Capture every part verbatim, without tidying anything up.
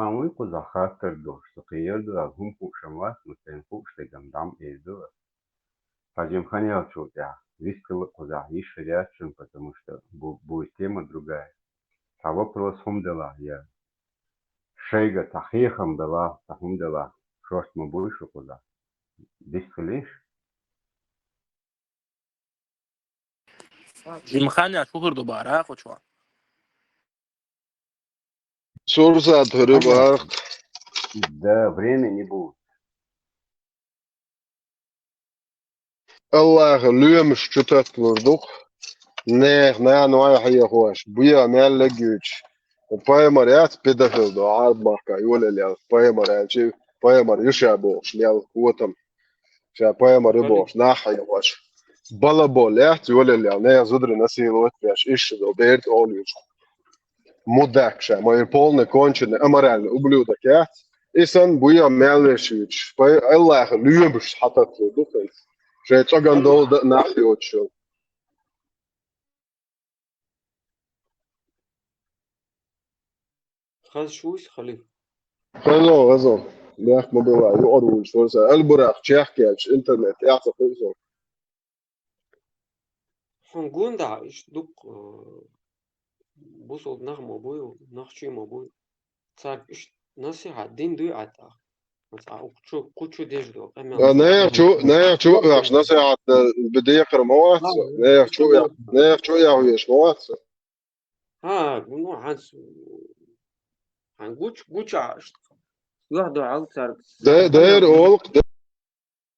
Хьан вуй кхузахь хаттар долуш, со кхиер ду аьлла, хӀума хууш ам вац, ма сайна хууш дерг ам дӀа ма эр ду ас. Хьажим хан яьлчул тӀаьхьа, вистхила кхузахь йиш хир яц шуна, потому что бу-, будет тема другая. Цхьа вопрос хӀума делахь, я шайга цхьа хьехам белахь, цхьа хӀума делахь, шорта ма буй шу кхузахь. Вистхилийша? Жимханя шухар ду бара, хочуа. Сурсат хӀуьру барх. Да, время не будет. Аллаха лоьмаш чу татталур ду-кх. Нехан нана вай хьехош, буьа мел легуьйтуш. Пайхамар яц педофил до, Ӏарб махка йолалел. Пайхамар аьлчи, пайхамар ю ша бохуш, лел котам. Ша пайхамар ю бохуш, нах хьехош. Балабол яц йолалел, нехан зудри насиловать веш, ишша до, берта олуьйтуш. Мудак ша, ма ир полный конченый, аморальный ублюдок яц. И сан буьа мел веш вуьтуш. Пай Аллаха лоьмаш хьататталур ду хӀинца. Шайн цӀоган долу дан нах йоцуш йолу. Хаза шу вуйса, халиф? Хаза, хаза. Бехк ма била, юкъара вуьйцуш вара сан. Албурах чехка яьлча, интернет тӀехь ца хуьлу сан. Хьуна гонда, иштта дукха, э, бусалба нах ма буй, нохчий ма буй. Цаьрга иштта насихьат дина дуй Ӏа тӀаккха? Ма цкъа кху чу, кху чу деш до къамел. А, нехан чу, нехан чу а ваьхьаш насихьат, э, бе декхар ма вац со. Нехан чу а, нехан чу а веш ма вац со. ХӀа, ну, хьан с-, хьан гуч-, гуча иштта. Юьхь до Ӏа цаьрга. Де-, дера олу-кх, де-,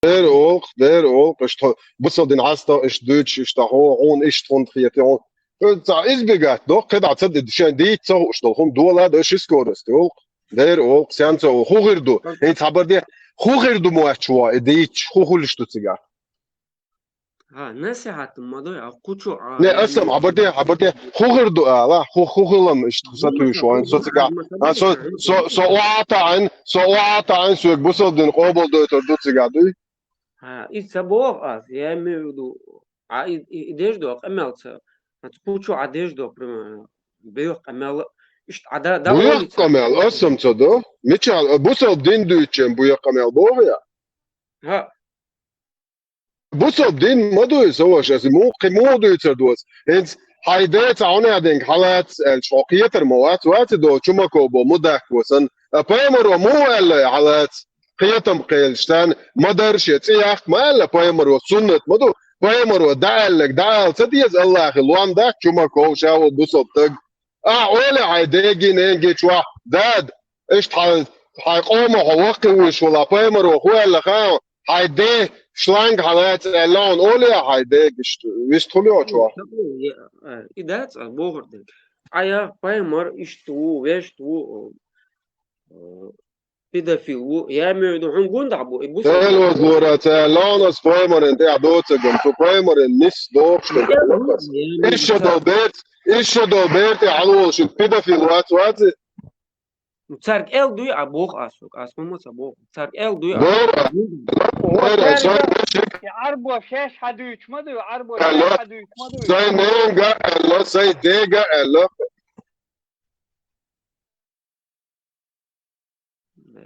дера олу-кх, дера олу-кх, иштта бусалба дин хьаста иштта дуьйцуш, иштта хьо-, хьуна иштта хӀунда хетий хьуна. Цхьа избегать до, кхидӀа ца де, шайн дийца ца хууш долу хӀума дола до, ши скорость олу-кх. Дера олу-кх, сенца олу, хӀун хир ду? ХӀинца хабар де, хӀун хир ду моьттуш ван, и дийцаш, хӀун хуьлуш ду цигахь? ХӀа, насихьат ма дуй, а кху чу, а, не, аса ма хабар де, хабар де, хӀун хир ду ала, хӀун, хӀун хилам иштта сатуьйш вайн, со цигахь, а, со, со, со охьа а таӀийна, со охьа а таӀийна, соьга бусалба дин къобалдойтур ду цигахь, дуй? ХӀа, и ца боху ас, я имею в виду, а и, и, и деш до къамел ца, а кху чу а деш до, примерно, бех къамел, иштта а да, да, буьйх къамел, аса ма ца до, мичахь, бусалба дин дуьйцучун буьйх къамел боху я? ХӀа. Бусалба дин ма дуй, со ваша, аса муха, кхин муха дуьйцур ду аса? ХӀинца хьайн ден цхьа хьуна а динга хьалаца аьлча, хьо кхетар ма вац, вац и до, Чумаков бо, мудак бо сан. А пайхамаро муха аьлла хьалаца? Кхетам кхелаш царна, ма дарра шен цӀе яккха ма аьлла пайхамаро, суннат ма ду. Пайхамаро дӀааьлларг дӀаала ца деза Аллахе, лом дац Чумаков, ша ву бусалба стаг. Ахьа олий хьайн деги, ненги чохь, дада, иштта хьайн, хьайн къоман хьо ваккхий вуьйш вала, пайхамаро хӀун аьлла хаьий, хьайн де шланг хьалаца аьлла хьуна олий хьайн дега, иштта вистхуьлу йо чохь. И дац ас бохург дерг. Ӏа яха пайхамар иштта ву, вешта ву, э, педофил ву, я имею в виду, хьуна гундахь бу, и бусалба. Дела вазлора ца лонас пайхамаран тӀехь доцаган, цу пайхамаран нис дохуш дерг. Иша долу берц, иша долу бер тӀе хьалаволуш, педофил вац, вац и? Ну, цаьрга эл дуй, а боху ас, ас хӀума ца боху. Цаьрга эл дуй, а. Дора, дора, сан вешик. Ӏарбо шаьш хьадуьйчу ма дуй, Ӏарбо шаьш хьадуьйчу ма дуй. Сайн ненга аьлла, сайн дега аьлла.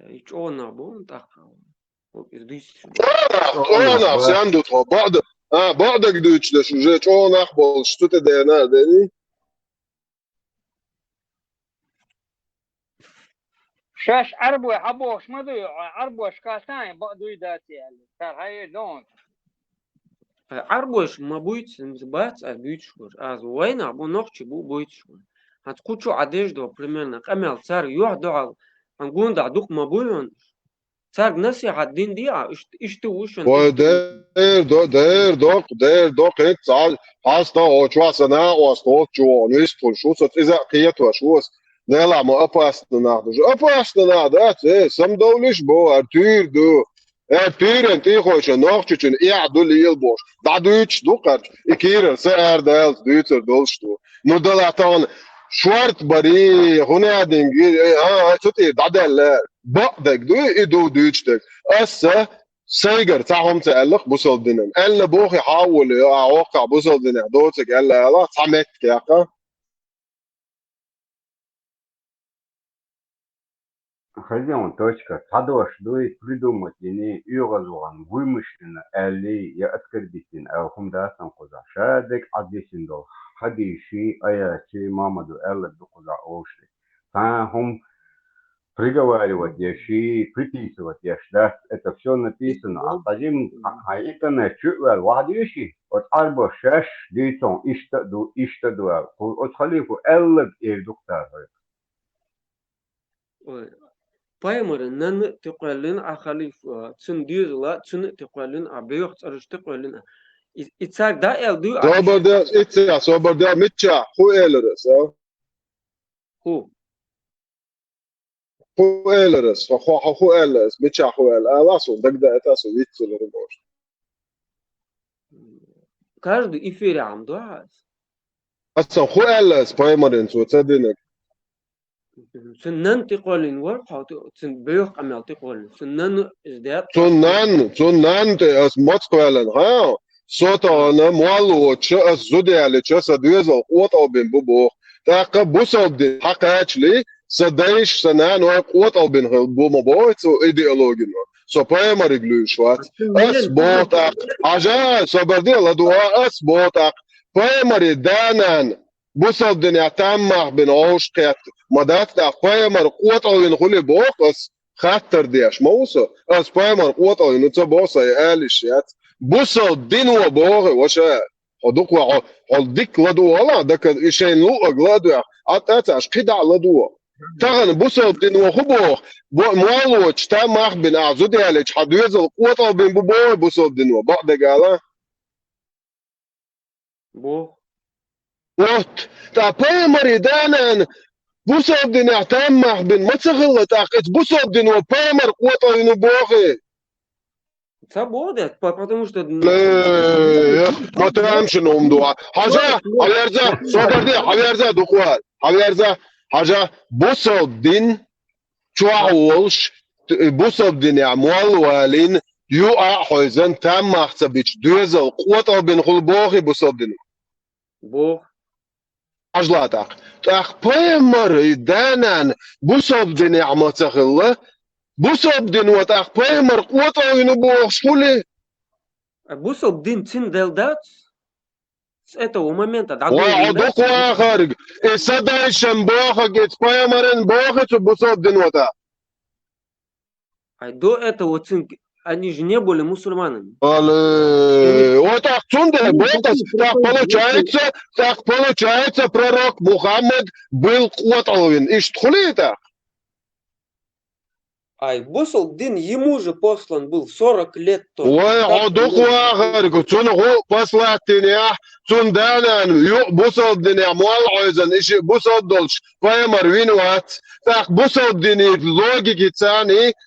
И чӀогӀа нах бу тӀаккха. Иза дуьйцуш. ЧӀогӀа нах, чӀогӀа нах, сен ду тхо? Бакъда-, а, бакъдерг дуьйцуш дерш уже чӀогӀа нах болуш, цу тӀе дена а дени. Шаьш Ӏарбой хьабохуш ма дуй, Ӏарбош кхаьчна, бакъ дуй дац аьлла. Цара хьайе дон. Ӏарбош ма буьйцу, бац ас буьйцуш берш. Аз вайнах бу, нохчий бу, буьйцуш берш. ХӀанз кху чу Ӏа деш до, примерно, къамел цаьрга юьхь дуьхьал, хьан гундахь дукха ма буй хьуна. Цаьрга насихьат дина диъа, иштта, иштта ву шуна. Вай, дер до, дер доккху, дер доккху, хӀинца цхьа, хьаста, о, чохь сан накъост, хӀоцчу вогӀу, вистхуьлуш ву со, иза а кхетош ву ас. Делахь ма опасный нах ду. Опасный нах дац, э, самадовлуш бу, ар туьйр ду. Э, туьйран тӀехойша нохчичун эхь ду лела бохуш. ДӀадуьйцуш ду кхарч, и кийрара са арадалц дуьйцур долуш ду. Ну, дала тахана шорта бари, хӀунадинг, э, а, а, цу тӀе дӀадаьлла. Бакъдерг ду, и ду дуьйцуш дерг. Аса сайгара цхьа хӀума ца аьллакх бусалба динан. Аьлла бохи хьа а волу, а, хӀокхахь бусалба динехь доцург аьлла ала, цхьа меттиг яьккха. Хазион точка. Цхьа дош дуй, придумать йиний, оьгӀаз вахана, вымышленно аьллий, я оскорбительно аьлла хӀума дац сан кхузахь. Ша дерг Ӏадисина долу хьадисий, аятий, Мамаду аьлларг ду кхузахь олуш дерг. Цхьа хӀума приговаривать еш, приписывать еш дац. Это всё написано. А хьажим, хьан интернет чу а ваьлла, вахьа дийши, оцу Ӏарбош шаьш дийцон, иштта а ду, иштта а ду аьлла. Кху-, оцу халифо аьлларг эр ду-кх цара хьоьга. Ой, пайхамаран нанна а тӀекхоьллина Ӏа халифа, цуьнан доьзала а, цуьнан а тӀекхоьллина Ӏа, боьха цӀераш тӀекхоьллина Ӏа. И, и цаьрга дӀааьлла дуй Ӏа? Собар де, иццехь, собар де, миччахь, хӀун элира аса? ХӀун? ХӀун элира аса? Хьо, хьо, хьо хӀун аьлла аса? Миччахь хӀун аьлла? Ала суна, дагадеъча аса виццалур бохуш. Каждый эфире Ӏам ду хьа аса? Аса хӀун аьлла аса пайхамаран, цо ца динарг? Цуьнан нанна тӀекхоьллина вара хьо, цуьнан боьха къамел тӀекхоьллина. Цуьнан нанна иза даьтта. Цуьнан нанна, цуьнан нанна тӀе аса маца кхоьллина, хьа? Со тахана молла воцуш, аса зуда ялийча, сан доьзал къотӀалбина бу боху. ТӀаккха бусалба дин хьакхачале, сан дайша, сан наной къотӀалбина хилла бу ма боху цу идеологино. Со пайхамариг луьйш вац. Ас боху тӀаккха. Хьажа, собар де, ладугӀа, ас боху тӀаккха. Пайхамаран да-нана бусалба динехь там мах бина гӀовшах кхетта ма дац, тӀаккха пайхамар къотӀалвина хуьлий боху ас, хаттар деш ма ву со. Ас пайхамар къотӀалвина ву ца боху, сайн ала йиш яц. Бусалба дино боху, ваша. Хьо дукха ван, хьо, хьо дика ладугӀу хьала, дака и шайна луъург ладоьгӀна, Ӏа тӀе а ца Ӏаш, кхидӀа а ладугӀу. Тахана бусалба дино хӀун боху? Бо-, молла воцуш там мах бина ахь зуда ялийча, хьан доьзал къотӀалбина бу боху бусалба дино, бакъдерг ала? Боху. Вот, ткъа пайхамаран да-нана бусалба динехь там мах бина ма ца хилла, тӀаккха иза бусалба дино пайхамар къотӀалвина боху. Ца боху де, по-, потому что... Э, ма тамашийна хӀума ду. Хьажа, хьаверза, собар де, хьаверза, дукха ван. Хьаверза, хьажа, бусалба дин чохь волуш, т-, бусалба динехь молла валийна, юкъа а хьойзан, там мах ца бича, доьзал къотӀалбина хуьлу боху бусалба дино. Боху. Хьажал тӀаккха. ТӀаккха пайхамаран да-нана бусалба динехь ма ца хилла, бусалба дино тӀаккха пайхамар къотӀалвина бохуш хуьлий? А бусалба дин цуьнан делла дац? С этого момента дӀа... Вай, хьо дукха вахарг, и сан дайшан бохург, и пайхамаран боху цу бусалба дино тӀе. Ай, до этого цуьнан, они же не были мусульманами. Али, вот так цундела, ну, вот так, так получается, так получается, пророк Мухаммад был къотӀалвина. Иштта хуьлий тӀаккха? Ай, бусалба дин, ему же послан был сорок лет тоже. Вай, хьо дукха вахарг, цунна хӀун послать динехь, цунна да-нана юкъа бусалба динехь молла хьойзан, и шиъ бусалба долуш пайхамар вина вац. ТӀаккха бусалба динан логикица,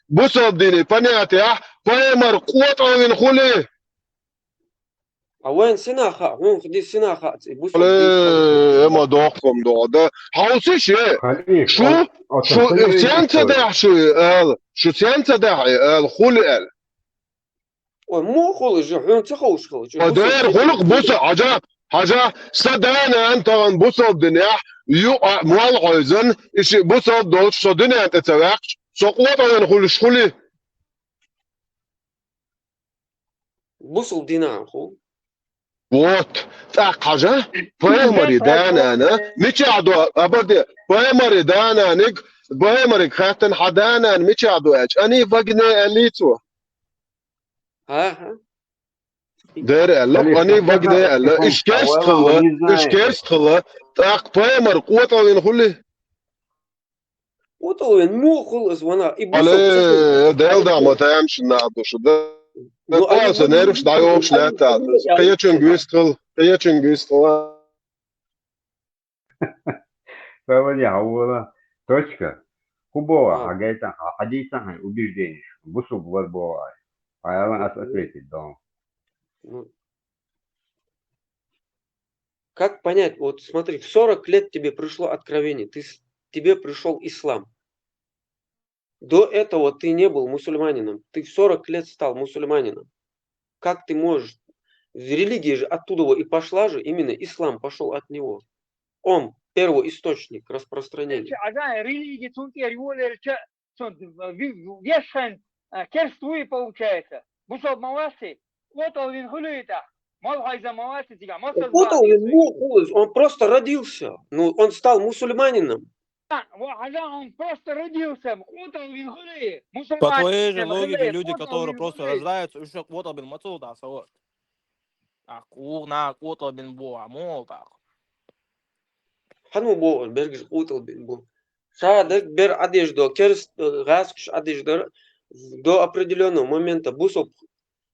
бусалба динан понятиехь пайхамар къотӀалвина хуьлий? А вайн сина хаьа, хӀунах ди сина хаьа, цӀе бусалба дин. Э, ма дохкам доху, да. Хьовсийша, шу, шу, сен ца дахьа шу ала, шу сен ца дахьа ала, хуьлий ала. Ой, муха хуьлу жа, хьуна ца ховш хилча. Ой, дера, хӀунах буса, хьажа, хьажа, сан да-нана тахана бусалба динехь, юкъа молла хьойзан, и шиъ бусалба долуш, со дуьнен тӀе ца ваьккхича, со къотӀалвина хуьлуш хуьлий? Бусалба динан хуьлу. Вот, тӀаккха хьажа, пайхамаран да-нана, мичахь до, абарде, пайхамаран да-наниг, пайхамариг хаьттина, хьан да-нана мичахь ду аьлча, они в огне аьллий цо. Ага. Дера аьлла, они в огне аьлла, уьш керста хилла, уьш керста хилла, тӀаккха пайхамар къотӀалвина хуьлий? КъотӀалвина муха хуьлу иза ванах? И бусалба... Али, Дела дама, тамашийна нах ду шу, да? Ну, а аса нерваш дӀайохуш лаьттахь. Кхечуьнга вистхила, кхечуьнга вистхила. Ва ваде хьан вола? Точка. ХӀун боху, хьан гайтан, хьан хьадийцан хьайн убеждениеш? Бусалба вара боху ай. Хьан ялан ас ответить дон. Ну, как понять? Вот смотри, в сорок лет тебе пришло откровение, ты с-, тебе пришёл ислам. До этого ты не был мусульманином, ты в сорок лет стал мусульманином. Как ты можешь? Религия же оттуда и пошла же, именно ислам пошёл от него. Он первоисточник распространения. Элча Ӏа религи цунна тӀера йолаелча, цун вешхан, а, керст вуй, получается. Бусалба ма вац и, къотӀалвина хуьлий тӀаккха? Мал хьайза ма вац и цигахь, масал КъотӀалвина муха хул иза? Он просто родился. Ну, он стал мусульманином. Ва хьажа, он просто родился, къотӀалвина хуьлий? По твоей же логике, люди, которые просто рождаются, уж къотӀалбина ма ца ву тӀаккха, сава. А кхуна къотӀалбина боху, а муха тӀаккха? Хьан ву боху, бергаш къотӀалбина бу? Ша даг бер Ӏадеш до, керст, э, гӀаскаш Ӏадеш дар, до определённого момента бусалба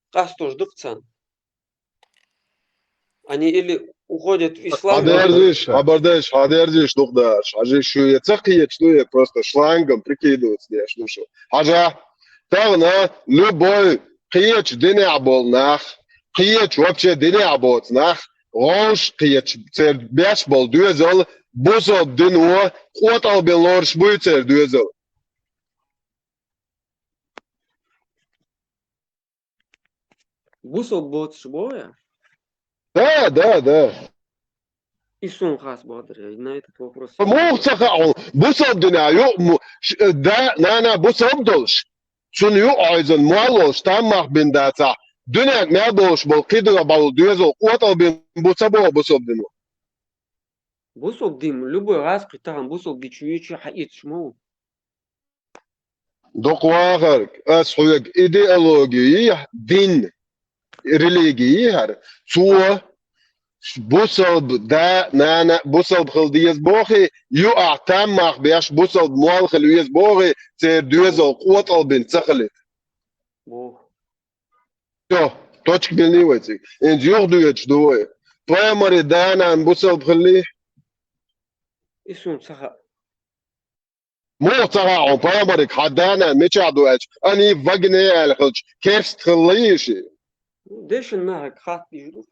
къастош ду-кх царна. Они или уходят в ислам, Хьадерзиш, хабардеш, хьадерзиш, дукха дарш. Хьажа, шу я ца кхеча ду, я просто шлангом прикидываться деш ду шу. Хьажа, тахана любой кхечу динехь болу нах, кхечу вообще динехь боцу нах, гӀовш кхечу церан беш болу доьзал, бусалба дино къотӀалбина лоруш буй церан доьзал. Бусалба боцуш боху я? Да, да, да. И суна хас боху дара, на этот вопрос. Муха ца хаьа хьуна? Бусалба дина ю, му-, ш-, э, да, нана бусалба долуш. Цунна ю Ӏойзан мол волуш, там мах бина дацахь. Дуьненна мел долуш болу кхидо болу доьзал къотӀалбина бу ца боху бусалба дино? Бусалба дин, любой гӀаскхи тахана бусалба дичу юьйчу хьаэцаш ма ву. Дукха вахарг, ас хьоьга идеологи йихьа, дин, религи йихьара, цо бусалба да, нана, бусалба хила деза бохий, юахь там мах беш бусалба мол хила веза бохий, церан доьзал къотӀалбина ца хилийта. Всё, точка белний вай цига. ХӀинца юха доьдуш ду вай. Пайхамаре да-нана бусалба хиллий? И суна ца хаьа. Муха ца хаьа хьуна, пайхамариг хьан да-нана мичахь ду аьлча, ани вагне аьлла хилча, керст хилла йиш и? Дешан нахаг хатта дийр ду.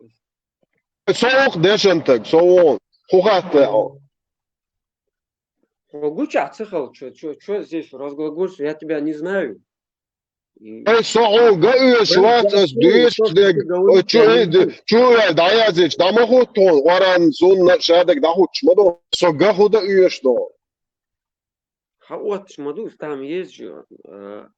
Со воккха дешан таг, со вон. ХӀун хатта хьо? Хьо гучахь ца хала, чё, чё, чё здесь разглагольствуешь? Я тебя не знаю. Ай, со хьуна га оьшуш вац, ас дуьйцуш дерг, ой, чу, эй, д-, чу ваьлла дӀаяздича, дӀа ма хӀутту хьуна, Къуръан, сунна, шадерг дӀахӀуттуш ма ду. Со га хӀун дан оьшу ду? Хьан оттуш ма ду, там есть же, а,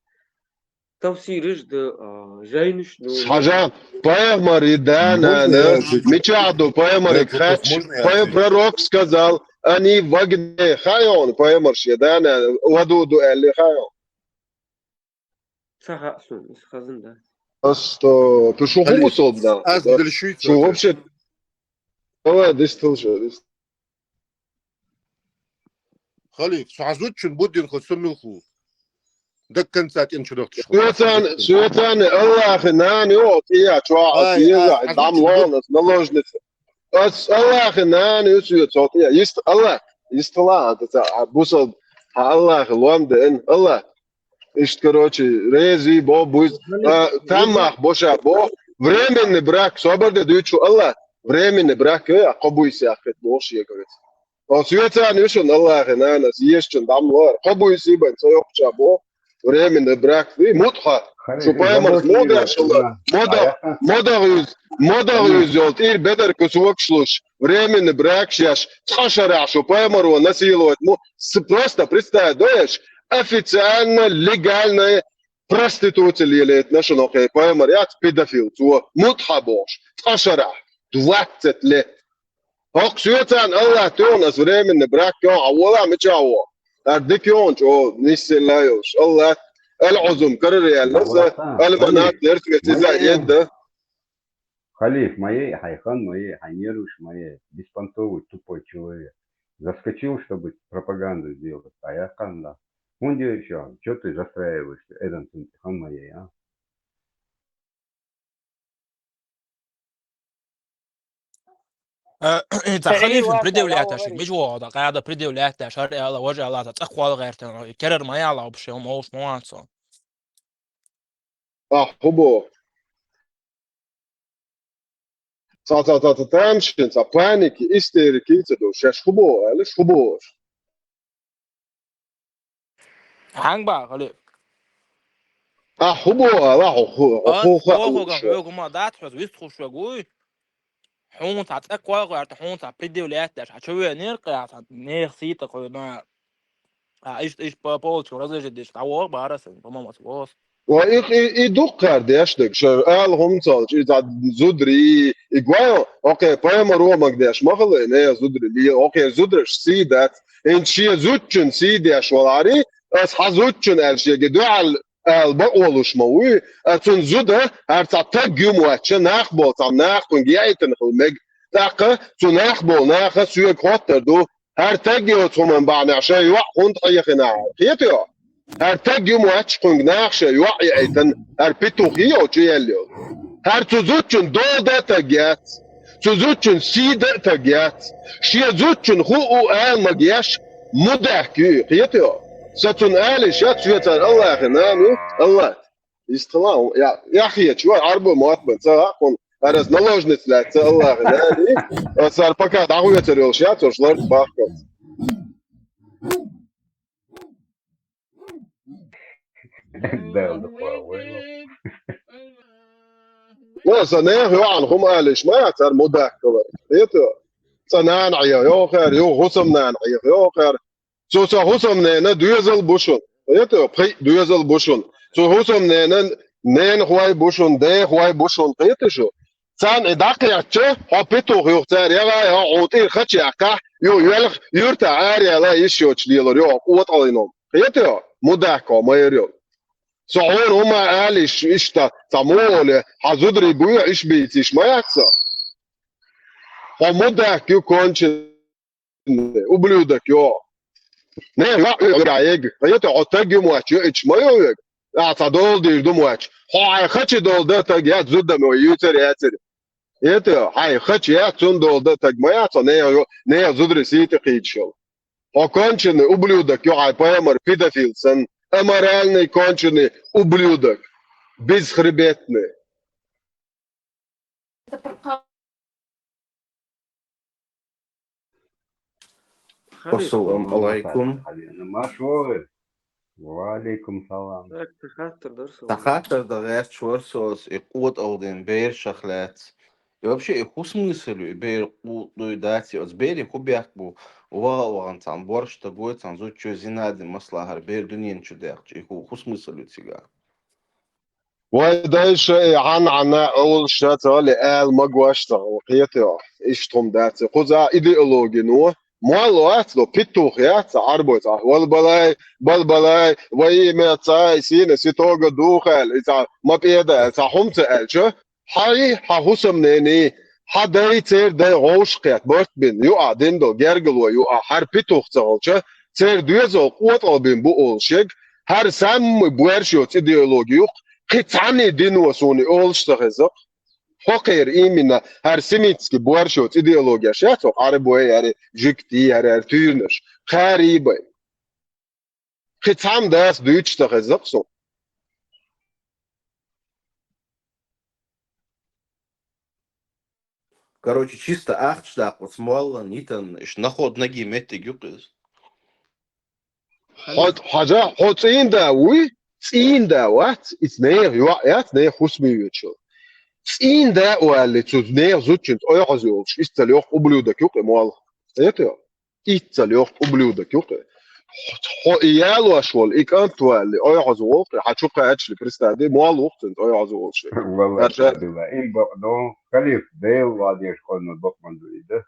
тафсираш да, а, жайнаш ду. Хьажа, пайхамари да-нана мичахь ду, пайхамариг хаьттича, пай-, пророк сказал, ани вагне, хаьа хьуна, пайхамар шен да-нана ладугӀу ду аьлла, хаьа хьуна? Ца хаьа суна, иза хазна дац. Ас то, шу хӀун бусалба да? Ас дилшуьйца. Шу вообще. Давай, дистал шу, дистал. Халиф, со хьан зудчун бу дин хо со муьлху? До конца тӀен чу дохтуш. Соьцан, соьцан Аллахи нана ю, тӀе чохь, ас еза, дам лонас, наложница. Ас Аллахи нана ю соьца, тӀе. Ист Аллах, ист Аллах, а, бусалба, хьан Аллахи лом деан, Аллах. Иштта, короче, рези бо, буз, а, таммах боша бо, временный брак, собар де дуьйцу Аллах, временный брак, э, кхо буйса яхкхит боху шега вец. О, соьцан ю шуна Аллахи нанас, ешачун дам лор, кхо буйса бан, со йоккхача бо, временный брак, и мутха, шу пайхамарс муха деш хилла, мода, мода гӀуьз, мода гӀуьз йолу, тӀера бедар кусокаш луш, временный брак шеш, цкъа шарахь шу пайхамаро насиловать му, с-, просто представь, доеш, официально, легальная проституция лелаетна шуна хӀокхе пайхамар яц, педофил, цо, мутха бохуш, цкъа шарахь, двадцать лет. ХӀокху соьцан Аллах тоьхна ас временный брак йохьа, а вола мича а во. Ар дика йохьа, чӀо, ниссел а йолуш. Аллах, аль-Ӏузум, карара яьлла аса, аль-манат, дерс вециза, едда. Халиф, ма ей хьайн хан, ма ей хьайн нерваш, ма ей, беспонтовый, тупой человек. Заскочил, чтобы пропаганду сделать, а я хан, да. ХӀунда ещё? Чё ты застраиваешься? Эдан цунца хан, ма ей, а? Э, и ца халифин предъявлять даш, мича вогӀу, да, къада предъявлять даш, хӀара аьлла, важа аьлла, ца цӀаккха вала гӀертан, керар ма яла вообще, молуш ма ван со. А, хӀун боху? Ца, ца, ца, ца, тамашийна, ца паники, истерики ца ду, шаьш хӀун боху, аьлла, хӀун боху? Хьанга бахали? А хӀун боху ала хьо, хӀу, хӀу, хӀу, хӀу, хӀу, хӀу, хӀу, ма дац хьо, вист хуш вегуй. Хьуна цхьа цӀе кхойкхуьйту, хьуна цхьа предъявлять деш, хьан чу венера кхаьа, цхьа нехан сийта кхуьйна. А, иштта, иштта по полочкам разложить деш, дӀавоха бара сан, по-моему, ас воас. Ва и, и, и дуккхар деш даг, ша ала хӀума цалча, и цхьа зударий, и гой, окей, пайхамар ромаг деш ма хала, не, зударий, ли, окей, зудараш сий дац, ин шен зудчун сий деш валари, ас хьа зудчун аьлла шеги дуьхьал ала бакъолуш ма вуй, а цун зуда, хӀара цхьа таг юм вача, нах бол, цхьа нах кхунга яйтан хила мег, тӀаккха цу нах бол, наха соьга хоттар ду, хӀара таг йоцу хӀуман бахьанехь шайн йоӀ хӀунда хьехина? Кхетайо? ХӀара таг юм вач кхуьнга наха шайн йоӀ яийтан, хӀара петух йолчу яьлла йолу. ХӀара цу зудчун долда а таг яц. Цу зудчун сийда а таг яц. Шен зудчун хӀу а ала магеш, мудахка ю, кхетайо? Сан цунна алиш яц, соьцара Аллахе нана ю, Аллах. Истхала, я, я хечу, вай, Ӏарбо мотт бан, ца хьакхун, ара ас наложница лаьцна, Аллахе нана ю, ас ара пока дӀахоьцар йолуш яц, уьш лард бахкалц. Дала дукха вай. Ну, сан нехан йоӀан хӀума алиш ма яц, ара мудахка вара. Кхетайо? Сан нана Ӏехайо хӀара, юха хӀусамнана Ӏехайо хӀара. Цу сан хӀусамнена доьзал бу шун. Кхетайо? Пхиъ доьзал бу шун. Цу хӀусамнена ненахой бу шун, дехой бу шун. Кхетий шу? Царна и дӀакхаьчча, хьо петух юха цара ягӀа а, хьо тӀера хача яьккхахь, ю, йоьлх, юьртахь араяьлла йиш йоцуш лелор, ю, хьо къотӀалйина. Кхетайо? Мудахка хьо ма яр йолу. Со хьуна хӀума алиш иштта, ца муха оле, хьан зударий буй, иш бийциш ма яц со. Хьо мудахка ю конченный, ублюдок ю. Не, йоӀ ю хьуьгахь ега. Кхетайо, хьо таг ю моьтту, йоӀ ма ю хьуьга. Ахьа цхьа дола дийр ду моьтту. Хьо хьайн хачи дола дан таг яц, зудам вай юьйцар яцара. Кхетайо, хьайн хачи яц, цунна дола дан таг ма яц, хьо нехан йо-, нехан зударий сий тӀе кхийдаш йолу. Хьо конченный ублюдок ю, хьайн пайхамар педофил санна, аморальный конченный ублюдок. Бесхребетный. Ассаламу алайкум. Маш вогӀий. Ва алейкум салам. Так, ца хаттар дар со. Ца хаттар дан гӀерташ вара со, и къотӀалдина бер шах лаьцна. И вообще, и хӀун смысл ю, и бер къотӀалуй дац, и оцу берийн хӀун бехк бу, ваха а вахана цхьана борш тагой, цхьана зудчой зина дина, масала, хӀара бер дуьнен чу даьккхича, и хӀун, хӀун смысл ю цигахь? Вай дайша и хьан-хьанна олуш ца гӀали ала магош ца гӀо, кхетайо? Иштта хӀума дац. Кхуза идеологино, молла вац до, петух яц, Ӏарбой цхьа, валбалай, балбалай, во имя Отца и Сына и Святого Духа аьлла, и цхьа ма педа аьлла, цхьа хӀума ца аьлча, хьай, хьан хӀусамнений, хьан дай, церан дай гӀовш кхетта, барт бина, юкъахь дина долу гергало юкъахь, хӀара петух ца гӀолча, церан доьзал къотӀалбина бу олуш ерг, хӀара самый боьрша йоцу идеологи юкъа, кхин цхьанний дино суна и олуш ца хеза-кх. Хьо кхера именно, хӀара семитский боьрша йоцу идеологеш яц хьо, Ӏарбой, хӀара жуьгтий, хӀара, хӀара туьйранаш, кхарий бай. Кхин цхьамма дас дуьйцуш ца хеза-кх суна. Короче, чисто ахча даккха оцу моллан йитан, иштта находа наги меттиг ю-кх иза. Хьо, хьажа, хьо цӀийнда вуй? ЦӀийнда вац, иза нехан йоӀ яц, нехан хӀусаме воьдуш. ЦӀийнда а валли, цу нехан зудчуьнца ойхьаза йолуш, иза ца лоху ублюдок ю-кх и молла. Кхетайо? Иццал йохку ублюдок ю-кх. Хьо и ялош волу, и кӀант валли, ойхьаза волу-кх, хьан чу кхачали, представь, де, молла ву-кх цуьнца ойхьаза волуш. Валлахи, хьаша билла, им бакъ ду, халиф, Дела вадеш хьуна бакъ ма ду и да.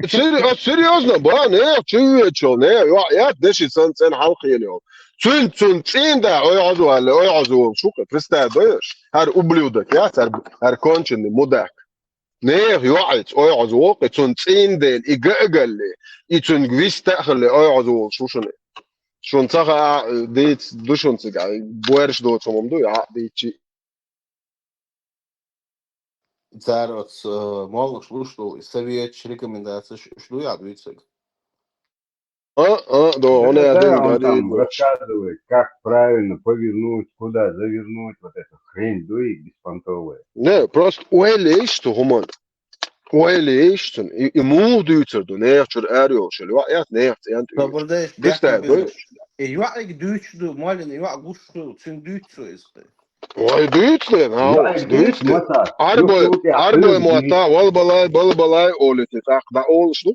Сери-, а, серьёзно, ба, нехан чу вуьйчул, нехан, йоӀ яц, деши сан цӀена хьалкхийна йолу. Цуьнца цунна цӀийнда ойхьаза валли, ойхьаза волуш ву-кх, представь, дойш, хӀара ублюдок яц, хӀара, хӀара конченый мудак. Нехан йоӀица ойхьаза воккху, цунна цӀийнда дела, и га а галле, и цуьнга вист а хилла ойхьаза волуш ву шуна. Шуна ца хаа, дийца ду шуна цигахь, боьрша доцу хӀума ду, яхьа дийцчи. Цара оцу, э, моллаша луш долу и советаш, рекомендацеш, уьш ду яхьа дуьйцург? А, а, да, он Это один да, он говорит, там да. Рассказывает, как правильно повернуть, куда завернуть, вот эту хрень, да, и беспонтовая. Не, просто ойла еш цу хӀуман. Ойла еш цун. И, и муха дуьйцур ду, нехан чуьра ара йолуш йолу йоӀ яц, нехан цӀен тӀе йоьдуш. Бистар ду. И йоӀиг дуьйцуш ду, моллина йоӀ гуш хуьлу, цуьнга дуьйцу цо иза кхин. Ой, дуьйцу ден, хьа, дуьйцу ден. Арбой, арбой мотта, валбалай, балбалай, олити, тӀаккха дӀа олуш ду.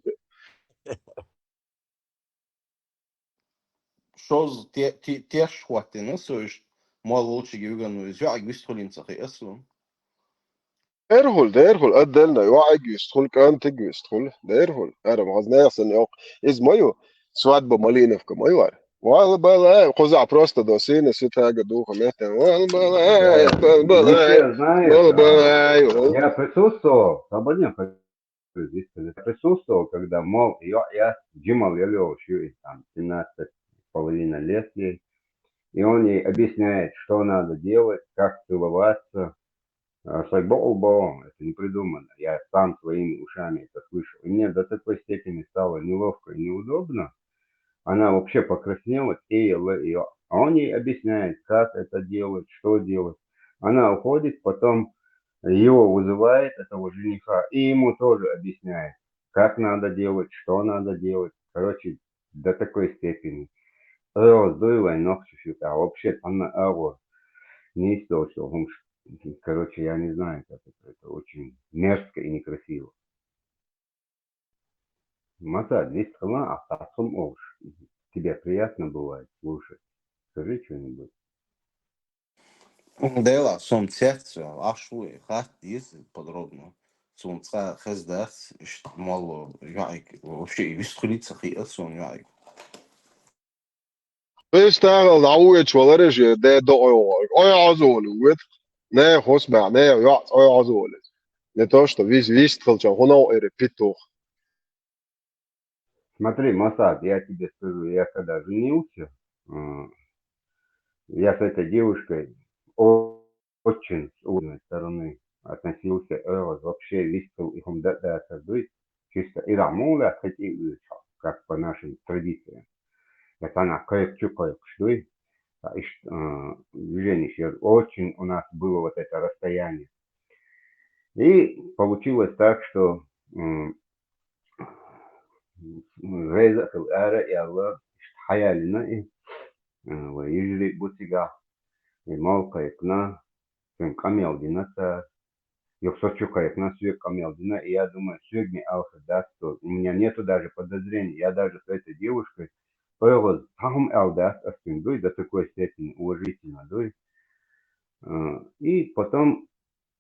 шозза те-, те-, теш хӀоттийна со иштта, молла волчуьнга виган ву, иза йоӀиг вистхулийна ца хиъа суна. Дерхул, дерхул, отдельно, йоӀиг вистхул, кӀантиг вистхул, дерхул. Ара, маза нехан йоккха. Иза ма ю, свадьба Малиновка ма ю ара. Вала балай, кхузахь просто до сына, сытага духа меттен. Вала балай, вала балай, Вообще, знаешь, вала а, балай, вала. Я присутствовал, свободен хочу здесь сказать. Я присутствовал, когда мол, я, я Джимал Ялёвич, ю, там, семнадцать с половиной лет ей. И он ей объясняет, что надо делать, как целоваться. А, Сайбо Улбо, это не придумано. Я сам своими ушами это слышал. И мне до такой степени стало неловко и неудобно. Она вообще покраснела, и, и, и он ей объясняет, как это делать, что делать. Она уходит, потом его вызывает, этого жениха, и ему тоже объясняет, как надо делать, что надо делать. Короче, до такой степени. Эгъаз дуй вайн нохчашта, а вообще тхьанна агӀор нийса долчул хӀумаш. Короче, я не знаю, как это. Это очень мерзко и некрасиво. Масад, вистхила, а хаттам олуш. Тебе приятно бывает слушать? Скажи что-нибудь. Дела, сом цец, аш ву, хатта деза подробно. Сом цкъа хеза дац, иштта молла йоӀиг, вообще вистхулийна ца хиъа суна йоӀиг. Вистхила дӀавоьдуш валара же, де доӀой вогӀу. Ой, Ӏазола вет. Не, хӀусма, не, йоӀ, ой, Ӏазола. Не то, что вис-, вистхилча, хӀуна эри петух. Смотри, Масад, я тебе скажу, я когда женился, м, я с этой девушкой о- очень с умной стороны относился, э, вот вообще вистхила и хӀума да, да, дуй, чисто и рамула, хоть и, э, как по нашим традициям. Это она кайк чу кайк дуй, а иш-, э, движение ещё очень у нас было вот это расстояние. И получилось так, что, м, Рейза хил ара и Алла, иштта хьаялина и, э, вай йижарий бу цигахь, и мал кхайкхина, цуьнга къамел дина цара. Юха со чу кхайкхина, соьга къамел дина, и я думаю, соьга ме алхар дац, что у меня нету даже подозрений, я даже с этой девушкой, эгӀаз, цхьа хӀума аьлла дац ас цуьнга дуй, до такой степени уважительно дуй. Э, и потом,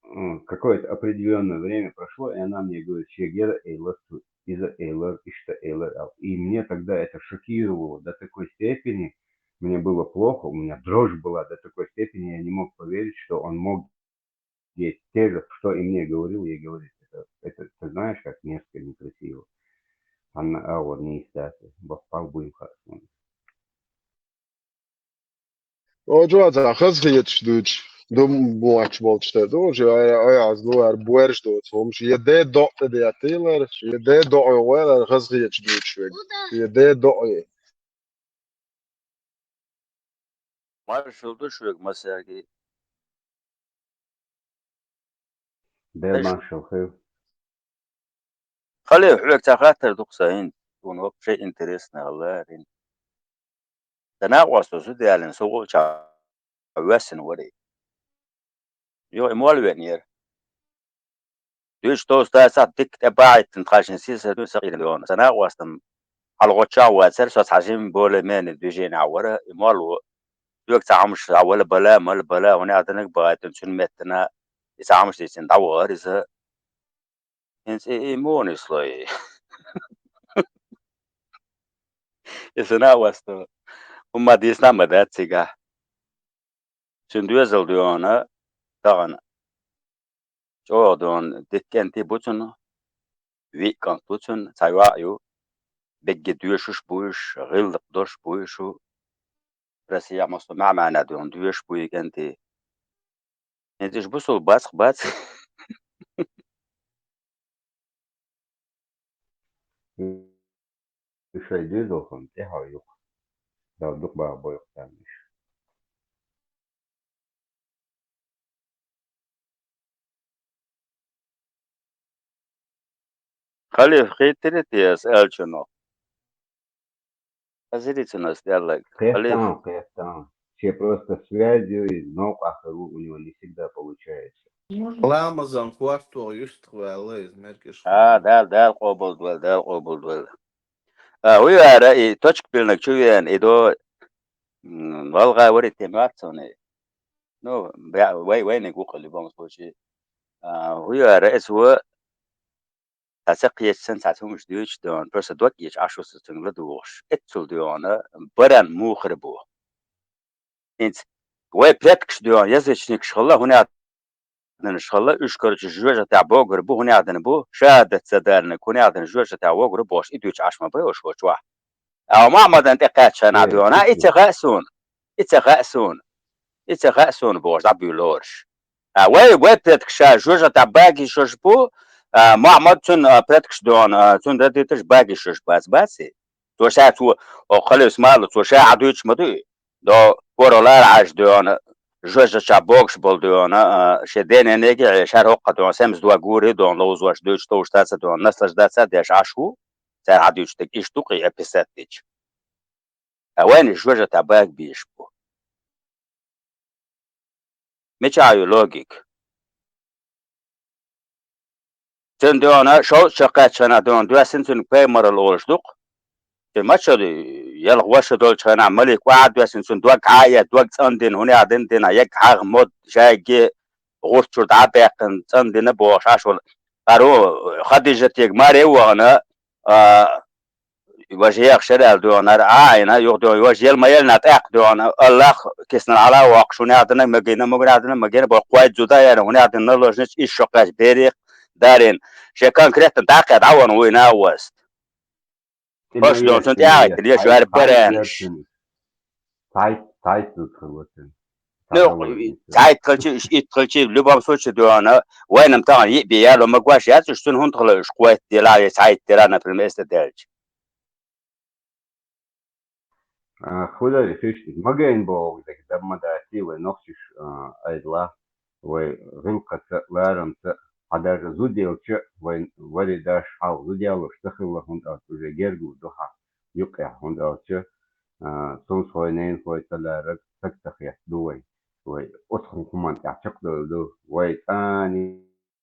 м, какое-то определённое время прошло, и она мне говорит, шегара элас, иза элар, иштта элар аьлла. И мне тогда это шокировало до такой степени, мне было плохо, у меня дрожь была до такой степени, я не мог поверить, что он мог здесь те же, что и мне говорил, ей говорит, это, это, ты знаешь, как мерзко, некрасиво. Она, а вот не издатель, бахпал будем хорошо. Оцу хазахеташ дуьйцуш, ду моч болчу тӀе ду, же ай, ай, аз луар буьрш доцу хӀумаш. Я де доӀ тӀе деттийлар, я де доӀ вайлар хазахеташ дуьйцуш вега. Я де доӀ. Маршал ду шуьга, масеги. Дел маршал хир. Хали, хьоьга цхьа хаттар ду-кх сан хӀинца, суна вообще интересно хилла хӀинца. Сан накъосто зуда ялийна, со волчохь воьссина вара и. Йо, и молла веанера. Дуьйцуш товса цхьа дика тӀе бахьийтина тхаьшна сийсара дуьйна сакъийна йогӀу. Сан накъостам хьалагӀоччохь вацара, со цхьа жимма более-менее движенехь вара, и молла ву. Соьга цхьа хӀумаш схьавала бала, мала бала, хӀунда аьлла динарг бахьийтина цуьнан меттана, и цхьа хӀумаш дийцина дӀавахара иза. ХӀинца и, и муха нисло и? И сан накъосто хӀумма дийцина а ма дац цигахь. Цуьнан доьзал доьгӀна тахана. ЧӀогӀа доьгӀна дика кӀентий бу цуьнан, виъ кӀант ду цуьнан, цхьа йоӀ ю. Бегге доьшуш бу уьш, гӀиллакх долуш бу уьш. Россехь массо а маьӀ-маьӀна доьгӀна доьшуш бу и кӀентий. ХӀинца уьш бусулба бац-кх, бац. Уьш шайн доьзалхо тӀаьхьа юкъа. Дала дукха баха бойла царна уьш. Халиф, хийттира те ас аьллачунах? Хазирий цунах ас аьлларг? Халиф. Кхетам, кхетам. Шен просто связью и новкъахь хир ву, у него не всегда получается. Ламазан хӀордо юьстах ваьлла иза, мергаш. А, Дала, Дала къобалдойла, Дала къобалдойла. А, хӀун яра и точка пилнаг чу веана, и до М, валгӀа вари тема вац цуни. Ну, бя-, вай, вайниг вукху любом случае. А, хӀу яра эс ву, цхьа ца кхеташ санна, цхьа хӀумаш дуьйцуш дуьйна, просто дог ечу Ӏаш ву со цуьнга ладугӀуш. Эццул дуьйна, баран мухар бу. ХӀинца вай предкаш дуьйна, язычникаш хилла, хӀунда аьлча хилла, уьш, короче, жоьжахатехь богур бу, хӀунда аьлча бу, шахӀадат ца дарниг, хӀунда аьлча жоьжахатехь вогур бу бохуш, и дуьйцуш Ӏаш ма бай уьш вочохь. Амма Мухьаммадан тӀекхаьчча хьайна а дуьйна, и ца хаьа суна, и ца хаьа суна, и ца хаьа суна бохуш, дӀабуьйлура уьш. А, вай, вай предкаш ша жоьжахатехь багийшуш бу, а, Мухьаммад цуьнан, а, предкаш дуьйна, а, цуьнан родителаш багийшуш бац, бац и? Цо ша цо, о, халиф Исмаил, цо ша Ӏа дуьйцуш ма дуй? До, кора лара Ӏаш дуьйна, жоьжахатехь богуш болу дуьйна, а, шен дененеги а, шаьра хӀокху дуьйна, семсот дог гури дуьйна, ловзош дуьйцуш, товш дац а дуьйна, наслаждаться а деш Ӏаш ву, цара Ӏа дуьйцуш дерг иштта ду-кх и описать дича. А вайна жоьжахатехь бага бийш бу. Мичахь ю логика? Цуьнан дуьйна, шовзткъа шо кхаьчча хьайна дуьйна, доьссина цуьнга пайхамаралла олуш ду-кх. Цуьнан мачо ду, ялх ваша долчу хенахь малик охьа а доьссина, цуьнан дог Ӏа а эцна, дог цӀандина, хӀунда аьлча дина, дина, ягга хьагӀ мо, шайгге гӀурт чуьра дӀа а баьккхина, цӀандина бохуш Ӏаш волу. Кхара ву Хадижатега маре а вахана, а, важа ехаш яра аьлла дуьйна, а, Ӏа а Ӏийна, юха дуьйна, важа ел ма еллина тӀаккха дуьйна, Аллах киснал Ӏала а воккхуш, хӀунда аьлча дина, магийна, мугар аьлча дина, магийна боху, кхойтта зуда а яьрна, хӀунда аьлча дина, наложница, иза шо кхаьчча берех дарина. Шен конкретно дӀакхетта Ӏа ван вуйна а васт. Ош дон цунна тӀаьхьа, леш ваьр баранаш. Цайт, цайт зуда хилла цуьнан. Ну, цайт хилчи, итт хилчи, любом случае дуьйна, вайна-м тахана йиъ бен яло магош яц уьш, цуьнан хӀунда хилла уьш кхойтта дела, я цхьайтта дела, например, эста даьлча. А, хуьлари хиш, магийна боху дерг даб ма дац, вай нохчаш, а, айдла, вай гӀиллакхаца, ларамца, хьан даже зуда елча, вай вари даш хьал зуда ялош ца хилла, хӀунда аьлча уже гергур ду хьан юккъехь, хӀунда аьлча, а, сунсхой, ненахой ца лараг саг ца хетта ду вай. Вай оцу хӀуманна тӀехь чекхдевлла ду, вай цӀани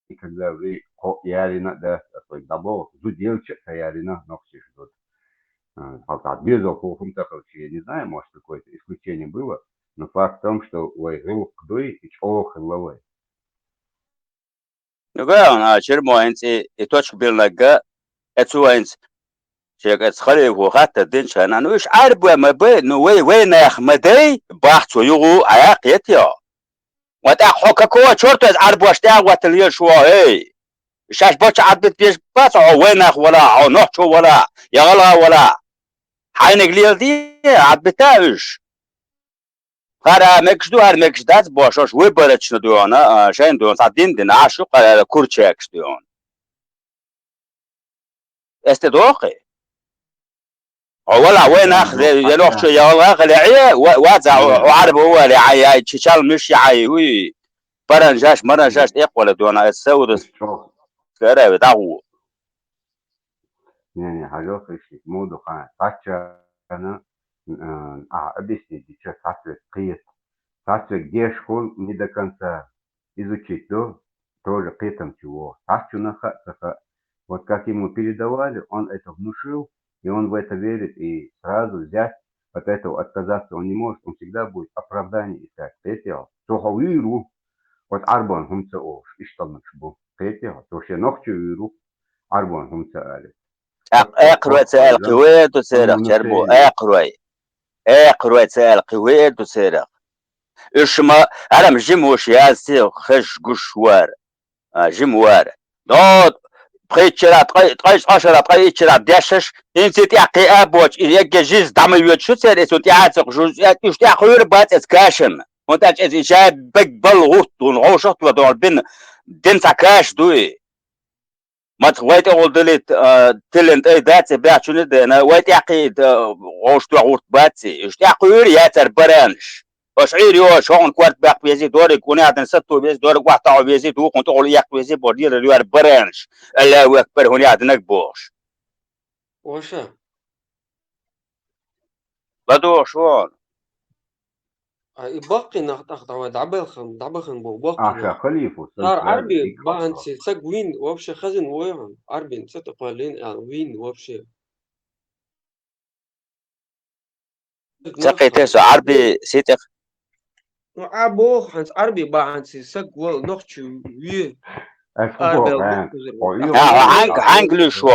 Никогда в жизни кхоъ ялийна а дац, ас вайга дӀабоху, зуда елча а ца ялийна нохчаша зуда. А, хьалха безо хӀума ца хилча, я не знаю, может, какое-то исключение было, но факт в том, что вай гӀиллакх дуй, и чӀогӀа хилла вай. Ну, га, а, Чермо хӀинца и, и точка билнарг, эцу хӀинца шега эцу халифо хаттар динчу хенахь, ну, уьш Ӏаьрбой ма бай, ну, вай, вай нах ма дай, бах цо юха, а, кхетайо. Ва тӀаккха хьо какого чёрта иза Ӏарбош тӀе а гӀоттина лелаш ву, эй? Шаьш бача Ӏадбита веза бац хьо, вайнах вала, хьо нохчо вала, я гӀалгӀа вала. Хьайниг леладе, Ӏадбита уьш. ХӀара мегаш ду, хӀара мегаш дац бохуш, аша выборочно дуьйна, а, шайна дуьйна, цхьа дин дина, Ӏаш ю кхара курчекаш дуьйна. Эс тӀе доху? Хьо вала вай нах, я нохчо, я гӀалгӀа хила, Ӏе, ва-, ваза, хьо Ӏарба вале, Ӏай, ай, чичал миш я, Ӏай, уй. Баран жаш, маран жаш тӀекхвала дона, эс Саудас. Карави, дагӀу. Не, не, хьажал хиши, муду хан, паччана, а, а, объяснить, сейчас ответ, кхет. Ответ, где школ не до конца изучить ду, тоже кхетам чего. Цхьацца чунах хаьа, ца хаьа. Вот как ему передавали, он это внушил, и он в это верит, и сразу взять от этого отказаться он не может, он всегда будет оправдание искать. Кхетий хьо? Цо хьо вуьйр ву, вот Ӏарбойн хӀума ца олуш, иштта мегаш бу. Кхетий хьо? Цо шен нохчо вуьйр ву, Ӏарбойн хӀума ца алий. ТӀаккха экхарой ца аьлла кхин вуьйр ду церах, Чермо, экхарой. Экхарой ца аьлла кхин вуьйр ду церах. Уьш ма, хӀара-м жима вуш яздий, хезаш гуш вара. А, жима вара. Но, пхийтта шарахь, ткъе, ткъе, ткъа шарахь, ткъе итт шарахь дешаш, хӀинца тӀехь кхин а боцуш, и егге жиза дӀа ма йоьдуш ю церан, и цунна тӀаьхьа ца кхуьуш, уьш тӀехь кхуьур бац эца кашанна. ХӀунда аьлча эца и шайн бег балла гӀурт, хӀун гӀовшах а долу бина, дина цхьа каш ду и. Маца вай тӀехула далийта, а, тиллина тӀай дац и, баьхчуьнан а дена, вай тӀехь кхиийта, а, гӀовш тоьхна гӀурт бац и. Уьш тӀехь кхуьур яцара баранаш. Аша Ӏийр йо, аша хӀокхунна корта баккха везий, дориг хӀун яхьдина сатто везий, дориг охьатаӀо везий, духун тӀехула эккха везий, боху лелар яра баранаш. Аллаху акбар, хӀун яхьдинарг бохуш. Ваша. ЛадугӀуш вон. А, и баккхий нах тӀаккха дӀавай, дӀабелхан, дӀабахан бу, баккхий нах. Аша халифу, сан цара Ӏарби баанци, саг вийна вообще хазина войгӀан, Ӏарбин ца тӀакхоьллина аьлла, вийна вообще. Ца кхетар со Ӏарби ситӀих. Ну, Ӏа боху хьанца Ӏарби бахьанца саг вала нохчу ве. Ас Ӏарбел боху, бу а, кузар. Хьо А, хьо хьанг, хьанг луьш ву?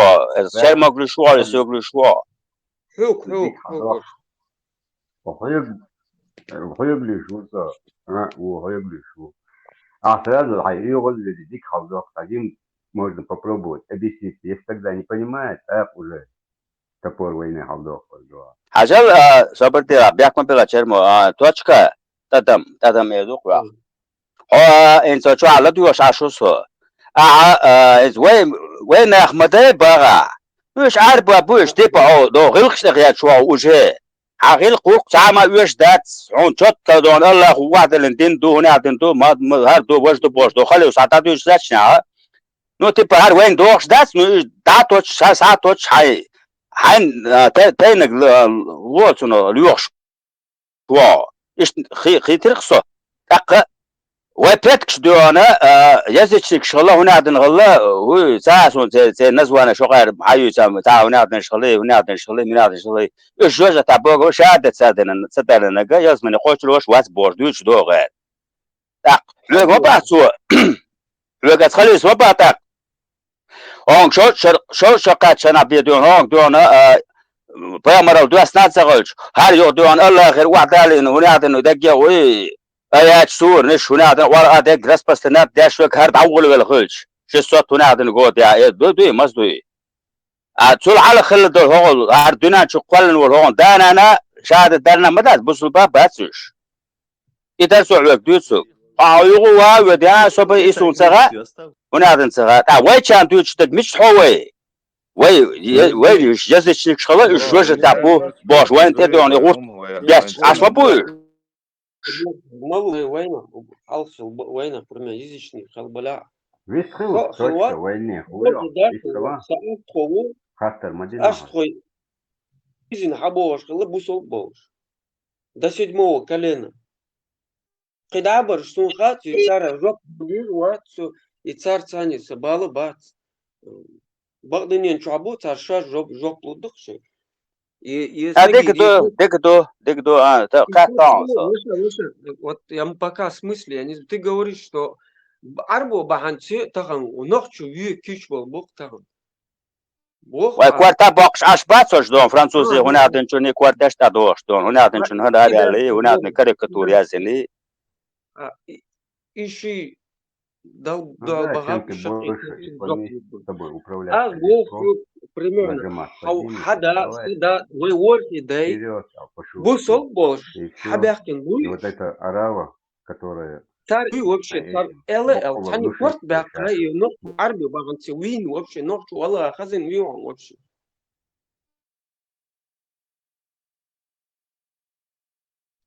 Чермог луьш ву, или сог луьш ву? Хьуг, хьуг, хьуг. Хьо хьоьг, хьоьг луьш ву со. А, ву хьоьг луьш ву. А сразу хьай угӀал вези дика хьалдоккху, один можно попробовать объяснить. Если тогда не понимает, так уже топор войны хьалдоккхур ду. Хьажал, а, собар дела, бехк ма бела, Чермо, а, точка, тӀадам, тӀадам эр ду-кх ваьхьа. Хьо, а, хӀинца чохь ладоьгӀуш Ӏаш ву со. Ахьа, а, иза вай, вай нах ма дай багӀа. Уьш Ӏарба бу, уьш дипа хьо, до гӀиллакхаш тӀе гӀерташ ву хьо уже. Хьан гӀиллакх ву-кх, цхьа а ма оьшуш дац, хьуна чотта кадон Аллахо вахьдаллин дин ду, хӀунех дин ду, ма, ма, хӀара ду, важа ду бохуш ду, хала ю, схьа дӀадуьйцуш дац шен, а? Ну, типа, хӀара вайна дохуш дац, ну, и дӀа а тоттуш, схьа, схьа а тоттуш, хьайн, хьайн, а, тай-, тайниг л-, ло цунах лоьхуш ву. Иштта хи-, хийтира-кх со. ТӀаккха вай предкаш доьгӀна, а, язычникаш хилла, хӀунех дина хилла, хӀуй, ца а суна церан, церан названеш хьокъехь хьан юьйцу, ца хӀунех динарш хилла, хӀунех динарш хилла, хӀунех динарш хилла. Уьш жоьжахатехь боху, шадерг ца дина, ца дарнарг ялсамане кхочур волуш вац бохуш дуьйцуш догӀу. ТӀаккха хьоьга ма бац цо. Хьоьга аса хилийса ма бац тӀаккха. Хьуна шо-, шо-, шо-, шо кхаьчча нах бен доьгӀна, хьуна доьгӀна, а, пайхамарал доьссина а ца хилча, хӀара юха доьгӀна Аллахера вахьдаллин, хӀунех дина даггех вуй, аяташ, суранаш, хӀунех дина Къуръан дерг распространять деш верг хӀара дӀаволавелла хилча, шестьсот хӀунех дина года, э, ду-, дуй, маса дуй. А цул хьалха хилла долу хӀокхул, хӀара дуьнен чу кхоьллина волу хӀокхун да-нана шадерг дарна ма дац, бусулба бац уьш. И дар со хьоьга дуьйцург. Хьо юха ван а веде, а, со бай и суна ца хаьа, хӀунех дина ца хаьа. ТӀаккха вайчарна дуьйцуш дерг мичахь хьо вай? Вай, е-, вай уьш язычникаш хилла, уьш жоьжахатехь бу бохуш, вайна тӀедоьгӀна и гӀурт гечдеш Ӏаш ма бу уьш. Ма ву вайнах, хьалха хилла бу-, вайнах, пример, язычник хилла балахь. Вист хилла, хо-, точка, хилла, вайнех, ву, вист хилла. Са аст хо ву, хаттар ма дина аст хо, изина хьабогӀуш хилла, бусалба болуш. До седьмого колена. КхидӀа а барш суна хаьа, цу цара жоп лур вац, цу и цара царна сан бала бац. Бакъдинен чохь бу, цара шаьш жоп, жоп лурдах шайн. И, и А, дика ду, дика ду, дика ду, а, та, кхаьттахьа со. Леша, Леша, вот я м-, пока в смысле, я не з-, ты говоришь, что б-, Ӏарбо бахьанца тахана нохчо ве кийча болу бу-кх тахана. Боху Вай а. Корта боккхуш Ӏаш бац уьш дон, французийн хӀунех динчунний корташ тӀедогӀуш дон, хӀунех динчун хӀара аьлла, хӀунех дина карикатура яздина. А, и, и ши дал-, а дал-, да, багахь чем ты больше исполни с тобой управлять. А, вовсю, примерно, хьада, сада, вай ворхӀе дай, бусалба болуш, хьабаьхкина буй. И вот эта орава, которая Цара и вообще, цара Л Л, царна корта баьккхина, и нохчо Ӏарби бахьанца вийна вообще, нохчо вала хазина вийна вообще.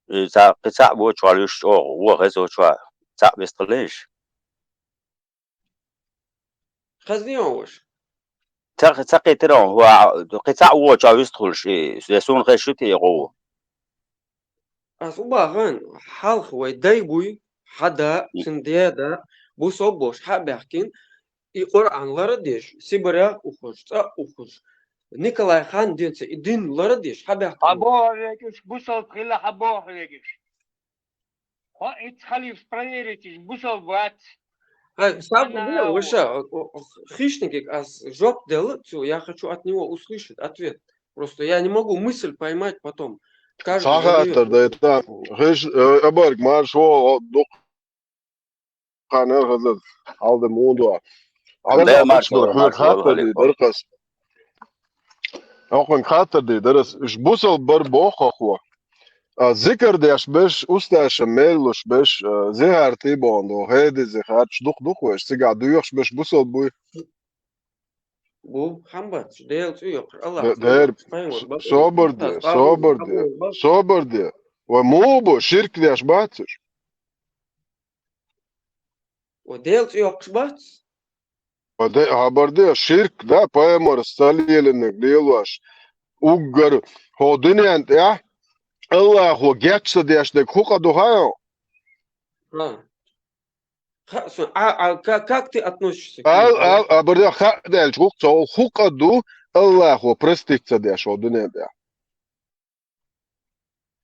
И ца-, кхин цхьаъ вочохь луьйш чӀогӀа, вон хеза вочохь цхьаъ вистхилийша. Хазна йогӀуш. Ца, ца кхетира хьуна, хӀу, кхин цхьаъ вочохь вистхуьлуш, и, я суна хезаш ю те и гӀо ву? Ас у бахана, хьалха вай дай буй, хьада, цуьнан деда, бусалба болуш хьа а баьхкина, и Къуръан лара а деш, Сибарехь а ухуш, цӀа а ухуш, Николай хан денца и дин лара а деш, хьа а баьхкина. Хьан боху вегаш, бусалба хилла хьан боху вегаш. Хьо ицу халиф проверить, бусалба вац. Ай, сам Ана не, вообще, о, о, хищникик ас жоп делла цу, я хочу от него услышать ответ. Просто я не могу мысль поймать потом. Каждый Ца говорит. Хаттар дай та. Хиш, э, абарг марш во, о, дукх. Ханар хаза, алда мундуа. Алда марш во, марш во, хаттар дай, даркъас. Хьо хӀун хаттар ди, дарас, уьш бусалба бар боху хьо? А, зикар деш берш, усташа мел луш берш, а, зихар тӀе а бохун ду, хеди зихар, чу дукха дукха веш, цигахь доьхуш берш бусалба буй? Бу, хьан бац, Дела цӀе йоккхуш, Аллах Де-, цӀе дер, йоккхуш, пайхамар бац. Собар де, Устаз, собар де, бац. Собар де. Ва муха бу, ширк деш бац уьш? Ва Дела цӀе йоккхуш бац? Ва де, хабар де, ширк, да, пайхамарца лелийнарг лелош. Уггар хӀо дуьнен тӀехь Аллахо гечса деш дерг хӀу къа ду хаьа? Ха. Ха, со, а, а, ка-, как ты относишься к нему? Ал, ал, а, бара, ха, делча, хӀу, цо, хӀу къа ду Аллахо проститься деш хӀо дуьнен тӀехь?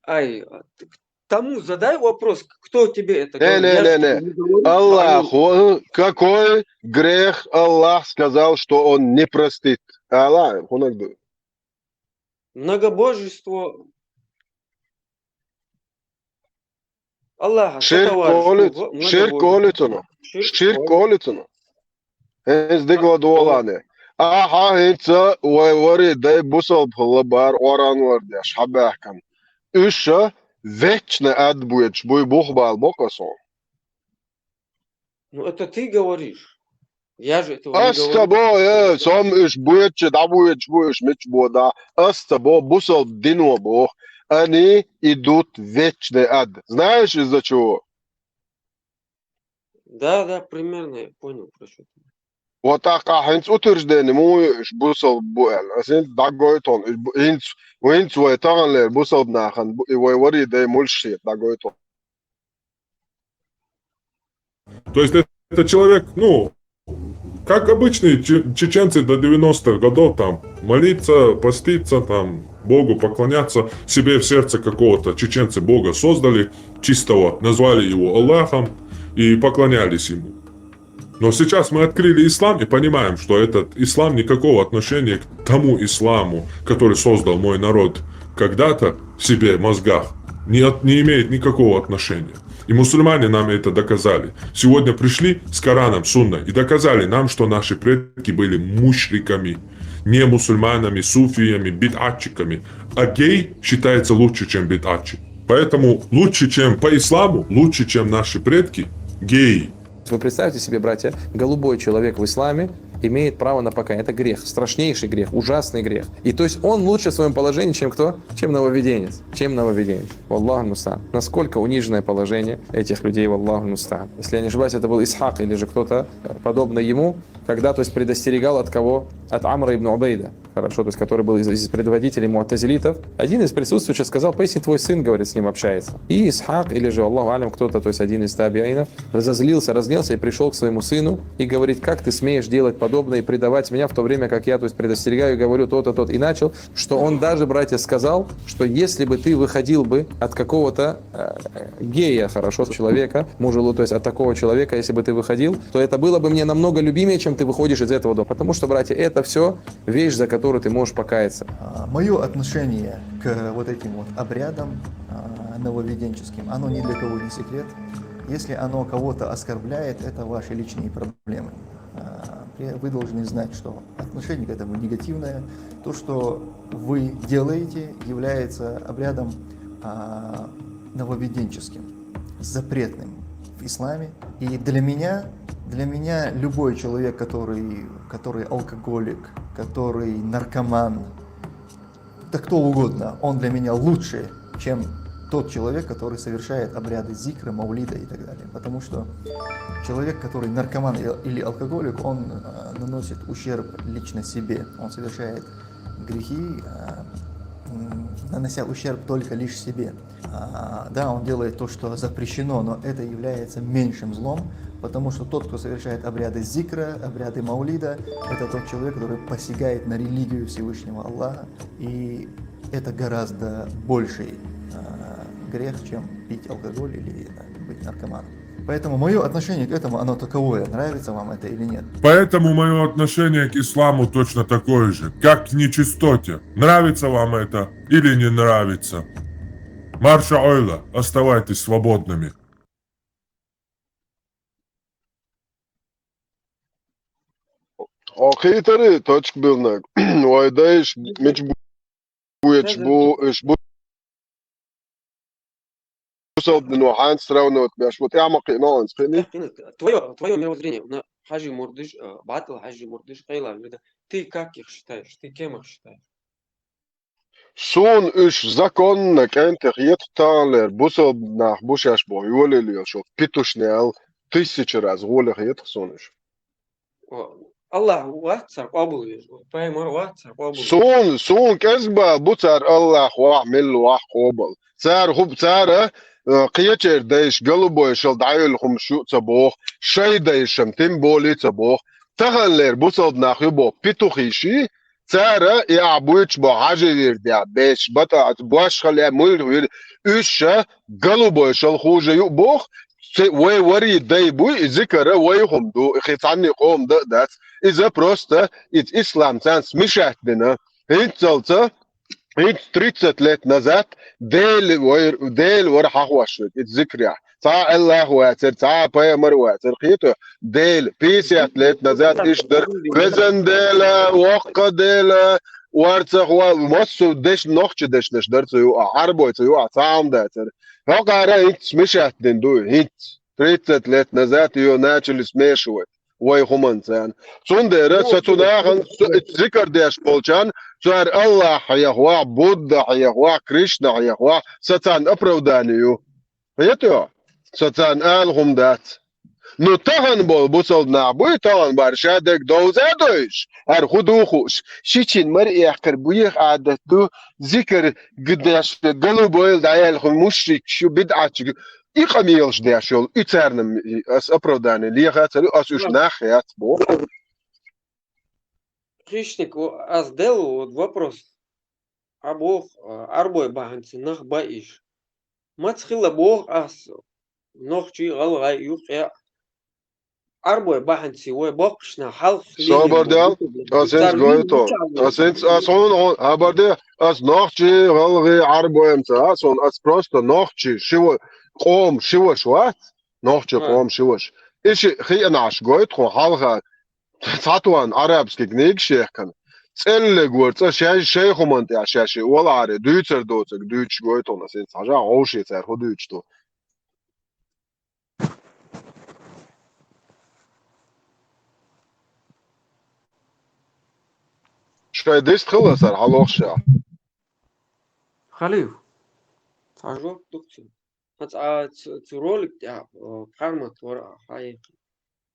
Ай, а ты к тому задай вопрос, кто тебе это Не, говорит. не, Я не, же не. тебе не говорю, Аллах, что они- о, какой грех Аллах сказал, что он не простит? Аллах, хунагду. Многобожество Аллаха, Ширк сотоварищество, колит, во- ширк многобожество. колит уну. Ширк Ширк колит. Колит уну. Хинц дигла долане. Аха, хинца вай вари дай бусалб хала бар оран вар деш, хабахкан. Уша вечный ад будет, буй бух бал бокасон. Ну, это ты говоришь. Я же этого не Аста говорю. бо, э, сом уш будет, да будет, будешь мич бода. Аста бо, бусалб дино бо. Они идут в вечный ад. Знаешь, из-за чего? Да, да, примерно я понял, про что ты. Вот так, а хинц утверждение, му уш бусалб буэл. А хинц дагойтон, уш бу-, хинц, хинц вай таганлер бусалб нахан, бу-, и вай вари дай мульши дагойтон. То есть этот человек, ну, как обычные че- чеченцы до девяностых годов, там, молиться, поститься, там, Богу поклоняться, себе в сердце какого-то чеченцы Бога создали чистого, назвали его Аллахом и поклонялись ему. Но сейчас мы открыли ислам и понимаем, что этот ислам никакого отношения к тому исламу, который создал мой народ когда-то в себе мозгах, не, от- не имеет никакого отношения. И мусульмане нам это доказали. Сегодня пришли с Кораном, Сунной и доказали нам, что наши предки были мушриками, не мусульманами, суфиями, бидатчиками. А гей считается лучше, чем бидатчик. Поэтому лучше, чем по исламу, лучше, чем наши предки, геи. Вы представьте себе, братья, голубой человек в исламе имеет право на покаяние. Это грех, страшнейший грех, ужасный грех. И то есть он лучше в своем положении, чем кто? Чем нововведенец. Чем нововведенец. Валлаху мустаан. Насколько униженное положение этих людей, валлаху мустаан. Если я не ошибаюсь, это был Исхак или же кто-то э, подобный ему, когда, то есть, предостерегал от кого? От Амра ибн Убейда. Хорошо, то есть, который был из, из предводителей муатазилитов. Один из присутствующих сказал: «Поистине твой сын, говорит, с ним общается». И Исхак, или же, Аллаху алям, кто-то, то есть один из табиинов, разозлился, разгневался и пришел к своему сыну и говорит: «Как ты смеешь делать подобное и предавать меня, в то время как я, то есть, предостерегаю и говорю то-то, тот». И начал, что он даже, братья, сказал, что если бы ты выходил бы от какого-то э, гея, хорошо, человека, мужа, то есть от такого человека, если бы ты выходил, то это было бы мне намного любимее, чем ты выходишь из этого дома. Потому что, братья, это все вещь, за которую ты можешь покаяться. Мое отношение к вот этим вот обрядам а, нововведенческим, оно ни для кого не секрет. Если оно кого-то оскорбляет, это ваши личные проблемы. А, при- Вы должны знать, что отношение к этому негативное. То, что вы делаете, является обрядом а, нововведенческим, запретным в исламе. И для меня, для меня любой человек, который, который алкоголик, который наркоман, да кто угодно, он для меня лучше, чем тот человек, который совершает обряды зикра, маулида и так далее. Потому что человек, который наркоман и- или алкоголик, он э, наносит ущерб лично себе. Он совершает грехи, э, м, нанося ущерб только лишь себе. А, да, он делает то, что запрещено, но это является меньшим злом, потому что тот, кто совершает обряды зикра, обряды маулида, это тот человек, который посягает на религию Всевышнего Аллаха, и это гораздо больший а, грех, чем пить алкоголь или да, быть наркоманом. Поэтому мое отношение к этому, оно таковое, нравится вам это или нет. Поэтому мое отношение к исламу точно такое же, как к нечистоте. Нравится вам это или не нравится. Марша ойла, оставайтесь свободными. Окей, тари, точка билнаг. Вай дайш, мич будет, бу, иш бу. Бусалб дино ханц сравнивать беш, вот я мақи, но он скини. Твое, твое мировоззрение, на хажи мурдыш, э, батл хажи мурдыш, кайла, ты как их считаешь, ты кем их считаешь? Сун уш законно кӀентех етталер, бусалб нах бушаш бо, юлел йошо, питушнел, тысячи раз гулех еттх сун уш. О, Аллах вахт сар къабул веш, пайгамбар вахт сар къабул веш. Сун, сун кӀезгба буцар Аллах вах, мил вах къобал. Цар хуб, цара, э, кхечер дайш, голубой шал дайвил хум шу ца бох, шай дайшам тем более ца бох. Таханлер бусалб нах ю бо, питухи ши, Цара и ахь буьйцуш бо хьажа вирдехь, беш, батӀа, бошхале, муьлха вир, уьш ша голубой шал хужа ю боху, ца-, вай вари дай буй, и зикара вай хӀума ду, и хи цхьанний къоман дан а дац. Иза просто, иза ислам царна смешать дина. ХӀинццалца, хӀинца тридцать лет назад Дела вай, Дела вара хьахош верг, иза зикарехь. Цхьа а Аллах вацара, цхьа а пайхамар вацара, кхетий? Дела, пятьдесят лет назад иштта дара, везан Дела, воккха Дела, варцахь ва-, массо а дешна, нохчийн дешнаш дара цу юкъахь, Ӏарбой цу юкъахь цхьа а хӀума дацара. ХӀокхара хӀинца смешать дина ду, хӀинца, тридцать лет назад её начали смешивать вай хӀуманца. Цундела со цу нахана, со, зикар деш болчарна, цара Аллах хьехавахь, Будда хьехавахь, Кришна хьехавахь, со царна оправдание ю. Кхетий? Со царна ала хӀума дац. Ну, тахана болу бусалба нах буй, тахана бара ша дерг довза а довзуш, хӀара хӀун ду хууш, шичина мара эккхар буьйха Ӏадат ду, зикар гидеш, голубой дӀаяьлла хӀума мушрикаш ю, бидӀатчиг ю. И къамелаш деш йолу, и царна ас оправдание лехацара ю, ас уьш нах яц боху. Хищник, о, ас делла вот вопрос. Хьан боху, а, Ӏарбой бахьанца нах ба иш? Маца хилла боху ас, нохчий, гӀалгӀай юкъа а? Ӏарбой бахьанца вай боккхуш нах хьалха лелийна Собар дел, ас хӀинца гойту. Ас хӀинца, ас хьуна, хьуна, хабар де, ас нохчий, гӀалгӀай, Ӏарбой ца, ас хьуна, ас просто нохчий, ши ва-, къом ши ваша вац, нохчий къом ши ваша. И ши хиъна Ӏаш гойту хьуна хьалха, цхьа тонна арабский книгаш яхкана. ЦӀеллиг вара цӀа шай, шай хӀуманна тӀехь шаьш и олахьара, дуьйцар доцург дуьйцуш гойту хьуна ас хӀинца, хьажа, гӀовше цара хӀун дуьйцуш ду. Шайн дист хилла сара хьалохуш а. Халиф. Цхьа жоп ду-кх цуьнан. Хьан цхьа а цу, цу ролик тӀехь, о, пхьармат вара а хьаекхина.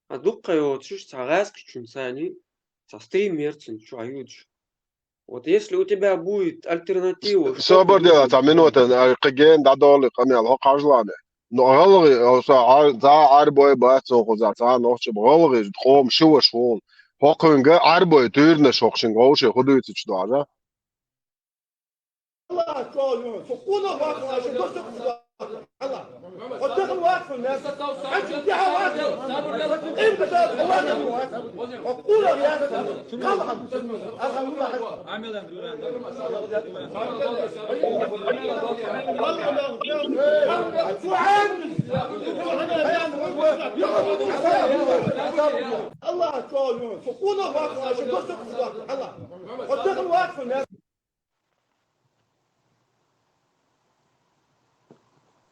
Хьан дуккха йоцуш цхьа гӀаьскхичун царний, цхьа стрим яра цуьнан чохь юьдуш. Вот если у тебя будет альтернатива, что ты Собар дела, цхьа минута, а, кхин гена дӀадолу къамел, хӀокху хьажалахь. Ну, гӀалгӀай, о, со, а, цхьа а Ӏарбой бац, цо кхузахь, цхьа а нохчи бу, гӀалгӀай, къом ши ваша хьуна. ХӀокхуьнга Ӏарбой туьйранаш хӀокху шинга вовше хӀун дуьйцуш ду хьажа?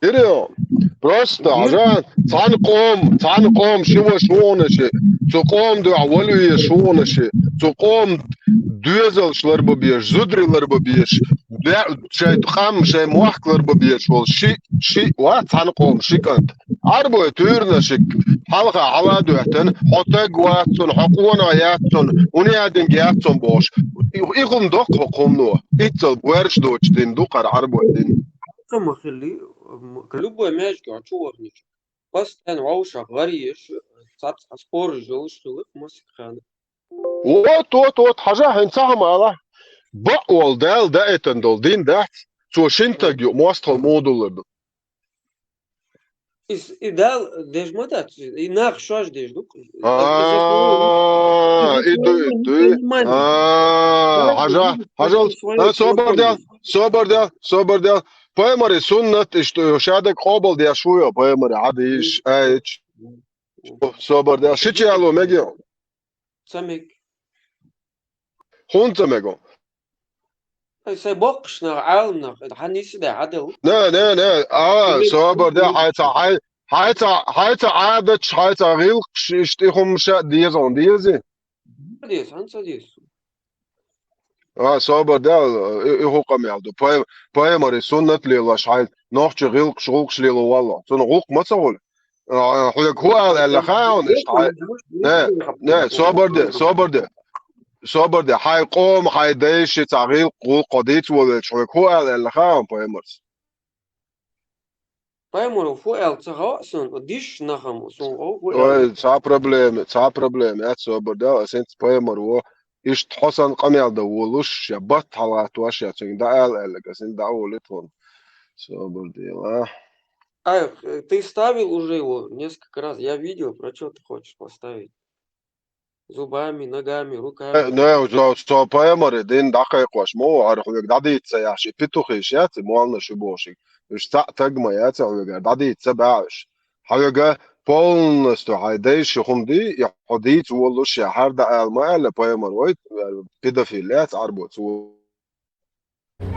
Ирё, просто, хьажа, цхьана къом, цхьана къом ши ваша ву хьуна ши, цу къом дуьхьа вала везаш ву хьуна ши, цу къом доьзалш ларба безаш, зударий ларба безаш, бе-, шайн къам, шайн мохк ларба безаш волу ши, ши, ва, цхьана къом ши кӀант. Ӏарбой туьйранашка хьалха хьала а доьттина, хьо таг вац цунна, хьо къонах яц цунна, хӀун яа динга яц цунна бохуш. И, и хӀума доккха хӀокху хӀумано. Иццал боьрша доцуш дин ду кхара Ӏарбой дин. Ца ма хилли, м, любой маьждиге чу вахнича, постоянно вовшах гӀаръеш, цхьацца спораш йолуш хилла масех ханна. Вот, вот, вот, хьажа, хьайн ца хьама ала. Бакъ волу Дала даийтина долу дин дац, цо шина таг ю, мостагӀа муха дуллур ду. Иза, и Дала деш ма дац, и нах шоаш деш ду. А, и ду, и ду. А, хьажа, хьажал, а, собар дел, собар дел, собар дел. Пайхамаре суннат, иштта, шадерг къобал деш ву йо, пайхамаре, хьадийш, айч. Собар дел. Шича яло мега йо? Ца мега. ХӀунда ца мега? Ай, сайн боккхуш нах, Ӏаламнах, хьан нисса де хьаделла? Не, не, не. А, собар де, хьайца, хьай, хьайца, хьайца Ӏадаташ, хьайца гӀиллакхаш, иштта и хӀумаш а деза хьуна, дезий? Ца деза, хьан ца деза? А, собар де, и, и хӀун къамел ду? Пай-, пайхамаре суннат лелош, хьайн нохчийн гӀиллакхаш, гӀуллакхаш лело валло. Цунна гӀуллакх ма ца хуьлу. А, хьоьга хӀун ала аьлла хаьа хьуна иштта? Хьай, не, не, собар де, собар де. Собар де. Хьайн къоман, хьайн дайша цхьа гӀиллакх, гӀуллакх кхо дийца волавелча, хьоьга хӀун ала аьлла хаьа хьуна пайхамарс? Пайхамаро хӀун аьлла ца хаьа суна, дисчу нахана суна гӀо хӀун аьлла. Ой, цхьа проблема, цхьа проблема яц, собар де, ас хӀинца пайхамаро Иштта хьо санна къамел дан волуш, ша батт хьалагӀаттош, ша цуьнга дӀаала аьлларг, аса дӀаволийта хьуна. Собар де, ла. А, э, ты вставил уже его несколько раз. Я видел, про чё ты хочешь поставить? Зубами, ногами, руками. Э, не, со, со пайхамаре дин дӀакхайкхош ма ву, хӀара хьоьга дӀадийца ца яхьаш, и петухи ша яц, и молланаш ю бохуш. Уьш цхьаъ таг ма яц хьоьга, дӀадийца ца баьхьаш. Хьоьга полностью хьайн дайша хӀума ди, и хьо дийца волуш, ша хӀара дӀаала ма аьлла, пайхамар вай, э, педофил яц, Ӏарбоца ву.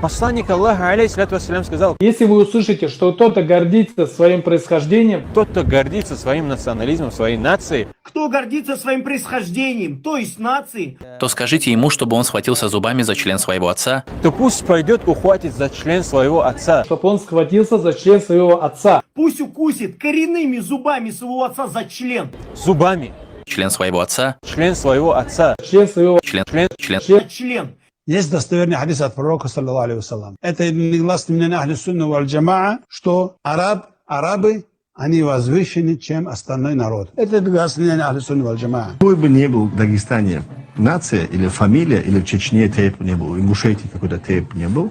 Посланник Аллаха, алейхиссалату вассалям, сказал: Если вы услышите, что кто-то гордится своим происхождением, Тот, кто гордится своим национализмом, своей нацией, кто гордится своим происхождением, то есть нацией, то скажите ему, чтобы он схватился зубами за член своего отца. То пусть пойдет, ухватит за член своего отца. Чтобы он схватился за член своего отца. Пусть укусит коренными зубами своего отца за член. Зубами. Член своего отца. Член своего отца. Член своего Член, член, член, член. Член. Есть достоверный хадис от пророка, саллаллаху алейхи ва саллям. Это единогласное мнение ахли сунна валь джамаа, что араб, арабы, они возвышены, чем остальной народ. Это единогласное мнение ахли сунна валь джамаа. Какой бы ни был в Дагестане нация или фамилия, или в Чечне тейп не был, в Ингушетии какой-то тейп не был,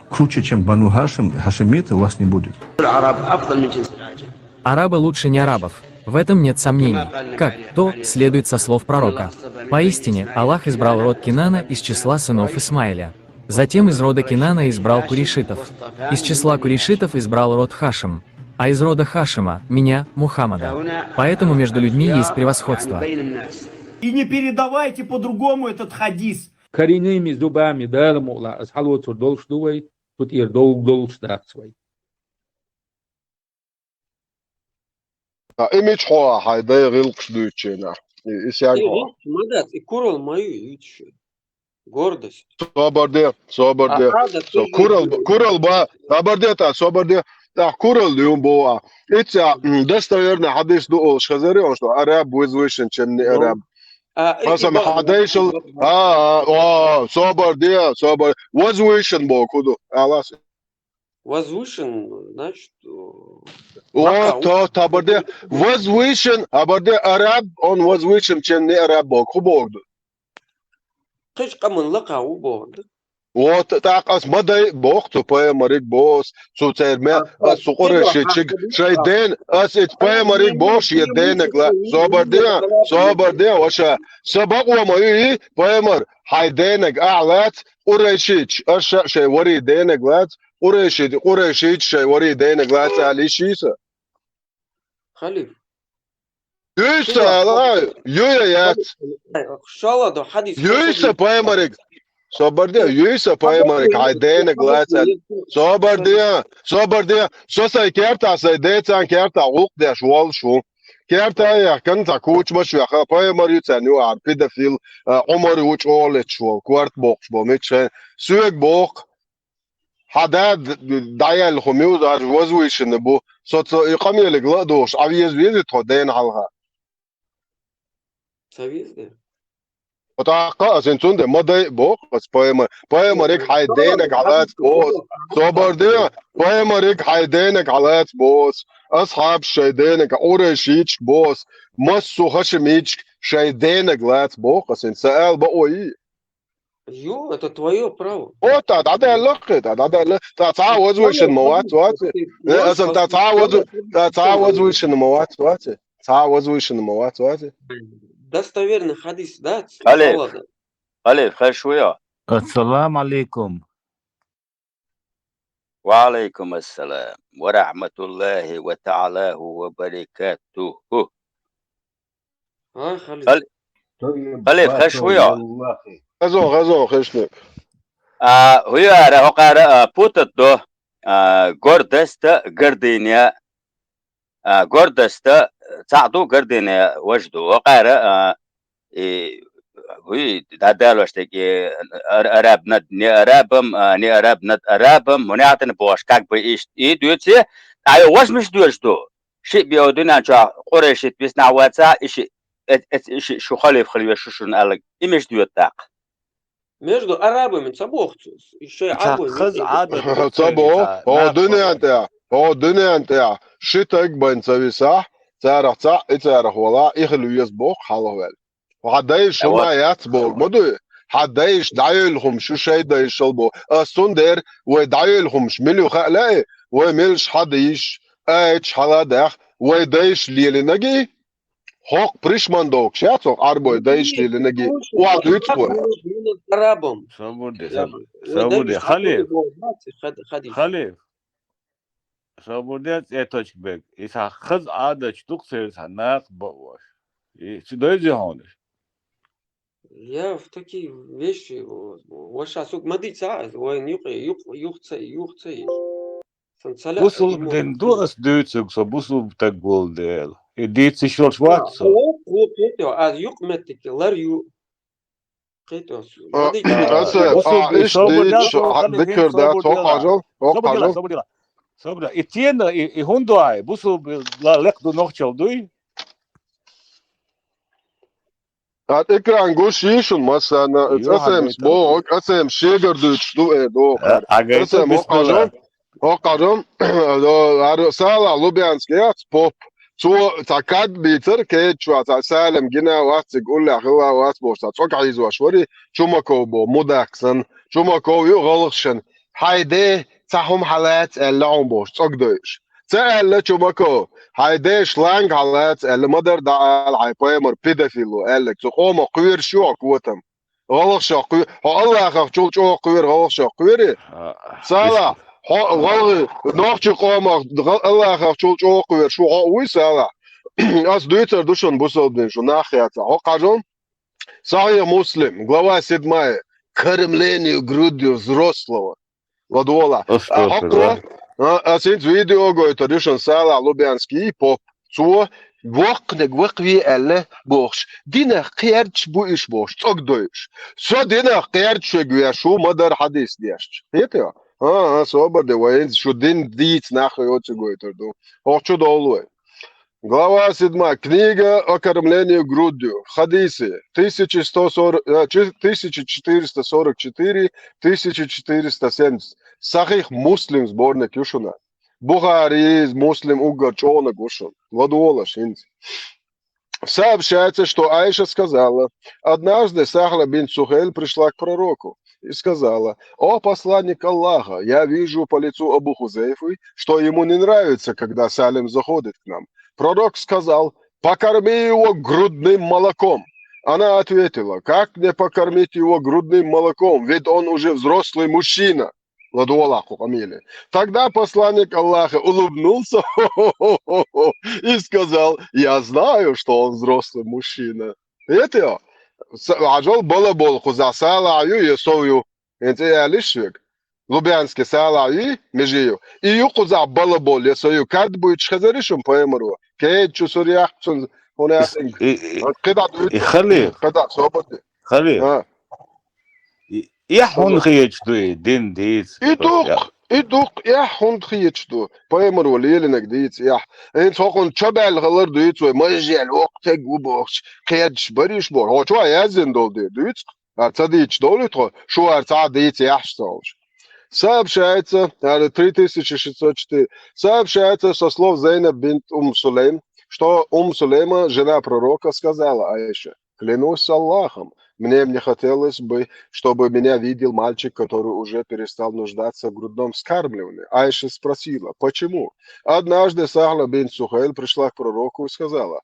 круче, чем Бану Хашим, хашимиты, у вас не будет. العرب أفضل من جنس الأعجم. Арабы лучше неарабов. В этом нет сомнений. Как то следует со слов пророка. Поистине, Аллах избрал род Кинана из числа сынов Исмаиля. Затем из рода Кинана избрал курейшитов. Из числа курейшитов избрал род Хашим. А из рода Хашима, меня, Мухаммада. Поэтому между людьми есть превосходство. И не передавайте по-другому этот хадис. Коренными зубами, Дала мукъ лахь, ас хьалоцур долуш ду вай, цу тӀера довг долуш дац вай. А, и мичахьо хьайн дай гӀиллакхаш дуьйцучу хенахь? И, и И сяг хьо? гӀиллакхаш ма дац, и куралла ма ю, юьйцуш. Гордость. Собар де, собар А де. ада Со тоже курал, есть. Курал ба, собар де, та, собар де. Та курал ю бо а. Ица, м, достоверный хадис ду олуш хазар ю, что араб возвышен, чем не Ну. араб. А, Хасан эти ба- хьадайшал, а, а, о, собар де, собар. Возвышен бо куду. Алас. Возвышен, значит, э, О, лакха, то, у- табарде, возвышен, абарде араб, он возвышен, чем не араб бо, ху богду. Кхечу къаман лакха ву боху. Вот, тӀаккха ас ма дай боху цу пайхамариг бос, цу церме, А, ас цу а, къурайшичиг, а, шай а, ден, ас ит а, пайхамариг а, боху, шен а, денаг ла, а, собар де, а, собар де, ваша, са бакъо ма ю и, пайхамар, хьай денаг ахь лац, къурайшич, ас ша шай вари денаг лац, къурайши, къурайшич шай вари денаг лац, али шиса. Халиф. Юйса, Шуна, ала, юя яц. Шала до хадис. Юйса пайхамариг. Собар де, юйса пайхамариг, хай денаг лацал. Собар де, собар де, со сай керта, сай децан керта, гӀулкх деш волуш ву. Керта яхкан ца кучмаш веха, пайхамар ю цан ю ар, педофил, а, Умар ю чӀолечу вол, кварт бокхуш бо, мичхен, суьг бокх. Хьан да д-, д-, дӀаяьлла хӀума ю, даже возвышенный бу. Со ца и къамелиг ла а дохуш, Ӏа веза веза тхо дена хьалха. Ца веза де? ТӀаккха ас ин цунде ма дай боху, ас пайма-, паймариг хьай денаг хьалац боху. Собар де, паймариг хьай денаг хьалац боху. Асхьабаш шай денаг, Къурайшичка боху. Массо хашамичка шай денаг лац боху, ас ин са ала баой. Ю, это твоё право. О, та дӀадаьлла кхе, та дӀадаьлла. Та цхьа возвышен ма вац, вац. Э, аса та цхьа возв-, та цхьа возвышен ма вац, вац. Цхьа возвышен ма вац, вац. Достоверный хадис, да? Халиф. Халиф, хаш вуя? Ассаламу алейкум. Ва алейкум ассалам. Ва рахматуллахи ва та'алаху ва баракатуху. А, Халиф. Хал-, Халиф, хаш вуя? Хазо, хазо, хешни. А, хӀуяра, хӀокхара, а, путат до. А, гордость, гордыня. А, гордость, цхьаъ ду, гордыня вож ду. ХӀокхара, а, и, хӀуй, дӀадалош тӀе, ар-, араб над не арабам, а, не араб над арабам, хӀунда аьлла бохуш, как бы и, и дуьйцу, а, йо, вож миш дуьйцуш ду. Шиъ беу дуьнен чохь къурайшит виснахь вацахь, и шиъ, э, э, и шиъ шу халиф хила веш шу шуна аьлларг, и миш доьду тӀаккха? Между арабами ца боху цо. И шайн Ца Ӏарбой хаза мегий. Ӏадат Ца бо, ца хӀо дуьнен тӀехь, хӀо дуьнен тӀехь, ши таг бан ца висахь, царах цхьаъ, и царах вала, и хила веза боху хьалхаваьлла. Хьан дайша хӀума яц боху, ма дуй? Хьан дайша дӀайолу хӀумаш ю шайн дайшал боху. Ас цундела вай дӀайолу хӀумаш мила ю хаьа лаьий, вай мелаш хьан дийш, айча хьала а даьхна, вай дайша лелинарг, хӀокху пришмандовкаш яц хӀокху Ӏарбой дайша лелинарг, охьа дуьйцу вай. Арабам. Собар де, собар де. Собар де. Халиф. Халиф. Собар де, цӀе точка бег. Иза хаза Ӏадаташ ду-кх церан цхьа накха баош. И цу дойзи хьонаш. Я в такие вещи, ваша сук ма дийца, вайн юкъе, юкъ, юха ца, юха ца еш. Сан ца лаьа, Бусулба дин ду ас дуьйцург, со бусулба стаг волу дела. И дийца йиш йолуш вац со. Вон, вон, кхетё, аз юкъ меттиг лар ю. Кхетё, ма дийца. Аса, а, иш дийца, хьан дикар дац, хӀокху хьажал, хӀокху хьажал. Собар де, собар де. И тена, и, и хӀунда ду хьай? Бусулба ла-, лекха ду нохчалла дуй? Ат экран гуш йийшун массарна, ЦӀасемс боху, ЦӀасемс шегара дуьйцуш ду, э, доху. ЦӀасем, хӀокху хьажал, хӀокху хьажал, ара Салахь Лубянский яц, поп. Цо цхьа кад бийцар, кеда чохь цхьа салам гина вац, цига уллехь хилла вац бохуш, цхьа цӀог хьийзош вари, Чумаков боху, мудак санна. Чумаков ю гӀалгӀашна. Хьайн де цхьа хӀума хьалаца аьлла хьуна бохуш, цӀог дойуш. Ца аьлла Чумаков, хьайн ден шланг хьалаца аьлла, ма-дарра дӀаала, хьайн пайхамар педофил ву аьлларг, цу къомах кхоьруш ю хьо котам. ГӀалгӀашах кхоь-, хьо Аллахах чул чӀогӀа кхоьру гӀалгӀашах кхоьрий? Салахь, хьо гӀалгӀа-, нохчийн къомах гӀал-, Аллахах чул чӀогӀа кхоьруш ву хьо вуй, Салахь? Ас дуьйцур ду шуна, бусалба дин, шу нах яцахь. ХӀокху хьажал? Сахьихь Муслим, глава седьмая, кормлению грудью взрослого. ЛадогӀалахь. Ас хӀокхо, а, ас хӀинца видео гойтур ю шуна, Салахь Лубянский, поп. Цо воккханиг вакхаве аьлла бохуш, динах кхердаш бу уьш бохуш, цӀог дойуш. Со динах кхердаш верг веш ву, ма-дарра хьадис дешча. Хетий? А, а, собар де, вай хӀинца шу дин дийца нах йоцург гойтур ду. ХӀокху чу довла вай. Глава седьмая. Книга о кормлении грудью. Хадисы. Тысяча сто сорок, э, чи-, тысяча четыреста сорок четыре, тысяча четыреста семьдесят. Сахьихь Муслим сборник ю шуна. Бухари, Муслим уггар чӀогӀаниг ву шуна. ЛадогӀалаш хӀинца. Сообщается, что Айша сказала: «Однажды Сахла бинт Сухейль пришла к пророку и сказала: „О посланник Аллаха, я вижу по лицу Абу Хузейфы, что ему не нравится, когда Салим заходит к нам“. Пророк сказал: „Покорми его грудным молоком“. Она ответила: „Как мне покормить его грудным молоком, ведь он уже взрослый мужчина“?» ЛадогӀалахь кху къамеле. Тогда посланник Аллаха улыбнулся и сказал: «Я знаю, что он взрослый мужчина». Хетий? Хьажал, балаболу кхузахь Салахь ю я сов ю? ХӀинца и аьлла иш вега. Лубянский Салахь ю, меже ю. И ю кхузахь балаболу я сов ю? Кад буьйцуш хезара шуна пайхамаро? Кеда чу сур яхчун хӀуна ясинг. И, и, кхидӀа дуьйцу. И хали. КхидӀа собар де. Хали. А. И, эхь хӀунда хеташ ду и дин дийца? И дукх, и дукх, эхь хӀунда хеташ ду? Пайхамаро лелинарг дийца эхь. ХӀинца хӀокхунна чо баьлла хилар дуьйцу вай, мажел воккха стаг ву бохуш, кхердаш барийша боху. Хьо чохь яздина долу де дуьйцу-кх? Ара ца дийцаш долу тхо, шу ара цхьа а дийца яхьаш ца олуш. Сообщается, ара, три тысячи шестьсот четыре. Сообщается со слов Зейнаб бинт Ум Сулейм, что Ум Сулейма, жена пророка, сказала Айше: «Клянусь Аллахом, мне не хотелось бы, чтобы меня видел мальчик, который уже перестал нуждаться в грудном вскармливании». Айша спросила: «Почему?» Однажды Сахла бинт Сухейль пришла к пророку и сказала: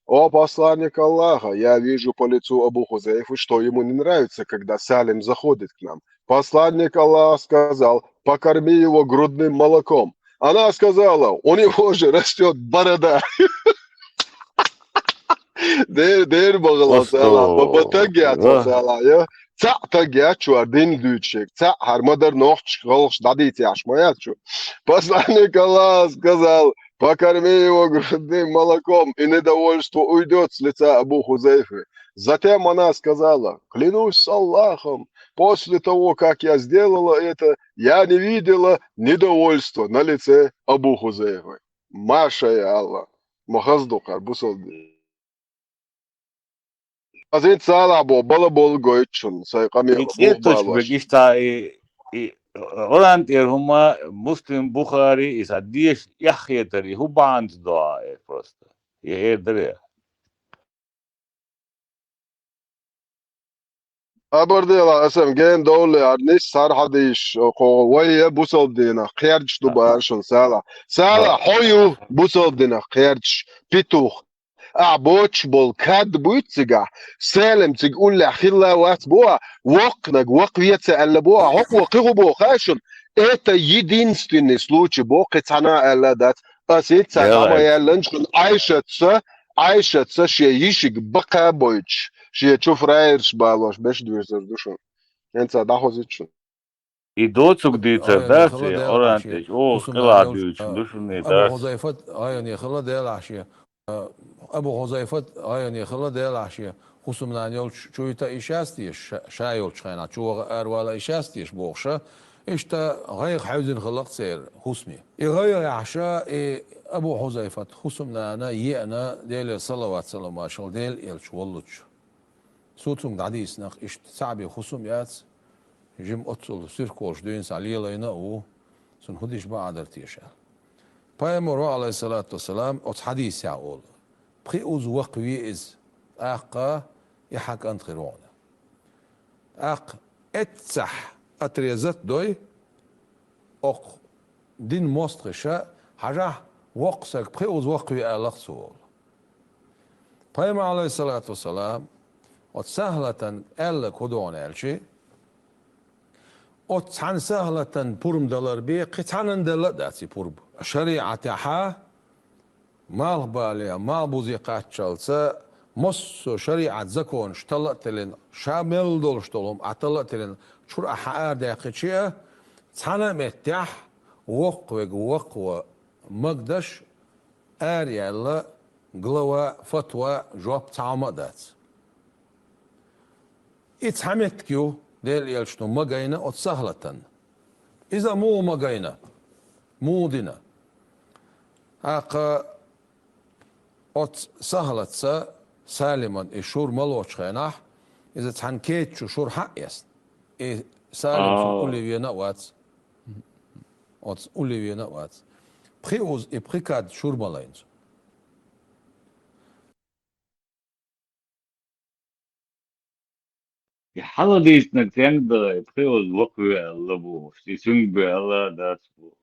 «О посланник Аллаха, я вижу по лицу Абу Хузейфы, что ему не нравится, когда Салим заходит к нам. Посланник Аллаха сказал: „Покорми его грудным молоком“. Она сказала: „У него же растёт борода“». Дер, дер багала Салахь, баба таг яц Салахь, я. Цхьаъ таг яц чуьра дин дуьйцуш ерг. Цхьаъ хӀара ма-дарра нохчашка, гӀалгӀашка дӀадийца яхьаш ма яц шу. Посланник Аллаха сказал: «Покорми его грудным молоком, и недовольство уйдёт с лица Абу Хузейфы». Затем она сказала: «Клянусь Аллахом, после того, как я сделала это, я не видела недовольства на лице Абу Хузейфы». Маша Аллах. Ма хаза ду кхара бусалба дин. Азин цала бо бала бол гойтчун, сай къамел. И цӀе тачбег иштта и, и Къуръан тӀера хӀума, Муслим, Бухари, и сан деша эхь хетар, и хӀу бахьанца доа, э, просто. Я эр дара я. Абардела, асан ген довле, ар нис сар хьадийш, кхо вай я бусалба динах, кхердаш ду бааршун, сала. Сала, хьо ю бусалба динах, кхердаш, петух. А боч бол кад буй цигахь, селем циг уллехь хилла вац бо, воккхнаг вокх веца аьлла бо, хьо кхо кхиху бо хашун, это единственный случай бо, кхи цхьана аьлла дац, ас ит ца Делай. Хьама яьлланчкъун Айшатца, Айшатца шен йишиг бакха бойтуш, шен чу фраерш балош беш дуьрзар ду шун. ХӀинца дӀахозуьйту шун. И доцуг дийцар Ай, дац, хала и Делахь Къуран шен тӀе, о, хӀусамнана къила йолчу, дуьйцуш а, ду шуна и Абу дац. Хузайфат, ай, хала Делахь шен, а, Абу Хузайфат, ай, хала Делахь шен хӀусамнана йолчу чу йита йиш яц теша, ша, ша йолчу хенахь, чу ваха аравала йиш яц теша бохуша, иштта гӀайгӀа хьаьвзина хала-кх церан хӀусаме. И гӀайгӀа яхьаша, и Абу Хузайфат хӀусамнана еана Делера салават-салам машал Дела элча воллучу. Цо цунга дӀадийцинарх иштта цхьаъ бен хӀусам яц, жима оццул сирхколуш дуьйна схьа лелайна а ву, цунна хӀун дийш бан а дара теша аьлла. Пайхамаро, Ӏалайхиссалату вассалам, оцу хьадийсехь олу: «Пхи уз вакха ве иза, тӀаккха и хьан кӀант хир ву хьуна». ТӀаккха эццахь отрезать дой, окху дин мостагӀаша, хьажахь, воккха саг пхи уз вакха ве аьлла-кх цо олу. Пайхамар, Ӏалайхиссалату вассалам, оцу Сахьлатан аьлларг хӀун ду хьуна аьлчи, оцу цхьана Сахьлатан пурба далар бен, кхин цхьанна делла а дац и пурба. ШариӀатехьа, малхбалехьа, малхбузе кхаччалца, массо а шариӀат законаш талла а теллина, ша мел долуш долу хӀума ахь талла а теллина, чуьра ахь хьан арадаьккхича а, цхьана а меттехь воккхавега воккхаво магадаш, араяьлла глава, фатва, жоп цхьа хӀума а дац. И цхьа меттиг ю, Делан элчано магийна оцу Сахьлатан. Иза муха магийна? Муха дина? ТӀаккха оцу Сахьлатца Салиман и шура ма лоцучу хенахь, иза цхьана кеда чу шура хьа а эцна. И Салим цунна улле вена а вац. Оцу улле вена а вац. Пхи уз и пхи кад шура ма лайна цо. И хьала дийцинарг стенга далай, пхи уз вакха ве аьлла бу, и цуьнга бе аьлла дац бу.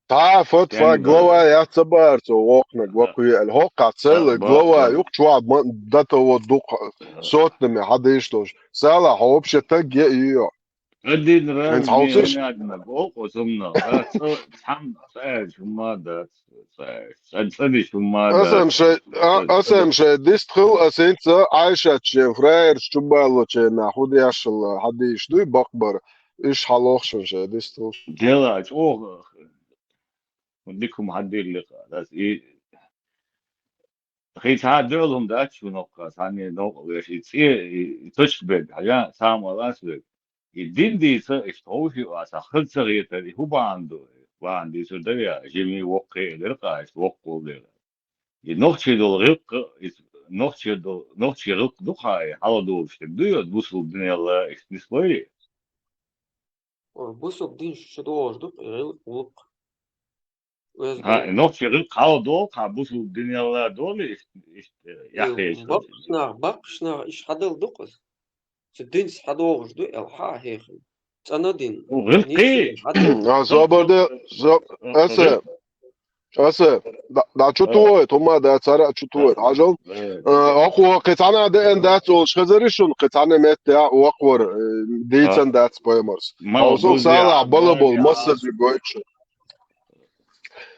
Та фат фа Стенга далай. Глава яц ца баар цо воккханарг вакха ве аьлла. ХӀокхахь цела Ба-, ба-, глава ба-, юкъ чохь ма-, дата вот дукха сотнами хьадийш долуш. Сала хьо вообще таг е а йо. Один раз Хьайн цхьа уциш? Миллиардна боху сумна. А, цо, цхьам, цаьраш хӀумма дац, цаьраш. Цан цӀаниш хӀумма дац. Асан шай, а, асан шай дистхил, ас хӀинца Айшат шен фраерш чу баллочерна хӀу дешал хьадийш дуй бакъбар. Иш хьалохшун шай дистхил. Дела, чӀогӀа. Дика хӀума хьадийрли кха, дац. И Хи цхьа а дуьхьал хӀума дац шуна хӀокху, цхьанне новкъа веш, и цӀе, и, и точка берг, хьажа, цхьа а ма лац верг. И дин дийца, иштта ховши а, аса хаза ца хетар, и хӀун бахьана ду? Бахьана дийцур дара я, жимий воккхий а дара кха, иштта воккхул дера. И нохчий долу гӀиллакх, и нохчий долу, нохчий гӀиллакх ду кха, и хьала долуш дерг ду, и бусул динелла, иштта нислой? Ой, бусул дин шу догӀуш ду, и гӀиллакх, гӀуллакх. Веза ХӀа, долу. И нохчий гӀиллакх хьала долу, хьан бусул динелла долу, иш-, иш-, Ил яхъеш. Баккхаш нах, баккхаш нах, иш хьадал ду кхуз. Цу динца хьадогӀуш ду, эл хьа а хьехина. ЦӀана дин. Ну, гӀиллакхий. Ницкъ дин хьадал. А, собар де, со-, аса, аса, да, да, чу туоет, хӀума да, цара чу туоет, хьажал. Э. А, окхо, кхи цхьана деан дац, олуш хазар шун, кхи цхьана метте, а, вакхвар, э, дийцан дац поймарс. Хьо сул салахь бала бол, масса зуьгойтчу.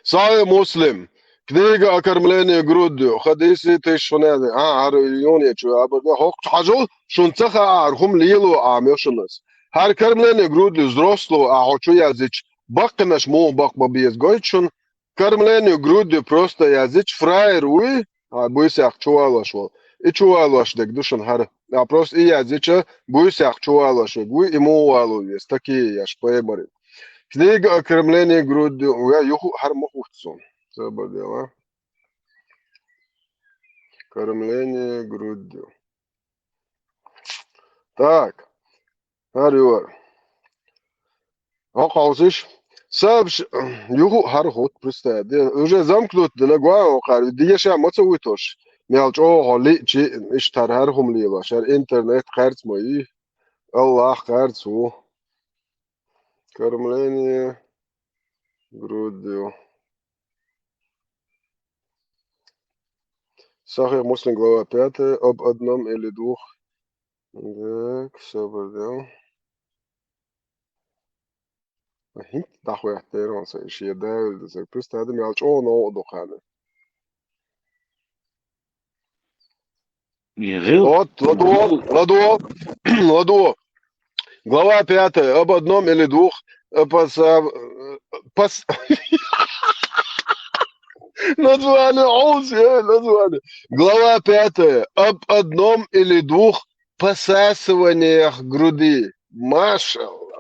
Сахьихь Муслим. Книга о кормлении грудью. Хадиси тыш шуна яздина. А, хӀара юн ечу абарда. ХӀокху хьажал, шун ца хаа хӀара хӀума лело Ӏамайо шунас. ХӀара кормление грудью взрослого а хьо чу яздича, баккхинаш муха бакъ ма беза гойту шун. Кормление грудью просто яздича, фраер вуй, а, буьйсех чувалош вол. И чувалош дерг ду шун хӀара. А, просто и яздича, буьйсех чувалош верг вуй, и муха вало веза. Такие яш, поймари. Книга о кормлении грудью. Я юху хӀара ма хӀутту суна. Ца бадела. Кормление грудью. Так. ХӀара юар. Хьо кховсиш? Сабш, юху хӀара хӀутту, представь. Де, уже замкнут дина гуа хӀара. Деша ма ца вуьтуш. Мел чӀогӀа хьо лиъчи, иштта хӀара хӀума лелош. ХӀара интернет кхерц ма йий. Аллах, кхарц ву. Кормление грудью. Сахих Муслим, глава пятая, об одном или двух. Так, всё, пойдём. ХӀинца дӀахойтта дера вон са, шен давилла дезар. Просто адам ял чӀогӀа новкъа ду хана. ГӀил- Вот, ладу, ладу, ладу. Глава пятая, об одном или двух, э, поса-, э, пос-, название, о, всё, название. Глава пятая, об одном или двух посасываниях груди. Машалла.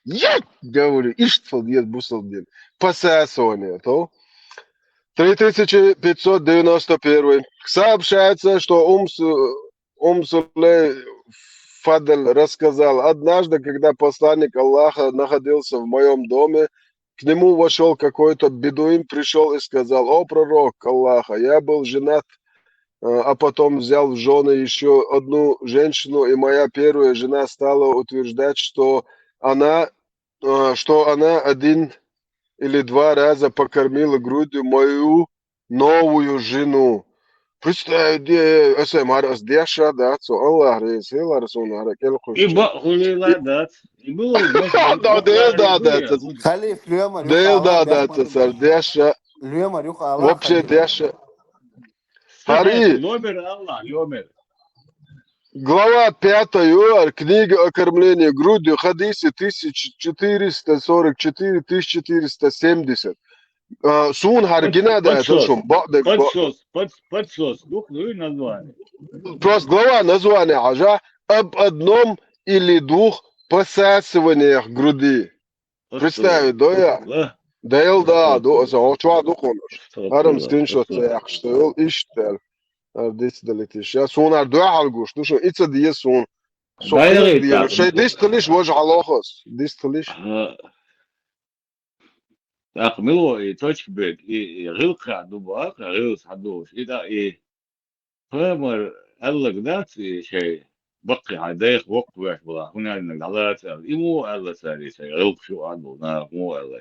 Я говорю, иштта деза бусалба дин. Посасывание, то. Три тысячи пятьсот девяносто первый. Сообщается, что Ум Су-, Ум Сулей Фадль рассказал: «Однажды, когда посланник Аллаха находился в моем доме, к нему вошёл какой-то бедуин, пришёл и сказал: „О, пророк Аллаха, я был женат, э, а потом взял в жёны ещё одну женщину, и моя первая жена стала утверждать, что она, э, что она один или два раза покормила грудью мою новую жену“». Представь, де, эсэм хӀара ас деш а дац, Аллах реза хилар, суна хӀара кӀелхуш. И бакъ хулила дац. И было, Да, Дела да дац. Халиф, лоьмар, Дела да дац, сар деш а. Лоьмар, юха Аллах. Вообще деш а. Хари. Лоьмар Аллах, лоьмар. Глава пятая, книга о кормлении грудью, хадисы тысяча четыреста сорок четыре, тысяча четыреста семьдесят. А, сун харгина да, это шум, ба-, да, ба-, Подсос, под-, подсос, дух, ну и название. Просто глава название, хьажа, об одном или двух посасываниях груди. Представь, да, я? Дела да, ду, аса, о, чуа ду хунаш. Арам скриншот ца яхаш, что ил иштта. Ар диц далитиш. Я сунар дуьхьал гуш, ду шу, ица дие сун. Со Дайгъи хилар дие. Так. Шай дисталиш, вож хьалохас. Дисталиш. Ага. Так, мило и точка бег, и, и гӀилкха ду бах, гӀилс хьадуш. И да, и Памар аьллаг дац и шай, баккхий хьай дайх воккха веш бала, хӀунда аьллинаг дӀалаца аьлла. И мо аьлла цари шай, гӀилкх шу а ду, нах мо аьлла.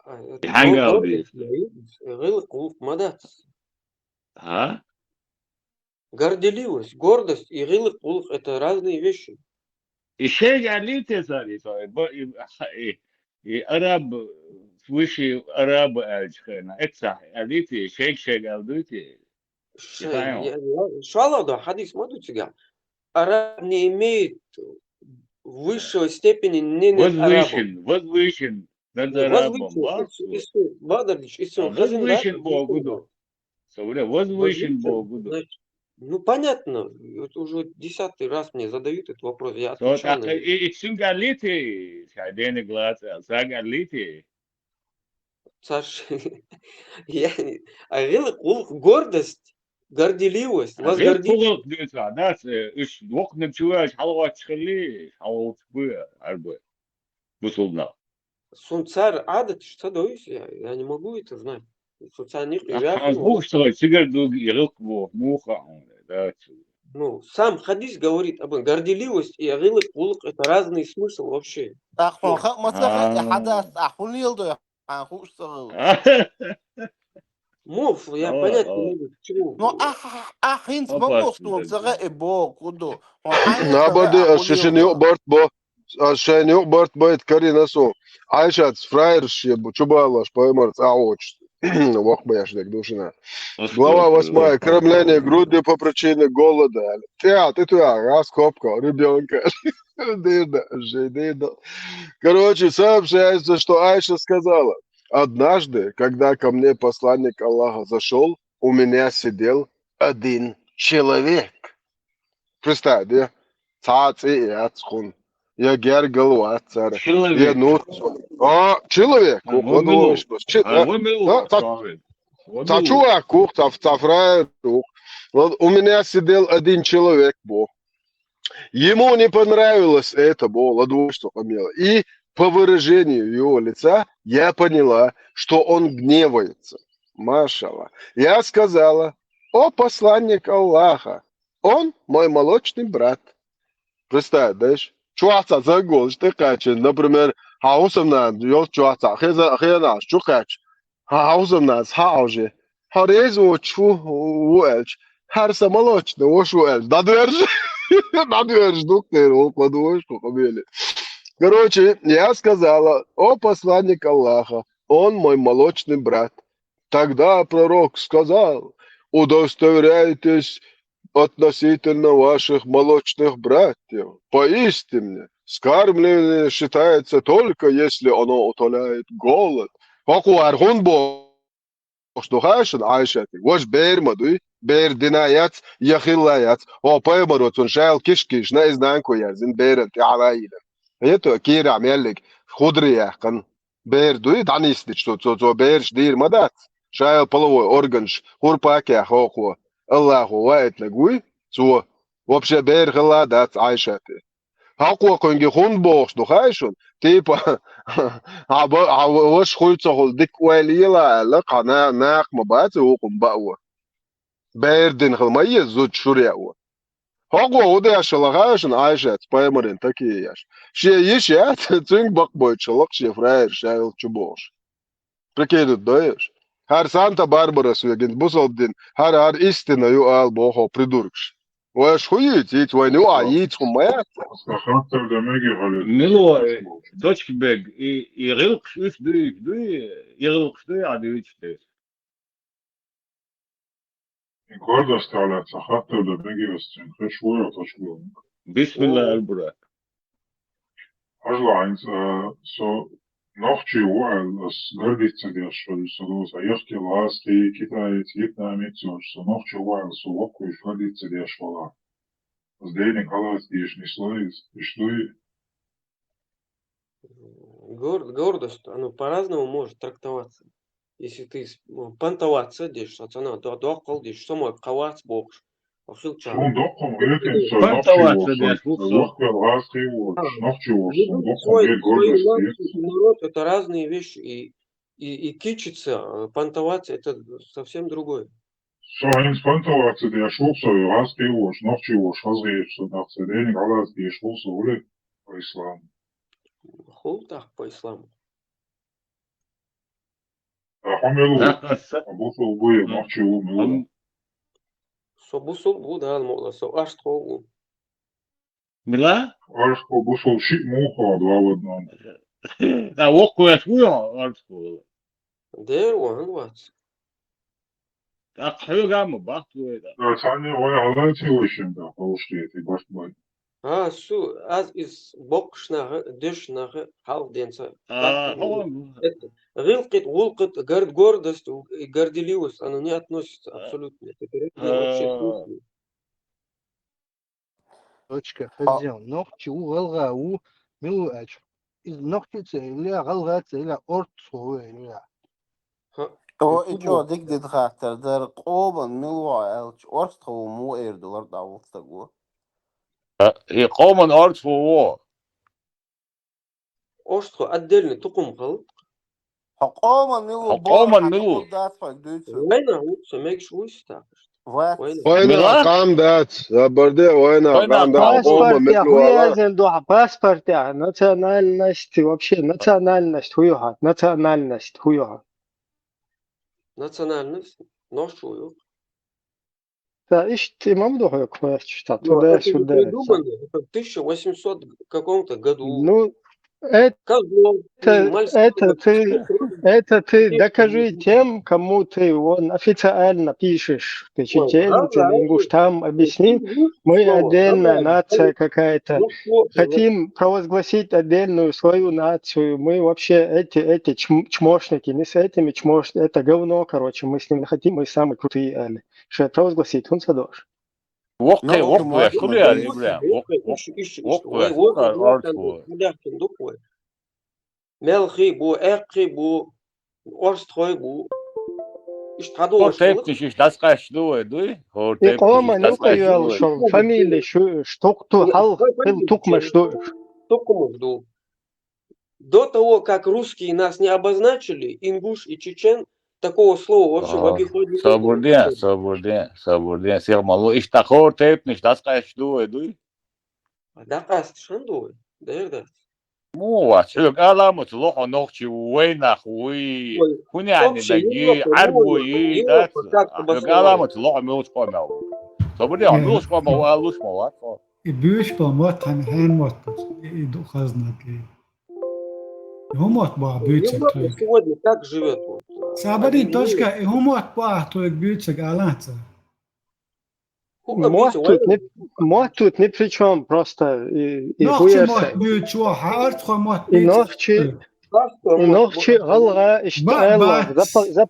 А, это И хьанга гор-, аьлла гордость дийша? ГӀилкх гӀулакх ма дац. А? Горделивость, гордость и гӀилкх гӀулакх — это разные вещи. И шайга аьллий те цари шай, ба-, и, ха-, и, и араб выше араба аьлча хена, эццахь аьллий те, шайга шайга аьлла дуй те? Ше-, Исаев. я, я, шоллагӀа да, хьадис ма ду цигахь. Араб не имеет высшего степени не над арабом. Возвышен, возвышен над арабом, Возвышен, ва? Ису-, Ису-, Бадаргич, Ису, А, хазин да, возвышен богу ду. Со вре возвышен Возвышен, богу ду. Значит, ну, понятно, это уже десятый раз мне задают этот вопрос, я Со отвечаю на так, него. И, и цунга аьллий те, шай дена глаз, а, цунга аьллий те. Царш-, я, а гӀилкх гӀулакх, гордость, горделивость, А гӀилкх возгордиться. гӀулакх дуьйцу, а, дац, э, уьш воккханиг чу ваьлча хьалагӀотташ хилли, хьалагӀотташ бу, арбу. Бусулба нах. Сун цар Ӏадаташ ца дойса, я, я не могу это знать. Сун царна юкъе А, ваьхна хьан хууш ца хой, цигара ду и гӀилкх боху, муха хьуна, дац. Ну, сам хадис говорит об этом. Горделивость и гӀилкх гӀулакх — это разный смысл вообще. ТӀаккха хьо хаа ма ца хаьа, А. хьадац, а хӀун леладой, хьан хууш ца хилла. Муф, я Ала, понять не ала. могу, почему. Ну, ахь, ахь хӀинца ма Опасно, боху, да. ца хаьа боху, хӀун ду. Хьо хьан Набаде, ца хаьа, а ахь хӀун шишина леладой. юкъ барт бо, а шайна юкъ барт байта карина со. Айшат фраерш шен бу-, чубалош, паймар цӀа а воцуш. Вокх беш дерг ду шина. Глава восьмая. Кормление грудью по причине голода. ТӀехьа, тӀе тоьхна, а скобка, ребёнка. Дерда, жей, дерда. Короче, сообщается, что Айша сказала: «Однажды, когда ко мне посланник Аллаха зашёл, у меня сидел один человек». Представь, да? Цхьа а цӀе яц хьуна. Я гергал вац цара. Человек. Я нуц. А, человек, А, хьо вон мила ву? вуйш баш. Чи-, А, а, вон мила ву? а, ца-, Вон мила ву? цхьа чувак ву, цхьа, цхьа фраер ву. Вот у меня сидел один человек, бо. Ему не понравилось это, бо, ладугӀуш цо къамел. И по выражению его лица я поняла, что он гневается. Машалла. Я сказала: «О посланник Аллаха, он мой молочный брат». Представь, даш? Чохь цхьа занг волуш тӀекхаьччина, например, хьан хӀусамнана йолччохь цхьа хеза-, хенахь чу кхаьчча, хьан хьан хӀусамнанас хьан Ӏовжи? Хьо реза воцуш ву, ву аьлча, хӀара сан молочный ваша ву аьлча, дӀадоьржа. ДӀадоьржа ду-кх тера, вовка, ладугӀуш кху къамеле. Короче, я сказала: «О посланник Аллаха, он мой молочный брат». Тогда пророк сказал: «Удостоверяйтесь относительно ваших молочных братьев. Поистине, скармливание считается только, если оно утоляет голод». ХӀокхо хӀара хӀунда бохуш ду хаьий шуна, Ӏайшатий? Важа бер ма дуй, бер дина яц, я хилла яц. ХӀо пайхамаро цунна шайла кишка йийшина, иза нанко яьрзина, беран тӀе хьала а йиллина. Хьета, кийрахь меллиг, худра яьккхина. Бер дуй, дӀанисдича цо, цо, цо бераш дийр ма дац. Шайла половой органаш хурпа а кехь хӀокхо, Аллахо ваийтинарг вуй цо. Вообще бер хилла а дац Ӏайшатий. ХӀокхо кхуьнга хӀунда бохуш ду хаьий шуна? Типа, хьан ба-, хьан ваша хуй ца хуьлу дика ойла ела аьлла, кхана накха ма бац и вукхунна баа. Бер дина хила ма еза зуда шура яа. ХӀокхо хӀун деш хилла хаьий шуна Ӏайшатца пайхамарна такие еш? Шен йиша яц, цуьнга бакъбойтуш хилла-кх шен фраер шайла чу бохуш. Прикинуть дойуш? ХӀара Санта-Барбара соьгина бусалба дин, хӀара, хӀара истина ю ала боху придургаш. Вай аша хӀун йийца, йийца вайна юкъахь йийца хӀума ма яц? Сан хаттар дан мегий хьо? Мила ву, э, дочка бег, и, и гӀиллакхаш уьш дуьйцуш дуй, и гӀиллакхаш дуй, а дуьйцуш дерг? И гордость тӀехь лаьцна хаттар дан мегий ас цуьнга, хезаш вуй хьо, точка бег? Бисмилла, Аль-Бурак. Хьажал хьайна, а, со нохчи ву аьлла, ас гордиться деш хилча, со ду, сан йохкел гӀазкхи, китаец, вьетнамец йоцуш, со нохчи ву аьлла, со воккхавеш гордиться деш вала. Ас дерриг хьалаца дешнаш ло иза, иштта дуй? Гор-, гордость, оно по-разному может трактоваться. Если ты с-, ну, понтоваться деш, со цана до-, доккхал деш, со мой кхавац бохуш. Ахил ча. Суна доккхал гӀертина со нохчи ву, со вахкал гӀазкхи ву, нохчи ву, суна доккхал гӀерт гордость. Свою нацию и народ — это разные вещи. И, и, и кичиться, э, понтоваться — это совсем другое. Со хӀинца понтоваться деш ву, со гӀазкхи ву, нохчи ву, хазгӀерта со нах, сан дерриг хьалаца деш ву со, вули, по исламу. Хул тӀаккха по исламу. Ткъа хьо мила ву? Ткъа аса. Хьо бусулба ву, я нохчи ву, мила ву? Со бусулба ву, Дала мукъ лахь, со орстхо ву. Мила? Орстхо, бусулба шиъ муха хьо, два в одном? Ткъа воккхавеш ву хьо, орстхо ву? Де, ван вац. ТӀаккха хьоьга а ма бахт вай тӀаккха. Ткъа цхьанне вай хьалаца вай шин тӀаккха, ховш тӀе, тӀе барт бай. А, су, аз из боккхуш наха, деш наха, хьалха денца. А, хьо. Это, гӀилкхит, гӀулкхит, гор-, гордость и горделивость, оно не относится абсолютно. Это перед ним вообще смысл. Точка, хезна. Нохчи ву, гӀалгӀа ву, мила ву аьлча, иза нохчи ца элира, гӀалгӀа ца элира, орстхо ву элира. О, и чӀогӀа дика дина хаттар дара, къоман мила ву аьлча, орстхо ву муха эр ду, лар дӀа ву стаг ву? А, и къоман орстхо ву. Орстхо отдельный тукхум хилла. Хьо къоман мила ву? Хьо къоман мила ву? Дац хьоьга дуьйцу. Вайна ву, со мегаш вуйса тахаш. Вац. Вайна. Вайна къам дац, забарде, вайна къам дац. Паспортехь хӀун яздан ду хьан, паспортехь, национальность, вообще национальность хӀун ю хьан? Национальность хӀун ю хьан? Национальность? Нохчо ю. Ткъа иштта ма ду хьоьга кхочуш, ткъа туда-сюда. Это придумано, это в тысяча восемьсот каком-то году. Ну, это, это ты, это ты докажи тем, кому ты вон официально пишешь, ты чеченец или ингуш, там объясни, мы отдельная нация какая-то, хотим провозгласить отдельную свою нацию, мы вообще эти, эти чм-, чмошники, не с этими чмош-, это говно, короче, мы с ними хотим, мы самые крутые, али. Шен провозгласить хӀунда ца до аша? Воккхе, воккхе, хӀун яц, Ибрахим? Воккхе, воккхе, воккхе, вай, воккхе, вай, вай, вай. Мелхий бу, эккхий бу, орстхой бу. Иштта хьадогӀуш хӀора тайпанаш иштта дӀасакъаьсташ ду вай, дуй? ХӀора тайпанаш иштта дӀасакъаьсташ ду вай? Фамилеш ю уьш, тукху-, хьал-, хила тукхамаш ду уьш. Тукхамаш ду. До того, как русские нас не обозначили, ингуш и чечен, такого слова вообще в обиходе не было. Собар де, собар де, собар де, сих ма ло. Иштта хӀора тайпанаш дӀасакъаьсташ ду вай, дуй? Дакъаста шан ду вай, дер дац. Муа, цуьнга аламут лохо нохчи вайнах вуй. Хуни ани даги, арбуи, дац. Цуьнга аламут лохо милуш къомел. Собри, милуш къомел алуш ма вац. И буьйш ба мотт хьан хьен мотт. И ду хазнат ли. Ху мотт ба буьйцаг твоьг. Сегодня так живет. Сабари точка, и ху мотт ба твоьг буьйцаг аланца. Мотт тут ни при чем, просто и, и нохчи мотт буьйцо, хьаарц хо мотт и нохчи, и нохчи гӀалгӀа, ишта айла, зап, зап,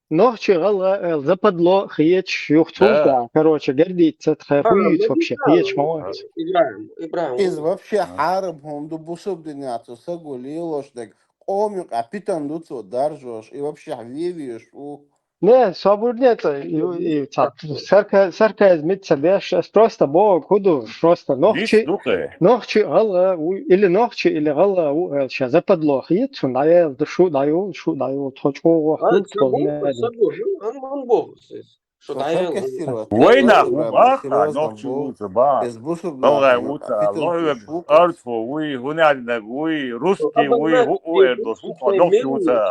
нохчи гӀалгӀа айла, западло хеташ юхцул да, короче, гордиться тха хуйц вообще, хеташ ма вац. Ибрагим, Ибрагим. Из вообще хьарам хӀума ду бусурдинацу сагу лелош дег, къоми къапитан ду цо даржош, и вообще вевеш у. Не, собур не ца, и, и ца, сарка, сарказм ца беш, ас просто бог, худу, просто нохчи, нохчи гӀалгӀа, или нохчи, или гӀалгӀа, у, эл ша западло хеташ, шу дӀаел, шу дӀаел, шу дӀаел, тхо чӀогӀа. Вайнах ву баха, нохчи вуца ба. ГӀалгӀай вуца, лохвег, арцхо вуй, хунядинаг вуй, русский вуй, ху уэрдо, ху нохчи вуца.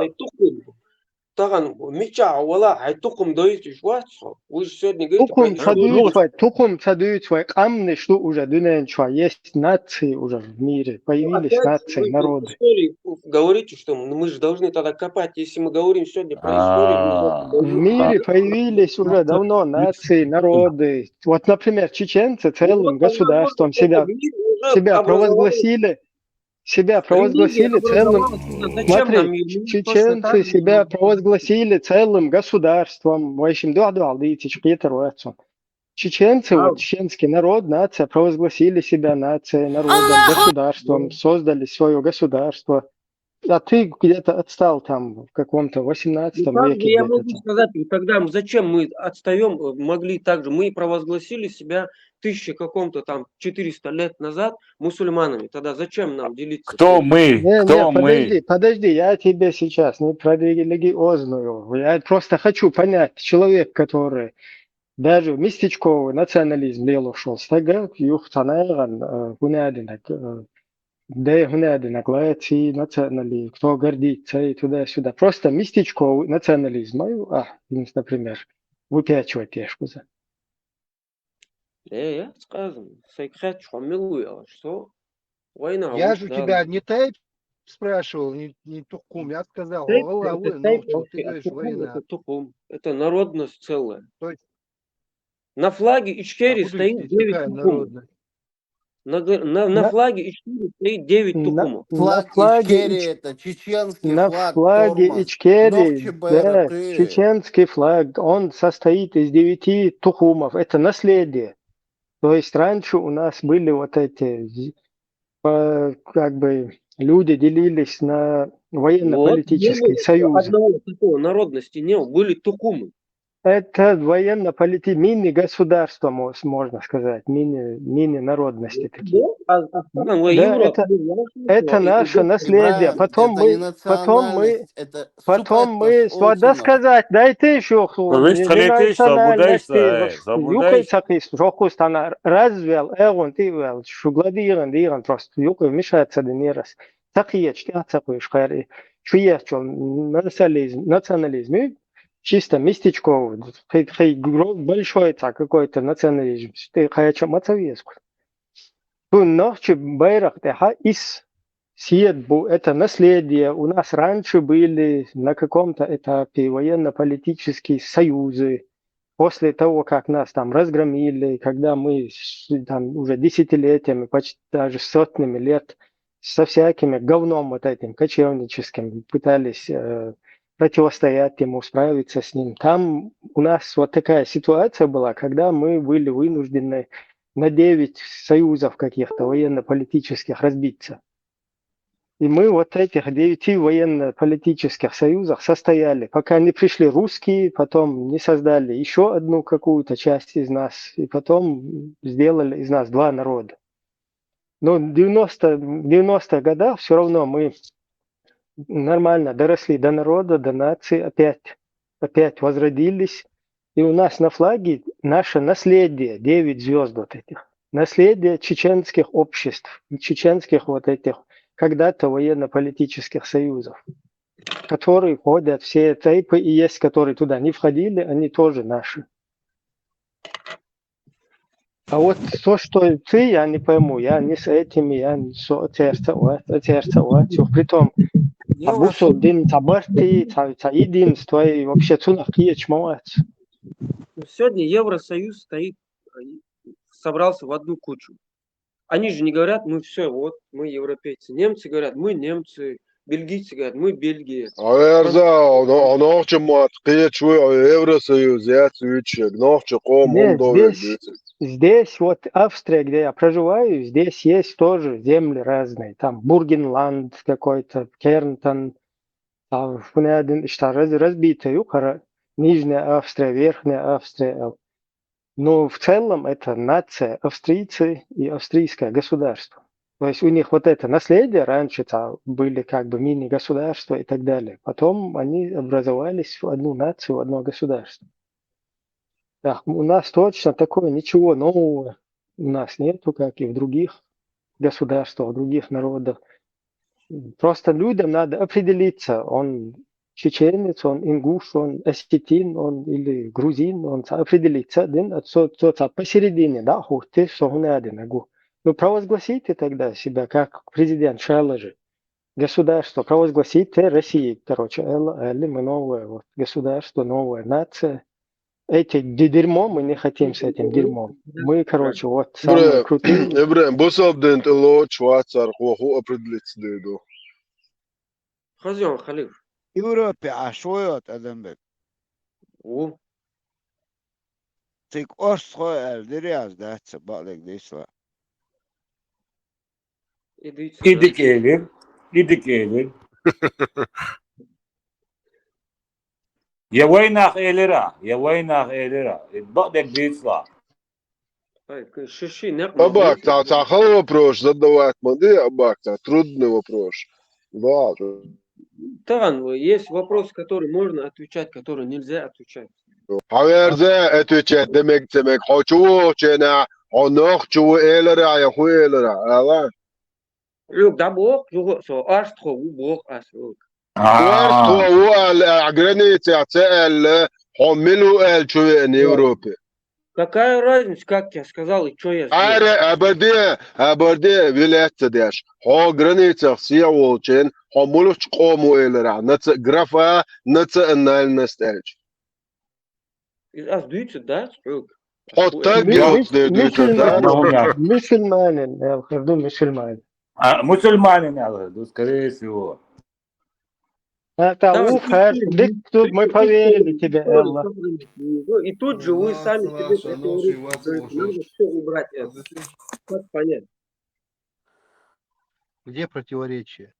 Таган мича вала хай тухум дойтиш вац хо. Уж сегодня говорит, тухум ца дуйц вай, тухум ца дуйц вай, къамниш ду уже дуьнен чуа, есть нации уже в мире, появились нации, народы. Говорите, что мы же должны тогда копать, если мы говорим сегодня про историю. В мире появились уже давно нации, народы. Вот, например, чеченцы целым государством себя, себя провозгласили. Себя провозгласили целым. Смотри, чеченцы себя провозгласили целым государством. В общем, дуал дуал дитич Петр Уэтсон. Чеченцы, вот чеченский народ, нация, провозгласили себя нацией, народом, государством, создали свое государство. А ты где-то отстал там в каком-то восемнадцатом веке. Я могу сказать, тогда зачем мы отстаем, могли также, мы провозгласили себя тысячи каком-то там четыреста лет назад мусульманами. Тогда зачем нам делиться? Кто мы? Не, кто не, мы? Подожди, подожди, я тебе сейчас не про религиозную. Я просто хочу понять, человек, который даже местечковый национализм лелошол стага, юх цанайган, хунядинаг, да хунядинаг лайци, национали, кто гордится и туда-сюда. Просто местечковый национализм, а, например, выпячивать тешкуза. Э, я сказано, сайкхач хамилуя, что война. Я же у тебя не тейп спрашивал, не, не тухум, я сказал. Это тухум, это народность целая. На флаге Ичкерии стоит девять тухум. На, на, на флаге Ичкерии стоит девять тухумов. Флаг Ичкерии — это чеченский на флаг. На флаге Ичкерии, да, чеченский флаг, он состоит из девяти тухумов. Это наследие. То есть раньше у нас были вот эти, как бы, люди делились на военно-политические союзы. Одного такого народности не было, были тухумы. Это военно-полити... мини-государство, можно сказать, мини, мини-народности такие. Да, а, а, да, это, это наше наследие. Потом мы, потом мы, потом мы, да сказать, дайте еще. Юкай цакис, жокус тана развел, эгун тивел, шугладиран, диран просто, юкай мешается динерас. Цакиеч, цакуеш хари. Чуечел национализм, национализм, чисто местечковый, хай, хай большой ца какой-то национализм, ты хай чё мацавеску. Ту нохчи байрах тӀехьа ис сиет бу, это наследие. У нас раньше были на каком-то этапе военно-политические союзы. После того, как нас там разгромили, когда мы там уже десятилетиями, почти даже сотнями лет со всякими говном вот этим кочевническим пытались э, противостоять ему, справиться с ним. Там у нас вот такая ситуация была, когда мы были вынуждены на девять союзов каких-то военно-политических разбиться. И мы вот этих девяти военно-политических союзах состояли, пока не пришли русские, потом не создали еще одну какую-то часть из нас, и потом сделали из нас два народа. Но в девяносто, в девяностых годах все равно мы нормально доросли до народа, до нации, опять, опять возродились. И у нас на флаге наше наследие, девять звезд вот этих. наследие чеченских обществ, и чеченских вот этих когда-то военно-политических союзов, которые входят, все тайпы и есть, которые туда не входили, они тоже наши. А вот то, что ты, я не пойму, я не с этими, я не с оцерца, оцерца, притом, а бусо дин, ца барти, ца, ца единство, и вообще цунах киеч мавац. Сегодня Евросоюз стоит, собрался в одну кучу. Они же не говорят, мы все, вот, мы европейцы. Немцы говорят, мы немцы. Бельгийцы говорят, мы Бельгия. Аверза, оно, оно чем мат, киеч вы, Евросоюз, я цвичек, нохче ком, Нет, он довер здесь, здесь вот Австрия, где я проживаю, здесь есть тоже земли разные. Там Бургенланд какой-то, Кернтон, там Фунядин, что раз, разбитая, Юкара, Нижняя Австрия, Верхняя Австрия. Но в целом это нация австрийцы и австрийское государство. То есть у них вот это наследие, раньше там были как бы мини-государства и так далее. Потом они образовались в одну нацию, в одно государство. Так, у нас точно такое ничего нового у нас нету, как и в других государствах, в других народах. Просто людям надо определиться, он чеченец, он ингуш, он осетин, он или грузин, он ца-, определиться, дин, а цо, цо ца посередине, да, хухты, сохунядин, агу. Ну, провозгласите тогда себя как президент Шалажи. Государство, провозгласите России, короче, Элла, Элли, мы новое вот государство, новая нация. Эти де- дерьмо, мы не хотим с этим дерьмом. Мы, короче, вот самые Бре, крутые. Эбрем, бусалден тыло чвацар хоху определиться деду. Хазион Халиф. Европе ашоят адамбек. О, Цик орс хой алдириаз даца балек дисла. идите. Идик элир, идик элир. Я вайнах элира, я вайнах элира. Бадек дисла. Ай, к- шиши, не Абак, та, та хал вопрос задавать моди, абак, та трудный вопрос. Да. Таган, есть вопросы, которые можно отвечать, которые нельзя отвечать. Хаверзе отвечать демек демек хочу чена, онох чу элера, я ху элера, ала. Люк, да бог, юго со, аш тхо, у бог, аш, люк. Уарт ху уал граница цел, хомилу эл чу в Европе. Какая разница, как я сказал и что я сделал? Аре, абаде, абаде, вилетца деш. Хо границах сия волчен, хо мулуч кому элера, наца графа, национальность элч. Из ас дуйцы, да, люк? Хо так Ми- делать ми- дуйца, да? Мусульманин, мусульманин, я хожу мусульманин. А, мусульманин, я говорю, скорее всего. Это Да, ухар, слушай, дик тут мы поверили тебе, Элла. Ну, и тут же вы сами себе противоречите. Говорит, надо все убрать это. Как понять? Где противоречие?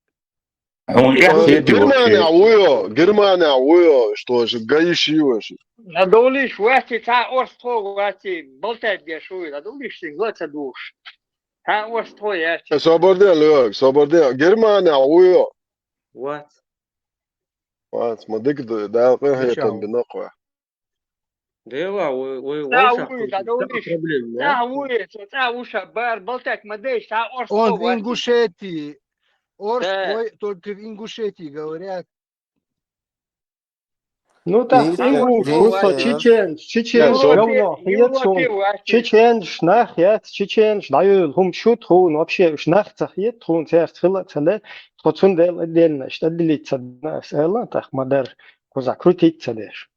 Он я Э, сидел. Германия уйо, Германия уйо, что же, гаиши ваши. Надолиш вати, та орсхо вати, болтать дешуй, надолиш ты глоца душ. Та орсхо я. Соборден, Лёк, соборден. Германия уйо. Вот. Вот, смотри, да, да, это биноква. Да я ва, ой, ой, Да, ой, уй, шахуй, надолиш. проблем, да? Та уй, та уша бар, болтать мадеш, та орсхо Он в вати. Ингушетии. Орс Да. хой только в Ингушетии говорят. Ну так, Минск, ингуш, Минск, кусо, да. чечен, чечен, Европе, говно, Европе ецун. вати. Чечен, шнах, яц, чечен, шдаюл, хум шут, хун, вообще, шнах цах ет, хун, церц, хила, цале, хоцун дел, отдельно, что делиться, нас, эла, так, мадар, куза, крутиться деш.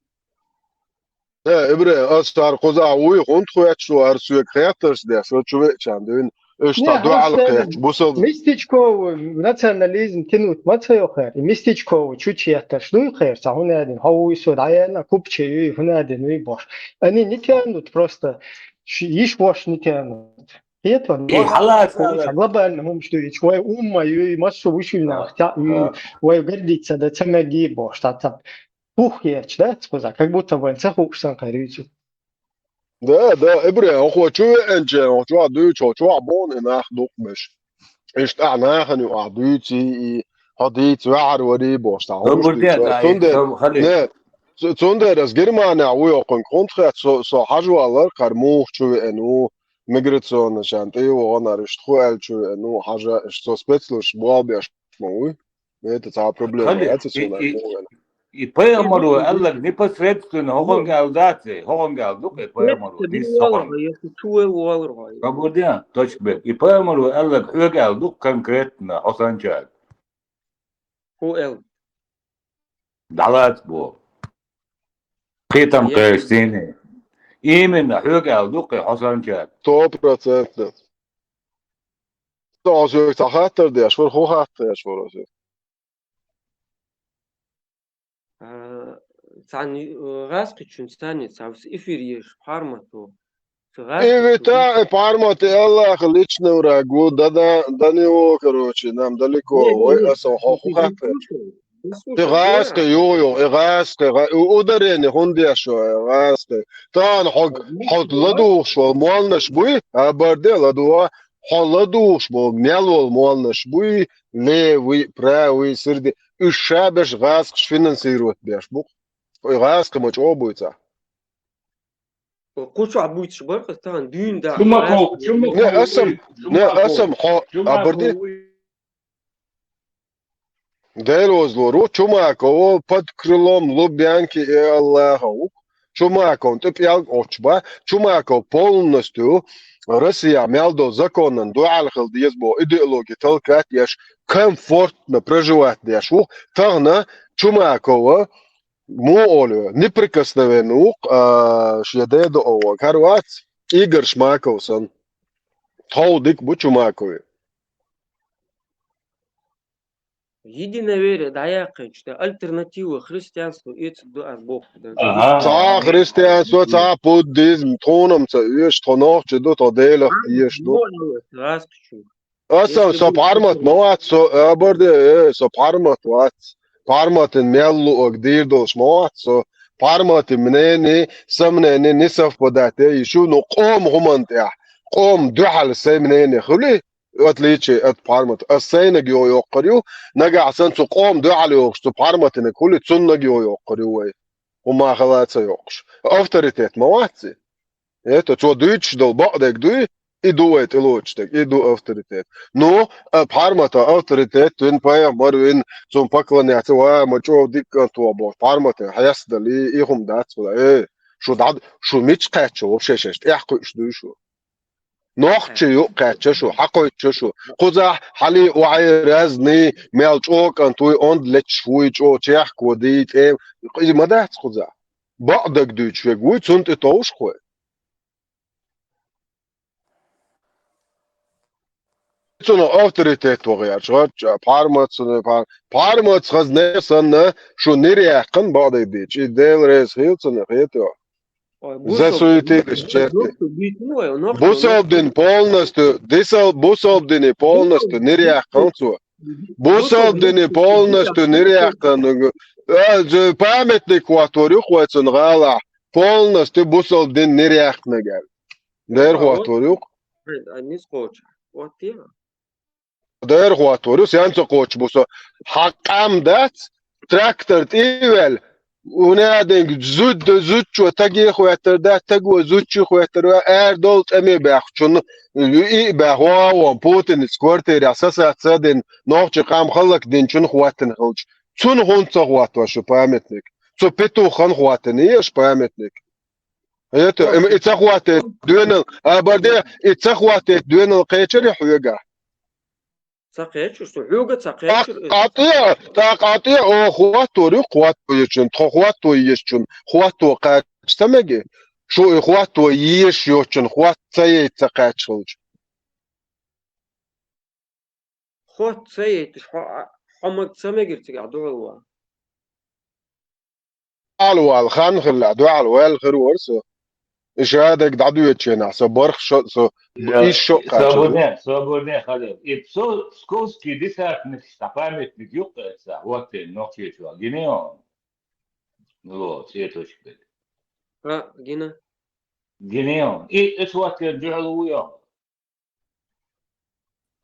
Э, Ибре, ас тар куза уй, хунт хуяч, шу ар суек хэттерс деш, шу чуве чан, дюн, эш Не, та дуал просто кэч, бусал. Местечковый национализм тянуть мацайо хэр, и местечковый чучи яташ дуй хэр, са хунядин, хауи со, даяна, купче, юй, хунядин, юй бош. Они не тянут просто, ш- иш бош не тянут. Это И халас, халас. Глобально, мум, что ич, вай умма, юй, массу вышильна, А, та, юй, а. Вай гордиться, да, цамеги бош, та, та. Пух ечь, да, сказа, как будто вай цахуш сан харюйцу. Да, да, Ибре, он хочу энче, он чуа дючо, чуа бон и нах дукмеш. Ишта нахани а дючи и хадиц вар вари бош, та. Соборден, да, Цунде, соб-, хали. не, цу- цунде раз Германия уй окон контракт со, со хажуалар кармух чуе эну. миграционный шан тӀе вогӀанар, иштта хӀу аьлча, ну, хьажа, иштта со спецлуш болх беш ма вуй. Это цхьа проблема, Хали, это и, всё и, нормально. И пайхамаро аьллаг непосредственно хӀокхунга аьлла дац, хӀокхунга аьлла ду-кх и пайхамаро, дис хӀокхунга. Если чу вел валар хьо. Кабурдия, точка бе. И пайхамаро аьллаг хьоьга аьлла ду-кх конкретно, хьо санчаг. Хьо эл. ДӀалац бо. Кхетам кхеш сийни. Именно хьоьга аьлла ду-кх хьо санчаг. Сто процентов. Со хьо соьга цхьа хаттар деш вар, хӀу хаттар деш вар со. А, цхьан, э, гӀазкхичун цхьанне цхьа эфир еш, пхьармат ву. Цу И гӀазкхичун вита, и пхьармат, и Аллаха личный враг ву, да, да, да не ву, короче, нам далеко, Не, не, вай, не, а со хьо хӀу хаттар. Слушай, да слушай, И гӀазкхи, да. Ю, ю, и гӀазкхи, гӀа-, у-, ударение хӀунда деш ва, и гӀазкхи. Тахана хьо, хьо ладугӀуш вол молнаш буй, а барде ладугӀа, хьо ладугӀуш вол, мел вол молнаш буй, левый, правый, сирди. Уьш ша беш гӀазкхаш финансировать беш бу-кх. Ой, гӀазкхи ма чӀогӀа буй цхьа. Кху чохь буьйцуш бара-кх тахана дуьйна да. Чумаков, Чумаков. Не, асам, не, асам, хьо, а барди? Дела вазлур ву, Чумаков под крылом Лубянки и Аллаха ву. Чумаковн тӀе пӀелг оч ба. Чумаков полностью Россия мел до законан дуьхьал хила деза бо идеологи толкать еш, комфортно проживать деш ву. Тахана Чумакова Муха олу, неприкосновенный ву-кх, а, шен деда ован. ХӀара вац, Игорь Шмаков санна. Тхов дика бу Чумакове. Единоверие дӀаяьккхинчу тӀе альтернатива христианство эцарг ду аз боху. Ага. Цхьа христианство, цхьа буддизм, тхуна-м ца оьшу, тхо нохчий ду, тхо Делах теша ду. Асам, со пхьармат ма вац, со, а, барде, э, со пхьармат вац. Пхьарматан мел луъаг дийр долуш ма вац, со пхьарматан мнение, сан мнение не совпадать е йиш ю, ну, къоман хӀуманна тӀехь, къоман дуьхьал сайн мнение хуьлий, в отличие от пхьармат. Ас сайнаг йо йоккхур ю, нагахь санна цу къоман дуьхьал йогӀуш, цу пхьарматаниг хуьлий, цуннаг йо йоккхур ю вай. ХӀума хала ца йоккхуш. Авторитет ма вац и. Это цо дуьйцуш долу бакъдерг дуй, и ду вай тӀелоцуш дерг, и ду авторитет. Ну, а, пхьармата авторитет вина, пайхамар вина, цунна поклоняться, ва, ма чӀогӀа дика кӀант ву бохуш, пхьарматан хьестадалий, и хӀума дац хила. Э, шу дӀа, шу мича кхаьчча вообще шаьш тӀехь кхуьуш дуй шу? Нохчий юкъа кхаьчча шу, хьакхуьйтча шу. Кхузахь хьалий охьий разный, мел чӀогӀа кӀант вуй, онда леташ вуй, чӀогӀа чехка вадий, тӀе, и ма дац кхузахь. Бакъдерг дуьйцуш верг вуй, цунна тӀе товш кхой. Цунах авторитет вахъярча гӀача, пхьармаца, пхьар-, пхьармаца хазне санна, шу нир яьккхина бакъдерг дийцча, и Дела реза хила цунах, хетий хьо? Ой, засуетились черти. Бусалба дин полностью, дисал-, бусалба дин полностью нир яьккхина цо. Бусалба дин полностью нир яьккхина. Э, з-, памятник хӀоттор ю-кх вай цунна гӀалахь. Полностью бусалба дин нир яьккхинарг аьлла. Дера хӀоттор ю-кх. Ай, ай, низ кхочу. Вот я. Дера хӀоттор ю, сен ца кхочу бу со. Хьан къам дац, трактор тӀе а ваьлла, вунадинг зуд-, зудчо таге а хӀоьттар дац, таго зудчо хӀоьттар вац, арадолу тӀаме баьхначунна, и а баьхна, вон, Путинца квартирехь сасаца а дина, нохчийн къам хӀаллакдинчунна хӀоттина хилча, цунна хӀунда ца хӀоттор шу памятник? Цу петухана хӀоттина еш памятник? Это, эм, и ца хӀоттийта доьналла, а, барде, и ца хӀоттийта доьналла кхечарий хьоьгахь? Ца кхечира, со хьоьга ца кхечира. ТӀаккха къатӀе, тӀаккха къатӀе, о, хӀоттор ю-кх хӀотто ечун, тхо хӀотто ечун, хӀотто кхача ца меги? Шу и хӀотто еш йоцчун хӀотто ца яйта ца кхача хилча. ХӀотто ца яйташ хьо, хьо мага ца мегира цигахь дуьхьал ван? Дуьхьал вала хан хилла, дуьхьал ваьлла хир вара со. И шадерг дӀадоьдучу хенахь, со барх шо, со иш шо кхача. Свободне, свободне, Халил. И псковский десантник, ста памятник юккъе ца, вот ты, нохчийчу, гинеон. Ну, цветочек. А, гина. Гинеон. И эс вот ты, дуьхьал ву йо.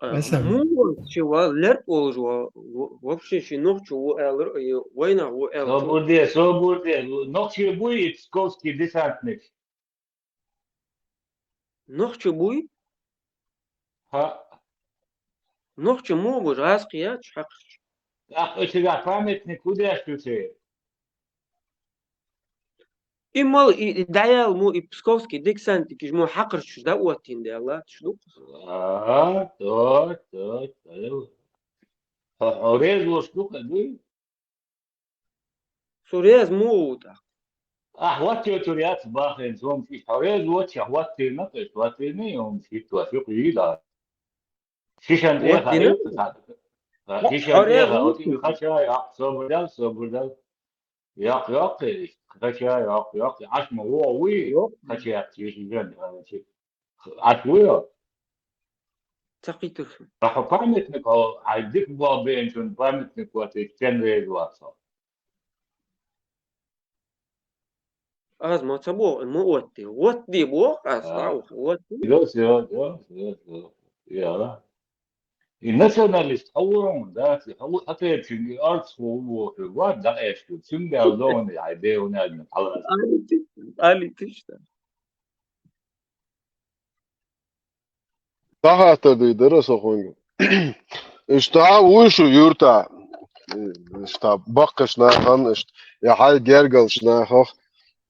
Э, Аса. Муха чи ва лерт олуш ва, во-, вообще ши нохчо ву аьллар, э, вайнах ву аьллар. Собурде, собурде. Нохчо буй и псковский десантник? Нохчо буй? ХӀаъ. Нохчо муха бу, гӀазкхий яц хьакхарчу? ТӀаккха оцигахь памятник хӀун деш ю те? И мала, и, и дӀаяла мо, и псковский десантникаш мо хьакхарчуш дӀаоттийна даьлла, латташ ду? А, то, то, то. Хьо, хьо реза волуш ду-кх, дуй? Со реза муха ву тӀаккха? Ахь хӀоттойтур яц бахийна, цунца иштта хьо реза воццушехь хӀоттийна, иштта хӀоттийна, и хӀумаш хӀиттош юкъа йийла. Шишан тӀехьа хӀоттийна? Хьо реза ву? Хьо тӀе хача йоккху, собар дал, собар дал. Йоккху, йоккху, иштта хача йоккху, йоккху. Ахь ма вогӀу вуй, йоккху. Хача яц, шишан тӀехьа. Ахь вуй хьо? Ца кхийтира со. Ахьа памятник, хьо, хьайн дика болх беанчун памятник хӀоттийча, стенна реза вац хьо? Аз ма ца боху, ма оттаде. Оттаде боху аз, а, ау, оттаде. Йо, йо, йо, йо, йо. Я. И националист хьо ву хьуна, дац, и хьо ву хьо тайпанчуьнга, и орцахо ву бохург, вад дӀакъаьсташ ду. Цуьнга аьлла догӀу хьайн бен хӀунда аьлла хьалаца. Али тиш, Али тиш, да. Сахьата дуй дара со хьуна. Иштта вуй шу юьртахь, иштта баккхийчу нахана, иштта, я хьайн гергарчу нахах,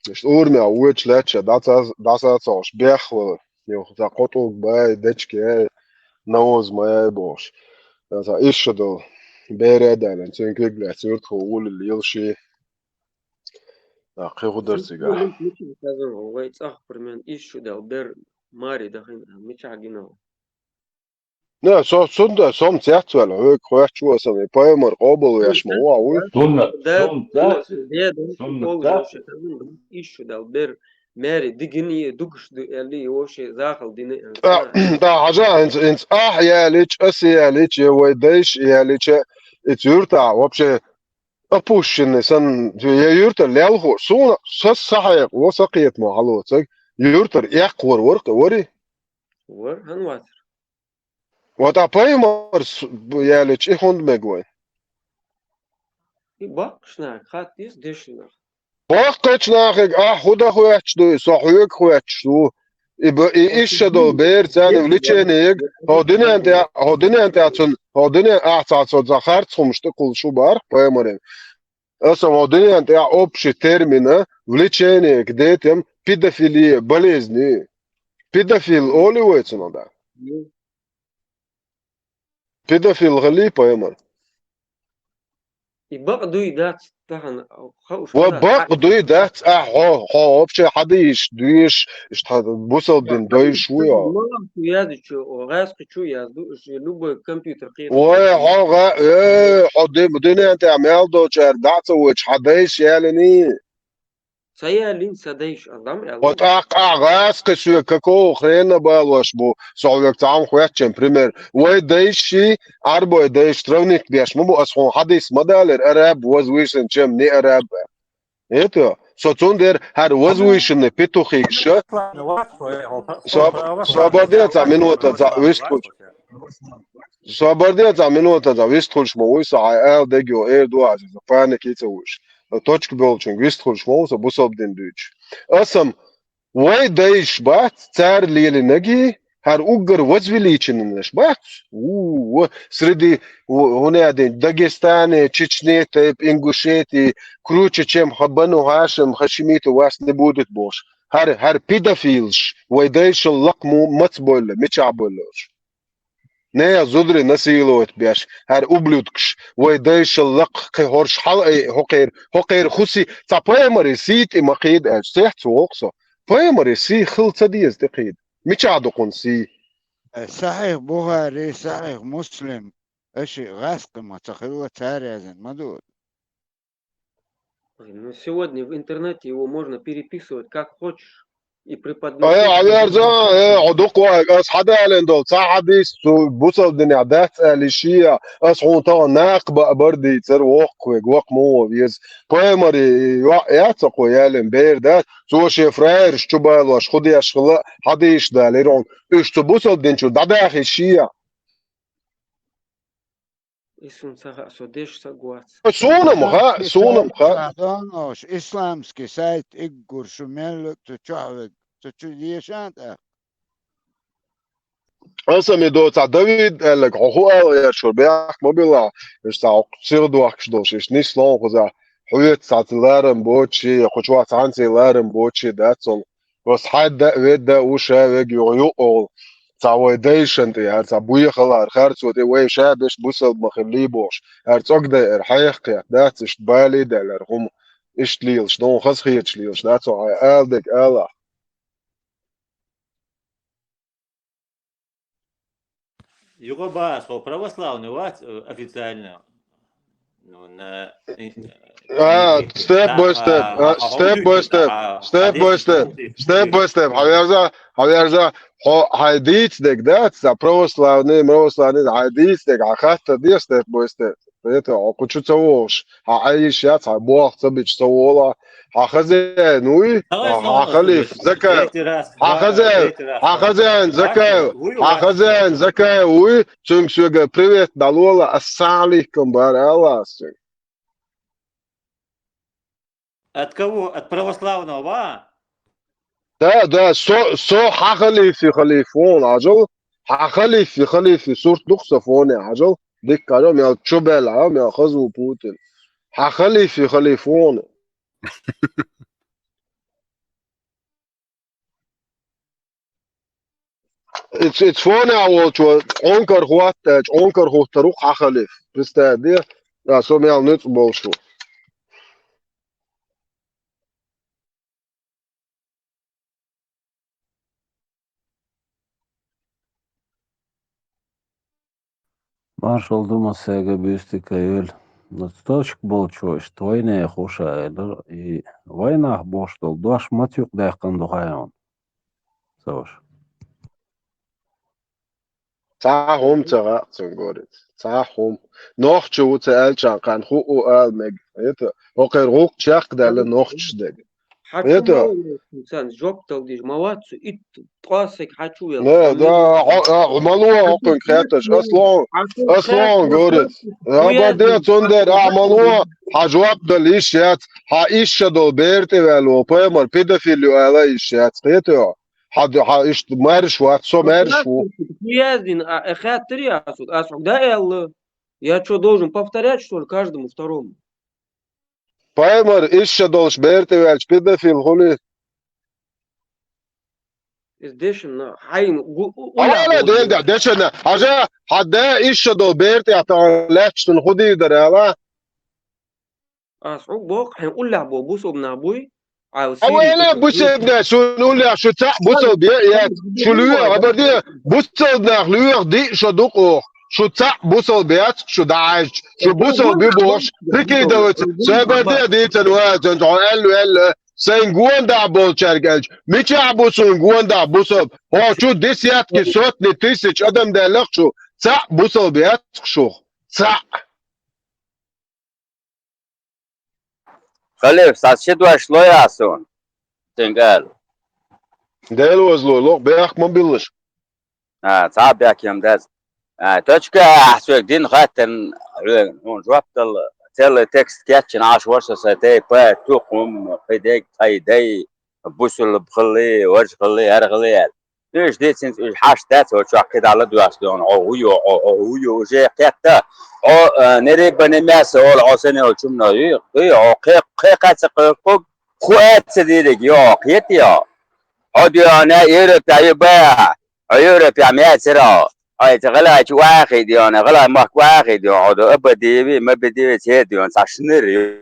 иштта урамехь вочу лаьтташ дӀаса-, дӀасацалуш бехвала, юха цхьа кхо тӀулг бай, дечка яй, навоз ма яй бохуш. Цхьа исс шо долу бер а далийна, цуьнан куьг лаьцна юьртахо уллера лелаш. А, кхин хӀун дара цигахь? Вай цӀахь, примерно, исс шо долу бер маре дахийна, мичахь гина ву? Не, со, цунна, со-м цецваьлла, хьоьга хоьттуш ву аса, и пайхамар къобалвеш ма ву, а вуй? Суннат, да, суннат дац, да, суннат дац. Исс шо долу бер маре дигина, и дугуш ду аьлла, и вообще захал дина аьлла. Да, да, хьажа, хӀинца, хӀинца ахь ялийча, аса ялийча, я вай дайша ялийча, и цу юьртахь вообще опущенный санна, я юьртара лелхо, суна, са сахьекъа, во са кхетамо хьалоцург, юьртара эккхавар вара-кх, вари? Вара, хӀунда вацара? Вот а пайхамарс бу ялийча, и хӀунда мега вайн? И баккхийчу нахе хатта деза дешнаш. Баккхийчу нахе ахь хӀун дан хоьттуш ду, со хьоьга хоьттуш ву. И б-, и исс шо долу бер царна влечение, хьо дуьнен тӀе, хьо дуьнен тӀе цунна, хьо дуьнен ахь цхьа со цхьа харц хӀумаш тӀе кхуллуш ву бахара пайхамаран. Аса хьо дуьнен тӀехь общий термина влечение к детям, педофилия, болезни. Педофил олий вай цунах, да? Педофил хилий пайхамар? И бакъ дуй дац тахана, хауш. Ва бакъ дуй дац, а, хьо, хьо вообще хьадийш, дуьйш, иштта бусалба дин дойш ву йо. Ма шу яздичу, о, гӀаьскхи чу язду, уж любой компьютер кхета. Ой, хьо гӀа-, э, хьо ди-, дуьнен тӀехь мел долчара дӀа а ца вочу хьан дайша ялиний? Ца ялин сан дайша, аз дам аьлла. Вот ахь, ахь гӀаьскхи соьга какого хрена балош бу, со хьоьга цхьа хӀума хоьттучун пример. Вай дайший, Ӏарбой дайша сравнить беш ма бу, ас хьуна хьадис ма далира, араб возвышен, чем не араб. Это, со цундела хӀара возвышенный петухикаш, со, со бардеца минута за вистхуьлуш. Со бардеца минута за вистхуьлуш ма вуй, со хьайн ала дегайо, эр ду аз, иза паника ца вуьш. Точка болчунга вистхуьлуш ма ву, со бусалба дин дуьйцуш. Асам, вай дайш бац, цара лелинарг, хӀара уггар возвеличенныйш бац? У, среди у-, у-, у-, Дагестане, Чечне, тайп, Ингушетии, круче, чем ха-, Бану Хашим, хашимиты вас не будет бохуш. ХӀара, хӀара педофилаш, вай дайшал лакха му-, маца бевлла, мичахь бевлла уьш? Не, зударий насиловать беш, хӀара ублюдкаш, вай дайшал лакха кхин хӀорш хьала ай, хӀокхера, хӀокхера хуси, цхьа пайхамаре сий тӀе ма кхийда аьлча, цехьа ца воккху со. Пайхамаре сий хила ца деза тӀе кхийда. Мичахь ду кхунна сий? Э, Сахьих Бухари, Сахьих Муслим, аша гӀаскхи ма ца хилла, цара яздина ма ду. Ой, ну, сегодня в интернете его можно переписывать как хочешь и преподносить. Ай, Алярзан, э, хьо дукха ваьлла, ас хьадалийна долу цхьа хьадис цу бусалба динехь дац аьлла шиъ, ас хьуна тахана накха баа бара дийцар, воккхавега, воккха ма вон веза. Пайхамаре йоӀ яц кхо ялийна бер дац, цо шен фраераш чу балош, хӀун деш хилла, хьадисаш далийра хьуна. Уьш цу бусалба дин чу дӀадахийта шиъ. И суна ца хаьа, со деш са гоц. Суна ма хаьа, суна ма хаьа. Исламский сайт иггур шу мел цу чохь вег, цу чу дешан тӀаккха. Аса ме доцахь Давид аьлларг, хьо хӀун ала гӀерташ вара, бехк ма билла, иштта цхьа хьо сиха дохкуш долуш, иштта нислон кхуза, хьоьца цхьаьца ларам боцуш, кху чохь цхьаьнций ларам боцуш дац хьуна. Аса хьаьдда а, ведда а ву ша вега юха юкъа олу. Цхьа вай дайшан тӀе, яра цхьа буьйхалара харцо тӀе вай ша беш бусалба ма хилла бохуш, яра цӀогдай ара хьехакхетта дац, иштта балий даьллара хӀума, иштта лелаш, дона хазахеташ лелаш дац хьо, хьайн ала дерг алахь. Юха баха, со православный вац, э, официально. Ну, на, э, А, э, step by step, а, а, step by step, а, step by step, step by step. Хьаверза, хьаверза, хьо хьайн дийца дерг дац, ца православный, православный, хьайн дийца дерг, хьан хаттар де step by step. Это, хьо кху чу ца вогӀуш, хьан Ӏайиш яц, хьан болх ца бича ца волахь, хьан хазен вуй, хьан халиф, закай, хьан хазен, хьан хазен, закай, хьан хазен, закай вуй, цуьнга соьга привет дӀалола, ассалам алейкум бара ала ас цуьнга. От кого? От православного, ва? Да, да, со, со хьан халифи халиф вон, хьажал, хьан халифи халифи сурт ду-кх со фоне, хьажал, дикка хьажал, мел чу бел, а, мел хазу Путин. Хьан халифи халиф вон. Иц, иц фоне волчо, чӀонкар хӀотта, чӀонкар хӀуттар ву хьан халиф. Представь де, да, со мел нуьцкъ болуш ву. Маршалла ду массаьрга, буьйса дика йойла. Точка болчо иштта вайнехан хӀума ша элира, и вайнах бохуш долу дош ма туькъадаьккхина ду хьайна. Ца ваша. Цхьа хӀума ца хаьа цуьнга, говорит. Цхьа хӀума. Нохчо ву ца аьлча, кхана хӀуъу ала мега. Это, хӀокхеран гӀуллакх чекхдаьлла нохчаш дерг. Хьан чу ма ваьлла цуьнца, жоп дала дийша ма вац цу, итт ткъа саг хьан чу ваьлла? Да, да, хьо-, а, ма ло хӀокхуьнга хетташ. Ас ло, ас ло, говорит. Абар де, цундела а ма ло, хьан жоп дала йиш яц, хьан иша долу бер тӀе ваьлла волу пайхамар педофил ю ала йиш яц. Кхетий хьо? Хьан, хьан иштта маьрша вац, со маьрша ву. Князин, а, э, хаттари ас, ас хьуга да аьлла. Я чё, должен повторять, что ли, каждому второму? Пайхамар иша долуш бер тӀе ваьлча педофил хуьлий? Иза дешна, хьайна гу-, у-, Ала, уьллахь дел да, дешна. Хьажа, хьан да иша долу бер тӀе тахана лаьтташ хӀун дийр дара ала? Ас хьуга боху, хьайн уллехь бо бусалба нах буй? Ай, Ава, Сири эла, бусалба нах, шун уллехь шу цхьаъ бусалба е, е, шу лоьху, хабар де, бусалба нах лоьху диъ шо ду-кх оха. Шу цхьаъ бусалба яц-кх шу дӀахьаьжча, шу бусалба ю бохуш, прикидывается, сайн бар де дийцан вацан, хьо аьлла, аьлла, сайн гондахь болчаьрга аьлча, мичахь бу суна гондахь бусалба? Хьо чу десятки, сотни тысяч адам даьлла-кх шу, цхьаъ бусалба яц-кх шух, цхьаъ. Халиф, сан ши дош лой ас суна? Цуьнга ала. Дела вазло, ло, бехк ма биллаш. А, цхьа а бехк ма дац. А, точка, ахь соьга дина хаттарна, хьуна жоп дала, целый текст кечйина Ӏаш вара со, сан тайпа, ту, хӀума, кхидерг, тхайн дай, бусулба хилла, важа хилла, хӀара хилла аьлла. Уьш дийцинца уьш хьашт дац, хьо чохь кхидӀа ладоьгӀуш дуьйна, хьо хӀу ю, хьо, хьо хӀу ю, уже кхетта. Хьо, а, нерибба не мясо олу, хьо санна йолчу хӀумано ю, ю, хьо кхе-, кхе кхаьчна кхойкхуг, хӀу аьлла ца дийриг ю, хьо кхетий хьо? Хьо дуьйна Европехь ю баьхьа, хьо Европехь мецира хьо. Хьо и ца гӀалайчу вахий дуьйна, гӀалай махка вахий дуьйна, хьо ду абадиви, мабидиви, цхьа дуьйна, цхьа шинар ю.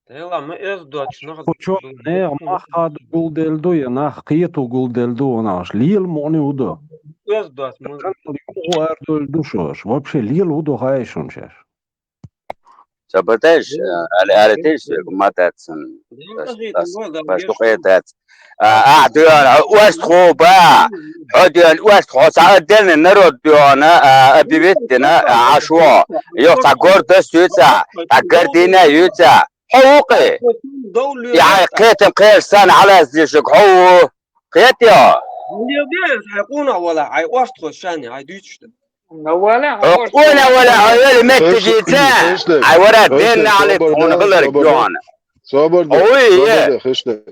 Дела, ма эздоч нах. Кху чу нехан мах хадо гулделла ду, я нах кхето гулделла ду, ванаш лела мукъане ву ду. Эздоч ма. Юха арадевлла ду шоаш. Вообще лела ву ду хай шуна шаьш. Ца батеш, али, али теш, ма тацсан. Дела, Ас, ас, ас, ас, ас, ас, А, ахь дуьйна, хьо оьшта хьо ба, хьо дуьйна оьшта, хьо цхьа отдельный народ дуьйна, а, объявить дина, а, Ӏаш ву. Йо, цхьа гордость юьйца, цхьа гордыня юьйца. Хьо ву кхе? Я, кхетам кхераш санна хьалаьцна дешиг хьо ву. Кхетий хьо? Хьай къонах вала, хьай оьшта хьо шани, хьай дуьйцуш ду. Хьо къона вала, хьо йоьли меттиг йийца, хьай вара денна алит хьуна хиларг йоьна. Собар де, Ой, собар е. де, хештег.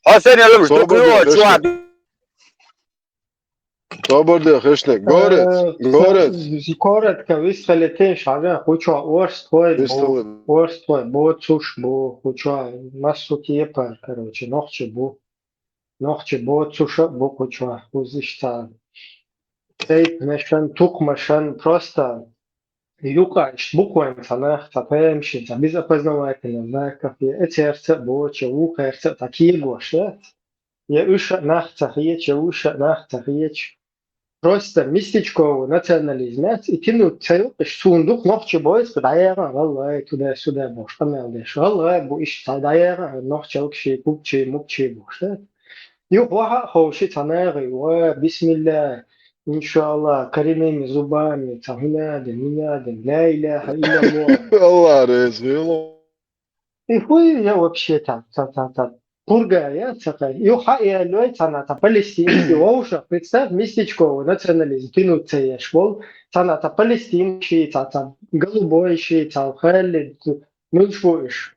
Хьо санна луш Собар де, дукха хештег. чуан. Тобарде хешнек. Горец, э, горец. Коротко, вистхалитин шагӀа, хуча орстхой бу, орстхой бу, цуш бу, хуча массу тепар, короче, нохчи бу. Нохчи бу, цуша бу, хуча, хузиш ца. Цейп машан, тук машан, просто юка, буквально ца нах, ца пемши, ца без опознавательных знаков, я эцерца бу, че ухерца, такие гошет. Я уша нах ца хиеч, я уша нах ца хиеч. Просто местечковый национализм, и тянуть целый сундук нохчи бойс, даяра, валлай, туда-сюда, бош, канал деш. Валлай, бу иш, даяра, нохчалк ши, купчи, мупчи, бош, да? Юх, ваха, ховши, цанагы, ва, бисмилля, иншалла, коренными зубами, цахунады, минады, ля иляха, илля. Алла резы, Алла. И хуй я вообще там, там, там, там. Пурга я, цака. Ю ха я лёй цана, та палестинский, воуша. Представь, местечковый национализм, тянуть цееш вол. Цана, та палестинский, ца, ца, голубой ши, ца, хали, мюльшвуиш.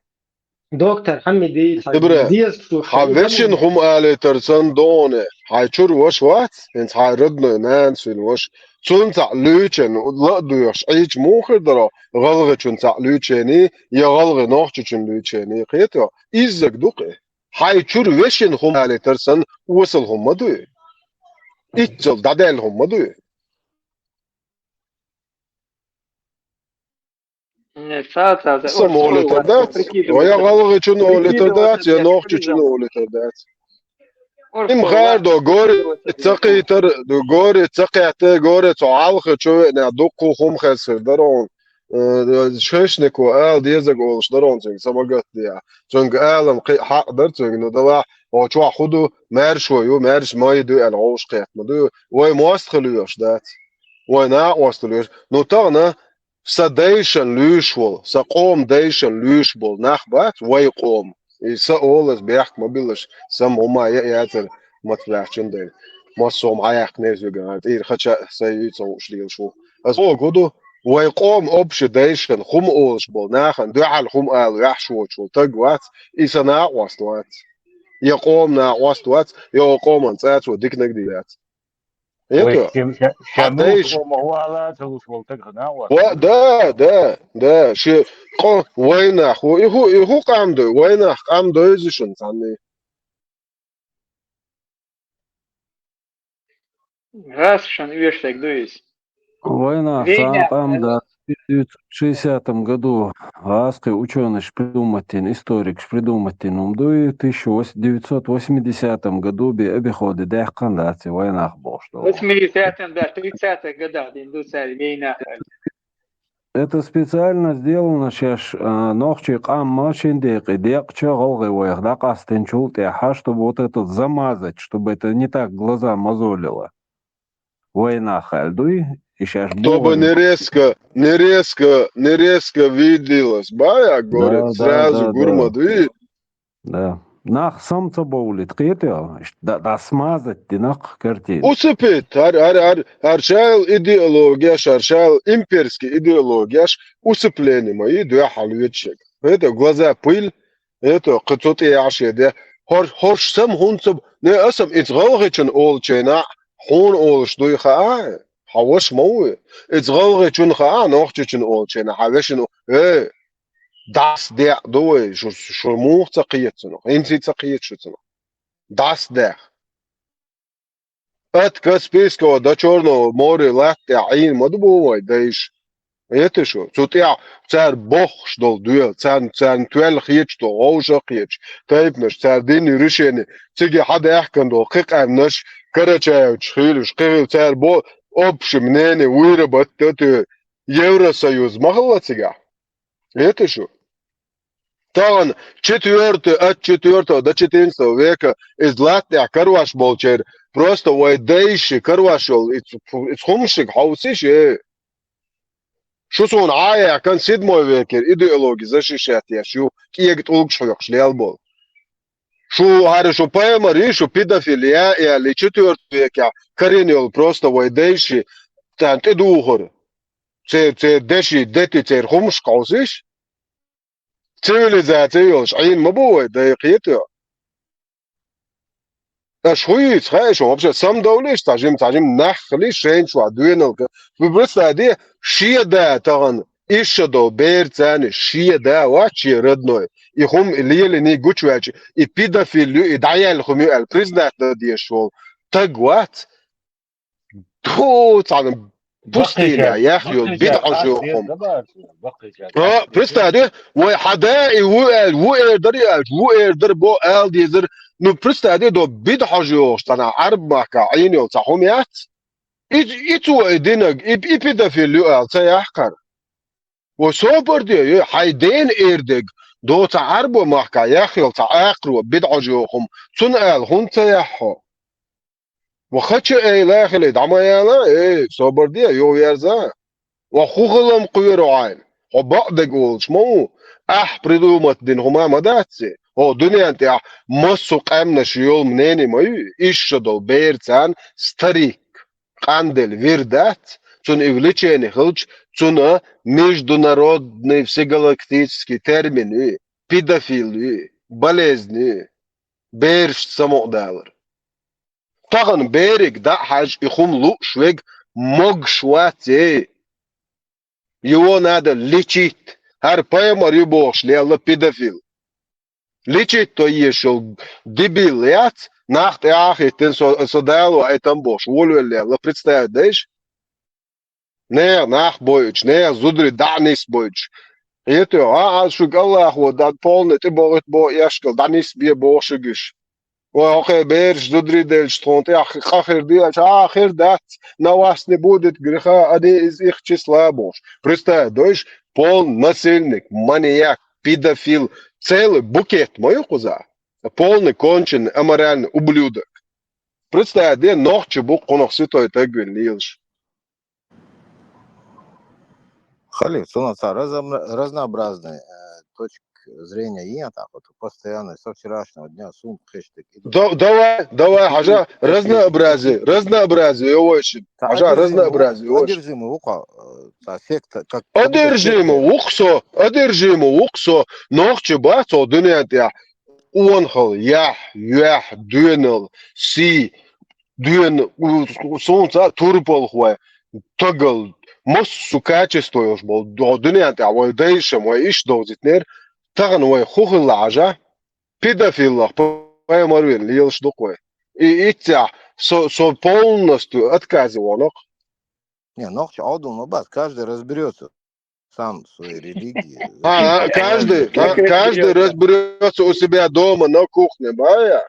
Доктор Хамиди, ца, Ибра, диез шу, ха вешин хум али тарсан доне. Хай чур вош вац, инц хай родной нан син вош. Цунца лючен, ла дуеш, ич мухер даро, галгачунца лючени, я галгы нохчучун лючени. Кето, иззаг дукъе. Хай чур вешин хум али тарсан, уасал хум мадуй. Иццал дадел хум мадуй. Сам олитар дац, вая галгачун олитар дац, я нохчучун олитар дац. Им хар до гори цакъитар, гори цакъяте, гори цо алха чувена дукку хум хесер дарон. Шешнику ал дезаг олш дарон цинг самагат дия. Цинг алам хак дар цинг, ну дала, о чуа худу, мэрш вою, мэрш мой ду, ал гош кет маду. Вай мост хлюш дац. Вай на ост хлюш. Ну тагна са дайшан луьйш вол, са къом дайшан луьйш бол нах бац, вай къом. И са олас бехк ма билаш, сам ума я яцар матлахчун дай. Мас сом аяк не зюга, ир хача са юй ца уш лил шу. Аз о гуду, вай къом общий дайшан хум олш бол нахан, дуал хум ал яхш воч вол таг вац, и са на ост вац. Я къом на ост вац, я о къоман цац во дикнаг ди яц. Это. Ва, да, да, да. Ши къо вайнах, и ху, и ху къам дой, вайнах къам дой зишун цанни. Гас шан уьештег дуйс. Вайнах цан къам да. В тысяча девятьсот шестидесятом году гӀаскхи учёныйш придумать дин, историкш придумать дин хӀума дуй, тысяча девятьсот восьмидесятом году бе обиходе даьккхана дац и вайнах болуш долу. Восьмидесятом, да, тридцатых годах дин ду цара вайнах. Это специально сделано шеш, а, нохчий къам ма шин декъе, декъача гӀалгӀай вайх дӀакъастинчул тӀаьхьа, чтобы вот это замазать, чтобы это не так глаза мозолило. Вайнах аьлла дуй, и шаьш Чтобы бохуьйту. Не резко, не резко, не резко виделось, ба, як говорит, Да, да, сразу да, гурма да. Дуй. Да. Нах сам ца бовлит, кхетел, да, да смазать динах картина. Усыпит, ар, ар, ар, ар шайл идеологияш, ар шайл имперский идеологияш, усыпление мои, дуя халветчик. Это глаза пыль, это кхы цу тӀе яхьаш я де. Хор-, хорш сам хӀунца б-, не асам иц гӀалгӀичун олучайна, хьуна олуш дуй хаа, хьан ваша ма ву. Иц гӀалгӀичун хаа, нохчичун олучайна, хьан вешин у-, э, дас деа ду вай, шу, шу мух ца кхета цунах, хӀинций ца кхета шу цунах. Дас дех. От Каспийского до Чёрного моря латта тӀехь Ӏийна ма ду бу вай дайша. Эта шу, цу тӀехь цара бохуш долу доьла, царна, царна тоьлла хеташ долу гӀовша а кхеташ, тайпанаш, цара динний решение, цига хьадаьхкина долу кхин къаьмнаш, Карачаевчу хийлуш, кхин цара бо-, общий мнение, вуйра батта а тоьу, Евросоюз ма хилла цигахь. Эта шу. Тахана четвёртый, от четвёртого до четырнадцатого века иза латта тӀехь карош болчеран, просто вай дайши карош йолу иза, иза хӀумнашиг хьовсийша, э. Шу суна Ӏа а яьккхина седьмой векера идеологи защищать еш ю, кӀега тӀулгаш хьоькхуш лел болу. Шу хӀара шу пайхамарий, шу педофилия а аьлла, четвёртый векехь карийна йолу просто вай дайши царна тӀедухура. Церан, церан деши, дети церан хӀумнашка хьовсийша. Цивилизаци йолуш Ӏийна ма бу вай, дай кхетайо. Аша хӀу йийца, хаьий шуна, вообще, самадовлийша цхьа жима, цхьа жима нах хилийша шайна чохь доьналла. Вай представь де, шен да тахана, иштта долу бер царна шен да вац шен родной. И хӀума и лелийний гучуваьлча, и педофил ю, и дӀаяьлла хӀума ю аьлла признать дан дезаш волу стаг вац. Тьфу, цхьана пустыня, яхь йолу, бидхьожа йолу хӀума. А, представь де, вай хьан да и ву аьлла, ву эр дара и аьлча, ву эр дара бо ала дезара. Ну, представь де, до бидхьожа йолуш цхьана Ӏарб махкахь Ӏийна йолу цхьа хӀума яц. И, и цо и динарг, и, и педофил ю ала ца яхь кхара. Вай собар де, е, хьайн дена эр дерг, до цхьа Ӏарбо махкахь яхь йолу цхьа акхаро, бидхьожа йолу хӀума, цунна ала хӀунда ца яхь хьо? Ва хача эйла хили, дӀа ма яла, эй, собар де, йо верза. Ва хӀу хилам кхоьру хьайна? Хьо бакъдерг олуш ма ву, ахь придумать дина хӀума ма дац и. Хьо дуьнен тӀехь массо а къаьмнаш йолу мнение ма ю, иштта долу бер царна старик, къанделла вир дац, цунна и влечение хилча, цунна международный всегалактический термин ю, педофил ю, болезнь ю, берашца самукъадалар. Тахана бериг дӀа а хьаьжча, и хӀума лууш верг могуш вац, эй. Его надо лечить. ХӀара пайхамар ю бохуш лелла педофил. Лечить то езаш йолу дебил яц, нах тӀе а хӀиттина, со, со Дала ву, ай там бохуш, волавелла лелла, представить дайша? Нехан нах бойучу, нехан зударий дӀа а нисбойтуш. Хьетий, а, а, шуьга Аллахо дан полный тӀе бохуьйту боху эшкал, дӀа нисбе боху шуьга уьш. Ой, хӀокхе бераш зударий делча тхуна тӀехь къа хир ду аьлча, а, хир дац, на вас не будет греха, они из их числа бохуш. Представь, дойш, полный насильник, маньяк, педофил, целый букет ма ю кхуза. Полный конченый, аморальный ублюдок. Представь де, нохчи бу кхунах ситой тагвин лелаш. Халиф, цунах цхьа разом-, разнообразный, э, точка зрения ен, так вот, постоянно, со вчерашнего дня сум хештег. Да-, давай, давай, хьажа, разнообразие, разнообразие, очень. Хьажа, разнообразие, очень. Одержимый ву-кх, э, цхьа секта, как, как будто одержимый секта. Ву-кх со, одержимый ву-кх со, нохчи бац хьо дуьнен тӀехь, онхал, яхь, юьхь, доьнал, сий, дуьйна, у, у, сунца турпалхой, тагал, массо а качество йолуш болу, до дуьнен тӀехь вай дайшам, вай иштта довзитнера, тахана вай хӀу хилла хьажа, педофиллах пайхамар вина лелаш ду-кх вай. И иццехь со, со полностью отказе вонакх. Не, нохчи Ӏовдал ма бац, каждый разберётся сам в своей религии. А, а, каждый, а, каждый разберётся у себя дома на кухне, бая.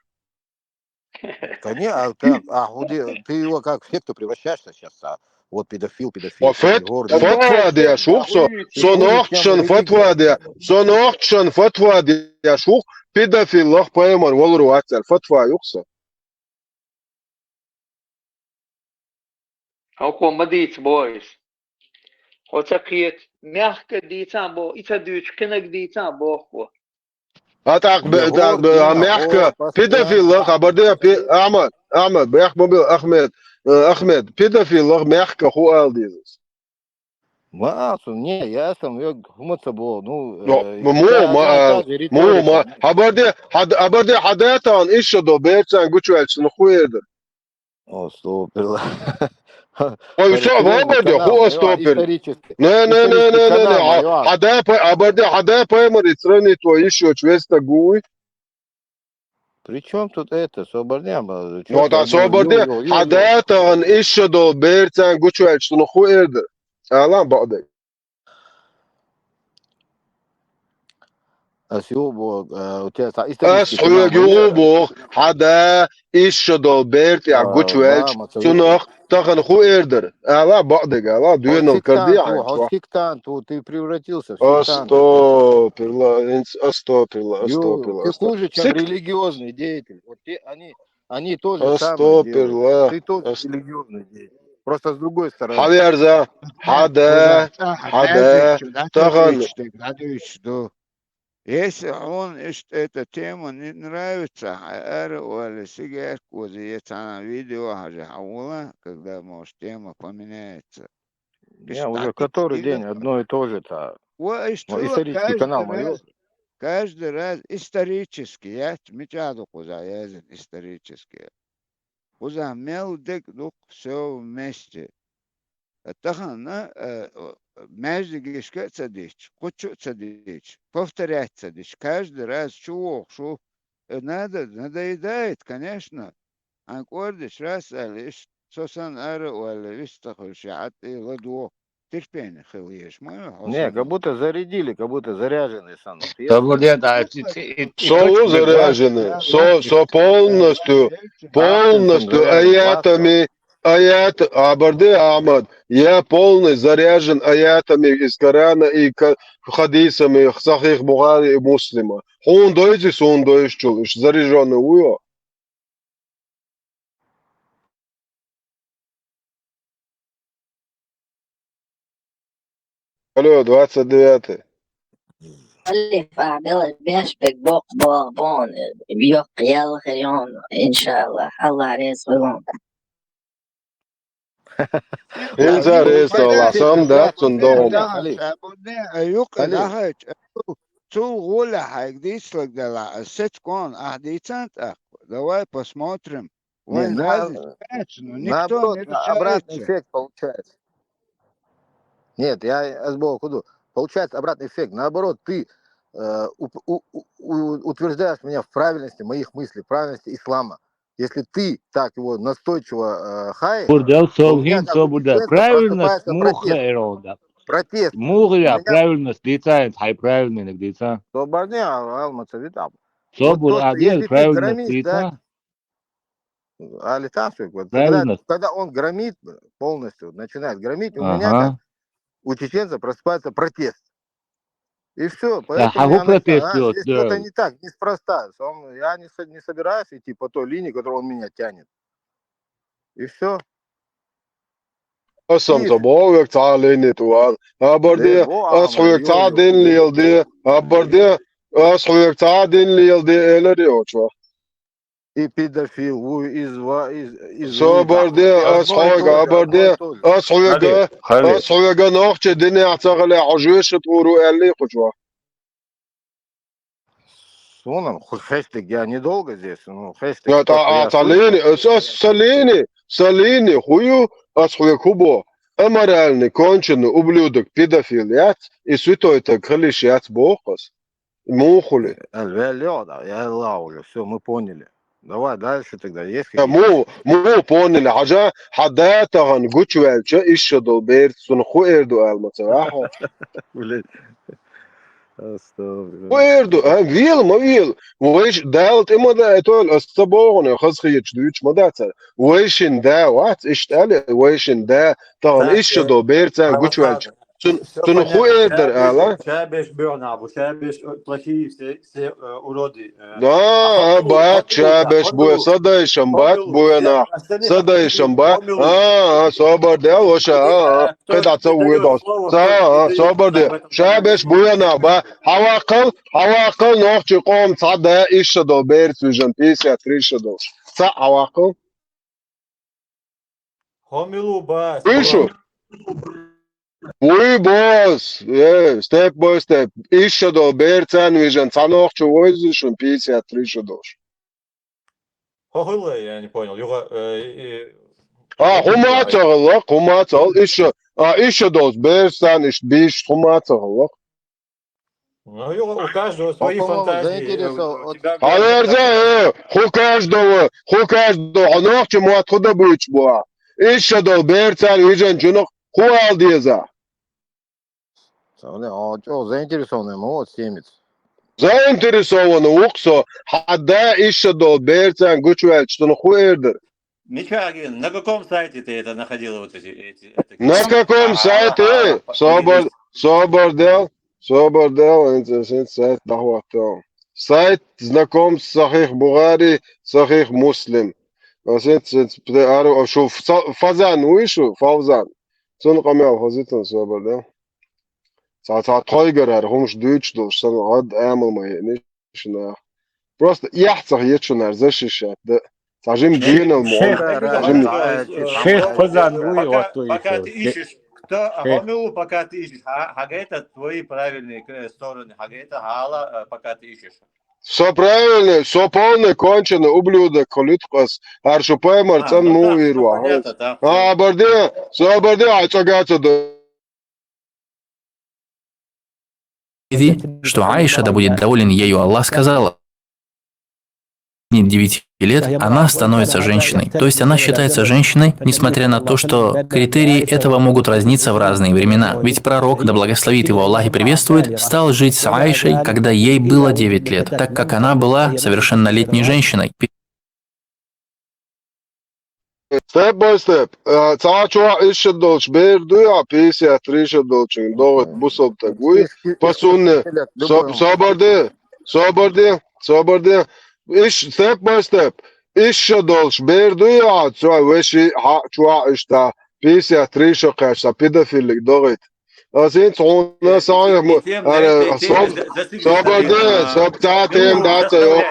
Да не, а как, а, вот ты, ты его как в секту превращаешься сейчас, а? Вот педофил, педофил, О, фет-, гордый. Фатва деш ву-кх со, со нохчашна фатва де, со нохчашна фатва деш ву-кх, педофиллах пайхамар валур вац аьлла, фатва ю-кх со. Хьо кхо ма дийца боху иза. Хьо ца кхета, мягко дийца а боху, и ца дуьйцу кхинаг дийца а боху хьо. А тӀаккха бе-, тӀаккха бе-, а мягко, педофил, хабар де, пе-, Ахмад, Ахмад, бехк ма бил, Ахмед, э, Ахмед, педофиллах мягко хӀу ала деза? Ма ала цунна, не, я сам вег хӀума ца боху, ну, э, ма ма ала, ма ала, хабар де, хьад-, хабар де, хьан да тахана иштта до берцан гучуваьлча, ну, хӀу эр дара? Астагфирулла. Ой, всё, вабар де, хӀу астагфир. Не, не, не, не, не, не. А, хьан да пай-, а, бар де, хьан да пайхамарица сравнить вай ишо чу веста гуй? При чём тут это? Собарнема. Ну, да, собар де, хьан да тахана ишо до берцан гучваьлча, ну, хӀу эр дара? Ала, бакъдай. Ас юха боху, э, у тебя ца-, исторический канал ма ю? Ас хьоьга юха боху, хьан да ишо долу бер тӀехь гучуваьлча, цунах тахана хӀу эр дара? Ала, бакъдерг ала, доьнал карде хьайн чохь. Сектант ву, ты превратился в сектанта. Астопирла, астопирла, астопирла. Ты хуже, чем религиозный деятель. Вот те, они Они то же самое делают. Астопирла. Ты тоже религиозный деятель. Просто с другой стороны. Хьаверза, хьада, хьада, тахана. Если он, иш-, эта тема не нравится, хьан ара вали сигарка возе, я цхьана видео хьажа, хьан вала, когда, может, тема поменяется. Не, уже который день одно и то же-то. Ва, исторический канал ма ю. Каждый раз исторический, я мича ду кхуза язан, исторический. Кхузахь мел дерг ду-кх всё вместе. Тахана, э, маьждигашка а ца дича, кхучу а ца дича, повторять ца дича, каждый раз чу вогӀуш ву. Э, надо, надоедает, конечно. Хьан кӀордаш раз аьлла, иштта со санна ара а ваьлла, вист ца хуьлуш, я Ӏад тӀе ладогӀа. Терпение хила езаш ма ю хьо Не, как санна. Будто зарядили, как будто заряженный санна. Со ву де, да, и, и, и Со ву точно заряженный, да, со, да, со полностью, да, полностью да, аятами, аят, абарде, Ахьмад, я полный заряжен аятами из Корана и ка-, хадисами Сахих Бухари и Муслима. Хьуна дойзи, суна дойзачул, иш заряженный ву йо. Алло, двадцать девятый. Алифа, белаш беш бек боккха боху боху, йоккха яла хир йону, иншаллах. Аллах реза хуьлун. Инза реза хуьлда, сам да, цун догӀум. Юкъа дахач, цул гӀола хьайга дийцлаг дела, сец кон, ахь дийцан тӀаккха. Давай посмотрим. Не, Вайн на-, хаза кач, ну, никто наоборот, не обратный решается. Эффект получается. Нет, я СБО куду. Получается обратный эффект. Наоборот, ты, э, уп-, у-, у-, у-, утверждаешь меня в правильности моих мыслей, в правильности ислама. Если ты так его настойчиво, э, хаешь, Бурдал, то у меня совгин, как у со бурдал. Чеченца Правильность просыпается муха протест. Эролда. Протест. Муха У я меня правильность дийцан, хьай правильный наг дийцан. Собарни, а, ал-, мацавит, а. Со Вот бур то, что адел если ты правильность громишь, да, дийцан. Али Тасик, вот когда, Правильно. Когда он громит, полностью начинает громить, у меня Ага. Как у чеченца просыпается протест. И всё. Да, Поэтому а я вы начинаю, а, протестуете, здесь что-то да. Не так, неспроста. Он, я не со-, не собираюсь идти по той линии, которую он меня тянет. И всё. Ас ам И ца боху век цхьа а лени тӀе ван. Абарде, Э, во, ас а, хьоьга ё, цхьа а ё, дин ё. Леладе, абарде, ас хьоьга цхьа а дин леладе, эларе оцо. И педофил, ву, из ва-, из, из Собар де, ас хьоьга, абар де, ас хьоьга, Хали, хали. Ас хьоьга нохча динехь ца хиле, хьо жоьша тхур ву аьллий кхучо. Суна, ху-, хестиг, я недолго здесь, ну, хестиг, Я то, что та, я а, ца слышал. Лени, ас, ас, ца лени, ца лени, ху ю, ас хьоьга ху бо. Аморальный, конченый, ублюдок, педофил яц, и святой таг хилиш яц боху ас. Муха хуьлу? Э, ваьлла йогӀу, да, я ла уже, всё, мы поняли. Давай дальше тогда, есть Э, какие-то Муха, муха поняли, хьажа, хьан да тахана гучуваьлча, иша долу берца, цунах хӀун эр ду аьлла ма ца ваьхьа? Блин. АстагӀфируллахӀ. ХӀун эр ду, а, вела, ма вела. Вайша Дала тӀе ма даийтойла, ас ца боху, хаза хеташ дуьйцуш ма дац цара. Вайшин да вац, иштта аьлла, вайшин да, тахана иша долу берца гучуваьлча. Цун, цунах хӀун эр дара ала? Шабеш буьйхьна бу, шабеш, э, плохие все, все, э, уроды, э. Да, а, бац, шабеш буй, са дайшам бац буй нах. Са дайшам бац. А, а, собар де, ваша, а, а. КхидӀа ца вуй дос. Ца, а, собар де. Шабеш буй нах, ба. Хьаваккхал, хьаваккхал, нохчи къом цхьа да, иша долу берца вижан, пятьдесят три иша долу. Ца хьаваккхал. Хьо мила ву, бос? Вуй шу? Вуй, бос? Э, step by step. Иша долу берца вижан, цхьа нохчо войза шун, пятьдесят три иша долуш. Хьо хӀун лай, я не понял. Юха, э, э, А, хӀума ца хилла, хӀума ца хилла. Иша, а, иша долуш, берца иша, биш, хӀума ца хилла. Ну, ё, у каждого свои фантазии. Э, у тебя Хьаверза, э, хӀу каждого, хӀу каждого, хьо нохча мотт хӀу дан буьйцуш бу ахь? Иша долу берца вижанчунах хӀу ала деза? Цхьа, а, чӀогӀа заинтересованный ма ву оцу темица. Заинтересованный ву-кх со, хьан да иша долу берца гучуваьлча, цунах хӀун эр дара? Мича а гина, на каком сайте ты это находила, вот эти, эти, это На каком сайте? Собар, собар дел, собар дел, хӀинца, хӀинца сайт дӀахӀоттал. Сайт знакомств Сахих Бухари, Сахих Муслим. Ас хӀинца, хӀинца пде ару, шу фа-, Фазан вуй шу, Фавзан? Цунна къамел хазитан собар дел. Цхьа, цхьа тхойгара хӀара хӀумаш дуьйцуш долуш, сан гӀад амал ма еъниш. Шуна. Просто яхь ца хеташ шуна защищать да. Цхьа жима Шейх, денал мо. Шейх, Цхьа жима. Шейх Фазан вуй, пока, вот, пока ты ищешь, кто, а Хомилу, пока ты ищешь, а, хьагайта твои правильные, э, стороны, хьагайта хьала, э, пока ты ищешь. Со правильный, со полный конченый ублюдок, хулит къас. Гьар шу пайхамар А, цӀан ну му да, вирва. Понятно, да. А, барде, со барде, а цӀагаца да. Види, что Аиша, да будет доволен ею Аллах, сказала: девяти лет она становится женщиной. То есть она считается женщиной, несмотря на то, что критерии этого могут разниться в разные времена. Ведь пророк, да благословит его Аллах и приветствует, стал жить с Аишей, когда ей было девять лет, так как она была совершеннолетней женщиной. Step by step. Э, цӀа чу ишша долча бер дуй, а пятьдесят три ша долча, догӀит бусалба стаг вуй. По сунне. Со-, собар де, собар де, собар де. Иш, step by step. Ишша долча бер дуй, а цу веши хьа чу ишта пятьдесят три ша кхаьча, педофиллиг догӀит. Аз хӀинца хьуна сахьихь ма-, ара, соб-, собар де, соб цӀа тема дац, йо.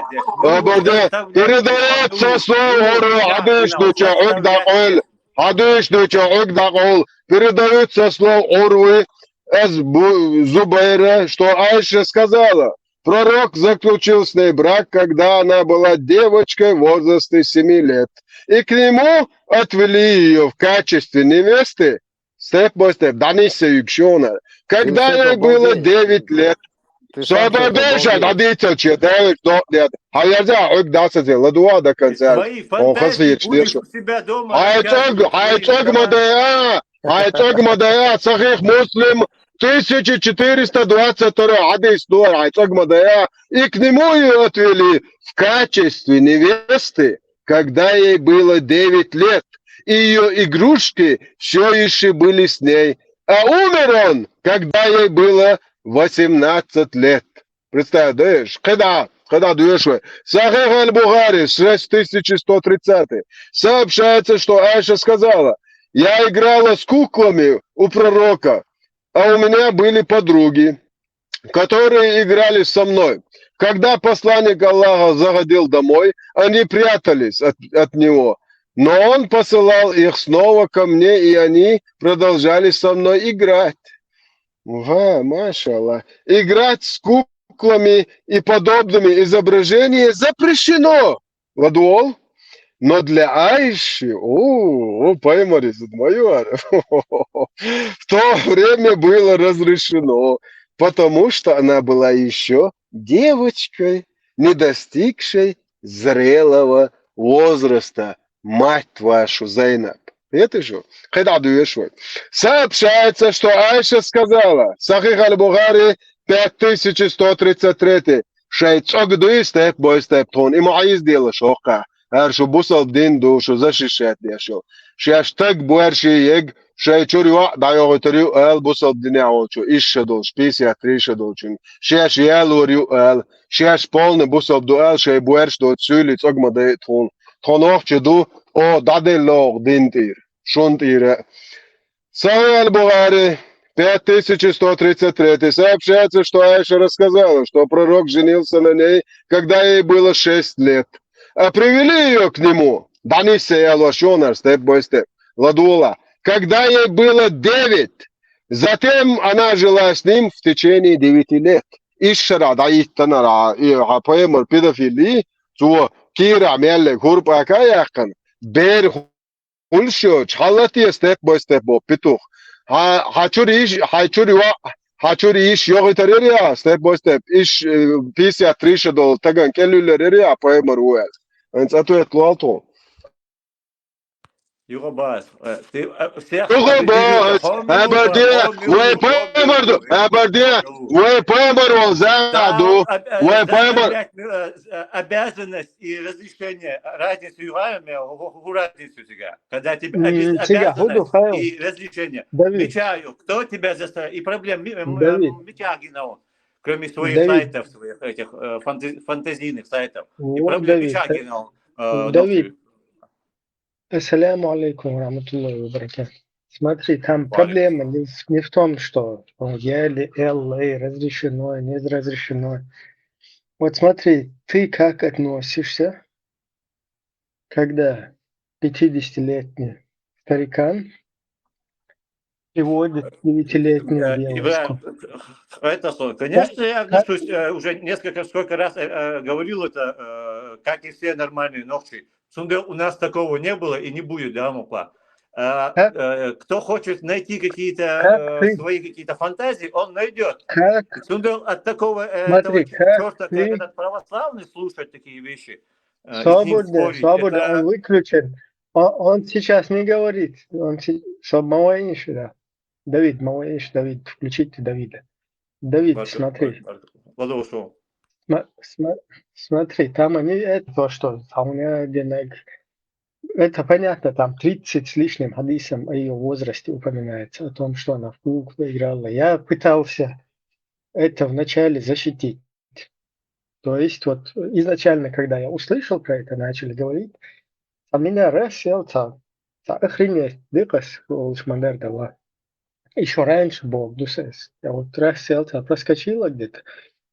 Собар де. Передает со слов Урвы, хьадуьйш дуча Ӏуг дакъол. Хьадуьйш дуча Ӏуг дакъол. Передают со слов Урвы, аз бу-, Зубайра, что Айша сказала: пророк заключил с ней брак, когда она была девочкой в возрасте семи лет. И к нему отвели ее в качестве невесты. Step by step, дӀанисса юг шуна. Когда ей было девять лет. Собар де, ша дӀадийцал че, девять лет. Хьаярза Ӏуг дасазе, ладувгӀа до конца. Он хасхийч дешу. Хьай цӀог, хьай цӀог ма дая, хьай цӀог ма дая, Сахьихь Муслим, тысяча четыреста двадцать второй хьадис дуар, хьай цӀог ма дая. И к нему её отвели в качестве невесты, когда ей было девять лет, и её игрушки всё ещё были с ней. А умер он, когда ей было восемнадцать лет. Представь, да, кхыда, кхыда дуешве. Сахьихь аль-Бухари, шесть тысяч сто тридцатый. Сообщается, что Айша сказала: «Я играла с куклами у пророка, а у меня были подруги, которые играли со мной. Когда посланник Аллаха заходил домой, они прятались от, от него. Но он посылал их снова ко мне, и они продолжали со мной играть». Ва, машаллах. Играть с куклами и подобными изображениями запрещено. ЛадувгӀал. Но для Айши, о, о, пайхамар из, майор, в то время было разрешено, потому что она была ещё девочкой, не достигшей зрелого возраста, мать вашу, Зайнаб. Хеташ ву? Кхыда дуеш вай. Сообщается, что Айша сказала, Сахьихь аль-Бухари, пять тысяч сто тридцать третий, шай цӀог дуй, step by step тхона, и ма Ӏийза дела шоккха. Ара шу бусалба дин ду, шу защищать деш йол. Шаьш таг боарши ег, шай чур йоӀ дӀайогӀуьйтур ю ала бусалба динехь волчу, ишша долчу, пятьдесят три ша долчун. Шаьш ялор ю ала, шаьш полный бусалба ду ала, шай боарш доцу суьйли цӀог ма дайа тхуна. Тхо нохча ду, о, дӀаделла оха дин тӀера, шун тӀера. Сахьихь аль-Бухари, пять тысяч сто тридцать третий, сообщается, что Айша рассказала, что пророк женился на ней, когда ей было шесть лет. А привели её к нему, дӀанисса ялор шонар, step by step, ладувгӀал, когда ей было девять. Затем она жила с ним в течение девяти лет. Ишшара дӀайиттанара, и хьан пайхамар педофили, цо кийра меллиг хӀурпака яьккхина, бер хуьлуш йоцуш, хьаллатте step by step бо петух. Хьа-, хьан чуьра йиш, хьан чуьра йоӀ, хьан чуьра йиш йогӀуьйтур яра я, step by step, иш, э, пятьдесят три ша долу тагана кӀел юьллур яра я, пайхамар ву аьлла. Ан цӀа тоьтталол тхуна. Юха бац. Э, ты, э, всех Юха бац. Хьан барде, вай пайхамар ду, хьан барде, вай пайхамар вол зама ду, вай пайхамар. Э, э, обязанность и разрешение, разницу юха, э, ху-, ху-, разницу тебя. Когда тебе обез-, обязанность и разрешение. Мечаю, кто тебя заставил? И проблем ми-, м, м, меча гинал, кроме своих сайтов, своих этих, э, фанта-, фантазийных сайтов. И проблем меча гинал, э, Давид. Ассаляму алейкум ва рахматуллахи ва баракатух. Смотри, там проблема не в, не в том, что, о, я или Л А разрешено, не разрешено. Вот смотри, ты как относишься, когда пятидесятилетний старикан приводит девятилетнюю Э, девочку. Ибрагим, это что? Конечно, я отношусь, э, уже несколько, сколько раз э, э, говорил это, э, как и все нормальные нохчи. Цундел, у нас такого не было и не будет, да, Мукла? Э, Как? э, Кто хочет найти какие-то Как э, ты? Свои какие-то фантазии, он найдет. Как? Цундел, от такого э, этого Смотри, как черта, как ты? Этот православный, слушать такие вещи, э, и с ним Свободно, спорить, свободно, это он выключен. Он, он сейчас не говорит. Он се- со- мало ещё, да. Давид, мало ещё, Давид, включите Давида. Давид, Барка- смотри. барка- Ладно, ушел. Сма- сма- Смотри, там они это то, что там у меня один эг- это понятно, там тридцать с лишним хадисом о ее возрасте упоминается, о том, что она в клуб играла. Я пытался это вначале защитить. То есть вот изначально, когда я услышал про это, начали говорить, а меня раз сел, ца, ца охренеть, дыкас, улшмандар дала. Еще раньше был дусес. Я вот раз сел, ца проскочила где-то.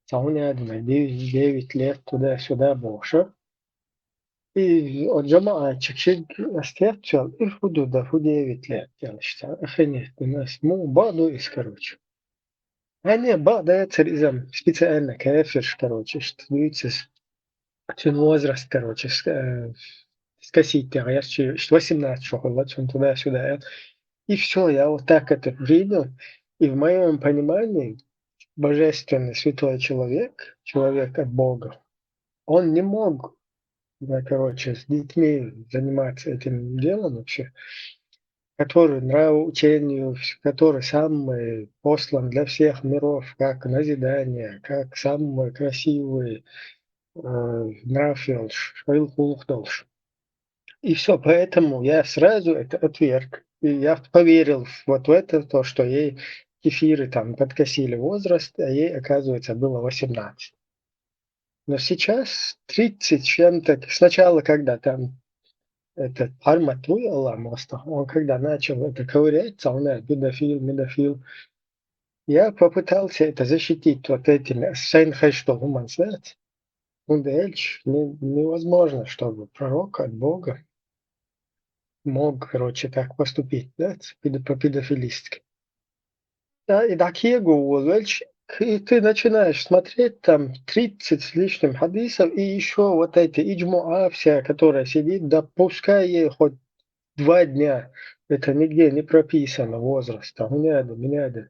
Ца у меня один девять, девять лет туда-сюда больше. И от джамаа чекшик астет сел, и худу да ху девять лет. Я считаю, охренеть, у нас, ну, баду из, короче. А не, ба, да, царизм специально кафир, короче, что даются с- цун возраст, короче, с- э, скосить, я говорю, что восемнадцать, что было, цун туда-сюда. И все, я вот так это принял. И в моем понимании божественный святой человек, человек от Бога, он не мог, да, короче, с детьми заниматься этим делом вообще, который нравоучению, который сам э, послан для всех миров, как назидание, как самый красивый э, нрав йолш, хыйл хулух долш. И все, поэтому я сразу это отверг. И я поверил вот в это, то, что ей кефиры там подкосили возраст, а ей, оказывается, было восемнадцать. Но сейчас тридцать с чем-то, сначала, когда там этот Арматуй, Аллах Моста, он когда начал это ковыряться, он говорит, педофил, медофил, я попытался это защитить вот этими, Сайнхай, что Гуман знает. Ну, дальше не- невозможно, чтобы пророк от Бога мог, короче, так поступить, да, педо- по-педофилистски. Да, и так Егу уволочь, и ты начинаешь смотреть там тридцать с лишним хадисов, и еще вот эти иджмуа вся, которая сидит, да пускай ей хоть два дня, это нигде не прописано, возраст, там, не надо, не надо.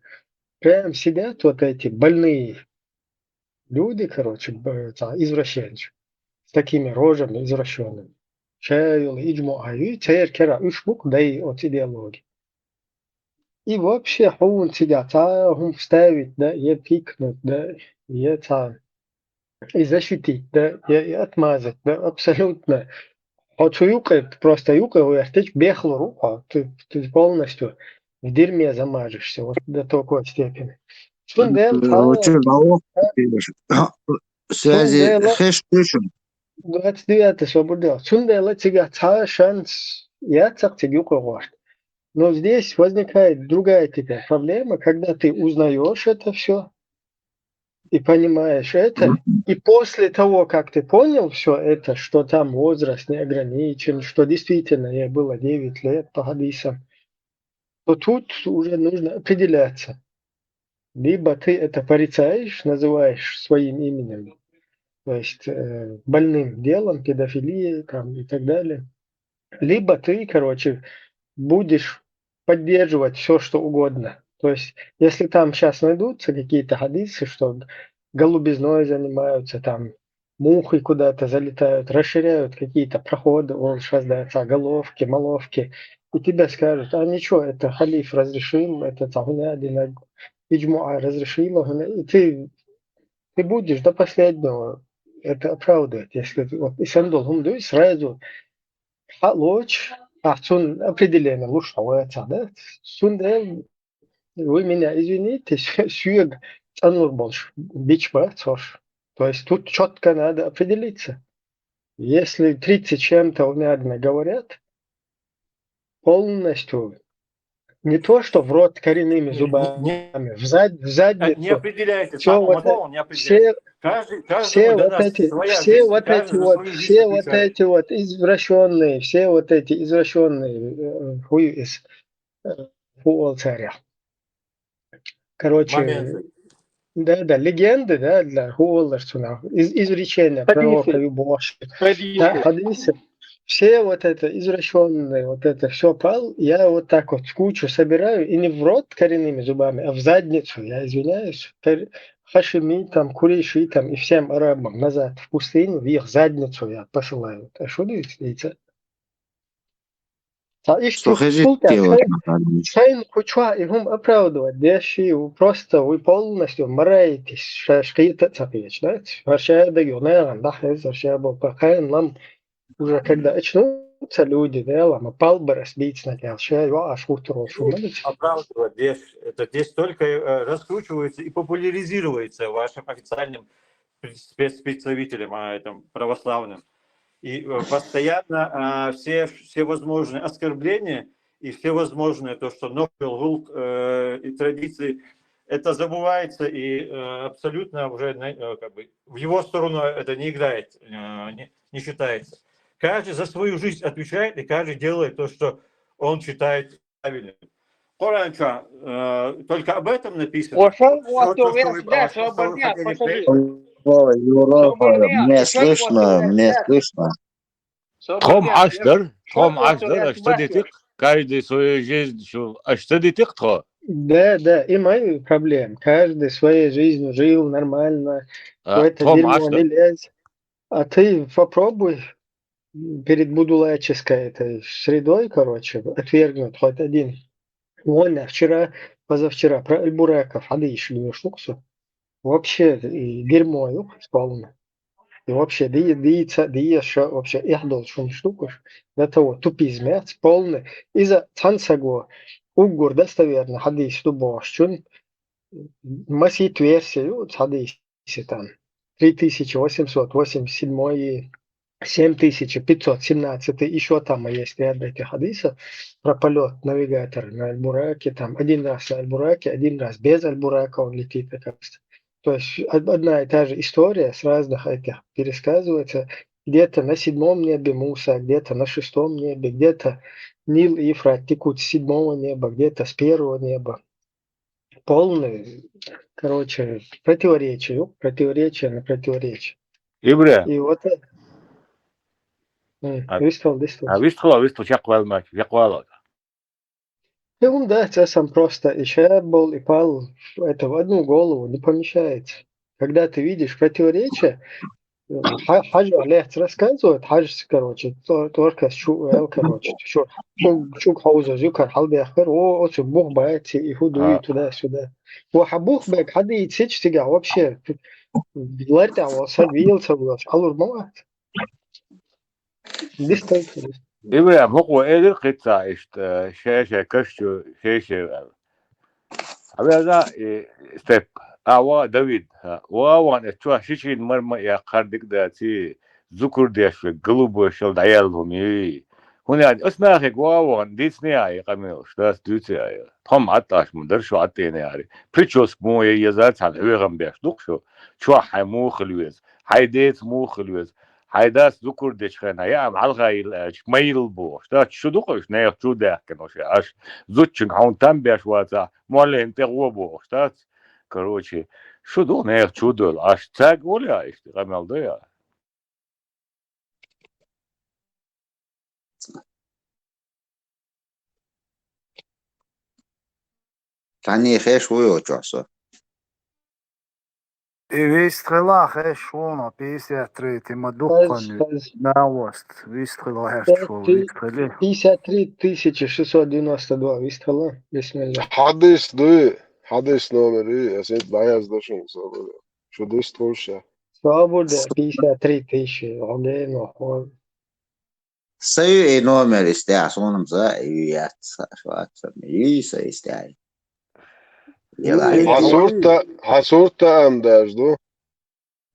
Прям сидят вот эти больные люди, короче, б- это, извращенцы, с такими рожами извращенными. Шейл, иджмуа, и церкера, уж бук, да и от идеологии. И вообще, хун сидят, а хун вставить, да, и пикнуть, да, и это, и защитить, да, и, и отмазать, да, абсолютно. Хочу юкать, просто юкать, ты бехло руку, ты, ты полностью в дерьме замажешься, вот до такой степени. Цундел, Очень баллов. В связи Цундела- хэш слышим. Двадцать девятый свободил. Цундела цига ца шанс, я цак цига юкать. Но здесь возникает другая такая проблема, когда ты узнаешь это все и понимаешь это, и после того, как ты понял все это, что там возраст не ограничен, что действительно ей было девять лет по хадисам, то тут уже нужно определяться. Либо ты это порицаешь, называешь своим именем, то есть э, больным делом, педофилией там, и так далее. Либо ты, короче, будешь поддерживать все, что угодно. То есть, если там сейчас найдутся какие-то хадисы, что голубизной занимаются, там мухи куда-то залетают, расширяют какие-то проходы, он сейчас да, ца головки, маловки, и тебе скажут, а ничего, это халиф разрешил, это там, не один, а иджмуа разрешил, и ты, ты будешь до последнего это оправдывать, если ты- вот и сандул хумду, и сразу халоч, а цун определение лучше, а это, да? Цундел, вы меня извините, сюег цанур больше, бич ба, цош. То есть тут четко надо определиться. Если тридцать чем-то у меня говорят, полностью, не то что в рот коренными Не- зубами, не- в, зад, в А, задницу. Не определяется, Всё сам вот он не определяется. Все, Каждый, каждому все дана вот эти, своя все жизнь, вот каждый эти за вот, свою жизнь все вот отвечает. Эти вот извращенные, все вот эти извращенные, э, хуй из, э, хӀу оал царех. Короче, да, да, легенды, да, для хӀу оалар цунах. Из-, изречения пророка ю бохуш. Да, хадисы. Все вот это извращённое, вот это всё пал, я вот так вот в кучу собираю, и не в рот коренными зубами, а в задницу, я извиняюсь, кор-, хашимитам, курейшитам и всем арабам назад в пустыню, в их задницу я посылаю. А что дается? Цхьа иштта хӀу хезий, шул тӀехь шайн, шайн кху чохь и хӀума оправдывать деш ши, ву просто вуй полностью мораетесь, ша шкета а ца кхеча, да? ХӀара ша даго нагӀан дахьеза, хӀара ша бо кхайна лам, уже когда очнутся люди, да, лама палбарас бийцна кӀел, ша йоӀаш хӀуттур волу шу ма ду. Оправдывать деш, это здесь только, э, раскручивается и популяризируется вашим официальным пред-, спецпредставителем, а, этом, православным. И, э, постоянно, а, все, все возможные оскорбления и все возможные то, что нохчалгӀуллакх, э, и традиции, это забывается и, э, абсолютно уже, на-, э, как бы, в его сторону это не играет, э, не, не считается. Каждый за свою жизнь отвечает, и каждый делает то, что он считает правильным. Коран чохь, э, только об этом написано. Всё то, что вы, а, что, что вы хотели. Алло, Юра, мне слышно, мне слышно. Тхом Ӏаш дар, тхом Ӏаш дар, аш ца дитикх, каждый свою жизнь шу, аш ца дитикх тхо? Да, да, и мою проблему. Каждый своей жизнью жил нормально. А, тхом Ӏаш дар. А ты попробуй перед будулайческой этой средой, короче, отвергнуть хоть один. Вон, а вчера, позавчера про Аль-Бураков хьадийш лоьшух со. Вообще, и дерьмо юх исполнено. И вообще, ди-, дийца, дийца, вообще, эхь долчу хӀуманаш ду уьш. До того тупизм яц, полный. Иза цхьана саго уггар достоверно хьадийс ду бохучун, масийтта версия ю цхьа хьадийс. Там три тысячи восемьсот восемьдесят седьмой, семь тысяч пятьсот семнадцатый, ещё там есть ряд этих хадисов про полёт навигатора на Аль-Бураке, там один раз на Аль-Бураке, один раз без Аль-Бурака он летит, оказывается. То есть од-, одна и та же история с разных этих пересказывается. Где-то на седьмом небе Муса, где-то на шестом небе, где-то Нил и Ефрат текут с седьмого неба, где-то с первого неба. Полный, короче, противоречие, противоречие на противоречие. Ибре. И вот, э, м, а, вистхила, вистхила. А, вистхила, вистхила, чекхваьлла ма, чекхваьлла. И хӀума дац, аса просто и шабол, и пал, это в одну голову не помещается. Когда ты видишь противоречие, Хьа-, хьажа лехца рассказывает, хьажа, короче, то-, торкас чу вел, короче, чу, чу, чу хьовза зуькар хьалдехкар, о, оцу бух баьцци, и хӀу дуй, туда-сюда. О, хьан бух бег, хьан дийцича цигахь вообще, лар тӀехь волу са вийла ца воьлуш, хьалур ма вац. Дисталца. Ибрахим, хӀокхо элира кхин цхьа иштта, шай-шай каш чу, шай-шай ваьлла. Хьан веза и Степ? А, ва Давид, хьа. Ва ван, эцу чохь ши шина мар ма яьккхара дика дац и, зукар деш верг, голубой шал дӀаяьлла хӀума юй. ХӀунда аьлча, ас нахе ва ван, дийцина а и къамелаш, дац дуьйцу а. Тхьо-м Ӏад Ӏаш ма дара шу Ӏад тӀе яри. Прическа муха ян еза цхьаьна хьоьгӀам беш ду-кх шу. Чохь хьайн муха хила веза, хьайн деца муха хила веза. Хьайн дас зукар дечу хенахь яа хьалха йилла аьлча, ма йилла бохуш, дац? Шу ду-кх уьш, нехан чу даьхкина уьш, аш зудчуьнга хьуна там беш вацахь, моллина тӀе гӀо бохуш, дац? Короче, шу ду нехан чу доьлла, аш цаьрга олу я иштта къамел ду я? Цхьанне хеш ву йолчохь со? И вистхила хеш ву, но пятьдесят три, ти ма дуккханна вист, вистхила хеш ву, вистхили. Пятьдесят три тысячи шестьсот девяносто два вистхила, бисмилла. Хьадис дуй, хьадис номер и, аса дӀаязда шуна собар. Шу дуьстхуш ша. Собар де, пятьдесят три тысячи, хьо гена хьо. Са ю и номер, истя, суна-м са ю яц, ша вацам, ю са истя. Хьан сурт а, хьан сурт а ам даш ду?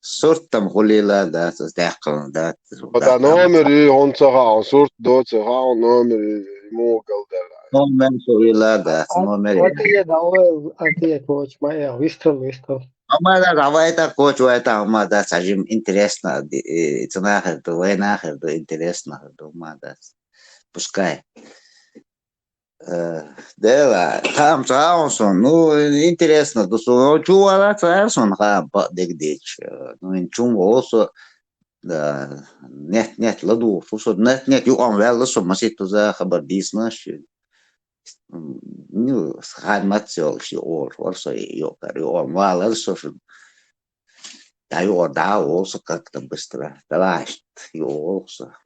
Сурт-м хуьлийла дац, ас даьккхина дац. Хьо дан номер ю, хьуна ца хаьа, хьуна сурт доцу, хаьа хьуна номер ю, муха галдара. Номер хуьлийла дац, номер. Ответ, давай, ответ, вочу, ма э, вистхила, вистхила. Амма дац, давай так, коч, вай так, амма дац, а жим интересно, ди-, э, цу нахер ду, вай нахер ду, интересно хир ду, амма дац. Пускай. Э, Дела, хаам ца хьаун сон. Ну, интересно, ду сон. Ну, чу вала ца ар сон хаам па дег дечь. Э, Ну, ин чум вол со. Да, нет, нет, ладу. Фу со, нет, нет, ю ам вел со, масит туза хабар дисна ши. М, Ну, хан мат сел ши ор, ор со ю кар, ю ам вала со ши. Да, ю ор да, вол со как-то быстро. Да, лашт, ю ор со.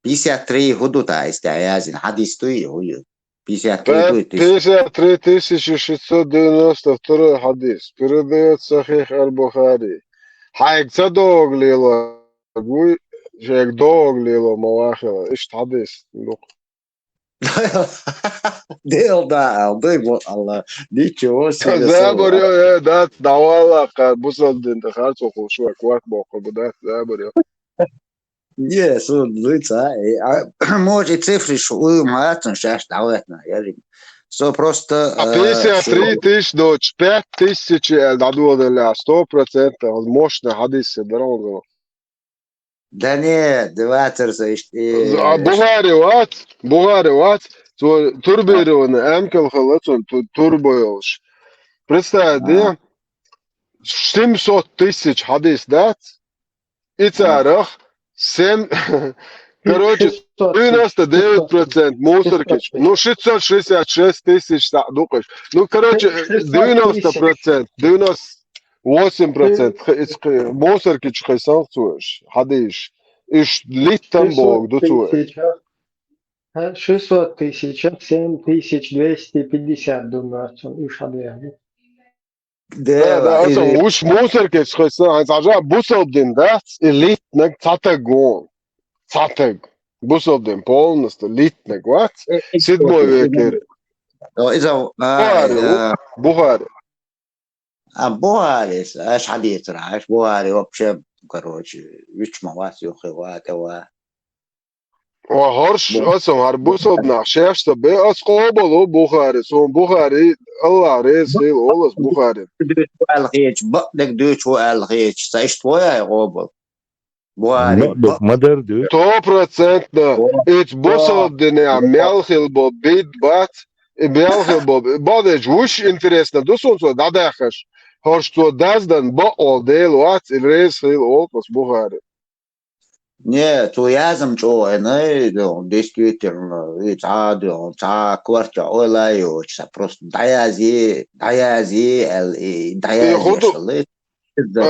Пятьдесят три худу та истя язин, хадис туй, хуй. Пятьдесят три Пе- туй, тысяч. Пятьдесят три тысячи шестьсот девяносто второй хадис. Передает Сахих аль-Бухари. Хайк ца дог лила, гуй, шек дог лила, мавахила. Ишт хадис. Ну. Дел да, алды бу, Алла. Ничего себе. Забор, слово. Э, да, давала, ка, бусалдин, да, харцо, хушуа, кварт, бокко, да, забор, э. Не, сон, ну, ца, э, а, может, и цифры, что у Мгацин сейчас давать на, я же. Со просто, А э, пятьдесят три всё. Тысячи, дочь, пять тысяч, э, да, да, да, сто процентов, возможно, хадис, да, он говорит. Да не, двадцать, э, А Бухари вац, Бухари вац, цо турбированный, эмкал хала, цо ту-, турбо йолш. Представь, А. Да? Семьсот тысяч хадис дац, и царах, семь, короче, девяносто девять процент мусоркич. Ну, шестьсот шестьдесят шесть тысяч са дукаш. Ну, короче, девяносто процент, девяносто восемь процент х-, из х-, мусоркич хай санкцуешь, хадиш. Иш литтам бог, дуцуешь. Шестьсот тысяч, а? А, шестьсот тысяч, а? Семь тысяч двести пятьдесят, думаю, иш хадиш. Да, да, это уж мусоркич хай сан, хай сажа бусалдин, да? И литнаг цатагон. Цатаг. Бусалдин полностью литнаг, вац? Седьмой векер. Иза, а, Бухари, а, Бухари. А Бухари, аш хадис раш, Бухари вообще, короче, вич ма вас, юхи ва, те ва. Ва хорш, Бу- асан хар бусалднах шеф са бе, ас къобалу Бухари, сон Бухари, Аллах рез хил, олас Бухари. Алхич, бакъ дег дуч ву алхич, са иш твоя ай къобал. Бухари, Ма-, бакъ. Мадар дуч. Сто процентно. О, Эц о, бусалдин, о. Мел хил бо, бит бац, и мел хил бо, бадеч, вуш интересно, ду сон цо дадахаш. Хорш цо даздан ба ол дел вац, и рез хил олас Бухари. Не, цо язам чо, э, не, ну, действительно, и ца, ну, ца кварча, ой, ла, ё, ца просто даязи, даязи, эл, и И даязи худу, шалы. А,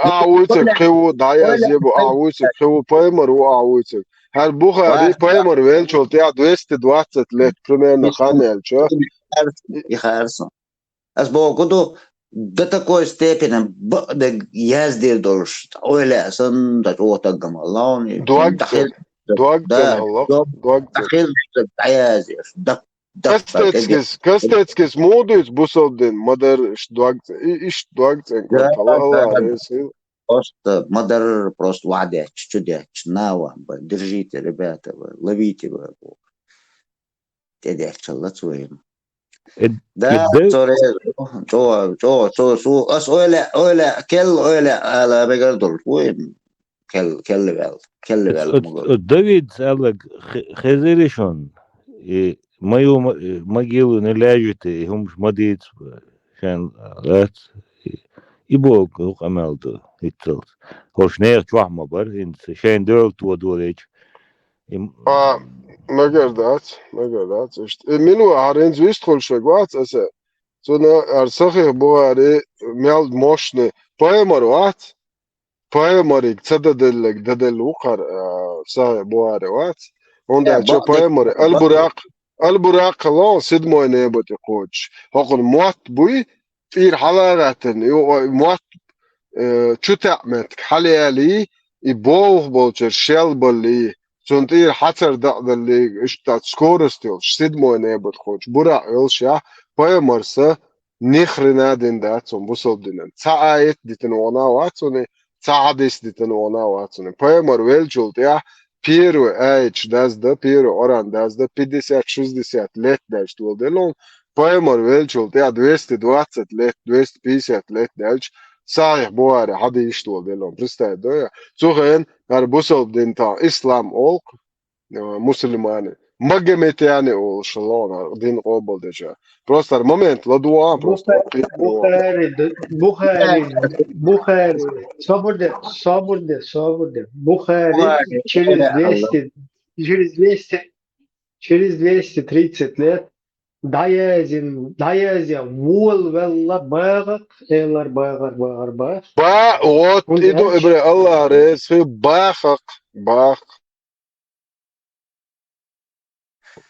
а, а, уйцек, хиву, даязи, бу, а, уйцек, хиву, паймар, у, а, уйцек. Хар Бухари, Ва- паймар, велчул, тя двести двадцать лет, примерно, хамел, чё? И харсон. Ас бо куду до такой степени б-, да язди долш, ойла сан, да чё так гамаллаун, и Дуаг дахил, цен, дуаг да, цен, Аллах, да, дуаг цен. Дахил, да, язди, да, да, Кастецкис, кастецкис мудуйц бусалдин, мадар иш дуаг цен, и иш дуаг цен, Да, квартала, да, Аллах, да. Ресил. Просто мадар, просто вадя, чуть-чуть, нава, держите, ребята, вы, ловите, вы. Те дерчалла цуем. Эд-, Да, эд-, да. Цоре, цо, цо, цо, цо, ас ойла, ойла, кел ойла, ала бегар дол, цуем. Кел, кел левел, кел левел Эд-, мугу. Эд-, Давид алаг хе-, хезеришон, и мою м-, э, могилу не ляжете, и хумш мадиц, э, шан, э, лац, и, и Бог, Бог амалду, иццалц. Хош нех чуахма бар, инц, шайн дёл туа дуалеч. Им- А, мегер дац, мегер дац, ишт. Э, мину арен звист хол швегвац, эсе. Цуна ар Сахих Бухари мел мощный. Паймар вац, паймарик ца даделлег, даделлу кар, а, Сахих Бухари вац. Онда Э, чё ба-, паймар, ба-, Аль-Бурак, Аль-Бурак ло, седьмой небо ти коч. Хокон мот буй, тир халагатен, и о-, мот, э, чутаъ метк, халиали, и бовх болчер шел балли, цун тир хацар дакъдалли, иштат скорость йолш, седьмой небо ти коч. Бурак йолш я, паймарса, ни хрена дин да цун бусалдинан. Ца аят дитин вона вацуни, ца хадис дитин вона вацуни. Паймар велчул тя, первый аят дазда, первый оран дазда, пятьдесят-шестьдесят лет дальше вол делон. Паймар велчул тя двести двадцать лет, двести пятьдесят лет дальше. Сахих Бухари хадис вол делон. Представь, да я? Цухен, ар бусалдин та, ислам олк, э, мусульмане. Магометяне олуш лугӀуна дин къобалдеча. Просто момент ладувгӀа, просто Бухари, Бухари, Бухари, Бухари. Собур де, собур де, собур де. Бухари через двести, через двести, через двести тридцать лет дӀаяздина, дӀаяздина, волавелла багӀа, элар багӀар, багӀар, багӀар. Ба, вот, иду, ибре, Аллах рес, багӀа, багӀа.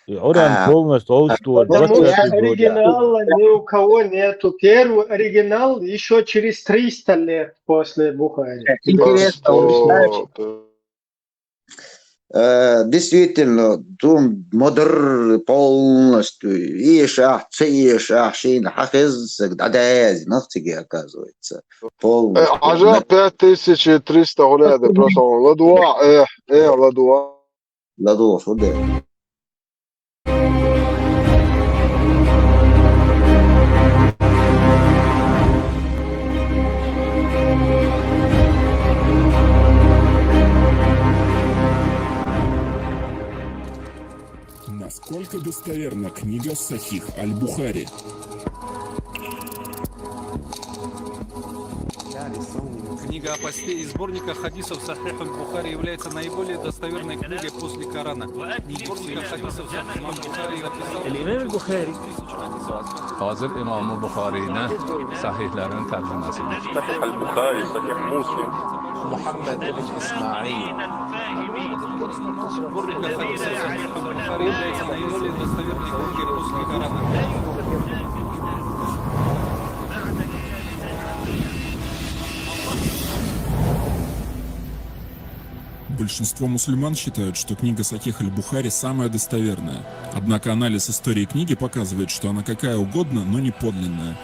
И Коран полностью олуш ду. Потому что оригинала ни у кого нету. Первый оригинал ещё через триста лет после Бухари. Интересно, знаешь? Э, действительно, ду ма дарра полностью, эшахь, ца эшахь, шийна хьахезза саг дӀадаздина цига, оказывается. Полностью. Э, Ӏажа пять тысяч триста гӀоле да, просто ладувгӀа, э, э, ладувгӀа. ЛадувгӀа, фу де. Насколько достоверна книга Сахих аль-Бухари? Книга о посте из сборника хадисов Сахих аль-Бухари является наиболее достоверной книгой после Корана. Книги всех хадисов Сахих аль-Бухари написал. الإمام البخاري. Hozir Imom Buxoriyni sahihlarining tarjimasi. Sahih al-Buxoriy, Sahih Muslim. Muhammad ibn Ismail. Большинство мусульман считают, что книга Сахих аль-Бухари самая достоверная. Однако анализ истории книги показывает, что она какая угодно, но не подлинная.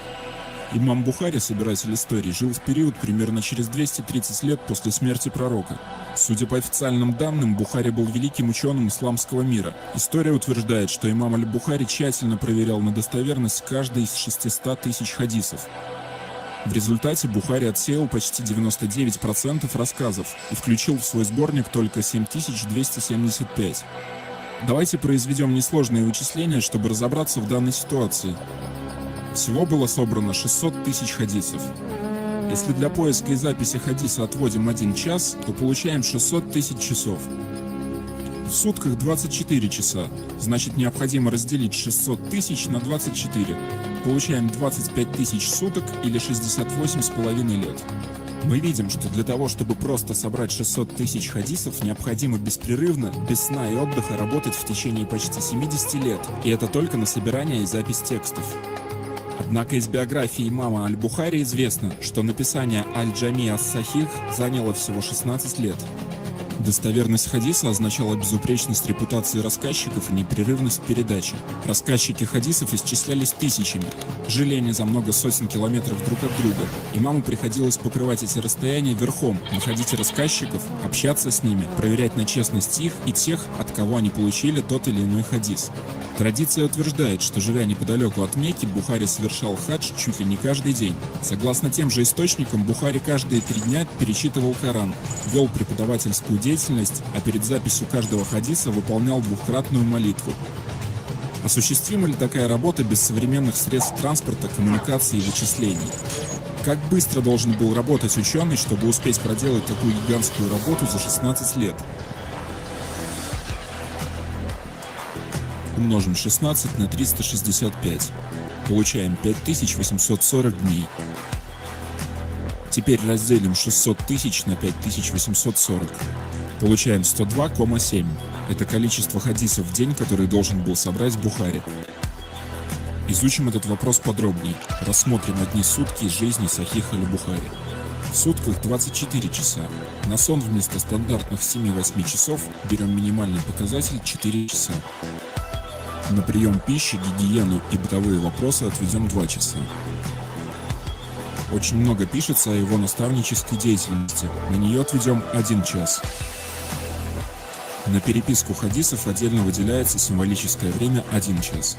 Имам Бухари, собиратель истории, жил в период примерно через двести тридцать лет после смерти пророка. Судя по официальным данным, Бухари был великим учёным исламского мира. История утверждает, что имам аль-Бухари тщательно проверял на достоверность каждый из шестисот тысяч хадисов. В результате Бухари отсеял почти девяносто девять процентов рассказов и включил в свой сборник только семь тысяч двести семьдесят пять. Давайте произведём несложные вычисления, чтобы разобраться в данной ситуации. Всего было собрано шестьсот тысяч хадисов. Если для поиска и записи хадиса отводим один час, то получаем шестьсот тысяч часов. В сутках двадцать четыре часа, значит, необходимо разделить шестьсот тысяч на двадцать четыре. Получаем двадцать пять тысяч суток или шестьдесят восемь с половиной лет. Мы видим, что для того, чтобы просто собрать шестьсот тысяч хадисов, необходимо беспрерывно, без сна и отдыха работать в течение почти семидесяти лет, и это только на собирание и запись текстов. Однако из биографии имама аль-Бухари известно, что написание Аль-Джами ас-Сахих заняло всего шестнадцать лет. Достоверность хадиса означала безупречность репутации рассказчиков и непрерывность передачи. Рассказчики хадисов исчислялись тысячами. Жили они за много сотен километров друг от друга. Имаму приходилось покрывать эти расстояния верхом, находить рассказчиков, общаться с ними, проверять на честность их и тех, от кого они получили тот или иной хадис. Традиция утверждает, что, живя неподалёку от Мекки, Бухари совершал хадж чуть ли не каждый день. Согласно тем же источникам, Бухари каждые три дня перечитывал Коран, вёл преподавательскую деятельность, а перед записью каждого хадиса выполнял двукратную молитву. Осуществима ли такая работа без современных средств транспорта, коммуникаций и вычислений? Как быстро должен был работать учёный, чтобы успеть проделать такую гигантскую работу за шестнадцать лет? Умножим шестнадцать на триста шестьдесят пять. Получаем пять тысяч восемьсот сорок дней. Теперь разделим шестьсот тысяч на пять тысяч восемьсот сорок. Получаем сто два кома семь. Это количество хадисов в день, которые должен был собрать Бухари. Изучим этот вопрос подробнее. Рассмотрим одни сутки из жизни Сахиха аль-Бухари. В сутках двадцать четыре часа. На сон вместо стандартных семи-восьми часов берём минимальный показатель — четыре часа. На приём пищи, гигиену и бытовые вопросы отведём два часа. Очень много пишется о его наставнической деятельности. На неё отведём один час. На переписку хадисов отдельно выделяется символическое время — один час.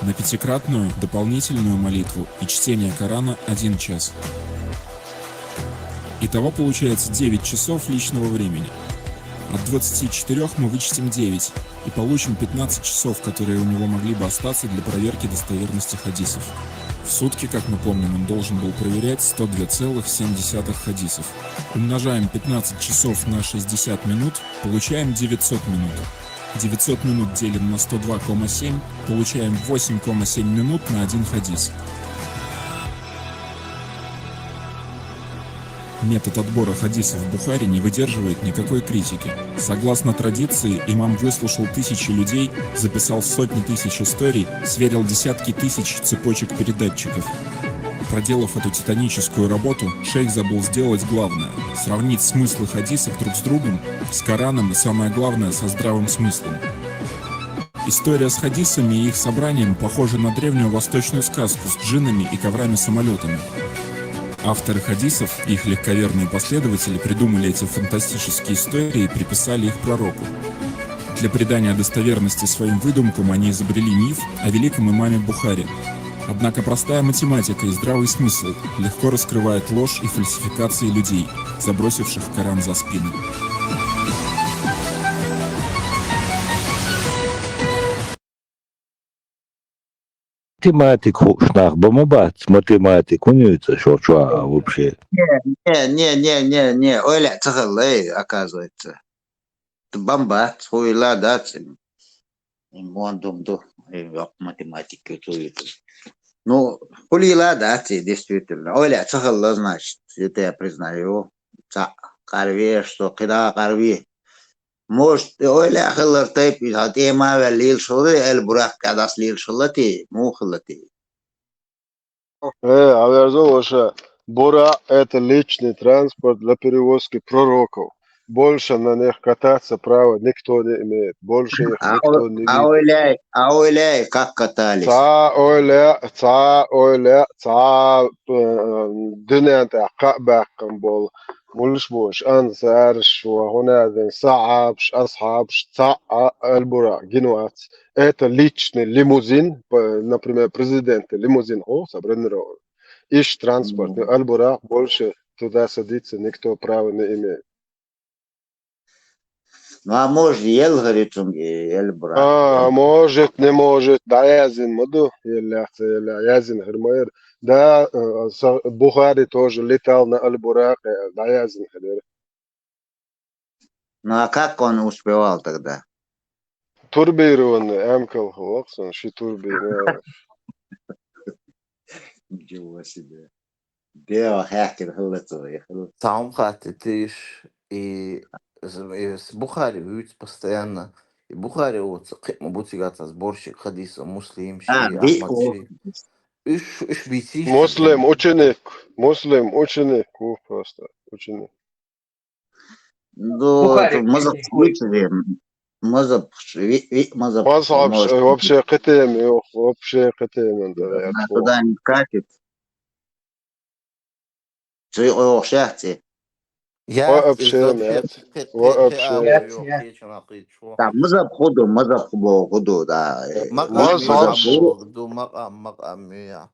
На пятикратную дополнительную молитву и чтение Корана — один час. Итого получается девять часов личного времени. От двадцати четырёх мы вычтем девять и получим пятнадцать часов, которые у него могли бы остаться для проверки достоверности хадисов. В сутки, как мы помним, он должен был проверять сто две целых семь десятых хадисов. Умножаем пятнадцать часов на шестьдесят минут, получаем девятьсот минут. Девятьсот минут делим на сто два целых семь, получаем восемь целых семь минут на один хадис. Метод отбора хадисов Бухари не выдерживает никакой критики. Согласно традиции, имам выслушал тысячи людей, записал сотни тысяч историй, сверил десятки тысяч цепочек передатчиков. Проделав эту титаническую работу, шейх забыл сделать главное — сравнить смыслы хадисов друг с другом, с Кораном и, самое главное, со здравым смыслом. История с хадисами и их собранием похожа на древнюю восточную сказку с джиннами и коврами-самолётами. Авторы хадисов и их легковерные последователи придумали эти фантастические истории и приписали их пророку. Для придания достоверности своим выдумкам они изобрели миф о великом имаме Бухари. Однако простая математика и здравый смысл легко раскрывают ложь и фальсификации людей, забросивших Коран за спины. Математик хууш нах ба ма бац, математик хӀун ю цӀа шо чоа вообще? Не, не, не, не, не, не, ойла ца хилла, эй, оказывается. Бан бац, хуйла дац. Вон дум ду, эй, ёк, математик ю цу ю. Ну, хулила дац, действительно. Ойла ца хилла, значит, это я признаю. Ца, къарвеш, со, кида къарви. Может, ойла хилар тайп, из хьа тема вел лил шулы, эл бурак кадас лил шулати, му хилати. Э, а верзо вообще, Бура — это личный транспорт для перевозки пророков. Больше на них кататься права никто не имеет. Больше их А никто о- не а видит. ойляй, а ойляй, как катались. Ца ойла, ца ойла, ца э, дунен тӀа кхаъ баьккхам бол. Мулш буш, ансарш, ва хунаден, сахьабш, асхьабш, ца а албура, гинвац. Это личный лимузин, п- например, президент лимузин, о, собранный. Иш транспорт, Мгм. Аль-Бурак, больше туда садиться никто права не имеет. Ну, а может, ел, говорит, он, э, ел, брат. А, может, не может, да, язин, маду, ел, язин, хермайер. Да, э, са- Бухари тоже летал на Аль-Бурак, э, да, язин, хермайер. Ну, а как он успевал тогда? Турбированный, эмкал, хлопсон, ши турбина. Ничего себе. Дева хахкин хилла цо, я хилла. Цаум хатти тиш и з- и с- Бухари вуц постоянно. И Бухари вот кхипма буцигаца сборщик хадиса, Муслим, ши, А, би- Ахмад, ши. Иш, иш бициш. Муслим ученик, Муслим ученик, у, просто ученик. Ну, Бухари, это мазаб Бухари. Мазаб, ви- ви- мазаб, Мазхаб, может, э, вообще кытем, ох, вообще кытем, да, я она твой. туда не катит. Ци ох шахти. Я Вообще, нет. Вообще. Яц, яц. Да, мазаб худу, мазаб хубо худу, да. э, Макъам Мазхаб. мазхаб ду макъам макъам я.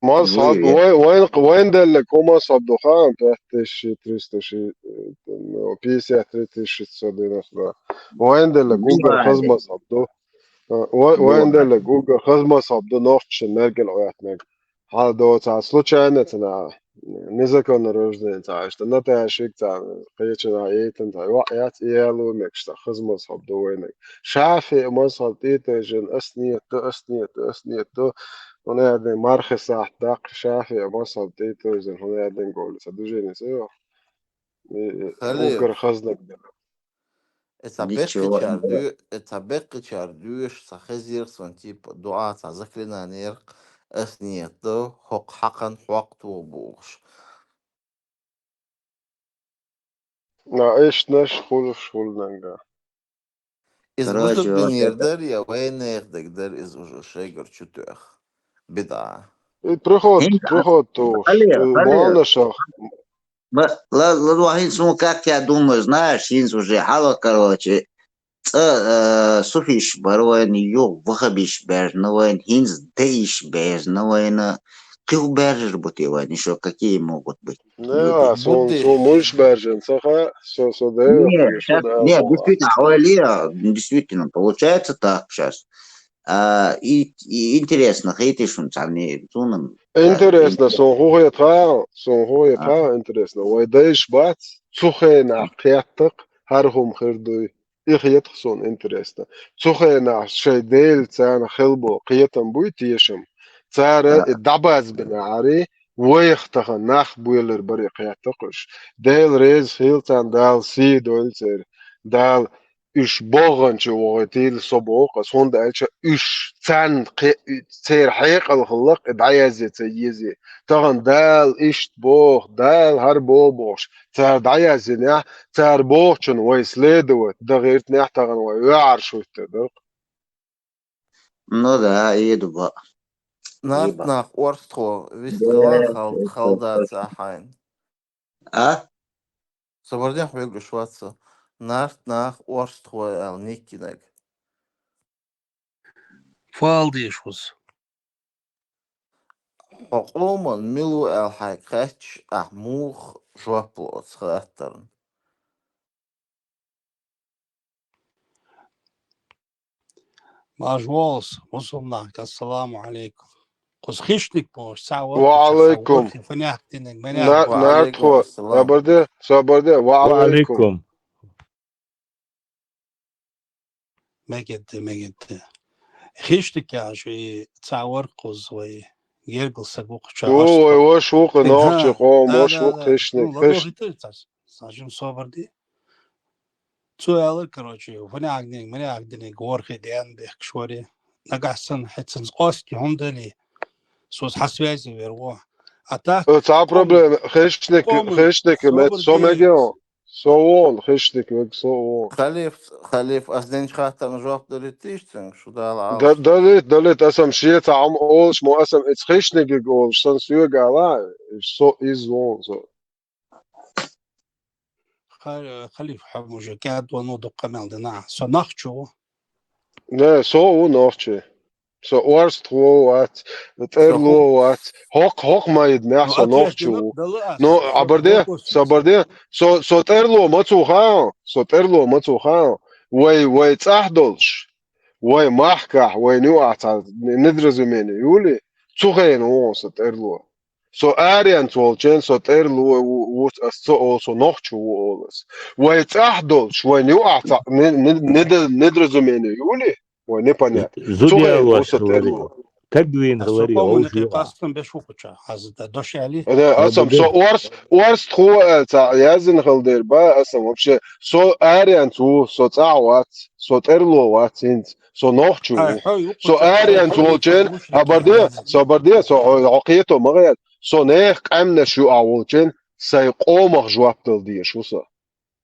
Мазхаб, Ой, вайн, вайн, вайн деле ку мазхаб ду хан, пять тысяч триста ши- э, там, пятьдесят три тысячи шестьсот девяносто два. Вайн деле ку Бывает. хаз мазхаб ду. Э, вай- Вайн Бывает. деле ку хаз мазхаб ду, нохчи мергел оятнег. Хьал доца случайно цана незаконно рождение ца, что на ташик ца, кечена эйтен ца, ва яц иялу мекшта хаз мазхаб ду вайнег. Шафи мазхаб титожен, ас нет, ас нет, ас нет. Он я ден мархи сахт дак, Шафи мазхаб титожен, он я ден гол. Са движение сё. Халил. Угар хазнак. Эца Ничего. беккъичар ду, эца беккъичар душ, ца хезир сон тип дуа, ца заклинание, ас нет, хок хакан, хок ту буш. На эш наш хулуш хулнанга. Из Короче, музык вот динер это. Дар, я вайнех дагдер из уже шейгар чутех. Беда. И приход, Хин- приход туш. Халил, Э, Халил. Ванашах. Ба- ла- ла- ла- хин сум, как я думаю, знаешь, хин уже хало, короче, ц- э, суфиш барвайн ю, вахабиш бежнавайн, хин дейш бежнавайн, кхин хӀун баьржар бу те вайн, ещё какие могут быть? Не, а, сон, сон муш баьржан, ца ха, со, со да, Не, щас, не, действительно, а, действительно, получается так сейчас. А, и, и интересно, хетишь он там, не, цунам. Интересно, сон хухет ха, сон хухет ха, интересно. Вай дайш бац, цу хенахь кхеттакх, хӀара хӀума хир дуй. И хетах сон интересно. Цу хенахь шайн Дела царна хилбо кхетам буй тешам. Цара и дӀабазбина ари, вайх тахана нах буьйлар бари кхеттакх уьш. Дела реза хила царна, Дала сий дойла церан. Дала уьш богӀанчу вогӀий тийла со боху аса, хӀунда аьлча уьш царна кхе-, церан хьекъал хилла-кх и дӀаязъе ца езъе. Тахана Дала иштта боху, Дала хӀара боху бохуш, цара дӀаяздинехь, цара бохучун вай следовать дан гӀиртинехь, тахана вай ваьӀарш хӀуьттур дара-кх. Ну да, и ду баъ. Нарт нах орстхо вистхила хал-, халдаца хьайна. А? Со барден хьоьгуш вац со. Нарт нах орстхо аьлла никкинаг. Фал деш вуз. Хьо къоман мила ву аьлла хьайга хаьтташ, ахь муха жоп ло оцу хаттарна? Мажволс, мусулманка, ассаламу алейкум. Кхуз хищник бохуш, цхьа ваккхача, Ва алейкум. Фанех динег, Нарт, нарт хо. Собарде, собарде. Ва алейкум. Мегетте, мегетте. Хищник яхаш и цхьа вар кхуз вай гергал саг ву кхуча. Ву, вай ваш ву кху нохчи къом, ваш ву кху хищник. Сажим собарди. Цу аьлар, короче, фанех динег, манех динег ворхе ден бехкаш варе. Нагахь санна хьецанца къоски хӀума дали, соца хьасвязи вер во. А так, Цхьа проблема, хищник, хищник, мет со мегио. Со вон, хищник вег, со вон. Халиф, халиф, ас динчу хаттарна жоп далиттийш цуьнга, шу Дала Ӏалаш. Далит, далит, асам шеца хьам олуш, мо асам эц хищникиг олуш, сан соьга ала, со из вон, со. Халиф, хьо мужик, я дону дукха мел дина. Со нахчу. Не, со ву нохчи. Со орстхо вац, тӀерло вац. ХӀокх, хӀокх ма йиднехь, со нохчи ву. Ну, абарде, собарде, со, со тӀерло ма цу хаан, со тӀерло ма цу хаан. Вай, вай цӀахь долуш, вай махкахь, вай нуахь цхьа недоразумение юли, цу хенахь ву со тӀерло. Со аренца волчен, со тӀерло ву, ву, ас ца олу, со нохчу ву олу ас. Вай цӀахь долуш, вай нуахь цхьа не-, не-, недо-, недоразумение юли, вай непонятно. Цу хенахь ву со тӀерло. Тагвин гӀалари, кастам беш ву кхуча, хьазда дош али. Асам со орс, орстхо аьлла цхьа яздина хала дер ба, асам вообще. Со аренца ву, со цӀахь вац, со тӀерло вац хӀинца, со нохчу ву. Со аренца волчен, абарде, собарде, со хьо, хьо кхето ма гӀер. Со нехан къаьмнаш юахь волчен, сайн къомах жоп дала дезаш ву со.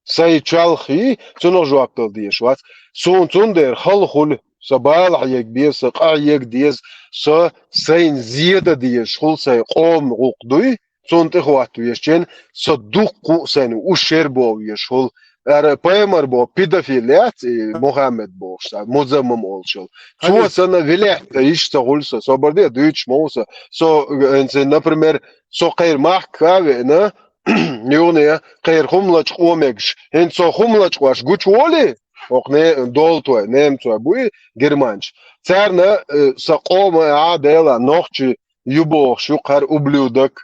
Сайн чалхе, цунах жоп дала дезаш вац. Суна цундела хала хуьлу, со балахь ега беза, со къахьега деза, со сайна зеда дезаш хуьлу, сайн къоман гӀуллакх дуй, цунна тӀехӀотта вешачен, со дуккха а сайна уьш шер боху везаш хуьлу. Ара пайхамар боху педофил яц, и Мухаммед бохуш, Музаммам олуш йолу. Цо санна вилехь ца йиш ца хуьлу со, собарде дуьйцуш ма ву со. Со, э, например, со кхеран махка а веана, юхане кхеран хӀума лачкъо мегаш. ХӀинца со хӀума лачкъош гучуволий? ХӀокху не-, долутой, немцой буй, германча. Царна, э, сан къома а, Дела, нохчи ю бохуш ю кхара ублюдок.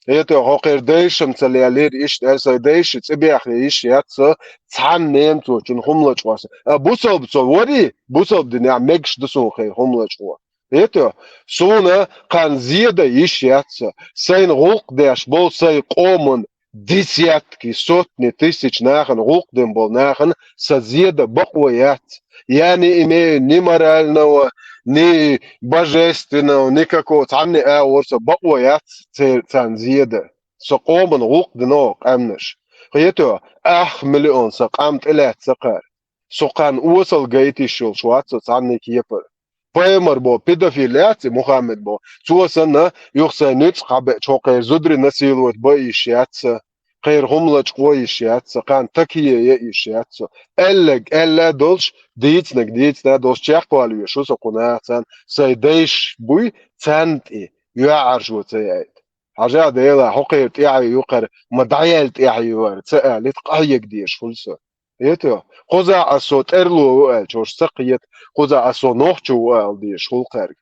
ХӀета хьо кхеран дайшам ца лелийра иштта, аьлла, сайн дайша цӀе бехъе йиш яц со, цхьанна немцочун хӀума лачкъош. А бусалба со варий? Бусалба динехь мегаш ду суна кхеран хӀума лачкъо. ХӀета, суна кхарна зеда йиш яц со, сайна гӀуллакх деш болу сайн къоман десятки, сотни тысяч нахана гӀуллакх дина болу нахана сан зеда бакъо яц. Я не имею ни морального, ни божественного, никакого, цхьанне а вара со бакъо яц церан царна зеда. Со къоман гӀуллакх дина къаьмнаш. ХӀета, ах миллион сан къам тӀелаьцна кхара. Со кхарна осал гайта йиш йолуш вац со цхьанне кепара. Пайхамар боху педофил яц и Мухаммед боху. Цо санна, юха сайн ницкъ хьабеача хьо кхеран зударий насиловать бан йиш яц сан, кхеран хӀума лачкъо йиш яц сан, кхарна такие ян йиш яц со. Аьлларг аьлла а долуш, дийцинарг дийцина а долуш, чекхвала веш ву со кху нахаца, сайн дайша буй, царна тӀе. йоьӀаржо ца яйта. Хьажа, Дела, хӀокхера тӀаьхье ю кхара, ма дӀаяьлла тӀаьхье ю хӀара, ца алийта, къахьега дезаш хуьлу со. Хетий? Кхузахь ас со тӀерло ву аьлча, хӀорш ца кхета, кхузахь ас со нохчо ву ала дезаш хуьлу кхаьрга.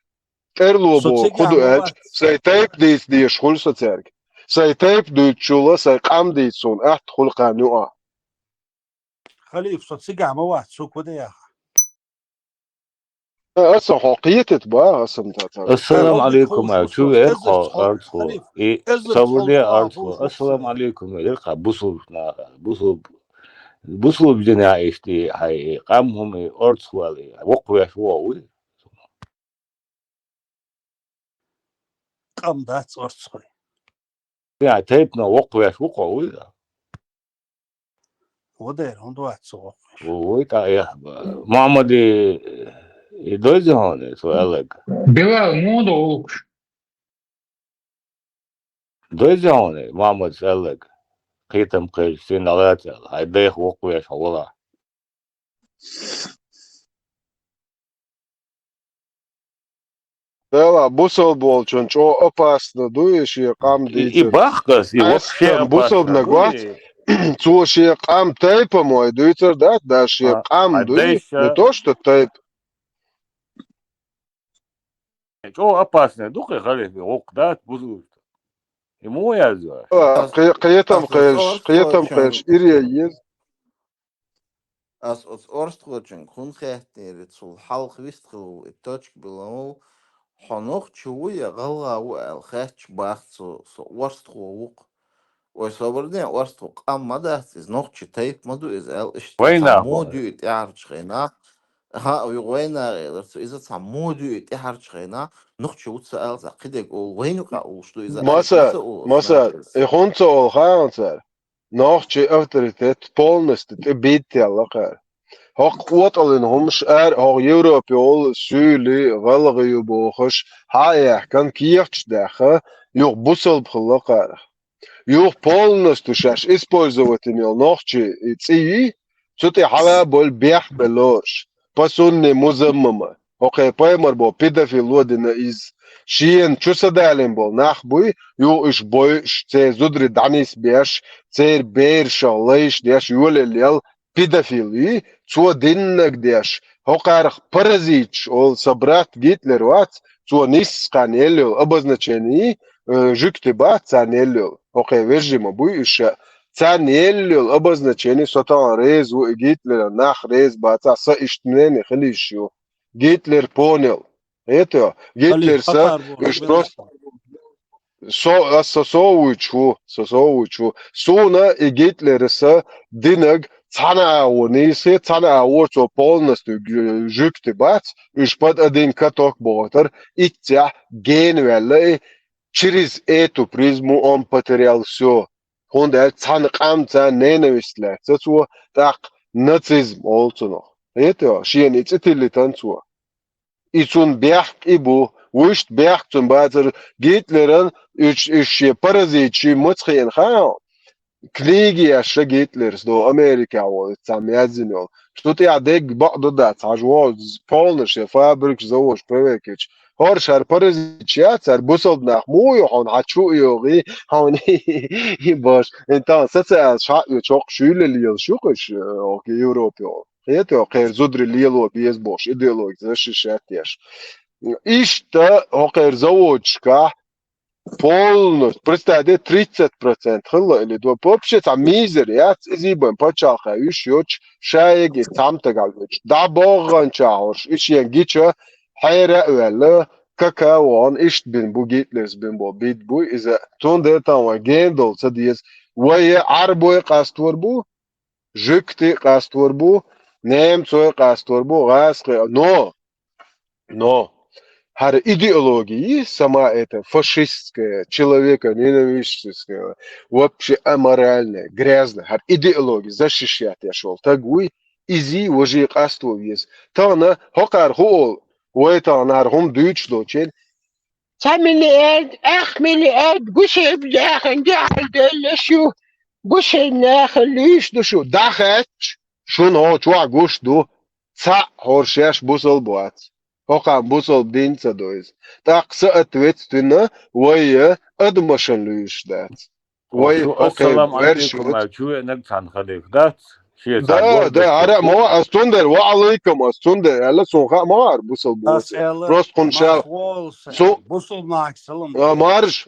ТӀерло бохург хӀун ду аьлча, сайн тайпа дийца дезаш хуьлу со цаьрга. Сайн тайпа дуьйцучул а, сайн къам дийца суна атта хуьлу кхарна юкъахь. Халиф, со цигахь ма вац, цо куде яха? Аса хьо кхетит ба, аса ма таца. Ассаламу алейкум, а, чу вер хьо, арцхо. И савле арцхо. Ассаламу алейкум, вер хьо, бусулб наха, бусулб, бусулб дина ишти, хай, къам хӀума, орцхо али, вокхвеш вогӀу. Къам дац орцхой. Я, тайпана вокхвеш ву кхо, вуй? Ву дер, хӀунда вац цо вокхвеш? Ву, вуй, тӀа, я, Мухьаммади, и дойзи хьуна, цо аьлларг? Билал, муха ду улкхуш? Дойзи хьуна, Мухьаммадис аьлларг? Кхетам кхайча, сен дӀалаца аьлла, хьай дайх вокхвеш хьо вала. Дела, бусалба волчун чӀогӀа опасно ду и шен къам дийцар. И бахкас, и вообще опасно ду. Бусалбанаг вац, цо шен къам тайпа мой дуьйцар дац, да шен къам дуй, не то что тайпа. ЧӀогӀа опасный ду кхе халифе, гӀуллакх дац бузулуш. И муха язйо аша? Кхе-, кхетам кхелаш, кхетам кхелаш, ире еза. Ас оцу орстхочуьнга хӀунда хаьттинера, цул хьалха вистхилла ву и точка билан ву, хьо нохчо ву я гӀалгӀа ву аьлла хаьтташ баха цо, со орстхо ву-кх. Вай собар ден орстхо къам ма дац иза, нохчи тайпа ма ду иза аьлла, иштта цхьа муха дуьйу тӀаьхьарчу хенахь. ХӀаъ, вай гӀойнагӀ элира цо, иза цхьа муха дуьйу тӀаьхьарчу хенахь, нохчо ву ца аьлла, цхьа кхидерг олу, вайна юкъахь олуш ду иза. Маса, маса, и хӀунда ца олу хаьа цара? Нохчийн авторитет полностью тӀе бийттаелла кхара. ХӀокху къотӀаллин хӀумаш ара хӀокху Европе олу суьйли, гӀалгӀа ю бохуш, хьа а яьхкина, кехаташ даьхна, юха бусалба хилла кхара. Юха полностью шаьш использовать йина йолу нохчийн и цӀий, цу тӀе хьала а болу бехк бен лоруш. По сунне музаммама. ХӀокхе пайхамар бо педофил ло дина иза. Шена чу са далийна болу нах буй, юха уьш бойуш, церан зударий дӀанисбеш, церан берашах лайш деш, йолаелла ял педофил ю, цо диннаг деш, хӀокхарах паразиташ олу сан брат Гитлер вац, цо нисса кхарна елла йолу обозначение, э, жуьгти бац царна елла йолу. ХӀокхе вежарий ма буй уьш а. Царна елла йолу обозначение, со тахана реза ву и Гитлеран, нах реза бацахь, сан иштта мнение хила йиш ю. Гитлер понял. Хетий? Гитлер са, уьш просто со, аса со вуьйчу ву, со со вуьйчу ву. Суна и Гитлера са динаг цхьана агӀо нийса, цхьана агӀо цо полностью жуьгти бац, уьш под один каток бохуьйтура, иццехь гена ваьлла и через эту призму он потерял всё. ХӀунда аьлча цхьана къам царна ненависть лаьцна цо, тӀаккха нацизм олу цунах. Хетий? Шена и цӀе тиллитан цо. И цунна бехк и бу. Вуьшта бехк цунна бацара Гитлеран, уьш, уьш шен паразиташ ю маца хиъна хаьа. Книги еш ша Гитлерс до Америкехь волу цхьамма яздина йолу. Цу тӀехь дегга бакъ ду дац, хьажа вогӀу полнаш я фабрикаш, заводаш, проверкаш. ХӀорш хӀара паразиташ яц, хӀара бусалба нах муха ю хьуна, хьан чу а йогӀий, хьуна и баш. Интан социалаш хьаъ ю чоккхуш юьллал лелаш ю кхуьш, э, Европе. Хетий, кхеран зударий лело беза бохуш, идеологи защищать деш. Иштта хӀокхеран заводашкахь полностью, представь, де, тридцать процент хилла или до, вообще цхьа мизер яц, иза бен пачхьалкхе уьш йоцуш, шайиг и цхьамма тагахь йоцуш. ДӀабогӀанча хӀорш, и шен гича, хьера а ваьлла, кака а вахана, иштта бин бу, Гитлерс бин бо, бид бу иза. Цундела тан вай гена долу ца деза. Вай я Ӏарбой къаствор бу, жуьгти къаствор бу, немцой къаствор бу, гӀазкхи, но, но хӀара идеология, сама эта фашистская, человеконенавистническая, вообще аморальная, грязная, хӀара идеология защищать еш волу таг вуй, изий важий къасто веза. Тахана хӀокхара хӀу олу, вай тахана хӀара хӀума дуьйцуш долчеран, цхьа миллиард, ах миллиард гусев нахана дуьхьал деллаш ю. Гусев нахана луьйш ду шу. ДӀахаьтташ, шуна хӀо чохь гуш ду. Цхьаъ хӀорш шаьш бусалба вац. ХӀокхарна бусалба дин ца до иза. ТӀаккха соответственно вай адамашна луьйш дац. Вай хӀокхе ассаламу алейкум аьлча, чу веанарг цхьаьна хилийта дац? Шен цхьа Да, да, ара ма ва, ас цундер ва алейкум, ас цундер аьлла, сун хаа ма вара бусалба воций. Просто кхунна шал су- бусалба нах салам. А, марш,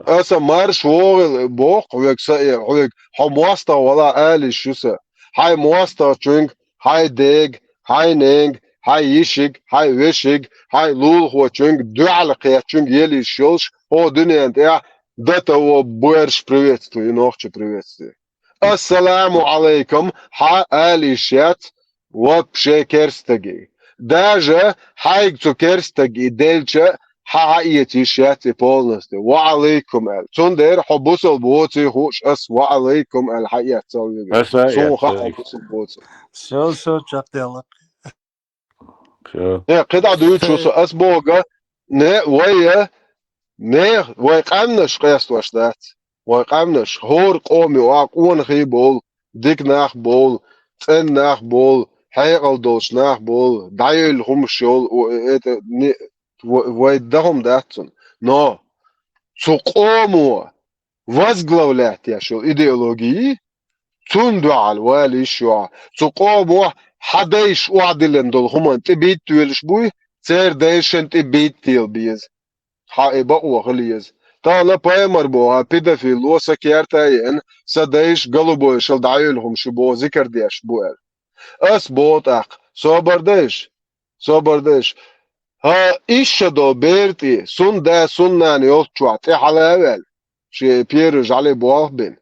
аса марш вогӀил боху хьоьга са э, хьоьга хьо мостагӀа вала алиш ю са. Хьай мостагӀчуьнга, хьай дега, хьай ненга, хьай йишиг, хьай вешиг, хьай лулахочуьнга, дуьхьал кхеттачуьнга елиш йолуш, хӀо дуьнен тӀехь дата во буьрш приветствую, нохчи приветствую. Ассаламу алейкум, хьа алиш яц вообще керстаги. Даже хьайга цу керстаги делча, хьа хьаэца йиш яц и полностью. Ва алейкум аьлла. Цундела хьо бусалба воций хууш, ас ва алейкум аьлла хьаэццал вигар. Аса Суна эццал хаа вигар. Бусалба воций. Всё, всё, чекхдела. Всё. Не, кхидӀа дуьйцу со, ас бога, не, вай, не, вай къаьмнаш къестош дац. Вай къаьмнаш, хӀора къоми а къонахий болу, дика нах болу, цӀена нах болу, хьекъал долуш нах болу, дӀайойла хӀумаш йолу, о, э, это, не, ва-, вай даха хӀума дац цунна. Но цу къомо возглавлять еш йолу идеология, цунна дуьхьал вала йиш ю хьан. Цу къомо хьан дайша охьадиллина долу хӀуманна тӀе битта велаш буй, церан дайшана тӀе биттийла беза. Хьан и бакъо хила еза. Тахана пайхамар боху, хьан педофил ло сан керта а еана, сан дайша голубой шал дӀайойла хӀума шу боху зикар деш бу аьлла. Ас боху тӀаккха, собар дайша, собар дайша. ХӀан, исс шо долу бер тӀе, сун да, сун нана йолччохь тӀе хьала а ваьлла, шен первый жӀале болх бина.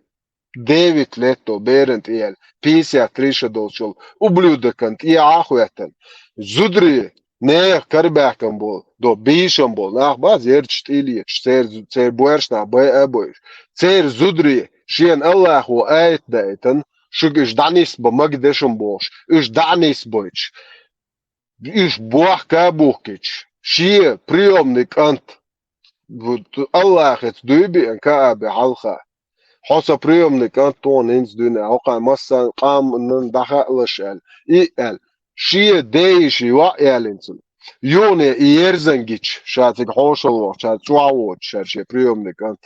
Девять лет долу беран тӀе яьлла, пятьдесят три шо долчул ублюдокан тӀе а хӀоьттина. Зударий, нехан карабаьхкина болу, до бийшам болу нах бац, ерчаш тӀе леташ, церан, церан боьрша нах бай а бойуш. Церан зударий, шена Аллахо аят даийтина, шуьга уьш дӀанисбан магадешам бохуш, уьш дӀанисбойтуш. Уьш бохка а бухкича, шен приемный кӀант, вот, Аллахица дуй биъна Кааби хьалха. Хьо сан приемный кӀант тхуна хӀинца дуьйна, хӀокхайн массарна къаманна дӀахаалаш аьлла. И аьлла. Шен дайши йоӀ ялинца. Юхне и ерзан гича, ша цига хьошалла вахча, чӀогӀа воцуш шаьра шен приемный кӀант.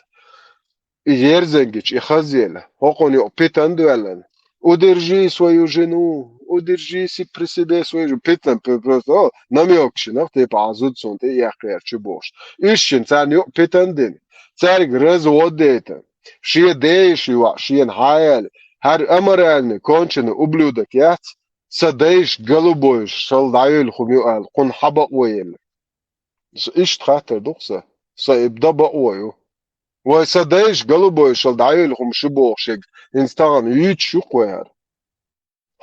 И ерзан гича, и хазъелла, хӀокхунна юкъа питан доьллина. Удержи свою жену, удержи си-, при себе свою жену. Питан, п-, просто, о, намёкаш йинах, типа, а зуда суна тӀе а яьккхира чу бохуш. Уьш шина царна юкъа питан дина. Цаьрга развод дайта. Шен дайши йоӀ, шена хьаяьлла. ХӀара аморальный, конченый ублюдок яц, сан дайша голубой шал дӀайойла хӀума ю аьлла, кхунна хьан бакъо елла. С-, иштта хаттар ду-кх сан. Сан и дан бакъо ю. Вай сан дайша голубой шал дӀайойла хӀума шу боху шега, хӀинца тахана юьйцуш ю-кх вай хӀара.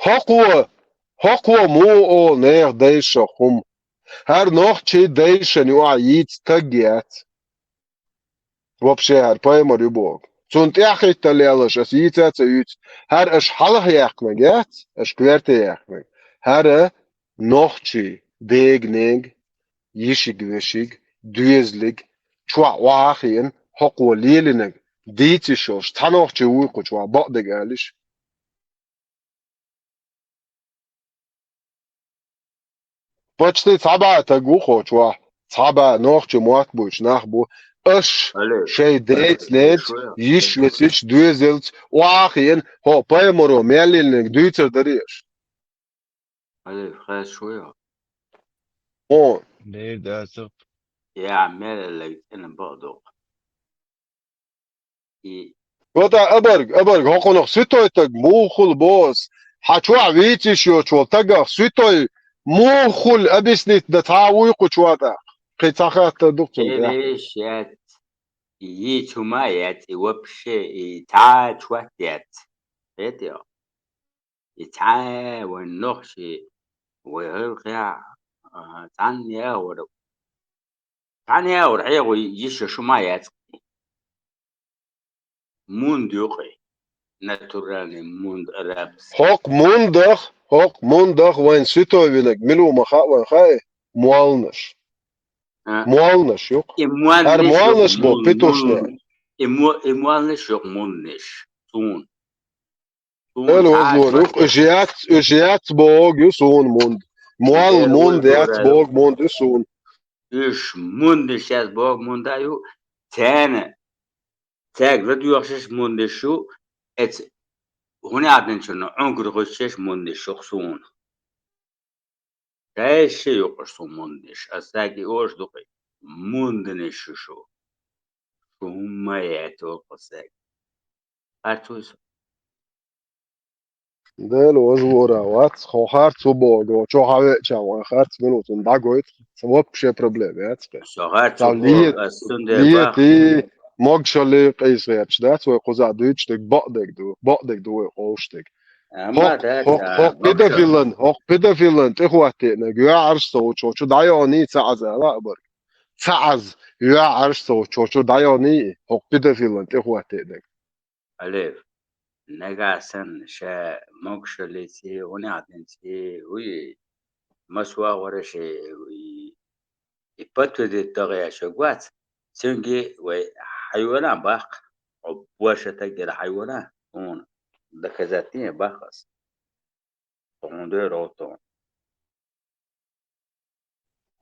ХӀокхо, хӀокхо муха олу нехан дайшах хӀума? ХӀара нохчий дайшана юкъахь йийца стаг яц. Вообще хӀара пайхамар ю боху. Цунна тӀаьхьахӀиттал лелаш аса йийца а ца юьйцу. ХӀара аша хьалха яьккхинарг яц, аша коьрте яьккхинарг. ХӀара нохчий, дега-нега, йишиг-вешиг, доьзалиг, чохь охьа а хиъна, хӀокхо лелинарг дийца йиш йолуш цхьа нохчи вуй кху чохь, бакъдерг алиш. Почти цхьа бӀе стаг ву кху чохь, цхьа бӀе нохчи мотт буьйцу нах бу. Аш шайн деца-ненаца, йиш-весица, доьзалца охьа а хиъна, хӀо пайхамаро мел лелинарг дуьйцур дарий аш? Алло, хаза шу йо? О. Дер дацах. Я, мел лаг цӀена бакъдокх. И. Кота абарг, абарг, хӀокхунах ситойтаг муха хула бос? Хьан чохь вийциш йоцу волу тагах ситой муха хула объяснить дан цхьа а вуй кху чохь тӀаккха? Кхин цхьа хаттар ду-кх цунна тӀехь. Эвеш яц. И йийца хӀума яц, и вообще, и цхьа а чот яц. Хетий хьо? И цхьа а вайн нохчий, вай гӀиллакхехь, а, цхьанна а вара. Цхьанна а вара хьегӀо йиш йолуш хӀума яц. Мунда юкъе. Натуральный мунда арабский. ХӀокху мундах, хӀокху мундах вайн ситой винарг мила ву ма хаьа вайн хаьий? Молланаш. А. Молланаш ю-кх. И молланаш ю-кх, мун-, петушнаш. И мо-, и молланаш ю-кх муннаш. Суна. Суна Эла цхьа а вазло ю-кх, чот уьш яц, уьш яц боху ю суна мунда. Мол мунда яц, бог мунда ю суна. Уьш мунда яц, бог мунда ю, царна, цаьрга ладоьгӀуш мунда ю, эца хӀунда аьлча Ӏунгар гӀуьттуш мунда ю суна. Дайша юкъаш суна мунда ю, аса саги ош дукха, мунда ю шу. Шу хӀумма яц, оха саг. Харц вуй со. Дела вожа вора вац, хьо харц ву боху, чо хьавеача вайн харц минутан дӀагойту, вообще проблема яц кхе. Со харц ву боху, ас цундела бах. Лети, могашалла къийса гӀерташ дац, вай кхузахь дуьйцуш дерг бакъдерг ду, бакъдерг ду вай къовсуш дерг. ХӀокху педофилан, хӀокху педофилан тӀехӀоттийнарг йоьӀарш со ву чо, чу дӀайогӀаний ца Ӏазала а барг. Ца Ӏаз йоьӀарш со ву чо, чу дӀайогӀаний хӀокху педофилан тӀехӀоттийнарг. Алев, нагахь санна ша могашаллиций, гӀунехдинций, хӀуй, масвагӀвараш, и, и подтвердить дагӀа яшаг вац, цуьнга вай хьайвана баккха, хьо боша таггара хьайвана, хьуна доказательно баккха ас. Хьуна дера гӀо тхуна.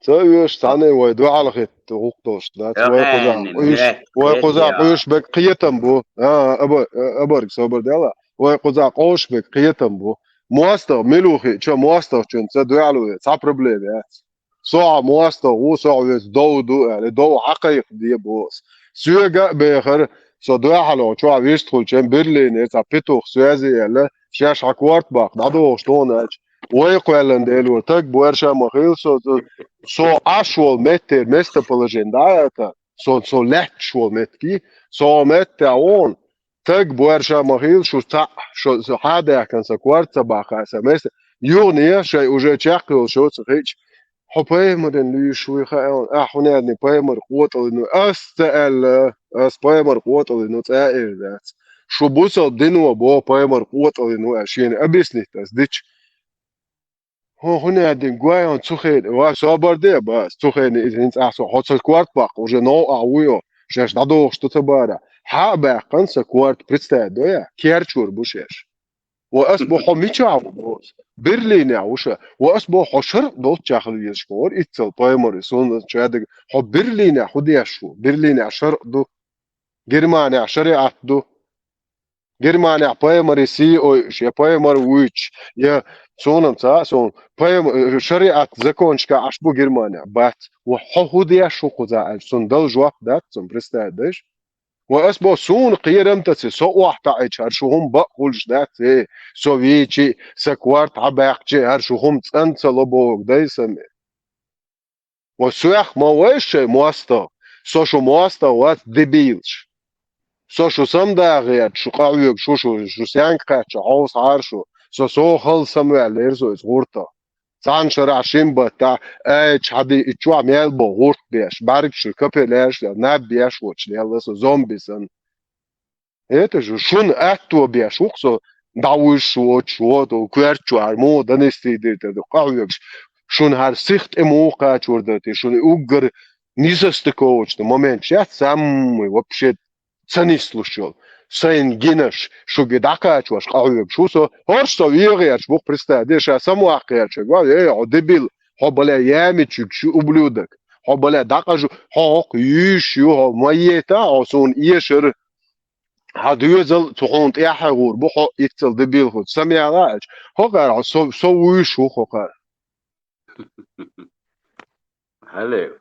Ца оьшу цхьаьна вай дуьхьал хӀитта гӀуллакх долуш дац. Вай кхузахь къуьйш, вай кхузахь къуьйш берг кхетам бу. А, аба-, абарг собар дела. Вай кхузахь къовсуш берг кхетам бу. МостагӀа мила ву хиъча, мостагӀчунца дуьхьал ве, цхьа проблема яц. Со хьан мостагӀа ву, со хьан веза дов ду аьлла, дов хьакхайкха де боху ас. Соьга а бехара, со дуьхьал чохь вистхуьлча, Берлинера цхьа петух соьза аьлла, шаьш хьан корта баккха дӀадохуш тхуна аьлча, вай кхоьллина Делора, таг боьрша ма хилла со, со, со Ӏаш волу меттера местоположение дӀа а аьлла, со, со лаьтташ волу меттиг, со хьо меттехь вон, таг боьрша ма хилла шу цхьаъ, шу, со хьадаьхкина сан корта ца баккха сан места, юхане шайн уже чекх йолуш ца хиъча, хьо пайхамаран луьйш вуй хаьа, ахь хӀунда аьлла пайхамар къотӀаллина ву, ас ца аьлла, ас пайхамар къотӀаллина ву цӀа а эр дац. Шу бусалба дино боху пайхамар къотӀаллина ву аьлла, шена объяснить ас дича. ХӀун, хӀун аьлла дин гой хьуна цу хенахь? Ва, собар де, бас, цу хенахь иза хӀинца ахьа со хьо ца корта баккха, уже новкъахь вуй хьо, шаьш дӀадохуш ду ца бара. Хьа а баьккхина сан корта, представь, дой, керчур бу шаьш. Ва ас бо хьо мичахь ву боху? Берлинехь ву ша. Ва ас бо хьо шаркъ долччехь хила везаш бохура, иццал пайхамар, суна чадага, хьо Берлинехь хӀун деш ву? Берлинехь шаркъ ду. Германехь шариӀат ду. Германехь пайхамаре сий ойуш, я пайхамар вуьйцуш, я суна-м ца а суна, пайхам-, шариӀат закончка Ӏаш бу Германехь, бац. Ва хьо хӀун деш ву кхузахь аьлча, цунна дала жоп дац, цунна представь дайша. Ва ас бо суна кхерам таци, со охьатаӀийча, хӀара шу хӀума бакъ хуьлуш дац, э, со вийчи, сан корта хьабаьккхичи, хӀара шу хӀума цӀан ца ло бохург дай сан. Ва соьх ма вайша шайн мостагӀа, со шу мостагӀа вац, дебилаш. Со шу самадагӀа гӀерта, шу къахьоьгуш ву, шу, шу сенга кхаьчча хьовсахьара шу, со сов хала самаваьллера со иза гӀуртах. Цхьана шарахь шина баттахь, айча хьади и чохь мел бо гӀурт беш, бӀаьргаш шу капелаш, наб беш воцуш лелла со зомби санна. ХӀета шу, шуна атто беш ву-кх со, дӀавуьйш воцуш, вот, коьрта чохь, муха донести дира тера, къахьоьгуш. Шуна хӀара сиха тӀе муха кхачор дара те, шуна и уггар несостыковочный момент яц, самый вообще ца нислуш йолу. Сайн гинарш шуьга дӀакхачош къахьоьгуш ву со. ХӀорш со вегӀерш бу-кх, представь де, ша самаваккхарш ву, эй, хьо дебил, хьо бале ямичуьгаш ю, ублюдок, хьо бале дӀакъажу, хьо хӀокху юьйш ю, хьо ма ета, хьо суна эшар. Хьан доьзал цу хьуна тӀаьхьа гӀур бу, хьо иццал дебил хуьлу. Самаяла аьлча, хӀокхара хьо со, со вуьйш ву хӀокхара. Хьале,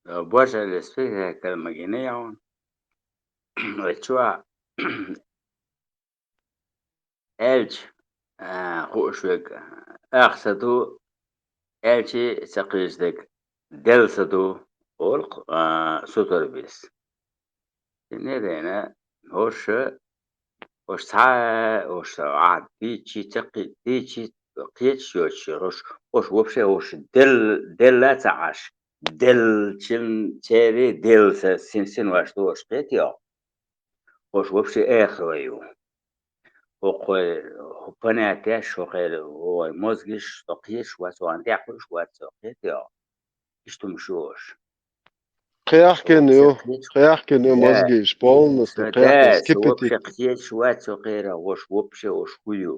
божали спектакль ма гина яун. Вай чуа аьлча, а, хууш вег, ах са ду, аьлчи ца кхийсдег, дел са ду, олу, а, сутар бис. Синедена, хӀорша, хӀорш цхьа, хӀорш а дийчи, ца кхи-, дийчи, кхечаш йоцуш, хӀорш, хӀорш вообще хӀорш дел-, делла ца Ӏаш, делчун церий делса син-, син ваш ду хӀорш кхетий хьо? ХӀорш вообще эхаро ю. ХӀокхой, хӀу понятеш, хӀокхеран, хӀой мозгиш, со кхеташ вац, хӀун тӀехь хуьлуш вац, со кхетий хьо? Иштта хӀумаш ю хӀорш. Кхехкина ю, кхехкина ю мозгиш, полностью кхехкина, кипятить. Вообще кхеташ вац со кхера, хӀорш вообще хӀорш хӀу ю.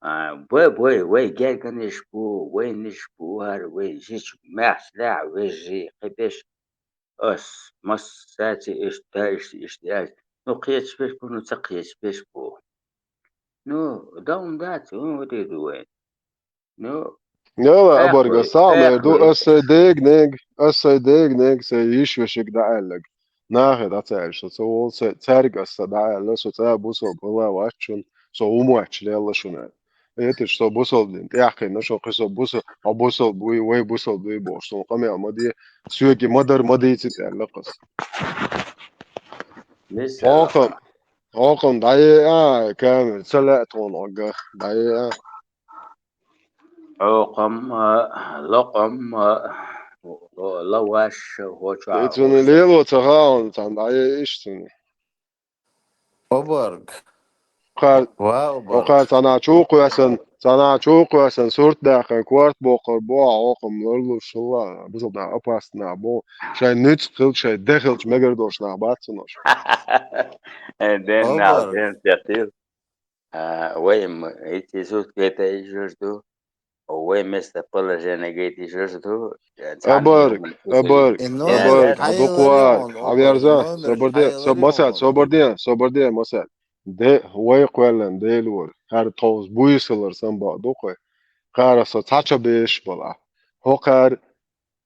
А, бой, бой, вай герганаш бу, вайнаш бу, хӀара вай жича маьхча лаьа вежи, кхеташ, ас массаци иштта, иштта, иштта яц. Ну, кхеташ беш бу, ну, ца кхеташ беш бу. Ну, даун дац, хӀун хӀу ду вай? Ну, Яла, абарга, сагӀа мер ду, ас сай дег нег, ас сай дег нег, сай йиш вешиг дӀааьллаг. Нахе дӀацаьлла, со ца вол, са, цаьрга ас са дӀааьлла, со цӀа бусалба хила ваччун, со умвач лелла шуна. Этиш со бусалба дин, тӀяхкхина шо кхи со буса, а бусалба буй, вай бусалба буй бохуш, сон къамел ма де, соьги ма дар ма дийци тӀаьлла кхас. Мисал. Хьокхам, хьокхам дӀае а, камер, ца лаьа тхуна хьогга, дӀае а. Хьокхам, а, локхам, а, ло-, лаваш, хӀочу И цуьнан лело ца хаална, цхьаьна дӀае иш цуьнан. Обарг. Кхар-, Ва обарг. Кхар цхьана чу кхоьсан, цхьана чу кхоьсан, сурт даьккхина, корта боккхур бу, а хьокхам ларлуш хилла, бусалба нах опасна бу. Шайн нуьцкъ хилча, шайн де хилча мегар долуш нах бац цуьнаш. Э, ден нах, Обарг. Ден тетил. А, вай м-, эти сутки это ещё жду. Вай местоположение говорит, ещё жду. Э, цхьана Абарг, номер кусай. Абарг, Э, Абарг, э, хьайла дукхар, Леон, хьаверза, номер, собар де, хьайла со-, масад, Леон. Собар де, собар де, масад. Де, вай кхоьллан, Дела вор. ХӀара тховс буйсалар сан бакъ ду кхой. Кхара со цхьа чо беш бала. ХӀокхар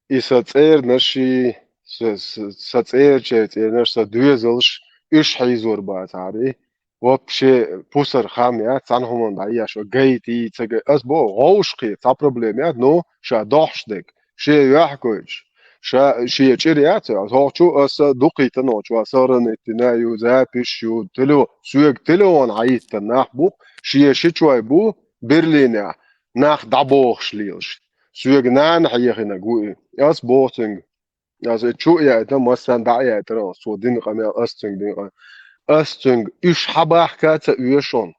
и сан цӀернаш и, са, са, сан цӀерачай цӀернаш, сан доьзалш, уьш хьийзор бацахьара и. Вообще, пусар хам яц, цхьана хӀуманна дӀаеш, гайти, ца гай. Ас бо, гӀовш кхе, цхьа проблема яц, но ша дохьуш дерг, шен юьхь гойтуш. Ша, шен чӀир яц, хӀокху чу аса дукхийта нохчо, саран иттина ю, запись ю, теле-, соьга телефон хьаиттан нах бу, шен ши чой бу, Берлинехь, нах дӀабохуш лелаш. Соьга нана хьехинарг ву и. Ас боху цуьнга. Аса чу а яйтина, массарна дӀа а яйтира, аса цо дина къамел, ас цуьнга дина къамел. Ас цуьнга, уьш хьабахка ца оьшун.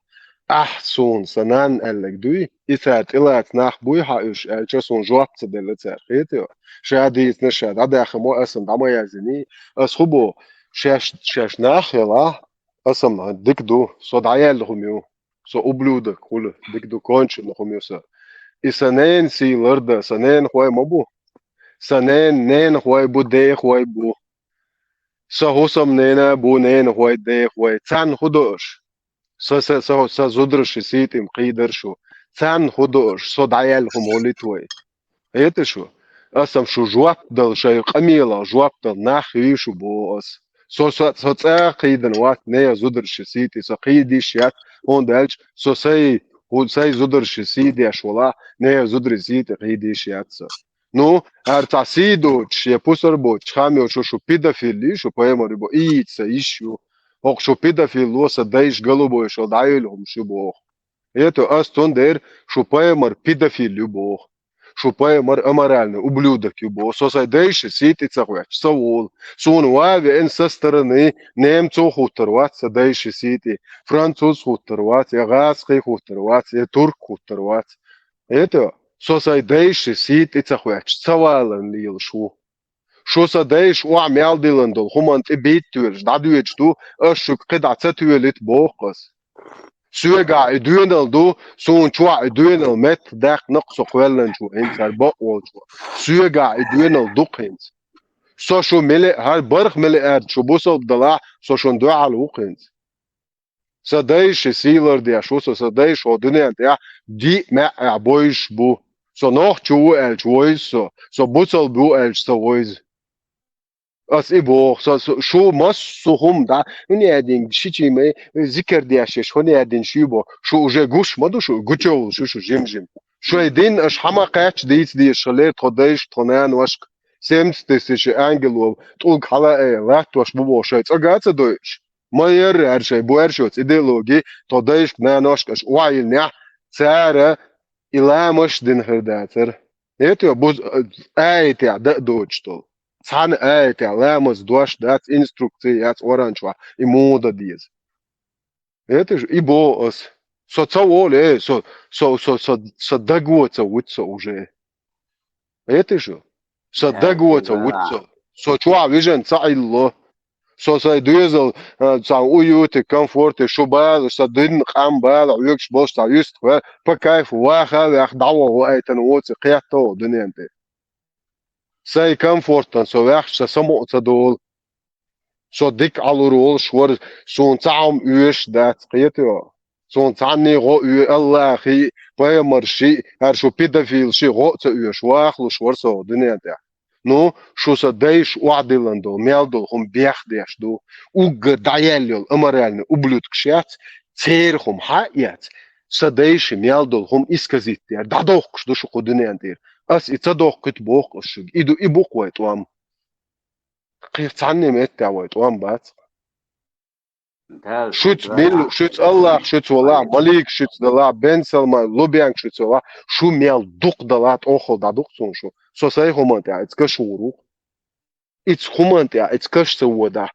Ахь суна сан нанна аьлларг дуй, и цара тӀелаца нах буй хьан уьш, аьлча суна жоп ца делла цара, хетайо? Ша дийцина ша дӀадаьххамо, аса дӀа ма яздиний, ас хӀу боху, шаьш, шаьш нах хилахь, аса ма дика ду, со дӀаяьлла хӀума ю. Со ублюдок хуьлу, дика ду конченный хӀума ю со. И сан ненан сий лардан, сан ненахой ма бу. Сан ненан ненахой бу, дехой бу. Сан хӀусамнена бу, ненахой, дехой. Царна хӀу до аш? Сан, сан, сан, сан зударши сий тӀе ма кхийдар шу. Царна хӀу до аш? Со дӀаяьлла хӀума хӀу лита вай? Хеташ шу? Аса шу жоп дала, шайн къамелах жоп дала нах хьийшу боху аса. Со, со, со цӀа кхийдина вац, нехан зударши сий тӀе со кхийдиш яц, хӀунда аьлча со сай, хӀу-, сай зударши сий деш вала, нехан зударши сий тӀе кхийдиш яц со. Ну, хӀара цхьа сий доцуш, я пусар боцуш, хам йо шу, шу педофил ю, шу пайхамар ю бо, ийца йиш ю. ХӀокху шу педофил ло, сан дайша голубой шо дӀайойла хӀума шу боху. Ето, ас цундела шу пайхамар педофил ю боху. Шу пайхамар аморальный ублюдок ю боху. Со сайн дайша сий тӀе ца хоьттуш, ца волу. Суна ван а веана со стороны немцо хӀуттур вац сан дайша сий тӀе, француз хӀуттур вац, я гӀазкхий хӀуттур вац, я турк хӀуттур вац. Ето, со сайн дайша сий тӀе ца хоьттуш, ца валарна лелаш ву. Шу сан дайша охьа мел диллина долу хӀуманна тӀе бийттавелаш, дӀадоьдуш ду, ас шуьга кхидӀа ца тоьлийта боху ас. Соьгахь и доьналла ду, суна чохь и доьналла метта даьккхина-кх со кхоьллинчо, хӀинца хӀара бакъволчо. Соьгахь и доьналла ду-кх хӀинца. Со шу мила, хӀара барх мила аьрда шу бусалба далахь, со шуна дуьхьал ву-кх хӀинца. Сан дайша сий лардеш ву со, сан дайша хӀо дуьнен тӀехь диъ маьӀӀехь бовзуш бу. Со нохчо ву аьлча вовза со, со бусалба ву аьлча ца вовза. Ас и боху, со, со, шу массо а хӀума дӀа, хӀун яьдинга ши чиймай зикар деш еш, хӀун яьдина ши бо, шу уже гуш ма ду шу, гучевлла шу, шу жим-жим. Шайн дин аша хьама кхаьчча дийца дезаш хилера тхо дайшка, тхо наношка, семьдесят тысяч ангелов тӀулг хьала а латтош бу боху шайн цӀа га а ца дойуш. Ма ярра аьршай, бу аьршоца идеологи, тхо дайшка, наношка аша охьайиллинехь, цара и ламаш дина хир дацара. Это бу аятехь дан а доцуш долу. Цхьана аятехь ламаз дош дац, инструкция яц Къуръан чохь, и муха дан деза. Это и боху ас. Со ца волу, э, со, со, со, со, со даго ца вуьту со уже. Этиш шу? Со дагавоца вуьту со. Со чохь вижина ца Ӏилло. Со сайн доьзал, а, цхьа уютик, комфорте, шу бала, сан дин къам бала, Ӏуьйгаш болуш цхьа юьстах ваьлла, по кайфу ваха а ваьхна, дӀаваха ваийтина воций кхетта ву дуьнен тӀе. Сайн комфортан со ваьхча, сан самукъа ца долу. Со дика Ӏалур волуш вара, суна цхьа хӀума оьшуш дац, кхетайо. Суна цхьанний гӀо оьшу, Аллахий, пайхамарший, хӀара шу педофилший гӀо а ца оьшу, вахалуш вара со дуьнен тӀехь. Ну, шу сан дайша охьадиллина долу, мел долу хӀума бехдеш ду. Уггар дӀаяьлла йолу аморальный ублюдкаш яц, церан хӀума хьа а эц, сан дайша мел долу хӀума исказить дер, дӀадоккхуш ду шу кху дуьнен тӀера. Ас и ца доккхуьйту боху ас шуьга. И ду, и бу-кх вай тӀом. Кхин цхьанна меттехь вай тӀом бац. Дала шуьца сатуьйсу милла, шуьца Аллах шуьца валахь, малик шуьца далахь, бен салма, лубенг шуьца валахь, шу мел дукха далахь, тӀохал дӀадукха суна шу. Со сайн хӀуманна тӀехь, ица каш вур ву. Ица хӀуманна тӀехь, ица каш ца водахь,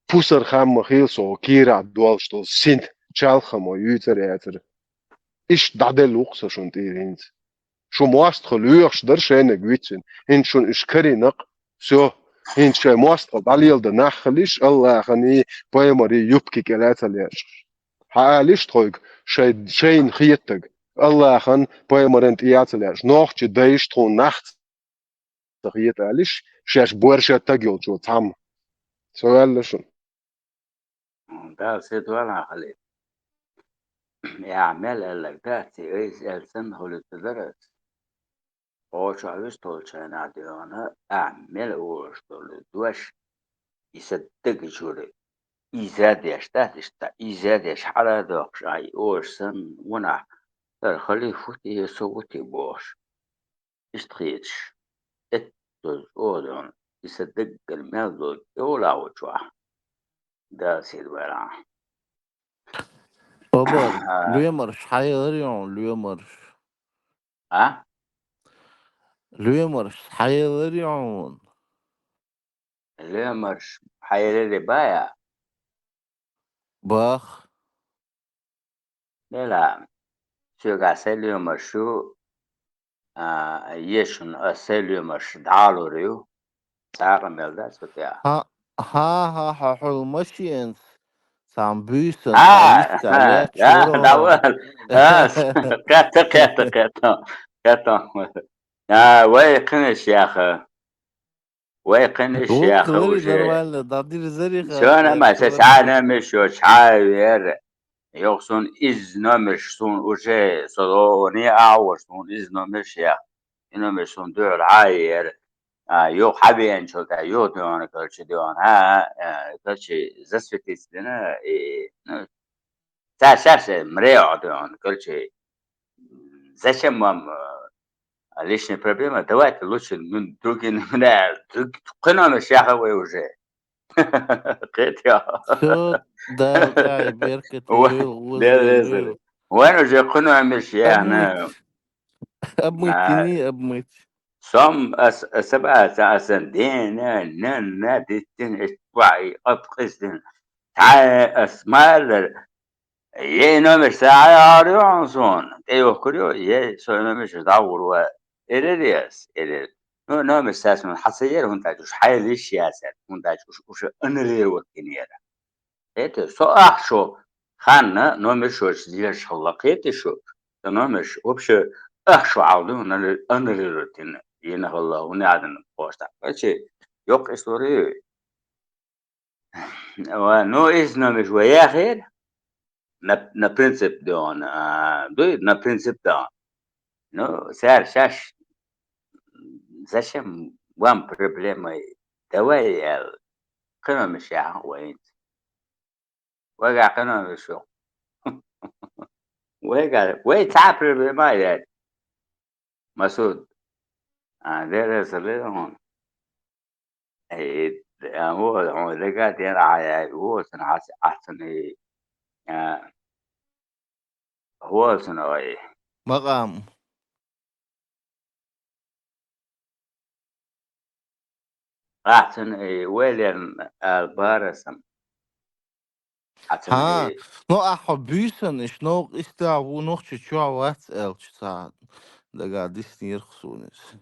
пусар хам ма хила со кийрахь долуш долу синт чалхамо юьйцар яцара. Иштта дӀаделла ву-кх со шуна тӀера хӀинца. Шу мостагӀа лоьхуш дара шайниг вицвина. ХӀинца шуна уьш карийна-кх, всё. ХӀинца шайн мостагӀа дӀалелдан нах хилиш, Аллаханий, пайхамарий юбки кӀел а ца лераш. Хьан алиш тхойга, шай, шайна хетаг, Аллахан, пайхамаран тӀе а ца лераш. Нохчий дайша тхуна нах ца хета алиш, шаьш борша таг йолчо цхьамма. Со ваьлла шуна. Дала сатуьйсу хьале. Я мел аьлларг дац, и айса аьлла санна хуьлуьйтур дара ас. Кхочуш вистхуьлучу хенахь дуьйхьана, ахьа мел олуш долу дош, и сан дага чуьра иза деш дац иштта, иза деш хьала а доккхуш, ахьа и олуш санна, ванахь, хӀара халифа ву те, я со ву те бохуш. Иштта хеташ, эттаза оха дуьйхьана, и сан даггара мел долу тӀе а лахочохь. Дала сийр вайра. Оба, лоьмарш хьаелар йону, лоьмарш. А? Лоьмарш хьаелар йону. Лоьмарш хьаеларе бая? Бах. Нела, соьга сайн лоьмарш ю, а, ешун ас сайн лоьмарш дӀалур ю. ЦӀакъа мел дац хӀу тӀехь. Хьа, хьа, хьа, хьо хьула машенца цхьана буьйсанна А, цхьа йист а а, лаьтташ а, вара хьо. Давай. А, кхетта, кхетта, кхетта, кхетта. А, вай кхинаш яха. Вай кхинаш яха уже. Нормально, дӀадирзари хьа. Сона ма, са цхьа номерш йоцуш хьа а вер. Юха суна изза номерш суна уже, со лоне а вара суна изза номерш яха. И номерш суна дуьхьал хьа а ер. А, юха хьа веанчул тӀаьхьа, юха дуьхьана, короче, дуьхьана, а, а, короче, засветиться дина, и, ну, цара шаьш мрео дуьхьана, короче, зачем вам, э, лишняя проблема? Давайте лучше, ну, другие номера, друг-, кхин номерш яха вай уже. Кхетий хьо? Всё, Дала тӀаьхьа беркате йойла, оза йойла. Вайн уже кхин номерш яхна. Обмыть. Обмыть, а, тяни, обмыть. Сом ас, ас, ас, ас, дена, на, на, дитин, эт, вай, ат, къиздин. Тай, ас, маллар. Ей номерш сагӀа яхьар ю хьуна суна. ТӀейухкур ю, ей, со номерш дӀагӀур вай. Элир ас, элир. Ну, номерш саьсман хьан ца яра, хӀунда аьлча уьш хьайла йиш яцара, хӀунда аьлча уьш, уьш аннулировать динера. Это со ахчо ханна номерш йоцуш дилаш хилла, кхетий шу? Со номерш вообще ахчо хьалду, аннулировать дина, йина хилла, хӀунда аьлла почта. Короче, йоккха истори ю. Ва, ну, иза номерш вай яхера. На, на принцип дуьхьана, а, дуй, на принцип дуьхьана. Ну, цара шаьш, зачем вам проблемы? Давай, аьлла, кхин номерш яхьа вайца. Вайгахь кхин номерш ю. Вайгахь, вай цхьа проблема а яц. Масуд, а, дерриг ца лела хьуна. Э, а, хьо, хьо дага ден а яй, хьо цунах хьац-, хьацан и, а, хьо цунах и. Макъам. Ахьа цунна и вай лерна ала бара сан. Ахьа цунна Хьа, и ну, ахьа хьо буьйсанна, иштта новкъа истагӀа ву, нохчи чохь вац аьлча, цхьа дагахь диснера-кх суна иза.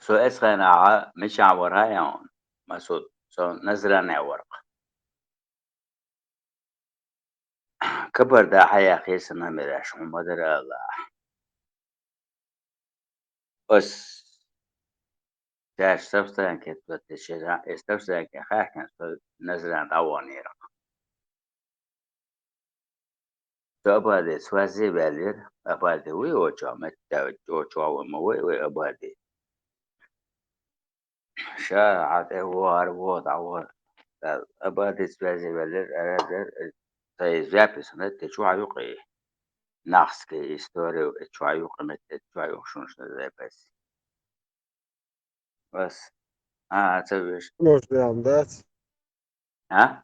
Со эцхайнахьа мичахь вара хьан, Масуд? со Назране вара-кх. Кабарда хьаяхьийса номераш хьуна ма дара аьлла. Ас шаьш Савстрянке тӀа тешира, э, Савстрянке хаьхкина, со Назран дӀаваханера. Со Абадица ваьззе ваьллера, Абади вуй оцу чохь метта, оцу чохь ван ма вай, вай Абади. Ша хьан тӀе вахара, вон дӀавахара. Абадица ваьззе ваьллера, аьлла, тхайн запись хӀунда тӀе чохь юкъе. Нахский история, э, чохь юкъе метта, чохь юкъе шуна запись. Ас. А, ца веш. Может, прям, да? А?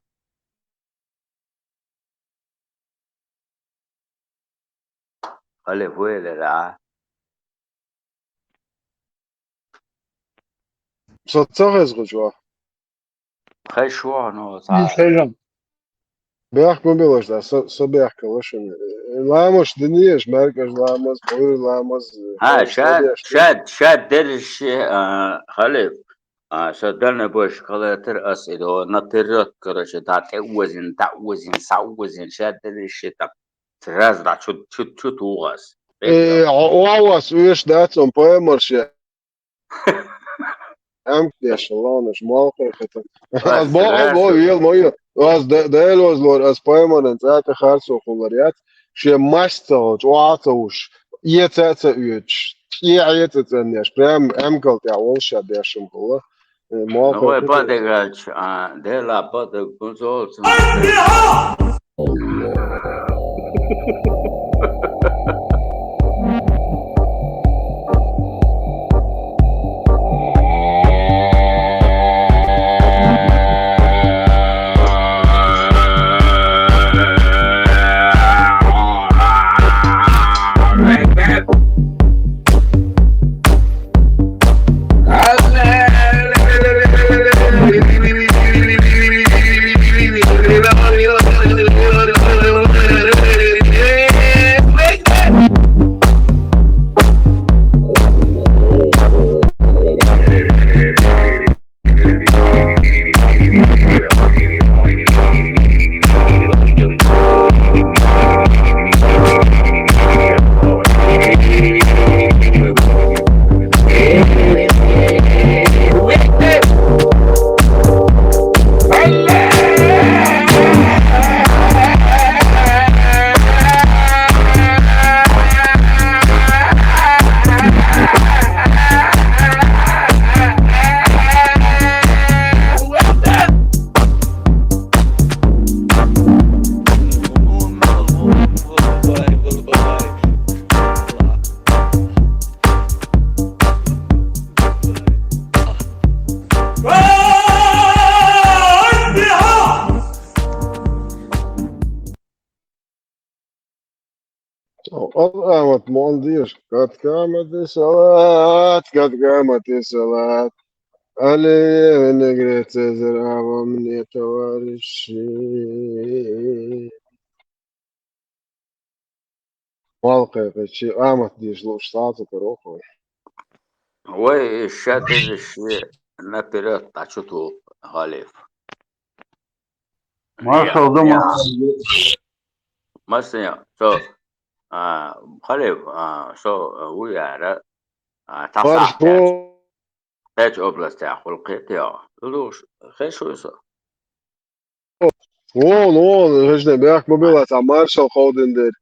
Халиф ву элира, а? Со ца хеза гучу. Хай шо, ну, ца. Хезам. Бехк ма билаш, да, со, со бехкала шуна. Ламаш динеш, маьркӀаж ламаз, къуйр ламаз, Ха, хай шад, шад, шад дерриш, а, Халиф. А, со дальнобойщик хилийтар ас и до, наперёд, короче, да, тӀе озин, да, озин, са озин, шад дерриш, там, раз, да, чу, чу, чу тугас. Э, а, а, вас, уьш, да, цом поймарше. Ам, деш, лонаш, молхе, хата. Ас бо, ас бо, вел, мо, ас Делозлор, ас поймаран, цаьта харцо хулар яц. Шен мастал, чӀоагӀа ца вуш, эца а ца оьцуш, кӀе а ца цӀанъеш, прям эмкал тӀехь волуш ша бешам хилла. Э, ма Ну, вай хӀокху падагач, а, дела падаг бузолцун. Аль-Амат, молодец. Кад камати салат, кад камати салат. Али винегрет Цезарь, а во мне, товарищи. Валкхе, чи Амат дийш лууш сацу карохой. Вай, ша деза ши наперёд дӀачуту, Халиф. Маршал Я, ду, я. Маршал ду. Масия, со, а, Халиф, а, со, а, ву яра, а, Маршал. Тасахтеш. Кхечу областях хуьлу кхетий хьо? Луш, хезаш вуй со? Вон, вон, хӀежна бехк ма била, цхьа маршал кховдина дерг.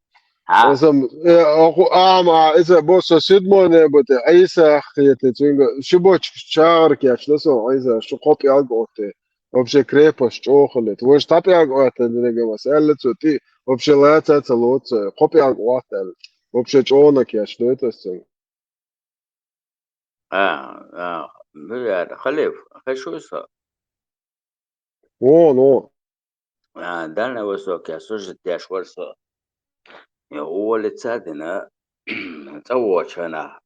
Хьа? Аса, э, оха ама, иза бо со седьмой небо тӀе, Ӏийса кхетий цуьнга, ши бочка чагӀар кечна со Ӏийса, шу кхо пӀелг оттий. Вообще крепость чӀогӀа хилийта. Вай шу тӀе пӀелг оттина динарг аса, аьлла цо, тӀе, вообще лаца а ца лоцу, кхо пӀелг отта аьлла. Вообще чӀогӀа кечдойту аса цуьнга. А, а, ну, яра, Халиф, хезаш вуй со? Вон, вон. А, Дальний Восток, я сужит деш вара со. Я уволиться дина, цӀа вочу хенахь.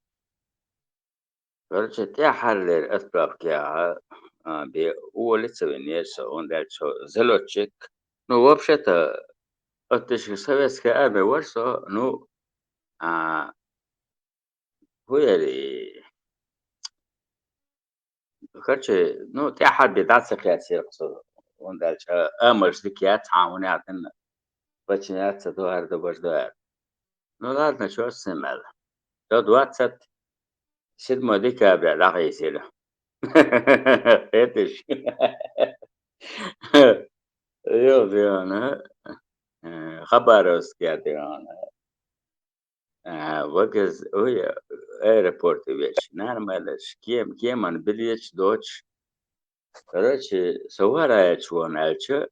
Короче, тӀаьхьарлера отправкехь, а, бе уволиться винера со, хӀунда аьлча со залётчик. Ну, вообще-то, оттачу советская армия вара со, ну, а, ХӀун яри? Короче, ну, тӀаьхьарбе дӀа ца кхаьчира со, хӀунда аьлча амалш дика яц, хьан хӀун яц аьнна, бача яц, ца дуьхьар да, баш дуьхьар. Ну ладно, чё ж сен мел. До двадцать седьмого декабря дӀахийсира. Хеташ. Йо, дивана. Э, Хабаровске, дивана. А, вагаз, ой, аэропорте веча. Нормально, кем-, кеман билеташ доцуш. Короче, со вараеча вон аьлча,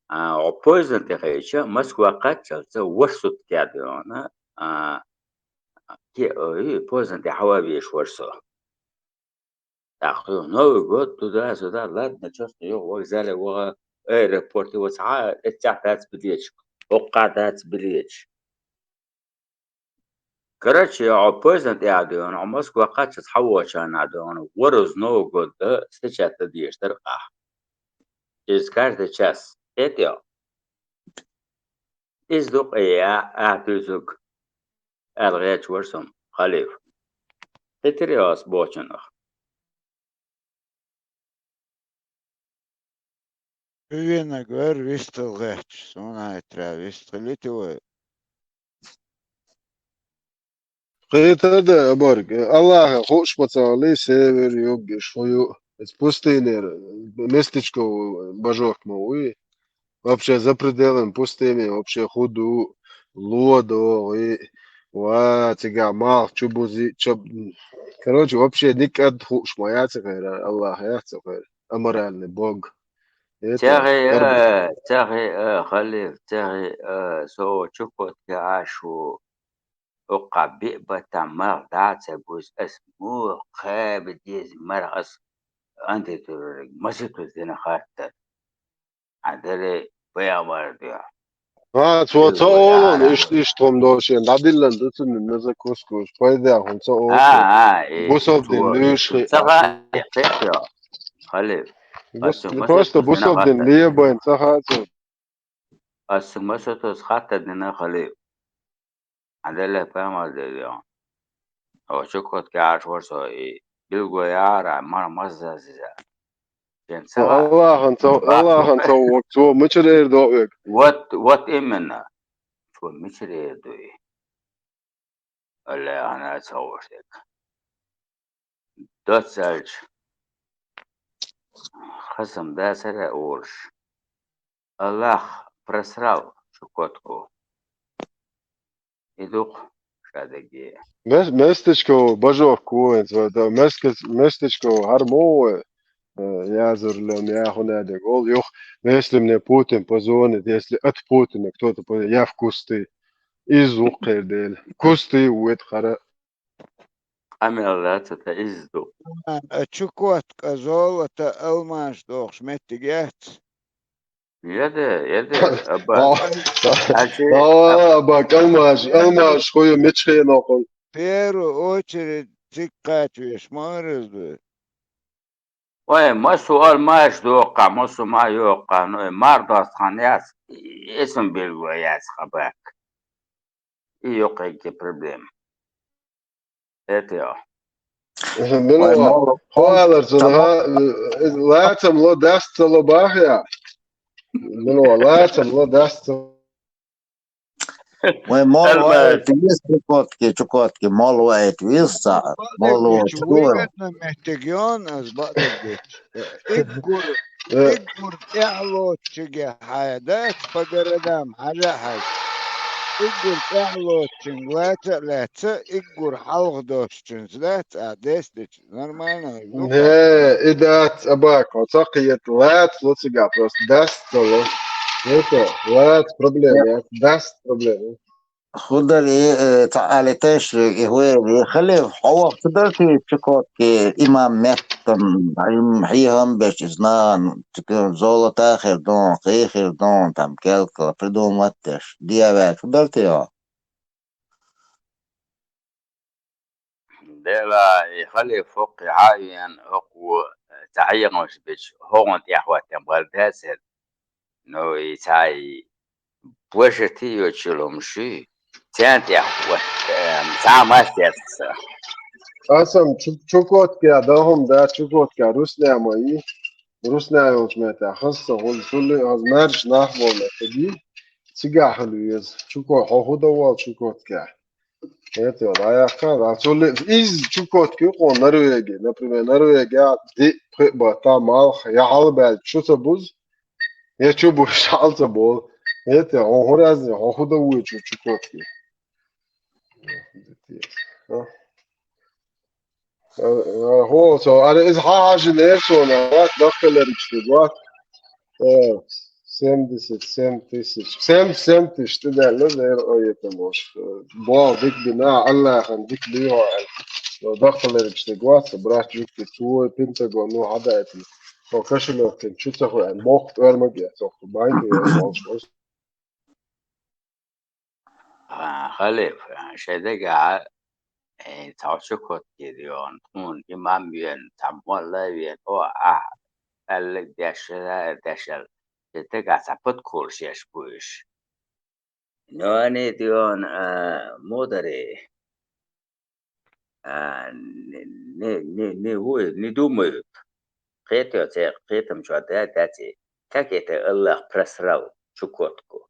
а, о поездна тӀе хайча, Москва кхаччалца ваш сутка яд вона, а, ке-, ой, поездна тӀе хьава веш вар со. Так, всё, Новый год, туда-сюда, ладно, чё ж ты, ё, вокзале ваха, аэропорте ваца, а, эццахь дац билеташ, хӀоккхахь дац билеташ. Короче, о поездна тӀе а дуьйна, о Москва кхаччалца хьавочарна а дуьйна, варуз Новый год да, сечат да дезаш дара къахь. Через каждый час. Эт йо. Иза ду къе а, а, туьзуг, аьлла гӀечвар сом, халиф. Хитири ас бочунах. Уьвенаг вар вистал гӀечча, суна хьайтра вистхилити вай. Кхетар да, Абарг. Аллаха хууш ма ца вали, север, юг, иш хӀу ю. Эц пустынера местечко бажок ма вуй. Вообще за пределами пустыни, вообще хӀу ду, ло догӀи, ва, цигахь малх чу бузи, чаб-, короче, вообще никад хууш ма яц хера, Аллах яц хера, аморальный бог. Это ЦӀехи, арб- э, ЦӀехи, э, халиф, ЦӀехи, э, со Чукотке Ӏаш ву, хӀокхахь биъ баттахь малх дӀа а ца буз, ас муха кхаба деза марха ас антитурарг, масийтуз дина хаттар. Хьан дале, пайхамар дуьхьа. А, цо ца олу, иштта, иштта хӀума долу шен дӀадиллина ду цунна на закуску, уьш пайда хӀума ца олу. А, а, э, бусалба дин луьйш хи. Ца хаьа, кхетта йо, халиф. Бус-, просто бусалба дин лебайн ца хаьа цунна. Ас масийтуз хаттар дина, халиф. Хьан дале, пайхамар дуьхьа. О Чукотке Ӏаш вар со, и билгало яхьара, мара маззазиза. Шен ца хаьа. Аллахана ца, Аллахана ца ву, цо мичара эр ду вега? Вот, вот именно. Цо мичара эр ду и? Аллахана ца вуш дерг. Доццаьлча, хазам дацара олуш. Аллах просрал Чукотку. И ду-кх ша дерриге. Мес-, местечко бажок ву хӀинца, да, меске-, местечко хӀара ма ву вай, э, язур лам, я хӀун а дерг. Ол юха, если мне Путин позвонит, если от Путина кто-то позвонит, я в кусты. Иза ву-кх хӀара дела. Кусты ву это хӀара. Къамел дац ата, иза ду. А, Чукотка, золото, алмаш дохуш меттиг яц? Яда, яда, аба. О, Хьаьжи, о, аба, алмаш, алмаш хӀу ю мича хенахула. Первую очередь цига кхачавеш ма вара иза ду. Ой, массо а алмаш доху, массо а ма йоху, ну, и мар доцу хан яц, и сум билгало яц хабак. И йоккхайгге проблема. Это я. Мила, хьо алар цунах, э, лацам ло, даст ца ло бахьа. Мила, лацам ло, даст ца. Вай молла ваийта веза Чукотке, Чукотке молла ваийта веза цхьаъ. Молла ваийта веза. Вуй, меттиг йона ас бакъдерг дечу. Уггар, уггар тӀаьхьалоцучуьнга хьан дац по городам хьажа а хьажа. Уггар тӀаьхьалоцучуьнга лаца а лаьцна, уггар хьалха доцучуьнца дац, а дес дечу. Нормально. Не, и дац, абако, ца кхета, лаца ло цигахь просто, даст ца ло. Это, лаца проблема, даст проблема. ХӀу дара и, э, цхьа алийташ, и хӀу яра, и халиф, хьо вахча дара те Чукотке имам меттан, хьехам беш иза нахана, цуьнан золото хир ду, кхин хир ду, там кӀелкала придумать деш, дӀаваьлча хӀу дара те хьо? Дела, и халиф хӀокху хьан а веана, хӀокху цхьа хьехамаш бечу хӀокхунна тӀехь хӀоттина бара дацара. Ну, и цхьа и божарти йоцчул хӀума шуй, царна тӀехь хӀотта, э, цхьа а массаьрца. Аса-м Чу-, Чукотка, да, хӀума да, Чукотка, Русня ма йий. Русня йолчу меттехь хаза ца хуьлу, цул а хаза маьрша нах болу меттиг йий. Цигахь хила веза. Чуко-, хьо хӀун дан волу Чукоткехь? ХӀета, дӀаяккха, да. Цул а иза Чукотка ю кху Норвеги. Например, Норвегехь диъ, пхи а баттахь малх, я хьалабаьлча чу ца бузу, я чу бузуш хьал ца болу. ХӀета, хьо хӀун разни, хьо хӀун дан вуьйцу Чукотки? ХӀо, со, ара иза хьан хьажинера суна, вац, даккхалерчу стиг, вац. Э, семьдесят семь тысяч. Семь, семь тысяч тӀе даьлла, дера ойтам уьш. Боху дика бина, Аллахьан дика бийгӀо аьлла. Со даккхалерчу стиг, вац, брат, жуьгти, цо Пентагон, ну, хьадаийтина. Со кошелёкин чу ца хуьан, боху тӀоьрмаг я, со, байн тӀе, вац, вац. А, халиф, а, шайн дагахь, э, цхьа Чукотки йогӀу, тхуна имам веана, цхьа молла веана, о, ахь, аьлларг деш, шариӀат деш аьлла, шайн дагахь цхьа подколаш еш бу уьш. Но они йогӀу, а, мудари. А, не, не, не, не вуй, не думают. Кхетоьцу, кхетам чохь да, дац и. Как это Аллах просрал Чукотку?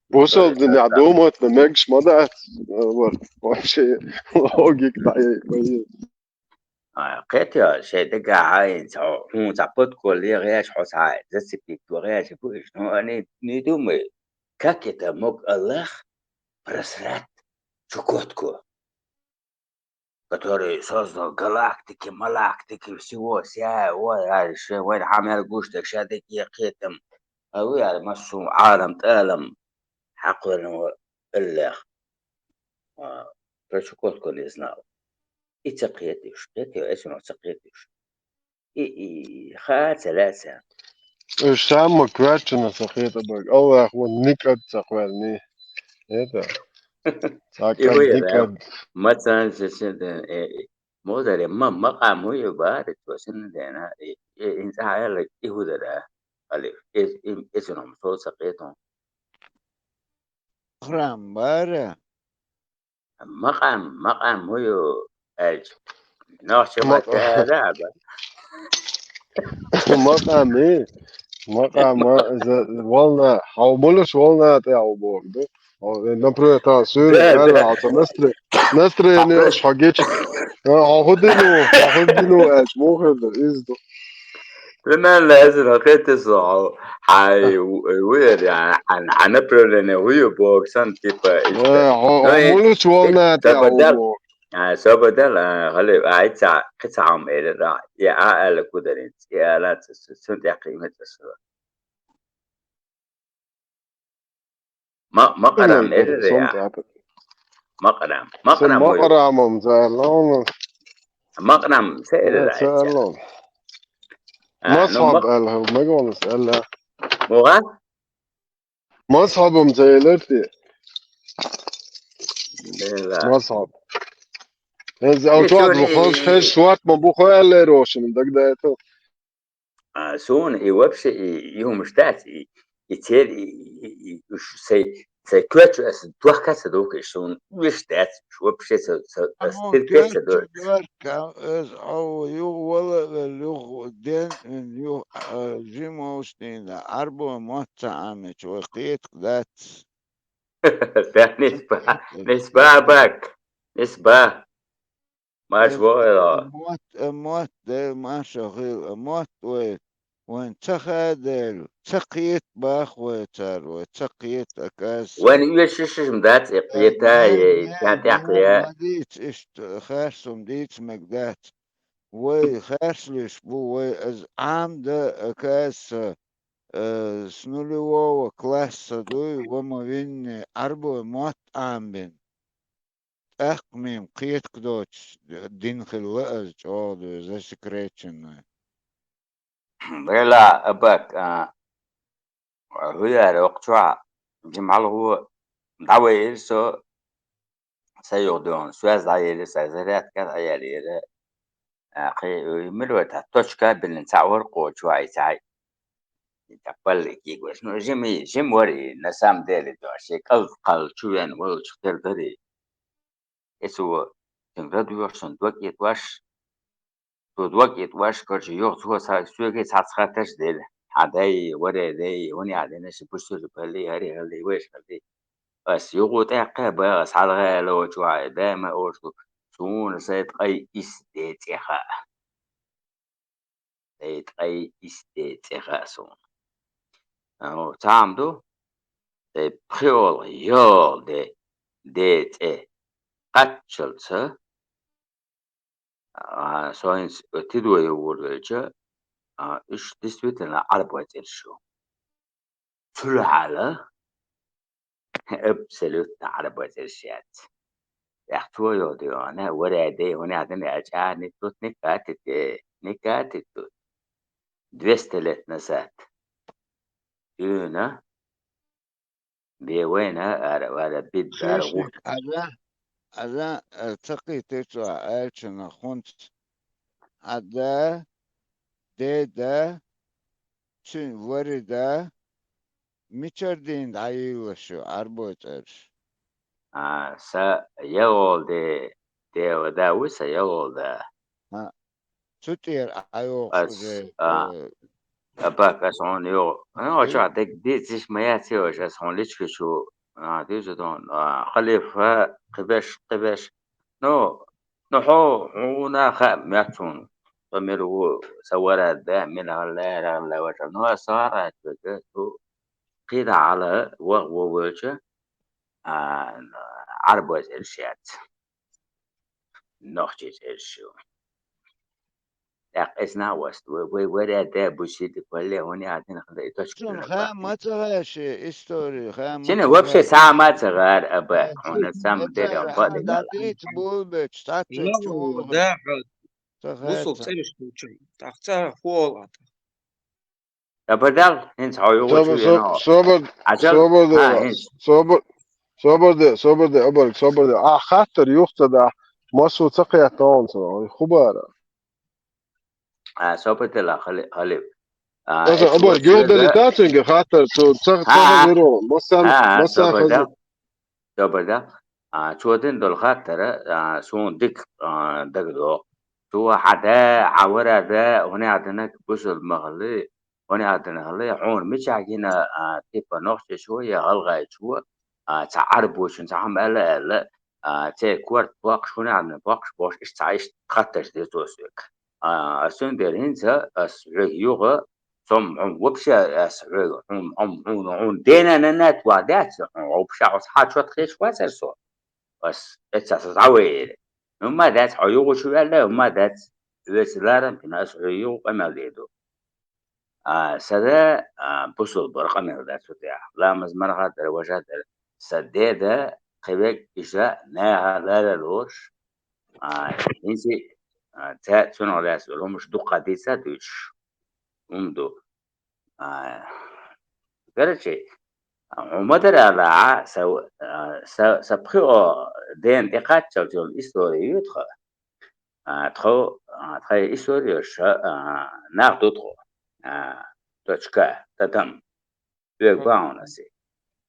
Бусалба динехь думать дан мегаш ма дац, э, вара. Вообще логика дӀаейла. А, кхетоьцу, шайн дагахь хьайна цхьа, хьуна цхьа подкол е гӀеш, хьо цхьа зацепить ван гӀеш, бу уьш. Ну, они не думают, как это мог Аллах просрать Чукотку? Который создал галактики, малактики, всего, вся, ой, ай, ше, вайн хьамел гуш дерг, ша дерг е кхетам. А ву яра массо а Ӏалам, тӀалам, хьакхарна ву Аллах. А, про Чукотку не знал. И ца кхеташ, кхеташ, эсуна ца кхеташ. И, и, хаа ца лаьа царна. Уьш самма коьртачунна ца кхета бага. Аллах вон никад ца кхоьллий. Это. И Цхьа ву кад яра. Никад. Мацан сесен ден, э, э, мозаре, ма, макъам ву ю бара, то сен дена, э, э, ин цхьа аьлла, и хӀу дара. Алиф, э, э, э, сен хӀума со ца кхетон. Храм бара. Макъам, макъам хӀу ю аьлча, нохча Макъ-, матта ара аба. Макъам и, макъам, иза волна, хьо мулуш волна тӀехь ву боху ду. Хьо, э, например, та суьйра Да, да. Аьлла, хьо ца настро-, настроение уьш хьо гечи. Хьо хӀу дину, хьо хӀу дину аьлча, муха ду, иза ду. Примерно, если на кхетте со, хьай, вуер, я, хьан, хьан направление хӀу ю боху сан, типа, иштта. Э, хьо, Ну, хьо и мулуш волна тӀехь ву боху. А, собадал, а, хали, а, ица, кхица хьам элира, я, а, аьлла кударин, я, аьлла, ц-, ц-, цун тӀехь кхин меца со. Ма-, макъарам Эй, элира, сом я. тӀаккха. Макъарам. Сан Макъарам вуй. Макъарамам ца аьлла, хьуна. Макъарам ца Э, элира, ца аьлла. А, ну, Мазхьаб ма-, аьлла, хьо мегонас аьлла. Муха? Мазхьабам ца элира те. Эла. Мазхьаб. Эз И алчохь суна бу хоза и хезаш ват ма бу хо аьллера шуна дагадайта. А, суна и вообще и, и хӀумаш дац, и, и церан, и, и, и, и уж сай, сай коьртачу аса дохка ца дохкаш, суна уьш дац, уж вообще ца, ца, аса Амма тилпе ца коьртачу дохкаш. Дохка, аса хьо юха вала а велла, юха ден а вина, юха, а, жима волчу дийнахь, Ӏарбой мотт ца Ӏамича, вай кхетарг дац. Да, нисба, нисба бак, нисба. Марш Э, вогӀийла. Мотт, э, мотт, Дела марша хила, э, мотт вай, вайн ца хадайла, ца кхета баха вай цара, вай ца кхета, оказывается. Вайн оьшуш-м дац и Э, кхета, э, э, э, тӀаккха, э, э. Ма дийца, иштта, э, харцум дийца мег дац. Вай харцлуьйш бу, вай, аз Ӏам дан, оказывается, э, с нулевого класса дуй, ва ма винне, Ӏарбой мотт Ӏам бина. ТӀаккха мем кхетарг доцуш дина хилла аса чӀогӀа дуй, засекреченный. Вела, абак, а, хӀу яра окху чохь, жимма хьалхо дӀавайира со, сан юха дуьхьал, соьца дӀаелира, сан зарядка дӀаелира. А, кхин, мила вара, тхан точка а биллина, цхьаъ вара кхочу вай цхьаъ. И тхан паллик йигош. Ну, жима, жима вара и, на самом деле, дош, и кӀалд кхалла чу вен волчух тера дара и. И цо Цуьнга радуьйгӀаш, цуьнан дог итӀош, цо дог итӀош, короче, юха цо ца-, соьга цхьацца хаттарш делла. Хьан дай, варе дай, хӀунда яхь дина шу, бусург балли, хӀари хӀалли, вайша хӀалли. Ас юха тӀаккха баха, ас хьалха аьлла волчу вахьа, даима олуш ду, суна сайн ткъе исс де цӀе хаьа. Сайн ткъе исс де цӀе хаьа суна. Ау, цхьаъ ма ду, сайн пхиъолгӀа, ялхалгӀа де, де цӀе кхаччалца, а, со хӀинца тидо йогӀур велча, а, уьш действительно Ӏарбойн цӀераш ю. Цул хьалха абсолютно Ӏарбойн цӀераш яц. ТӀаккха цо йоха де вахана, варе дай, хӀунда яхь дина аьлча, а, не тут, не катит, э, не катит тут. Двести лет назад. Дуьйна, бен вайна, ара, ара, бидда, ара, Шишник, гӀурт. Ара, ара, э, ца кхийтира цо аьллачунах хӀунца. Хьан да, деда, цуьнан вари да, мичара дийна дӀайийлалаш ю Ӏарбойн цӀераш? А, сан ялхалгӀа де, де, да вуй сан ялхалгӀа да. ХӀаъ. Цу тӀера ӀайогӀуш Ас, уже, а, э, Абак, ас хьуна юха. Ну, Ил- чохь дерг дийциш ма яц йош, ас хьуна личка чу, а, дуьйцу тхуна, а, халифа, кхиберш, кхиберш. Ну, ну, хьо, хьуна хаьа моьтту хьуна. Со мила ву, сан вара да, мила хилла, ара хилла, ваша. Ну, ас ара хьаьжча, цу кхидӀа хьала ваха вон волча, а, Ӏарбойн цӀераш яц. Нохчийн цӀераш ю. ТӀаккха эцна васт, вай, вай варе де бусийти палле, хӀунда яхь дина хилла и точка Цунна дина хаьа бахьа. Ма ца хаьа шен истори, хаьа ма Шена ца вообще хаьа. Схьа ма ца гӀара аба, Э, хьуна сам ма ца дерриг гӀара, бакъдерг а, дац аьлла. Дийца болабечу, цхьацца Аллаху чу вогӀу. Да, хьо Ца хаьа бусул ца. ЦӀераш кхучун. ТӀаккха ца хӀу олу ахьа? Абадал, хӀинца хьо юха Собар, чу со-, веана хьо. Собар, Хьажал? Собар де, ХӀа, хӀинца. Собар, Собар де, Собар де, Абарг, Собар де. А хаттар юха ца дахь, массо ца кхетта хьуна ца, ой, ху бара. А, Собар де ла, хали-, халиф. А, Аса, эс Абарг, вот юха деле соьга. Та цуьнга хаттар, цо ца, ца ХӀа, хазиро, массан, ХӀа, массан Собар де. Хазир. Собар де. А, цо дина долу хаттара, а, суна дика, а, дагадогӀу. Цо хьан да, хьан вара да, хӀунда яхь дина бусул ма хилли, хӀунда яхь дина хилли, хьуна мичахь гина, а, типа нохчийчо я гӀалгӀайчо, а, цхьа Ӏарбочун цхьа хӀума аьлла, аьлла, а, церан корта боккхуш, хӀунда яхь дина боккхуш бохуш, иштта цхьа иштта хаттарш дира цо соьга. А, ас цундела хӀинца ас хьоьга юха, со м-, хьуна вообще ас хьоьга, хьуна, хьуна, хьуна, хьуна дена нанна тӀе ваха дац, хьуна вообще хьо схьа чот хеташ вацара со. Ас эццахь со зӀавайира. ХӀумма дац, хьо юха чу ваьлла, хӀумма дац. Веца ларам кина ас хьоьга юха къамел дийр ду. А, сада, а, бусул бара къамел дац цу тӀехь. Ламаз марха дара, важа дара. Сан деда, кхин верг иша, наха лара лоруш. А, хӀинца, а, ца, цунах лаьцна долу хӀумаш дуккха дийца дуьйцуш. ХӀума ду. А, короче, хьо ма дара алахьа, са, а, са, са пхио дена тӀекхаччалц йолу истори ю тхан. А, тхо, а, тхайн истореш, а, нах ду тхо. А, точка, татам. Хьоьга бахьана аса.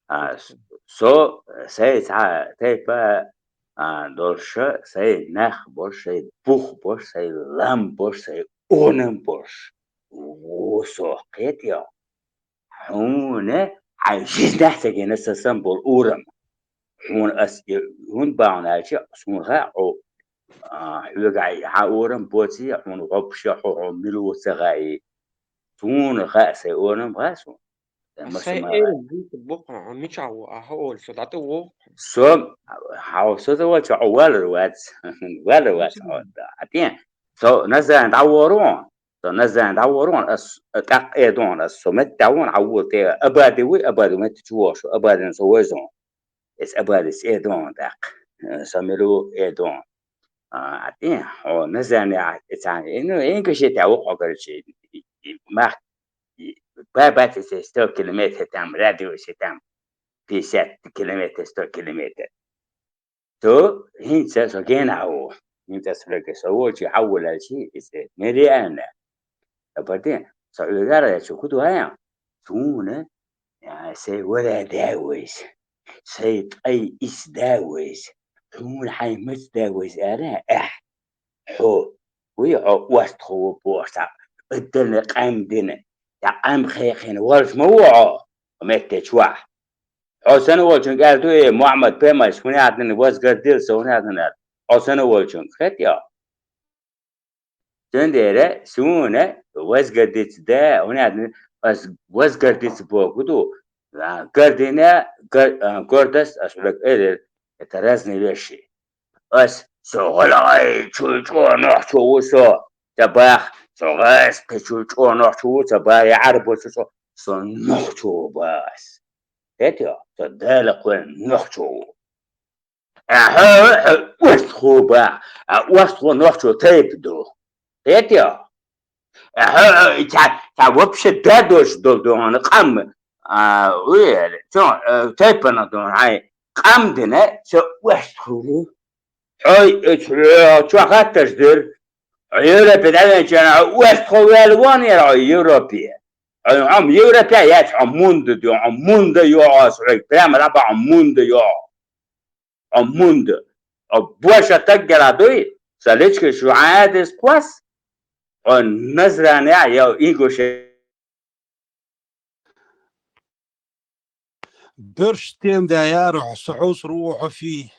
А, с-, со, сайн цхьа тайпа, а, долуша, сайн нах болуш, сайн бух болуш, сайн лам болуш, сайн онам болуш. Во со кхетайо. Хьуна хьайн жизнь ца гина сан сан болу урам. Хьуна ас и хӀунда бахьана аьлча, суна хаьа хьо, а, хьоьга хьан урам боций, хьуна гӀопше хьо, хьо мила ву ца хаьий. Суна хаьа, сайн урам хаьа суна. Сайн ма сан ма хаьа. Эр вуьйцур бу хьо, хьо мичахь ву, ахьа олу, со дӀатӀа вогӀу. Со, хьо со ца волчу хьо валар вац. Валар вац хьо. Мичахь ву? А тӀе, со Назарна дӀавора вон. Со Назарна дӀавора вон, ас тӀаккха эр ду хьуна, ас со метта дӀавона, хьан ву тӀе, Абади вуй, Абади метта чу вогӀуш ву, Абадина со вайза вон. Эс Абадис эр ду хьуна тӀаккха. Со мила ву эр ду хьуна. А, а тӀе, хьо Назарна яхь, и цхьаьна, и, ну, инкашетя ву хьо, короче, и, и, мах, и, ба-, бац, и, сто километр там, радиус там, пятьдесят километр, сто километр. То хӀинца со гена ву. ХӀинца со лега со волчу хьан ву лаьлчи, иза нереально. Апарди, со хьоьгара лаьлчи хӀу ду хьан? Суна, а, сайн вара да вайса. Сайн ткъе исс да вайса. Тхуна хьайн меца да вайса аьлла, эхь, хьо, вуй хьо, оастхо ва бохуш цхьа, отдельный къам дина, цхьа къам кхайкхина волуш ма ву хьо, хьо меттачу вахь. Хьо санна волчуьнга аьлла ду, э, Мухьаммад пайхамарш, хӀунда аьлла, возгордился, хӀунда аьлла, хьо санна волчуьнга, хетта йо? Цундела суна возгордиться да, хӀунда аьлла, ас возгордиться боху ду, а, гордыня, гор-, а, гордость, ас хьоьга элира, это разные вещи. Ас со гӀалгӀайчул чӀогӀа нохчо ву со, ца бах, со гӀаьскхичул чӀогӀа нохчо ву ца бах, я Ӏарбочул чӀогӀа, со нохчо ву бах ас. Хетта йо, со Дала кхоьллина нохчо ву. Ахьа, хьо оастхо бах, а оастхо нохчо тайпа ду. Хетта йо? Ахьа, ца, ца вообще дадош долу ду хьуна къам, а, уьйр, цо, э, тайпана ду хьуна, хьайн къам дина, ца оастхо ву. Хьо, э, чо, чо хатташ дира? Хьо Европе дӀавенчана, хьо оастхо ваьлла вон яра хьо Европе. Хьо, хьо Европе яц, хьо мунда ду, хьо мунда йо ас хьоьга, прямо раба хьо мунда йо. Хьо мунда. Хьо боша таггара дуй, сан лечкаш шу хьан адрес кхос? Хьо Назране а, я Ингуше. Берш стен да яра хьо, со хьовсур ву хьо фий.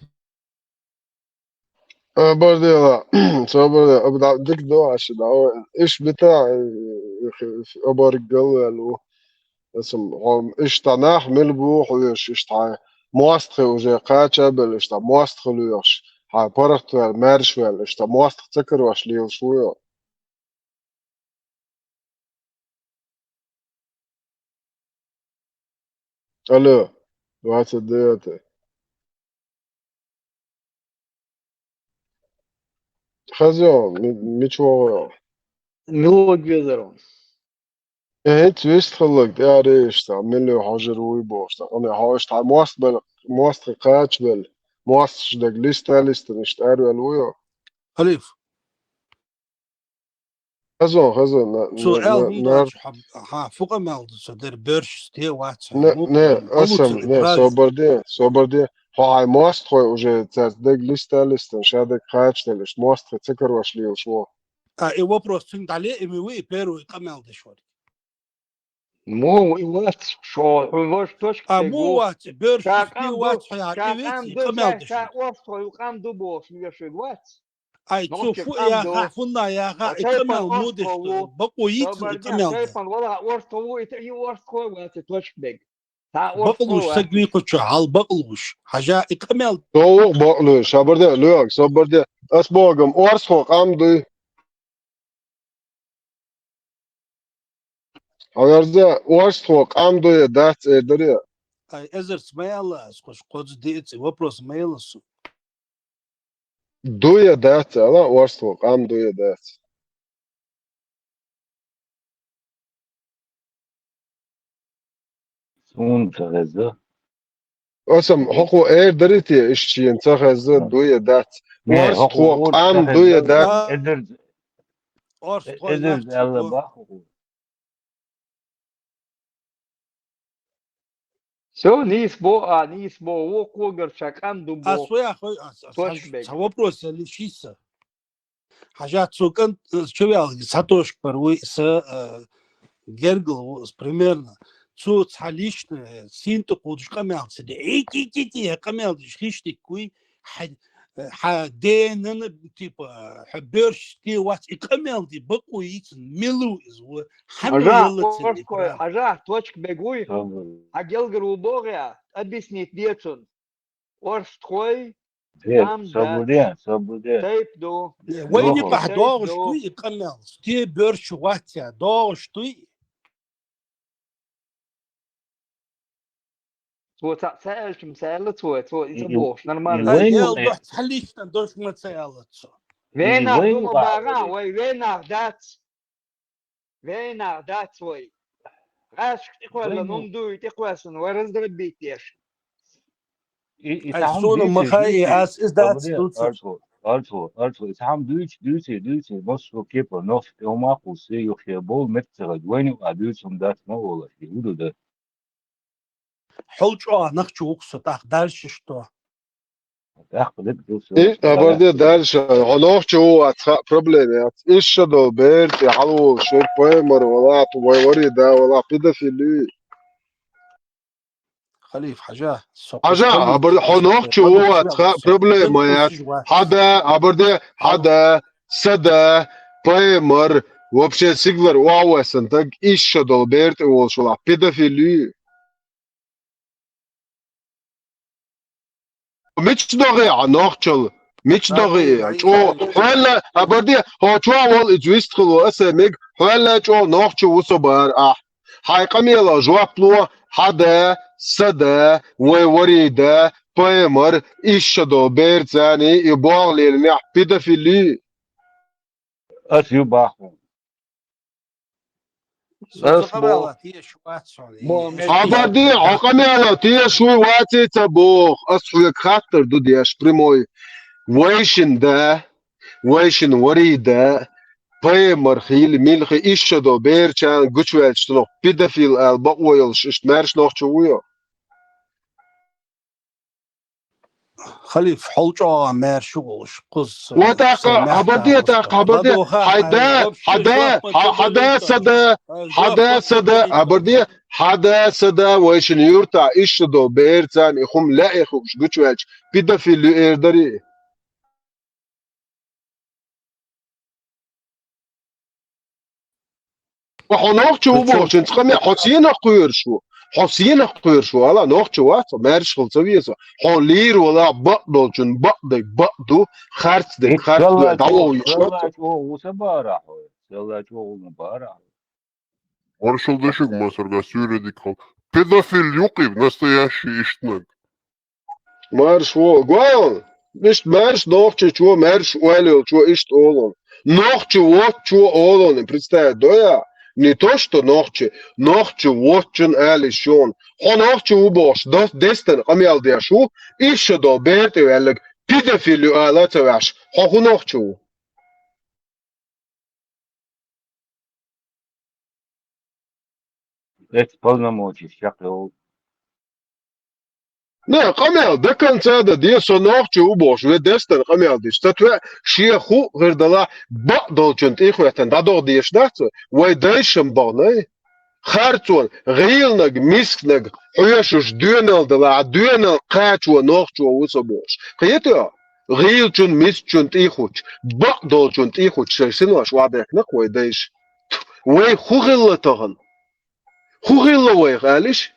Э, бардела, со бардела, абу да дик до аша да, иш бита, э, оборг гал вел ву. Асам, хьо, иштта нах мел бу хьоьш, иштта хьайн мостагӀий уже кхача а белла, иштта мостагӀий лоьхуш, хьайн паргӀатваьлла, маьрша ваьлла, иштта мостагӀий ца карош лелаш ву йо. Алло, двадцать девятое. Хаза, ми-, мича вогӀу? Мила вогӀу везар ван? Э, хӀинца вист хилларг тӀе аре иштта, мила хьожар вуй бохуш, тӀаккха хьо иштта хьайн мост бел-, мостагӀий кхача белла, мостагӀаш дерг листа-листана иштта араваьлла ву йо. Халиф. Хаза, хаза, на-, цо на-, аьлла на-, хӀунда нар- аьлча, хьа, хьан фу къамел ду со дер, берш сте вац хьан, не, ву не, къамел, асам, алуцун не, ибраз. Собар де, собар де, хьо хьайн мостагӀий уже цаьрца дерг листа-листана, ша дерг кхача делла, иштта мостагӀий ца карош лелаш ву. А, и вопрос цуьнга дӀале, и ми ву, и первый къамел деш вара. Муха и вац, шо хьуна ваш точка А, тегу. Муха вац, берш ша сте къам вац ду, хьан, ша и веций, къам ду, къамел ша, деш ша вара. Офтхой, ю къам ду бохуш, вешиг вац. Ай, цо фу яха, хӀунда яха, и къамел муха деш ду, бакъо йийца и къамел ду. Тайпан вала орстхо ву, и, и орстхо вац, и точка бег. Бакълуш саг вий кхучу, хьал бакълуш. Хьажа и къамел. Дову бакълуш, хабар де, луьйаг, собар де. Ас богам, орстхо къам дуй. Хьо верзе, орстхо къам дуй я дац, эр даре? Ай, эзарц ма яла ас, кхуш кхозу диъци, вопрос ма яла су. Дуй я дац, ала, орстхо къам дуй я дац. Суна ца хеза. Асам, хӀокхо эр дари те, иш шена ца хеза, дуй я дац. Не, орстхо къам дуй я дац. Эзар, орстхо эзар аьлла бах хӀокхо. Всё, нийса бо, а, нийса бо, ву когар ша къам ду бо. А, своя хой, а, а, точка бег. Ца вопрос я лишиса. Хьажа цо кӀант, э, чу ваьлла, ца тошка пар вуй, са, э, гергал ву, с-, примерно. Цо цхьа личный, э, син тӀе кхудуш къамел ца де. Эй, ти, ти, ти, я къамел деш хиш дикка вуй, хьа, э, хьа денана, типа, хьа берш те вац, и къамел де, бакъо йийцан, мила ву иза ву, хьан хьажа, ялла ца де, орстхой, прям. Хьажа, точка бег вуй, хьа гелгар ву богӀ я, объяснить де цунна. Орстхой, къам дац. Тайп ду. Вайни къахь догӀуш дуй и къамел. Сте берш вац я, догӀуш дуй. Цо ца, ца аьлча, ца аьлла цо, цо и ца бохуш, нормально. Ай, эл дохь ца личный дош ма ца аьлла цо. Венах ду ма багӀа, вай венах дац. Венах дац вай. ГӀашка тӀекхоьллина хӀума дуй, тӀекхоьссина, вай раздробить деш. И, и ай, цхьа хӀума суна дуьйций, ма хай, дуьйций, ас иза дац дуьйций. Арцо, арцо, арцо, и цхьа хӀума дуьйций, дуьйций, дуьйций, массо кепа, нохча тӀе хӀума а кхуссий, юххе бовла меттаца гӀад, вайна юкъа дуьйцу хӀума дац ма олаш, и хӀу ду дан. Хьол чӀогӀа нах чу вукху со, тӀаккха дальше что? И, абарде дальше. Хьо нохчо ву, ацха проблема яц. Иша долу бер тӀе хьалаволуш вай Паймар вала, вай вари да вала, педофил ю. Халиф, хьажа, со Хьажа, абар хьо нохчо ву, ацха проблема яц. Хьада, абарде, хьада, сада, Паймар, вообще сиглар вавасан таг, иша долу бер тӀе волуш вала, педофил ю. Мича догӀе а нохчал? Мича догӀе а? ЧӀо, хьоьлла, абарде, хьо чохь волу иза вистхило, аса мег, хьоьлла чӀо нохчо ву со бара ахь. Хьайн къамела жоп ло, хьада, сада, вай вари да, Паймар, иша долу бер царний, и богӀ лелинехь педофили. Ас ю бахьун. Ас боху. Хьабарди, хьо къамела тешаш ву ваций ца боху. Ас хьоьга хаттар ду деш прямой. Вайшин да, вайшин вари да, Паймар хили, милхи ишшадо берчан гучвелчтунах педофил ал бакъо йолуш, ишт мерш нохчу ву йо. Халиф, хьол чӀогӀа маьрша гӀулуш, кхуза Ва тӀаккха, хьабарде, тӀаккха, хьабарде, хьайда, хьада, хьада, сада, хьада, сада, хьабарде, хьада, сада, вайшин юрта, ишшадо берцан, и хум лаьа хукш гучвелч, педофил ю эр дари. Ва хьо нохча ву бохучун цкъа ме хьо сенах кхоьруш ву? Хьо сенах кхоьруш ву? Ала нохча вац, маьрша хила ца веза. Хьо лийр вала бакъ долчун бакъ даг бакъ ду, харц даг харц ду, дӀавогӀуш вац. Селла чӀогӀа ву ца бара хьо? Селла чӀогӀа ву ма бара хьо? Маршал дашуг масарга суьйре дикхал. Педофил юкъиб настоящий иштнаг. Марш во, гойон! Иштта маьрша нохчичо, маьрша ойла йолчо иштта олун. Нохча воччо олун, представить дой а? Не то, что нохча, нохча воччун али шон. Хьо нохча ву бохуш, дос-, дестан къамел деш ву, ишшадо бер тӀе ваьллаг, педофил ю ала ца ваьш, хьо хӀу нохча ву? Эцу полномочеш чекхйолу. Не, къамел до конца да де, со нохча ву бохуш, ве дестан къамел диш. Ца тоьа, шен ху гӀирдала бакъ долчун тӀехӀоьттан дӀадогӀа деш дац, вай дайшам богӀнай. Харцон, гӀийланаг, мисканаг, хьоьшуш доьналла дала, а доьналла кхачо нохчо ву со бохуш. Кхетий? ГӀийлачун, мискачун тӀехӀуттуш, бакъ долчун тӀехӀуттуш шайн синош вабехкнакх вай дайша. Вай хӀу хилла тахана? ХӀу хилла вайх, алиш?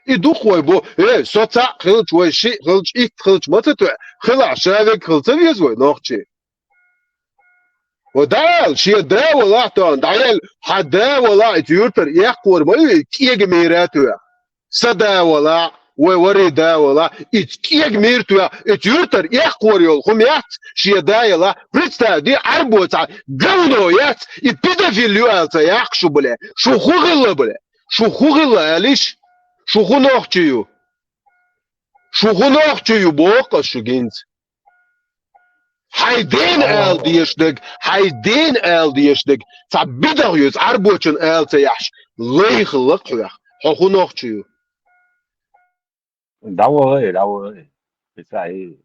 И дукха вай бо, э, со цхьаъ хилча, вай шиъ хилча, итт хилча, ма ца тоьа, хилахь шавег хила ца веза вай нохчий? Ва дӀаала, шен да валахь тахана, дӀаяьлла, хьан да валахь, и юьртара эккхор ма ю, и кӀега мийра тоьа. Са да валахь, вай вари да валахь, и кӀега мийра тоьа, и юьртара эккхор йолу хӀума яц, шен да яла, представь, ди Ӏарбо цхьа говно яц, и педофил ю аьлла ца яккха шу, бля, шу хӀу хилла, бля, шу хӀу хилла, алиш, шу хӀу нохчий ю, шу хӀу нохчий ю, боху ас шу гинца. Хьайн дена ала дезаш дерг, хьайн дена ала дезаш дерг, цхьа бидагӀ юьзу Ӏарбочун ала ца яхьаш, лайхалла хьоьх, хьо хӀун нохча ю? ДӀавахӀа, дӀавахӀа. Иса хьий.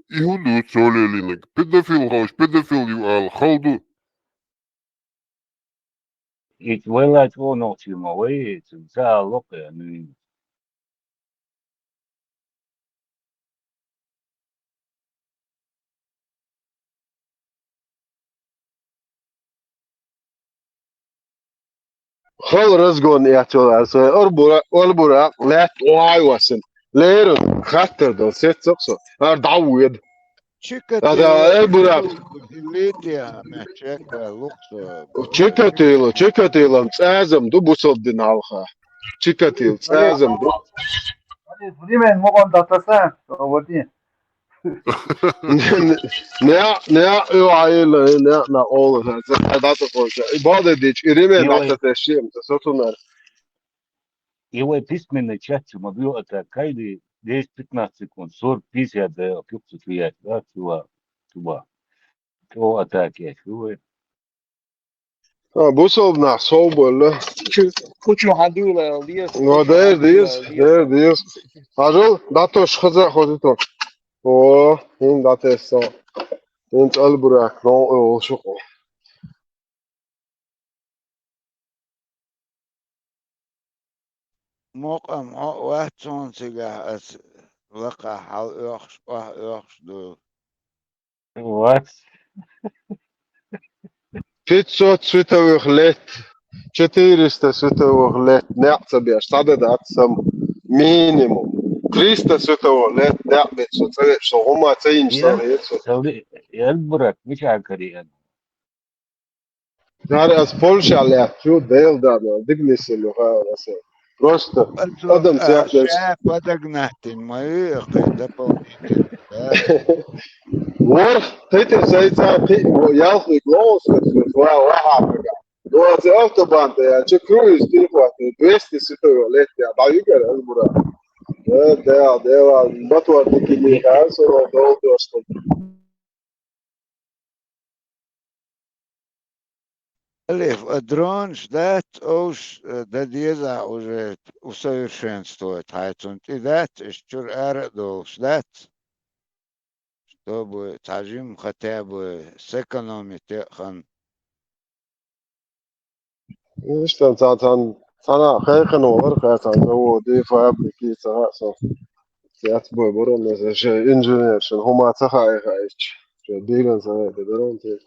И хӀун ду цолелинаг? Педофил ховш, педофил ю ала хала ду. Ит вела чӀо нохчий ма вай, цу ца локхе, ну. Хала разгон эццо аса, арбура, арбура, лаьтта ой васан. Лерун, хаттар дал, сеццакъ со. Ар дӀавведа. Ада, эй, Бурак. Чикатило, Чикатило, Чикатило, цӀазам ду бусалба дин хьалха. Чикатило, цӀазам ду. Времен мукъан датасан, Вадим. Не, не, не, айла, не, на ола, дата хонша. Ибада дич, ириме дата тешим, сотунар. И вай письменный чат чу ма био ата кайли десять-пятнадцать секунд, сорок-пятьдесят да, пюкцу чуять, да, чува, чува. Чо атаки, чува. А, бусалба нах сов болла. Чу, кучу хьан дуьйла аьлла деза? Но, дер деза, дер деза. Хьажал, дӀатош хаза а хоза то. О, хӀин дӀатесса. ХӀин цӀалбурак, но, э, волшукъо. Мокъам хьо а вац хьуна цигахь ас лакхахь хьал оьхуш, охьа оьхуш дуйла. Вац. Пятьсот световых лет, четыреста световых лет, неӀ ца беш, цхьа дан дац сам, минимум. Триста световых лет, неӀ беш, со ца веш, со хӀума ца йинчу ца хеташ. Ел, ел бурак, мича карий ан? Дара ас Польша лаьттачу, Дела дана, дигнисалю хаьа аса. Просто адам цехлеш. Ша подогнать ма ю, кхин дополнительно, да. ВорхӀ, тӀе сайца кхин, ялхлиг лоус, ва, ва, хьа. Ну, а це автобан, я, че круиз, перехват, двести световых лет, я, даю, говорю, ас бура. Да, да, да, ладно, мотор такие не, да, всё равно, да, что. Алиф, а дронаш дац, овш, э, дан деза уже усовершенствовать, хьай цунна тӀе дац, иш чура ара а долуш дац, чтобы цхьа жимма хотя бы сэкономить яа хан. Иштта цхьа, цхьана, цхьана кхайкхина вара, кхай цхьана заводи, фабрики, ца хаьа со. Цец бой барон, аса шайн инженершна хӀума ца хаьа, хаьа ичча. Шайн дийран ца хаьа, де барон те.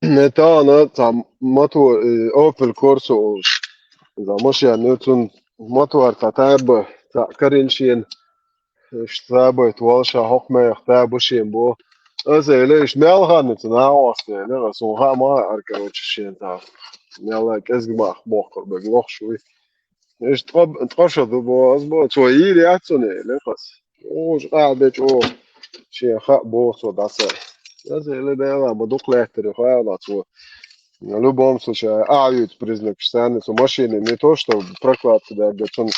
Метана цхьа мотор, э, Opel Corsa олуш. Иза машен ю, цунна мотор цхьа таба, цхьа карина шена. Иштта сабайта волуш, хӀокху мехах таба шен бо. Аса элира, иштта мел ханна ца нагӀо аса элира, аса хӀун хаа ма хаьара, короче, шен ца. Мел кӀезга мах бохкур берг лохуш вуй. Иштта ткъа, ткъа шо ду бо, аса бо, цо йийр яц цунна элира аса. Уж къахьа бечу, шен хаа боху цо дӀаса. Аса элира, Дела, ма дукха лаьттара хаьа цо. В любом случае, а, вид признак, что цу машины не то, что прокладка, да, где цун,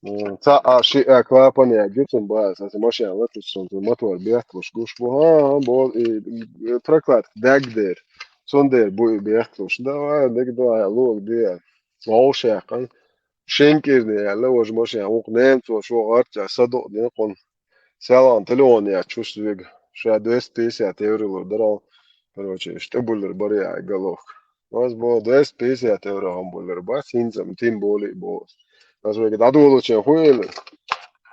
м, ца, а, ши, а, клапан, я, где цун база, а, машина латуш, цун, цун мотор бехкалуш гуш бу, а, а, бо, и, и, прокладка, даг дер, цун дер бу и бехкалуш, давай, даг, давай, луг, де, лоуш яьккхана, шинкирни яьлла, важа машина, вукх немцо, шо гӀарча, садо, дин, кхун. Селхана телефон яц чуьш вега. Ша двести пятьдесят евро лур дара. Короче, иштта тӀебуллур бара я головка. Ас бо двести пятьдесят евро хӀун буллур бац, хӀинца тем более бо. Ас вега дӀадолучун хӀун элира?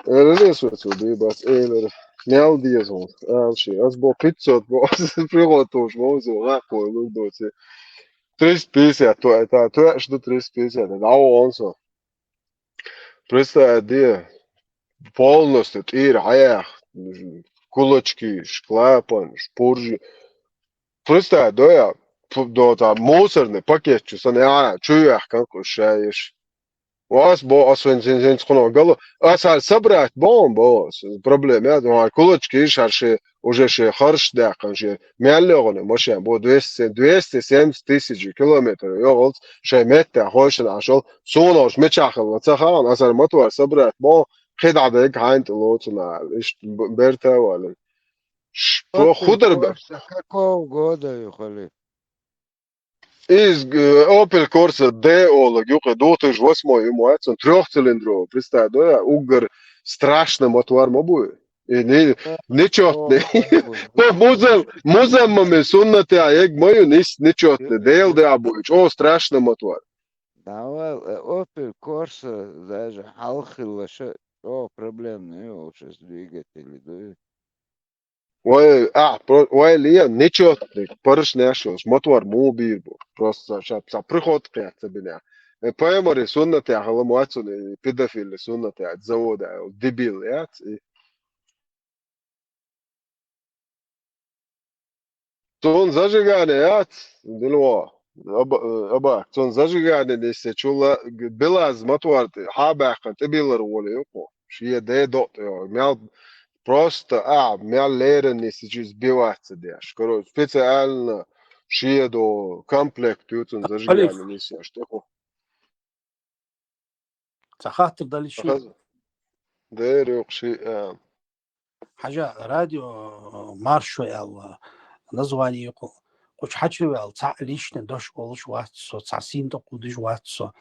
Элира со цу дуй бац, элира. Мел деза хӀун? Ала ши. Ас бо пятьсот бо. Ас приготовш бо, со гӀакхой лур доци. Триста пятьдесят, то это, то что триста пятьдесят, это, а он со. Представь, де, полностью тӀера хьаяьхна, кулачкиш, клапанаш, пуржи. Представь, до я, пу-, до там мусорный пакет чу сан, я, чу яхкан кху шаеш. Вас бо, ас вен зин, зин, цхуно гало, ас хьал собрать бо, бо, с-, проблема, я, думаю, кулачкиш, хьал ши уже шен харш даьккхина, шен мел йогӀуна машен бу, двести, двести семьдесят тысяч километр йогӀалц, шайн меттехь хойшина Ӏаш йолу, суна уьш мичахь хилла ца хаьа, аса мотор собрать бо, кхидӀа дерг хьайна тӀе лоцу нахьа, иштта б-, берта а валина. Ш-, бо худар бе. Какого года ю хали? Из, э, Opel Corsa D олаг юкъа две тысячи восьмой ю ма вац, он трёхцилиндровый, представь, да, уггар страшный мотор ма бу. И не-, нечётный. По музам-, музаммами суннатехь ег ма ю, нис нечётный. Дел да бу, чӀо страшный мотор. Давай, э, Opel Corsa даже хьалха хилла ша, чӀо проблемный ю, сейчас двигатели дуй. Вай, а, про-, вай, ле, нечётный, парашнеш йолуш, мотор муха бийр бу. Просто ша, ша приход кхетта бина. Э, пайхамаре суннатехь хила ма вац цунна, и педофиле суннатехь, завода, дебил яц, и цунна зажигание яц, дило, аба, аба, цунна зажигание ниссе чула, белаз мотор тӀе, хьа баьккхина, тӀебиллар волу юкъо. Шен де доӀ тӀе йогӀу. Мел просто, а, мел леррина ниссе чу сбивать ца деш. Короче, специально шен до комплект ю цунна зажигание ниссе аш тӀеху. Ца хаттар дали ши? Дер юкъа ши, а. Хьажа, радио, э, маршо аьлла, название кху-, кхучу хьачуваьлла, цхьаъ личный дош олуш вац со, цхьа син тӀе кхудуш вац со.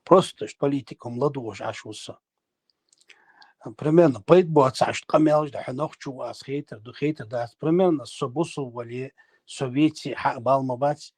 Просто аш политикум ладугӀуш Ӏаш ву со. Примерно, пайда боцу аш къамелаш да, хьо нохчо ву ас хетар ду, хетар дац. Примерно, со бусул вале, со веци хьа бал ма бац,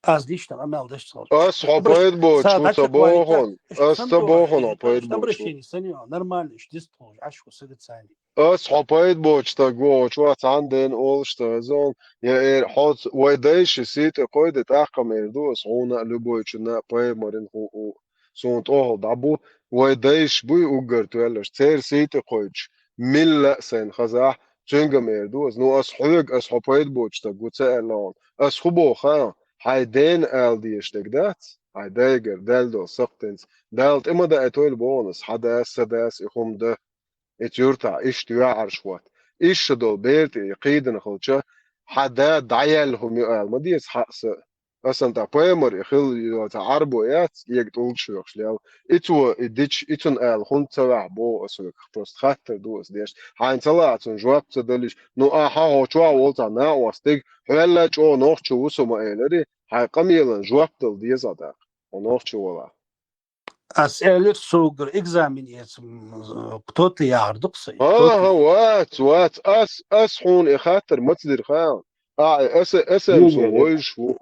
аз лично къамел даш ца хилча. Ас хьо пайда боцу ца бохун, ас ца бохун хьо пайда боцу. Обращение санио, нормально, иш дистхуш, аш ху сагацани. Ас хьо пайда боцу стаг ву, чу цхьана ден олуш ца везон, я эр, хьоц, вай дайши сийта кхойда, тӀаккха ма эр ду, ас хьуна, любойчунна, пайда марин ху у. Суна тӀохал дӀабу, вай дайш буй уггар тоьллаш, церан сийта кхойчу, милла а сайна хазахь, цуьнга ма эр ду ас. Ну, ас хьоьга, ас хьо пайда боцу стаг ву ца аьлла хьуна. Ас ху боху хаьа, хьайн дена ала дезаш дерг дац, хьайн дайгара, даьлла долу сакхтинца. Дала тӀе ма даийтойла боху ас, хьан дас, сан дас, и хӀума дан. И цуьртахь, иштта юьхьӀаьржа хӀотта. Иштта долу бер тӀе и кхийдина хилча, хьан да дӀаяьлла хӀума ю ала ма деза хьаъ са. Асан тӀа пайхамар и хила йоцу Ӏарбо яц, ега тӀулгаш хьоьхуш лел. И цо и дича, и цунна ала хӀунда ца ваьхьа боху ас веках, просто хаттар ду ас деш. Хьайна ца лаьа цунна жоп ца далиш, ну, ахьа хьо чохь волу цхьа накъостиг, хьоьлла чӀогӀа нохчо ву со ма элари, хьайн къамелан жоп дала деза тӀаккха, хьо нохчо валахь. Ас элира сугара экзамен эца, м, кто-то яхар ду-кх сайн, кто-то. ХӀан-хӀа, вац, вац. Ас, ас хьуна и хаттар маца дира хаьа? А, и аса, аса-м суна вайш ву.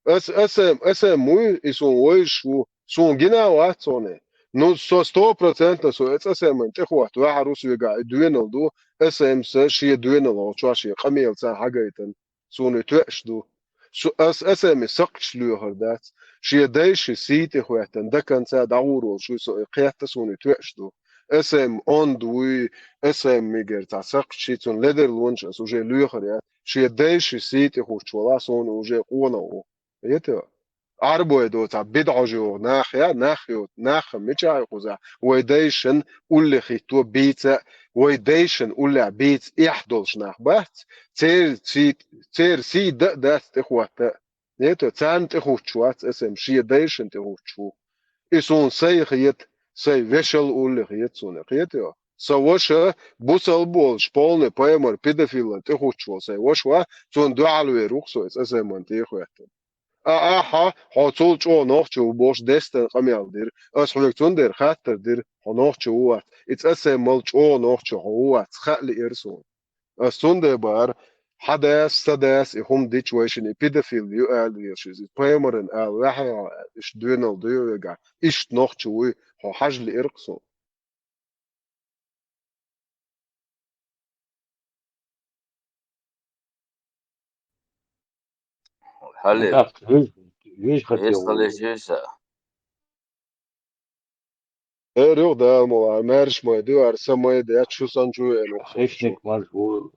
Ас, аса-м, аса-м вуй, и суна вайш ву. Суна гина вац хьуна. Ну, со сто процентов со эца аса-м тӀехӀотта ваьхьар ву соьга, и доьнал ду. Аса-м са шен доьнал хьо чохь шен къамелца хьагайтан. Суна и тоьаш ду. Су-, ас, аса-м и сакхташ лоьхур дац. Шен дайши сий тӀе хӀоьттина, даканца дӀагӀур волуш вуй со, и кхетта суна и тоьаш ду. Аса-м онда вуй, аса-м мигар цхьа сакхташ, цунна ледарлонаш ас уже лоьхур яц. Шен дайши сий тӀе хӀуттуш вала суна уже къонах ву. Хета? Ӏарбой доцахь, бидӀа хьожа йогӀу нах я, нах йоцу, нах мичахь ю кхузахь? Вай дайшан улле хӀитто бийца, вай дайшан уллехь бийца эхь долуш нах бац, церан сий, церан сий дан а дац тӀехӀотта а. Нето, царна тӀехӀуттуш вац аса-м, шен дайшан тӀехӀуттуш ву. И суна сайн хета, сайн вешал улле хета суна, кхетайо? Сан ваша бусал болуш, полный пайхамар педофилан тӀехӀуттуш волу сайн ваша вац, цунна дуьхьал вер ву-кх со, аса-м тӀехӀоьттина. А ахьа, хьо цул чӀогӀа нохчо ву бохуш, дестан къамел дира. Ас хьоьга цундела хаттар дира, хьо нохчо ву вац. Иза аса-м мал чӀогӀа нохчо хьо ву вац, хаа лиира суна. Ас цундела бахара, хьан дас, сан дас и хӀума дича вайшина и педофил ю аьлла везаш иза. Пайхамаран ала ваьхьа, иштта доьнал дуй вегахь, иштта нохчо вуй, хьо хьажа лиира-кх суна. Хьале. Виж, виж хатиев. Эс хьале жеса. Эр юха дала мула, маьрша май ду, ар са май ду, шу сан чу веана. Хищник маж ву.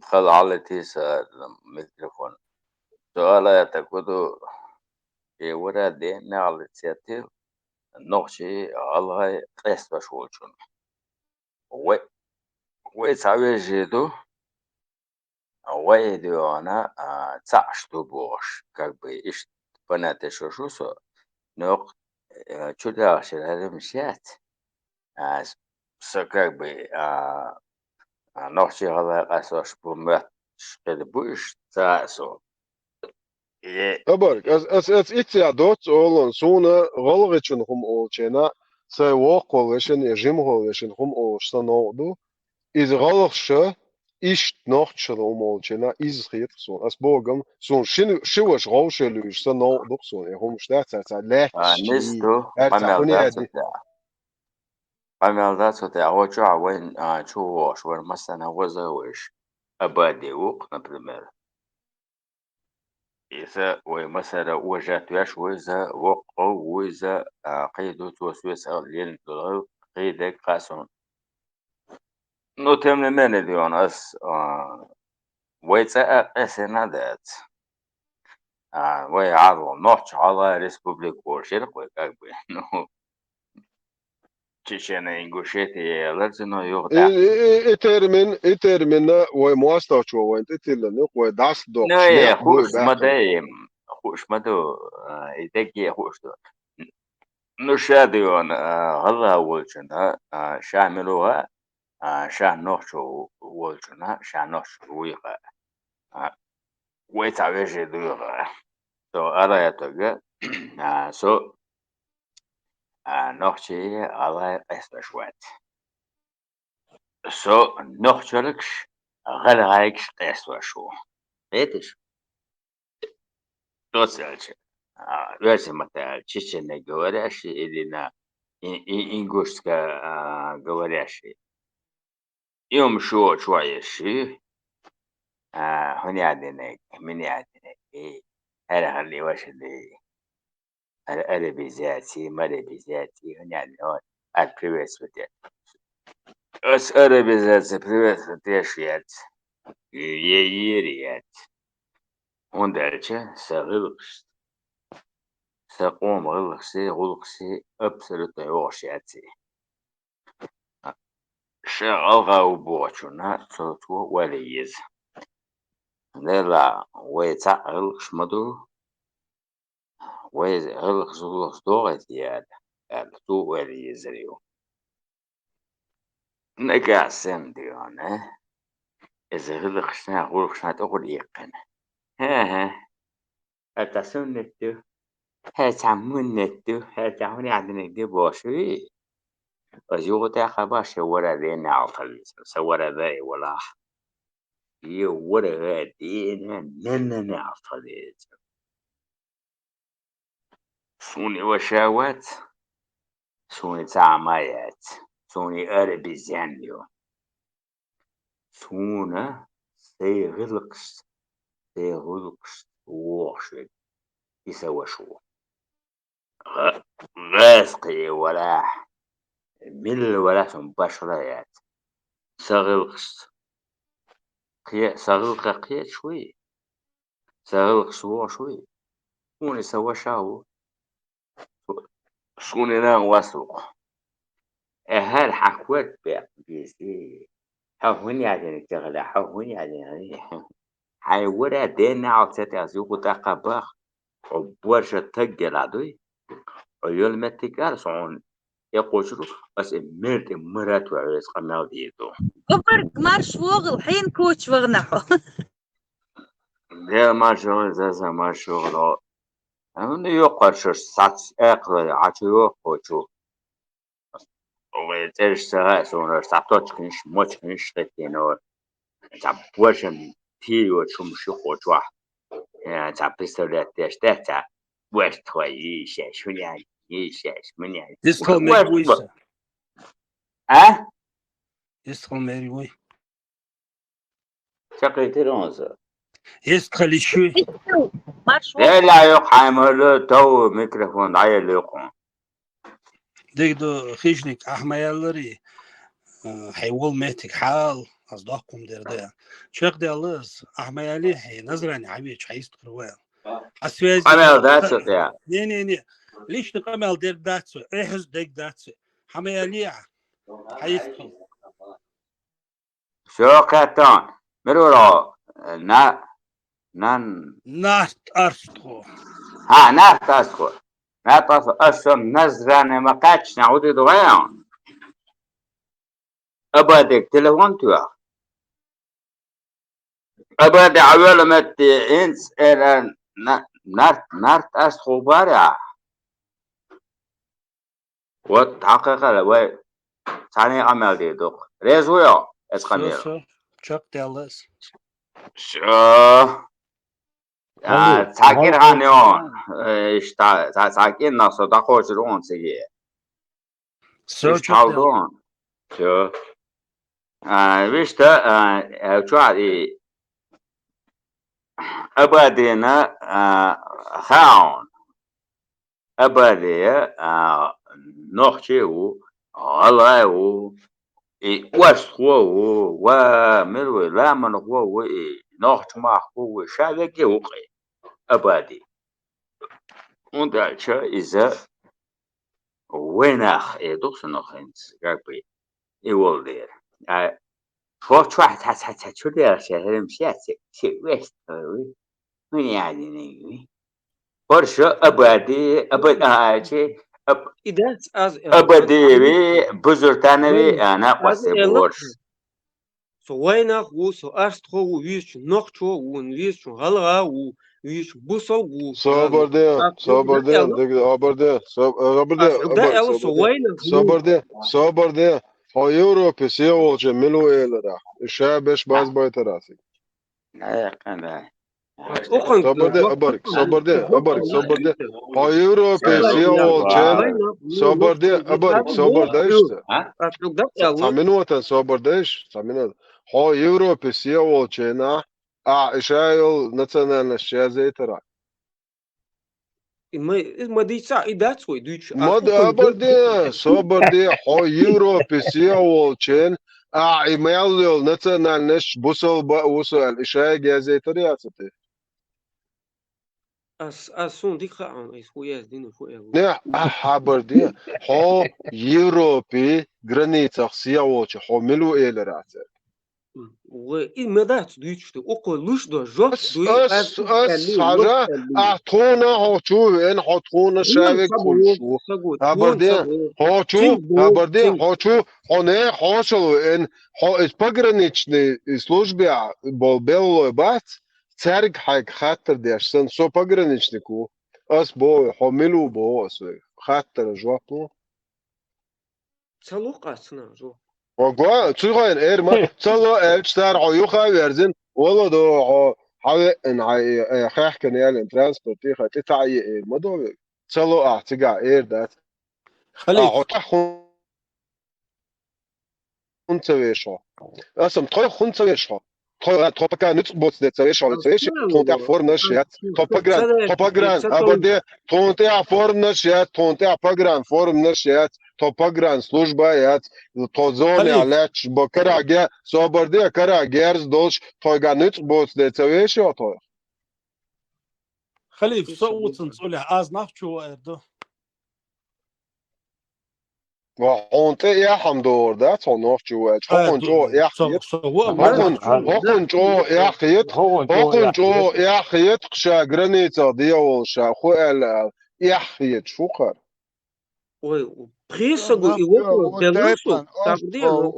Хала хьале тийса микрофон. Суала ятта куду, и вара де мягӀлицетил, нохчий, гӀалгӀай къестош волчун. Вай, вай цхьа вежарий ду, вай дуьйгӀана, а, цхьаъш ду бохуш, как бы, иштта понятие шо шу со, нокъ, э, чу дагӀаш хӀара миш яц. А, с-, со, как бы, а, а, нохчий гӀалгӀай къастош бу моьттуш хила бу иштта, ца а со. Е- Абарг, ас, ас, ас иццехь доцца олан, суна гӀалгӀачун хӀума олучу хенахь, сайн воккхал вешан я жимахвал вешан хӀума олуш сан новкъа ду. Иза гӀалгӀаша, иштта нохчашна хӀума олучу хенахь, иза хета суна. Ас богам, суна шин, ши ваша гӀовше луьйш сан новкъа ду-кх суна, и хӀумаш дац, цхьа, цхьа лаьтташ. А, нис ду, цхьа къамел хуьне дац ди. Къамел дац хӀу тӀехь, хӀу чохь вайн, а, чу вогӀуш, вайн массарна ваза вайш, Абади ву-кх, например. Иза вай масара вожат веш ву иза, воккха ву иза, а, кхийду цо соьца лелла долу, кхийдерг хаьа суна. Ну, тем не менее, дион ас, а, вай цӀа а къесена дац. А, вай гӀалгӀа, нохча гӀалгӀа республика олуш яра вай, как бы, ну, Чечено-Ингушетия яларца, но юха И, и, и, и термин, и термин вай мостагӀчо вайн тӀе тиллина ю, вай дӀасадоккхуш. Ну, э, некъ буй хууш ма баьккхина. Дай, хууш ма ду, а, и дагге хууш ду. Ну, ша ду йона, а, гӀалгӀа волчун, а, а, ша мила ву хаьа, а, ша нохчо волчунна, ша нохчо вуйха. А, вай цхьа вежарий дуйха. Со Алай тӀа, а, со, а, нохчий, Алай къестош вац. Со нохчалгаш, гӀалгӀайгаш къестош ву. Хеташ? Доцалча, а, оьрсийн маттахь аьлча, чечено говорящий или на и-, и-, ингушско, а, говорящий. И хӀума шо чохь еш, а, хӀун яздинарг, мин яздинарг, и, хӀара хӀалли ваша де, ара-, арабизаций, марабизаций, хӀун яздинарг, ара приветствовать. Ас арабизаций приветствовать еш яц. Е-, е-, ера яц. ХӀунда аьлча сан гӀиллакхаш, сан къоман гӀиллакхаш, гӀуллакхаш абсолютно йогӀуш яц. Ша гӀалгӀа ву бохучунна цо цо ойла е еза. Делахь, вай цхьаъ гӀиллакхаш ма ду, вай гӀиллакхаш, гӀуллакхаш догӀийта яра, аьлла, цо ойла езар ю. Нагахь санна дуьйна, иза гӀиллакхашна, гӀуллакхашна тӀехула иккхина. ХӀе-хӀе. ХӀара цхьа суннат ду, хӀара цхьа миннат ду, хӀара цхьа хӀун яздинарг ду бохуш вий? Аса юха тӀаккха баш я вара дена алфавит, сан вара дай валахь. Е вара дена, нанна алфавит. Суна и ваша вац, суна и цхьа а ма яц, суна и арабизен ю. Суна сайн гӀиллакхашца, сайн гӀуллакхашца вогӀуш верг, и сан ваша ву. ГӀа-, гӀазкхий валахь, милла валахь, суна башхалла яц. Сан гӀиллакхашца кхе-, сан гӀиллакхах кхеташ вуй? Сан гӀиллакхашца вогӀуш вуй? Суна и сан ваша ву. Суна и нах вас ву-кх. Э, хӀара хьан корта бекъа безий? Хьо хӀун яздинарг тӀехула, хьо хӀун яздинарг? Хьайн вара дена алца тӀе аса юха тӀаккха бах. Хьо борша таг гела дуй? Хьо йолу меттиг ара со хьуна тӀекхочур ву, аса и мер тӀе мара тоьхна веза къамел дийр ду. Обарг марш вогӀал, хьенан коча вахана хьо? Дела марш вогӀал, Заза марш вогӀал. Амма йоккхуш шуьш сац экхалой, Ӏа чу йоккхучу. Вай цӀераш ца хаьа суна, цхьа точканаш, мочканаш хӀиттийна. Цхьа божан тийо чумаш ю кхочохь. Э, цхьа представлять деш дац цхьа. Ваьш тхой йийшеш, хуьняй, йийшеш, хуьняй. Иза тхо мер вуй сан? А? Иза тхо мер вуй. Чаккхе тера хьуна со. Иза тхо лиш вуй. Марш ву. Дела йоккха хьаймала, тов микрофон дӀаелла йоккхун. Дегда хижник ахьа ма ялларий, э, хьайн волу меттиг хьал, ас доккхум дер да. Чекхдаьлла ас, ахьа ма яллий, хьайн Назрани хьан веча, хьан йистхир вай. А связь къамел дац со тӀе? Не, не, не. Лично къамел дерг дац со, эхьаз дерг дац со. Хьан ма яллий ахьа? Хьан йистхир. Всё, кхеттон. Мир вара? На-, нан-, Нарт Арстхо. ХӀа, Нарт Арстхо. Нарт Арстхо, ас сан Назрани ма кхаьчна, хӀун ду вайн? Абадик телефон туьйхьа. Абади Ӏавелла метте, инц, эра, на-, Нарт, Нарт Арстхо бара ахьа. Вот, хьакхайкхалла, вай цхьаьна къамел дийр ду-кх. Реза вуй хьо, эцу къамелах? Всё, всё. Чекхдаьлла ас. Всё. А, алло, цхьа кӀира хан ю, э, иштта, цхьа, цхьа кӀира нах со дӀакхочур ву хьуна циге. Всё, иштта хьал ду хьуна. Всё. А, вуьшта, а, э, чохь и Абадина, а, хаьа хьуна. Абаде, а, нохчи а ву, гӀалгӀай а ву, и орстхо а ву, ва мила ву, ламанхо а ву, и нохчмахко а ву, ша вегге ву-кх и Абади. ХӀунда аьлча иза вайнах, э, ду-кх сан хӀинца, как бы, и волу дера. А, шо чохь цхьа, цхьа, цхьа чу дераш, хӀара-м шаьш, ши вест вуй. ХӀун яздинарг вуй? ХӀорш Абади, Абад-, а, а, чи, И дац аз аьлла. Абадиеви, Бузуртанови, ана къвасте борш. Со вайнах ву, со астхо ву, визчу нохчо ву, визчу гӀалгӀа ву, визчу бусалба ву. Собарде, собарде, собарде, собарде, собарде, собарде. Хьо Европе се волча мила ву элира? Ша беш базбайтара цига. Собарде, абарг, собарде, абарг, собарде. Хьо Европе се волчен. Собарде, абарг, собарде иштта. Ца минута собардеш, ца минута. Хьо Европе се волчена, а, иша йол национальность шазейтара. И ма, и ма дийца, и дац вай дуьйцуш. Ма да, абарде, собарде, хьо Европе се волчен, а, и мел йол национальность бусалба а вусу аьлла, иша газетар яцате. Ас, ас сун дика хаан, ис ху яз дина ху яз. Не, а, хабарде, хьо Европе границах се волча, хьо мила ву элира ца. Вай, и ма дац дуьйцуш ду, укхо луш до, жоп дуй, ас, ас, ас, хьажа, а, тхуна хьо чу вен, хьо тхуна шавек хулшу. Абарде, хьо чу, абарде, хьо чу, хьо не, хьо шал вен, хьо из пограничный службе бол беллой бац, царг хьайг хаттар деш сан, со пограничник ву. Ас бо, хьо мила ву бо, ас вай. Хаттара жоп лу. Ца лу къа цунах жо. Ого, цу гӀойн эр ма, ца ло аьлча цар хьо юха а верзина, вала до хьо, хьавеъан, хьай, э, хехкан ялин транспорт, и хьай, тӀе таӀ е эр ма до вег. Ца ло ахь цигахь эр дац. Хьо тӀе хӀун ца веш хьо? Ас-м тхойх хӀун ца веш хьо? Тхо, тхо пока нуьцкъ боцу де ца веш хьо, ца веш, тхуна тӀехь форманаш яц. Тхо погран, тхо погран, абарде, тхуна тӀехь форманаш яц, тхуна тӀехь погран форманаш яц, тхо погран служба яц, тхо зоне лаьтташ бо караге, собарде, караге герз долуш, тхойга нуьцкъ боцу де ца веш хьо тхойх? Халиф, со уцун цӀулехь аз нах чу ваэр ду. Ва хьуна тӀе эхь хьама догӀур дац хьо нохчо ваьлча. ХӀокхунна чӀогӀа эхь хета. ХӀокхунна чӀогӀа эхь хета. ХӀокхунна чӀогӀа эхь хета, ша границах дегӀ волуш ша хӀу аьлла аьлла. Эхь хеташ хӀу кхара. Ой, пхи сагу и вопрос делла суг, так дело.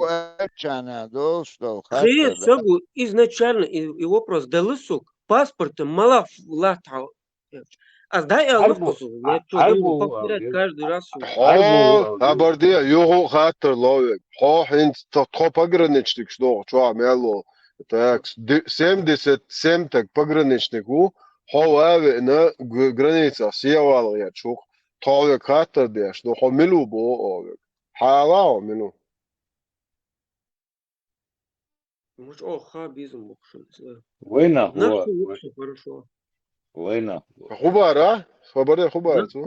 Пхи сагу изначально и, и вопрос делла суг, паспортан малав латта. Ас дай аьлла кхузу, я чё, буду повторять каждый раз. Хьо, хабарде, юху хаттар ловиг. Хьо хӀинца тхо пограничникаш доху, чохь мел ло. Так, семьдесят семь так пограничник ву, хьо ван веана границах севалгӀа яр чух. Тхо вега хаттар деш, ну хьо мила ву боху оха вега. Хьала хьо мила ву? Муш оха ха безам бохуш. Вайнах ву. Хорошо. Вайнах ву. Хубара? Хабаре хубар цу?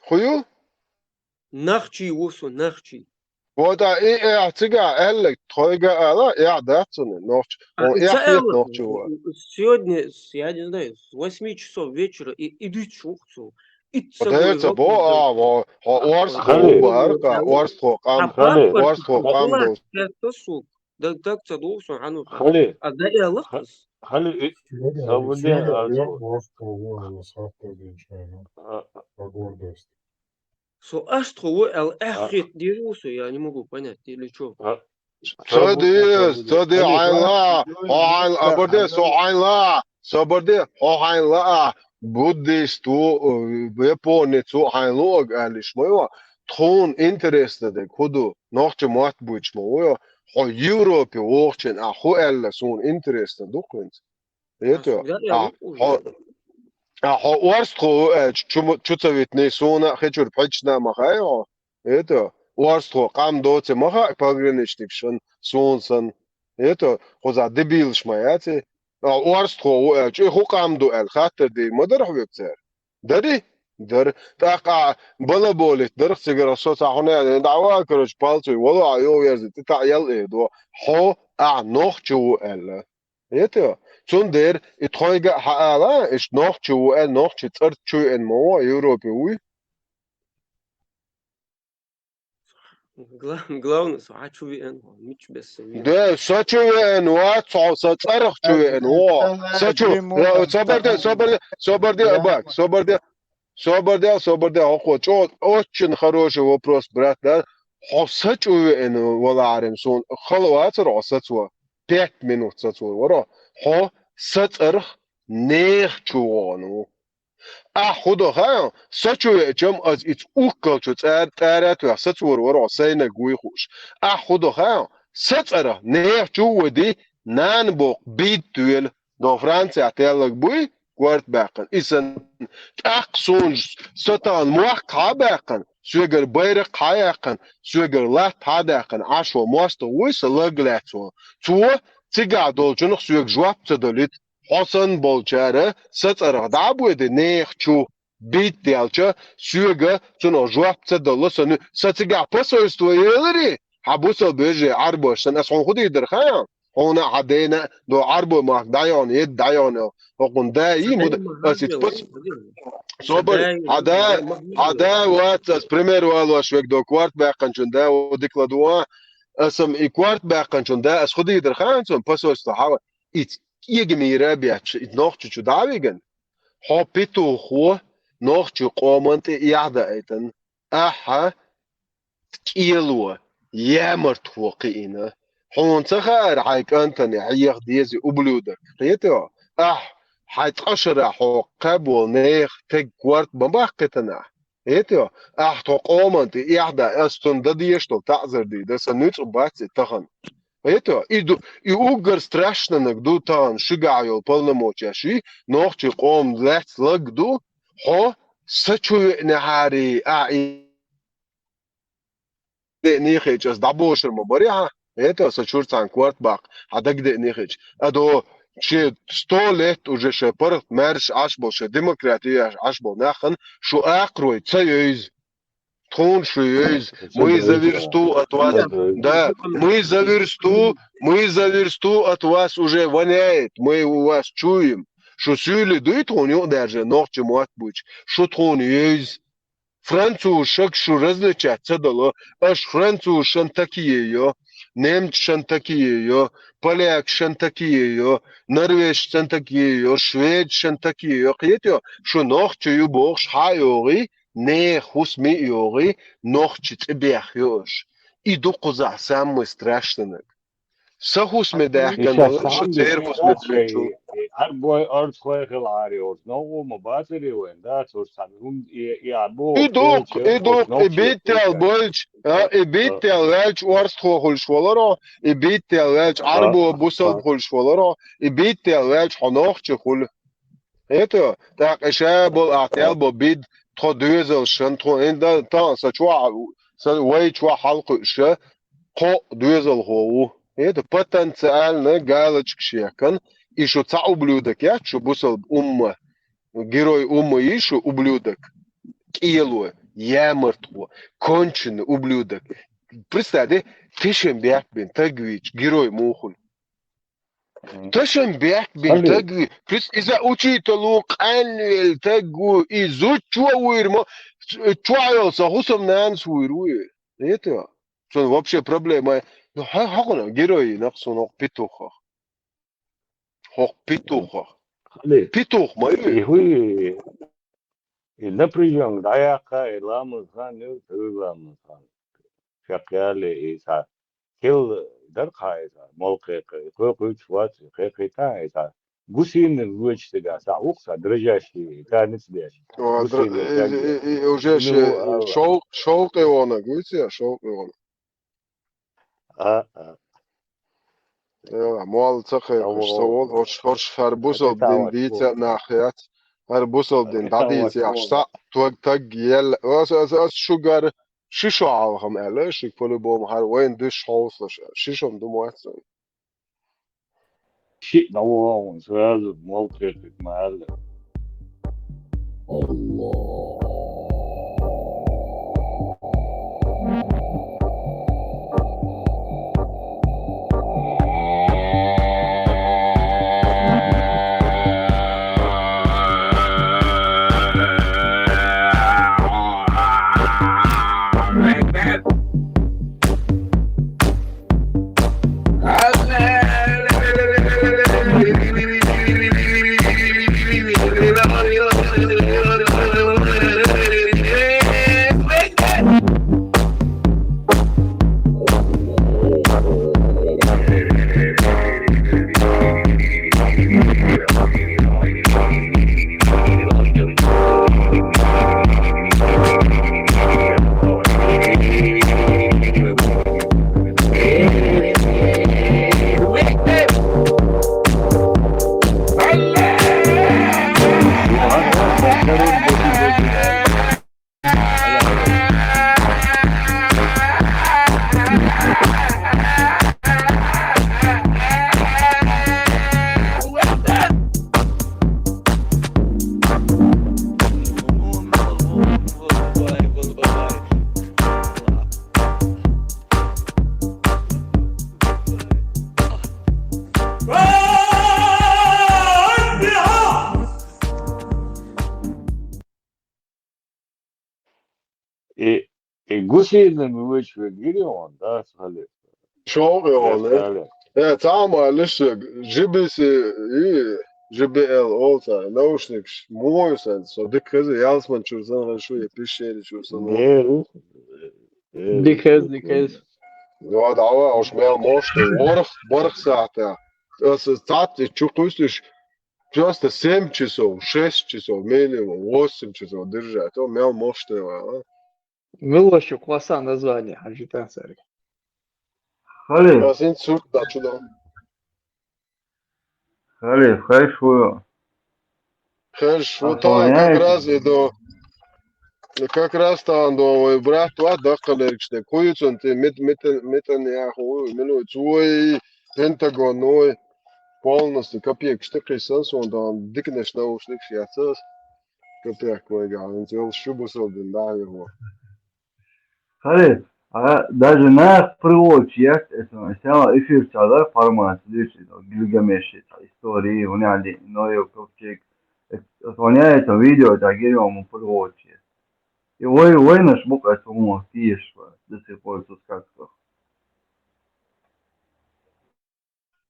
Хую? Нахчи ву со, нахчи. Вот а и э цига аьллаг, тхойга ала, я дац цуна, нохч. А, он и я ца хет аьлла, нохчи ву. Сегодня, я не знаю, с восьми часов вечера и, и дуьйцуш ву цо. Иццабой ца бо, а, во, хьо орстхо бар, ка, орстхо къам, орстхо къам бо. Даг ца догӀу сон хьанур. Хали. А дай аьлла хас. Хали. Со аш тхо ву аьлла, эхь хет дийр ву со, я не могу понять, или чё? Ца деза, ца де хьайла, хьо хьайла, абарде, со хьайла, собарде, хьо хьайла, буддист ву, японец ву хьайла луъаг аьллиш ма ю, тхуна интересно дег хӀу ду, нохча мотт буьйцуш ма ву ю, хьо Европе вохучун а хӀу аьлла суна интересно ду хӀинца. Это, а, хьо, а, хьо орстхо ву аьлча, чу, чу ца витний, суна а хи чуьра пхьидчна а ма хаьа хьо. Это, орстхо къам доций ма хаьа, пограничник шан, суна сан. Это, кхуза дебилаш ма яций. А, орстхо ву аьлча, и хӀу къам ду аьлла, хаттар дийр ма дара хьоьга цара? Дари? Дара. ТӀаккха а балаболит дарх цигара со ца хьуна аьлла, дӀа ваха, короче, палцуй, вало а юхаверза, тӀе таӀ ял э до. Хьо, а, нохчо ву аьлла. Это, цундела и тхойга а хьаала, иштта нохчо ву аьлла, нохчи цӀарца чу веана ма ву, Европе вуй. Гла-, главное, со хьа чу веана ву, мича бесса веана. Да, со чу веана вац, хьо со цӀарах чу веана ву. Со чу, собарде, собарде, собарде, абак, собарде. собар де, собар де, хӀокхо чӀо, очень хороший вопрос, брат, да? Хьо сачу веана валарем суна, хала вацар хьо сацо, пять минут сацо вара, хьо сацарх нех чу вогӀана ву. Ахь хӀу до хаьа, сачу веачам аз ица уккалчу цӀар-, тӀара а тоьхна сацор вара хьо сайнаг вуй хууш. Ахь хӀу до хаьа, сацӀара нех чу а води, нана боккха бийд тоьла, до Францехь теллаг буй, корта баьккхина. И санна, тӀаккха суна сатан мохк хьа а баьккхина, соьгара байракх хьа а яьккхина, соьгара латта хьа а даьккхина, Ӏаш ван мостагӀ вуй сан лаг лаьцна. Цо цигахь долчунах соьга жоп ца долуьйту. Хьо санна болчара сацӀарах дӀа а боьди нехан чу, бийд даьлча, соьга цунах жоп ца дало, сан, сан цигахь посольство елари, хьан бусалба вежарий Ӏарбош санна, ас хьуна хӀу дийр дара хаьа? Хьуна а хьан дена а до Ӏарбой махка дӀайогӀна, едда дӀайогӀна, хӀокхунна да йий, муда, ас ица пос-, собар, хьан да, хьан да вац, ас пример валош вега до корта баьккханчун да, у дика ладугӀа, ас-м и корта баьккханчун да, ас хӀу дийр дара хаьа цунна посольство хьава? Ица кегамийра а бетташ, и нохча чу дӀа а виган, хьо петухо нохча къоман тӀе эхь даийтина, ахьа кӀело, ямартхо кхиина. Хьуна ца хаьара хьайн кӀантана хьеха дезий, ублюдок? Кхетий хьо? Ахь хьайн цкъа шарахь хьо кхаьбболу нехан теган корта ма баккхийтина ахь. Кхетий хьо? Ахь тхо къоман тӀе эхь даийтина, ас цунна дан дезаш долу таӀзар дийр дара, сан нуьцкъа бац и тахана. Кхетий хьо? И ду, и уггар страшнанаг ду тахана шуьгахь йолу полномочеш йий, нохчийн къоман лаьцна лаг ду, хьо сачу веанехьарий, ахь и деъний хиъча, ас дӀабошур ма барий хьан? Кхетий хьо, сан чуьра цхьаьна корта баккха, хьан дагадеъний хиъча. Ада шен сто лет уже шайн паргӀат маьрша Ӏаш болу, шайн демократи еш Ӏаш болу нахана шу акхарой ца евза. Тхуна шу евза. Мы за версту от вас. Да, мы за версту, мы за версту от вас уже воняет. Мы у вас чуем. Шу суьйлий дуй тхуна юкъадаьржина нохчийн мотт буьйцу? Шу тхуна евза. Французашка шу различать ца дало, аша французашна такие йо, немцашна такие йо, полякашна такие йо, норвежцашна такие йо, шведашна такие йо, кхетий хьо, шу нохча ю бохуш хьа а йогӀий, нехан хӀусаме а йогӀий, нохча цӀе бехйо аша. И ду кхузахь самый страшнанаг. Сан хӀусаме даьхкина долу, ша церан хӀусаме даьхкина. Арбой орцахой хила Ӏари оцу новкъа ма бацаре вайн, да, цо цхьана хӀума и, и а боху, и дукха, и дукха, и биттел бойлча, а, и биттел ваьлча орстхо хуьлуш валаро, и биттел ваьлча Ӏарбо бусалба хуьлуш валаро, и биттел ваьлча хьо нохча хуьлу. Кхетий хьо? ТӀаккха и ша болу ахь тел бо бид, тхо доьзалшан, тхо, хӀинца тахана сан чохь, сан вай чохь хьалакхуьуш, кхо доьзалхо ву. Кхетий хьо? Потенциально галочка шекан, и шу цхьа ублюдок яц шу бусалба умма, герой умма йий шу ублюдок, кӀело, ямартхо, конченый ублюдок. Представь, де, тешен бехк бина таг вийча, герой муха хуьлу? Ташан бехк бина таг ву. Плюс иза учителу къанвел таг ву. И зудчо вуйр ма, чохь йолу сан хӀусамнанас вуйр ву. Это? Цунна вообще проблема. Ну, хьа-, хьакъана герой нах суна хӀокху петухах. ХӀокху петухах. Петух ма ю? И хӀуй, и напряжёнка дӀаяккха, и ламаз хан ю, хӀуй ламаз хан. Шек яле, и цхьа кел дара кхаа, и цхьа мол кхайкха, и кхойкхуьйтуш вац, и кхайкхийта, и цхьа гусина лоьчу стеган схьа вукху, цхьа дрожащий, танец деш. О, др-, гусина и, таг и, и, и уже ну, ше-, а, шовкъ-, шовкъе вонаг, вуьйцу я, шовкъе вонаг. А, а. Э, молла ца кхайкхаш, ца волу, ош, ош хӀара бусалба дин дийца а нах яц. ХӀара бусалба дин дӀадийца яхаш, схьа таг, таг елла. Ас, ас, ас шуьгара ши шо хьалхам аьлла, шуьга по-любому хӀара вайна дуьсуш хьовсалаш аьлла. Ши шо ду моьтту. Шиъ дӀавогӀун, сразу молла кхайкхийта ма аьлла. И, и гусенами вычвер гирион, да, схали. Шоу и он, э? Схали. Э, цама лише, G B C, и G B L, олца, наушник, мой сэн, со дикхазы, ялсман чурсан, шу, я пещере чурсан. Деру. Дикхаз, дикхаз. Ну, а давай, уж мел мошты, ворх, ворх сата. Э, с-, цат, и чу куслиш, просто семь часов, шесть часов, минимум, восемь часов держать. То мел мошты, а? Милоши класса название, ханжитан сари. Хали. Асин цур, да, чудо. Хали, хай шуё. Хай шуё, а то как раз и до, как раз там до, ой, брат, вот, да, коллегичный. Куюцун ты, мет, мет, метан я ху, минут, ой, Пентагон, ой, полностью, копеек, что кисан, сон там, дикнеш наушник, сейчас. Капех, кой гавин, цел шубу собин, да, его. Хари, а даже на прочь есть, это, это эфир цала формат, видишь, это Гильгамеш, это истории, у меня ли, но я копчик, это, у меня это видео, это гирём прочь. И ой, ой, наш мук, это, по-моему, пишешь, до сих пор тут как-то.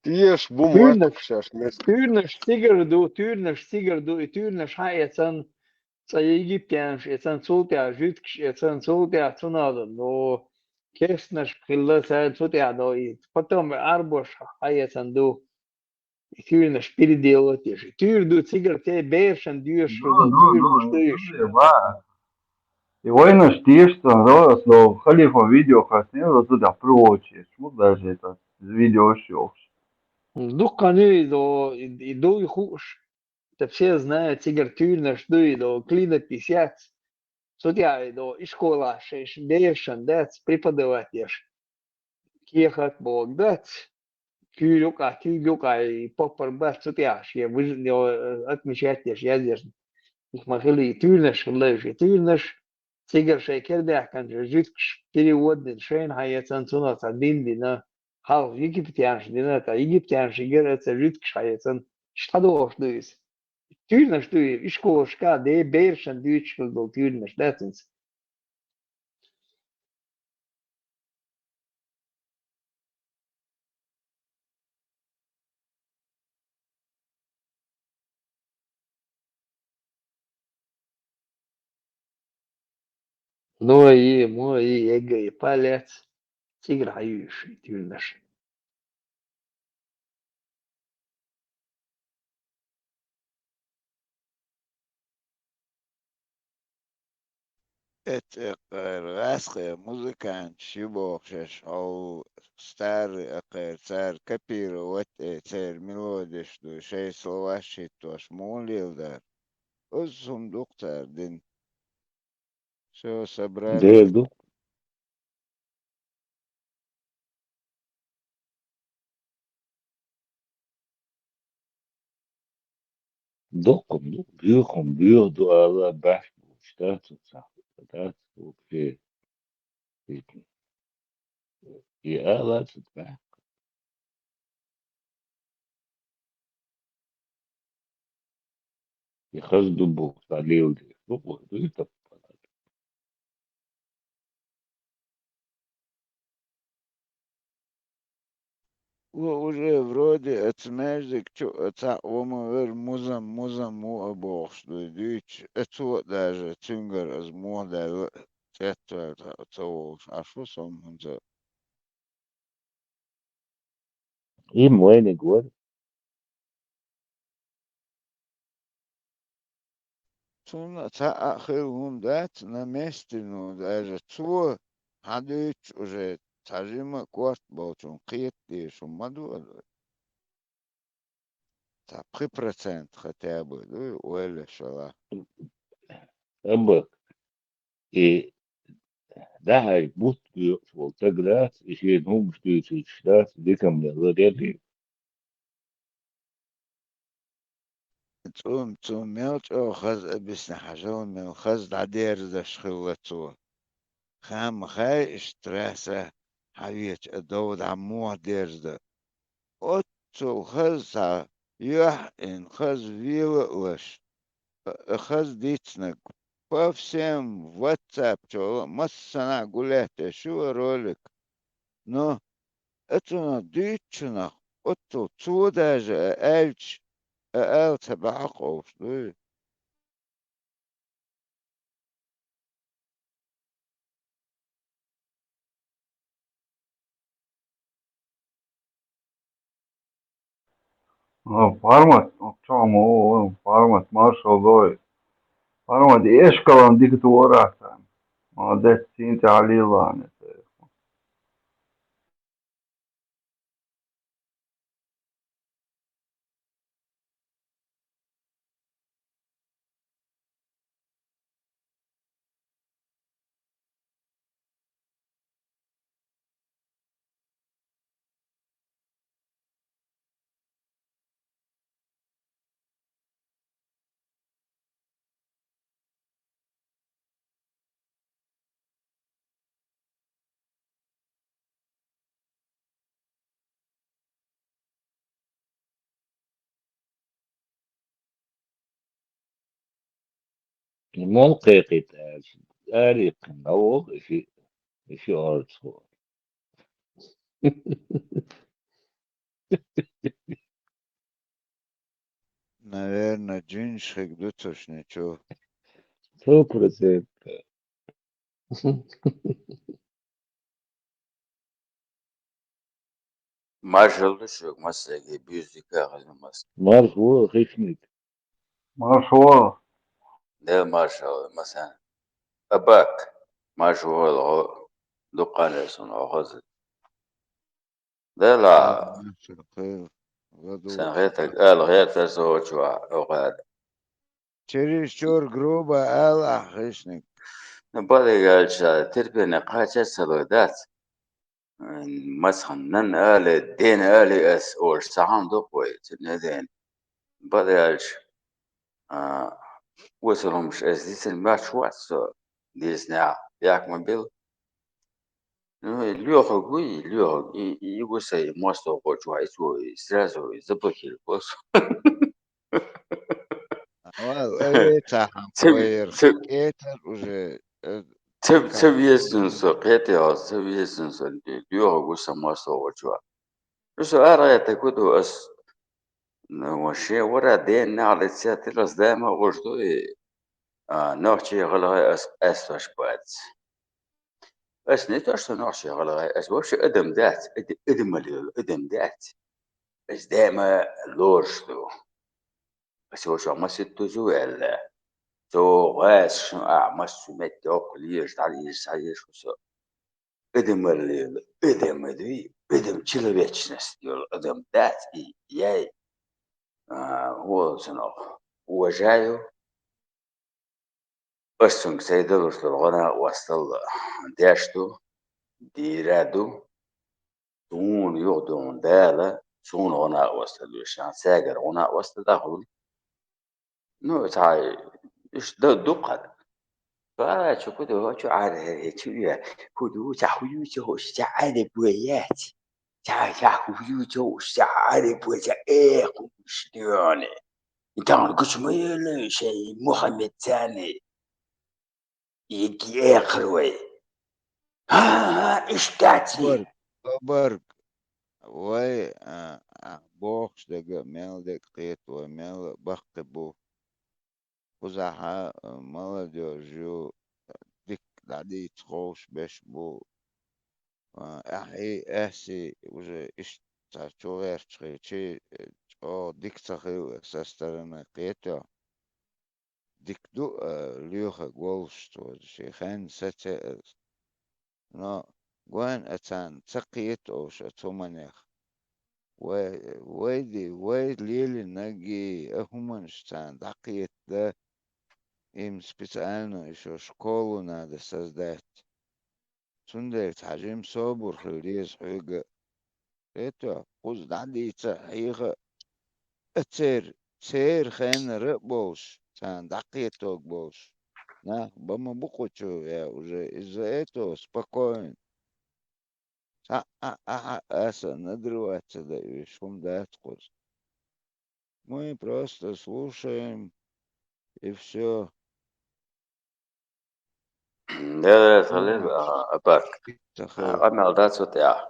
Тиеш бу Тюрнаш, муэттук шаш мес. Тюрнаш цигар ду, тюрнаш цигар ду, и тюрнаш хьаэцан, цӀа египтянаш эцан, цул тӀехьа жуьткаш эцан, цул тӀехьа цунал ду, ну, кестнаш хилла царна, цу тӀехьа ду, и потом арбош хьаэцан ду, и тюрнаш переделать еш. Тюр ду цигар те бершан дуьйш, Ну, ну, тюрнаш ну, дуьйш. ну, ба. И войнаш тиешсан, ро, со халифа видео хасне, ро, туда прочее. Вот даже это видео шёх. Дукканы до, и, и дуй хуш. Это все знают, цигар тюрнаш дуй до, клинопись яц. Судья и до, и школа, шеш, бершан, дац, преподавать еш. Кехат бог, дац. Куьйга юкъа, куьйга юкъа, и поппар бац, цу тӀехь шен вижа-, йо, э, отмечать деш, язъеш. Их ма хили, тюрнаш хилла уьш, и тюрнаш, цигара шайн кердаьхканчу жуьгташ перевод дина, шайна хьаэцан, цунах цхьа дин дина, хьалха египтянаш дина, ткъа египтянаш йигара цхьа жуьгташ хьаэцан, иштта дохуш ду иза. Тюрнаш ду иза, ишколашка, де, берашна дуьйцуш хила долу тюрнаш, дац иза? Но и, мо и, эго и палец, цигара хьаюьйш и тюрнаш. Эццекъара гӀаскхи музыкант ши боху шаьш, хьо старый акхар, цара копировать а, церан мелодиш ду, шайн словаш хӀиттош муха леладара? Оцу хӀума ду-кх цара дина. Всё, собрали. Дера ду. Доккха ду, буьйхам буьйха ду ала баьхка бу, дац цхьа, дац вообще. И ала ца баьхка. И хаза ду бу, ца леладе. Бу, бу, ду и таппа. Ву уже вроде оцу маьждиг чу а цхьаъ ву ма вер, музам, музам ву а бохуш ду дуьйцуш, а цо а даже цуьнгара аса муха даьлла а цецваьлла ца волуш Ӏаш ву со хӀинца. И вайниг вара. Цунна цхьа а хила хӀума дац, на месте, ну, даже цо хьан дуьйцуш уже цхьа жима а корта болчун кхета дезаш хӀума ма ду аса. Цхьа пхи процент хотя бы, ду, ойла еш вала. Амма и дахьа бутт доькъуш волу стаг дац, и шена хӀумаш дуьйцуш дац, дикам лелла дерриг. Цунна, цунна мел чӀогӀа хаза а бисна хьажал, мел хаза дӀадерзадеш хилла цо. Хам хай иштта трасса хьан веча а дов дӀа муха дерзадан. Оццул хаза цхьа юьхь а йина, хаза вела а лаш, а, а хаза дийцинарг по всем WhatsApp чула массанахьа гулаьтташ ю ролик. Но а цунах дуьйцучунах, оццул цо даже а аьлча, а ала ца бахьа ховш дуй. О, Пармат, о, чё, мо, о, Пармат, маршал дой. Пармат, эшкалан дика дора сан. Молодец, син тӀе Ӏалила ана. Мол кхайкхийта аьлча, ари кхин дӀаволу и ши, и ши орцахо. Наверно, джинаш хиг ду цушни чу. Сто процентов. Маршал ду шуьга массаьрга, буьззика хилла мас. Марш ву, хищник. Марш ву. Дела маршал, масан. Табак. Марш ву, гӀо, дуккханера суна гӀо хаза. Дела. Сан хетаг ала гӀертар со хӀочу вахь, оха ада. Через чур грубо ала, хищник. Ну, бале галча, терпение кхача ца ло дац. М, мацхан нан али, ден али ас олуш цхьа хьан дукха вай, цуьнан ден. Бале галча, а, осалумаш ас дицин мач вац со, дийснехь, як ма бил. Ну, и лоьхург вуй, и лоьхург, и, и, и гу сайн мостагӀ гӀочу вахь, и цо, и сразу, и заблокировать бо со. Вал, э, цхьа хьан Цев, вайра, цев, кхетар уже, э, цев, цев езна со, кхетий хьо, цев езна со, лоьхург ву сан мостагӀ гӀочу вахь. Ну, со арагӀа тӀе ку ду ас, ну, шен вара ден нахьлица тилас даьма гӀуш ду и, а, нохчий гӀалгӀай ас къаьстош бац. Ас не то, что нохчий гӀалгӀай, ас вообще адам дац, ад-, адамал йолу адам дац. Ас даьма лоруш ду. Ас йолчохь масийтта дузу аьлла. Цо гӀайса шун а массо метте оккха лезаш, дӀалезаш, схьаезаш ву со. Адамал йолу адам а дуй, адам, человечность йолу адам дац и, яй. А, хӀун олу цунах? Уважаю. Ас цуьнга сайн далуш долу гӀо-накъосталла деш ду, дийр ду. Суна юхадуьйхина Дала, суна гӀо-накъосталла ду, ша цаьргара гӀо-накъосталла хуьлу. Ну, цхьа, иштта ду-, дуккха. Цара чу кху ду, чу Ӏаьржа хӀечу ве, кху ду, ца хӀу ю, ца хӀуш, ца Ӏаьржа бу яц. Ца, ца хӀу ю, ца хӀуш, ца Ӏаьржа бу, ца э, хӀу иш дуьйхьуни. И тахана гучу ма елла шайн Мухаммед царни. И экхар вай. ХӀан-хӀа, иштта дац и. Обарг, обарг. Вай, а, а, бохуш дага, мел дага кхета вай, мел баккхий бу. Кхузахьа, а, молодёжь ю, дика дӀадийца ховш беш бу. А, ахьий, аьсси уже иштта цхьа чу гӀерташ хилчий, э, чӀогӀа дика ца хилла со стороны кхетахь. Дика ду, а, лоьхург волуш цо, шен хенна сацо ас. Но гойн а царна ца кхета оуш оцу хӀуманех. Вай, вай ди, вай лелинарг и, а хӀуманаш царна дӀакхетадан, им специально ещё школу надо создать. Цундела цхьа жима собар хила деза хьоьга. Кхетахь, кхуза дӀадийца хьеха а церан, церан хеннара а болуш, царна дӀакхетарг болуш. Нах бан ма бу кху чу, я уже из-за этого спокойно. Цхьа а, а, а, аса надрывать ца дан уьш, хӀума дац кхуза. Мы просто слушаем, и всё. Дела, дела, а, Абак. А, къамаьл дац цу тӀехь.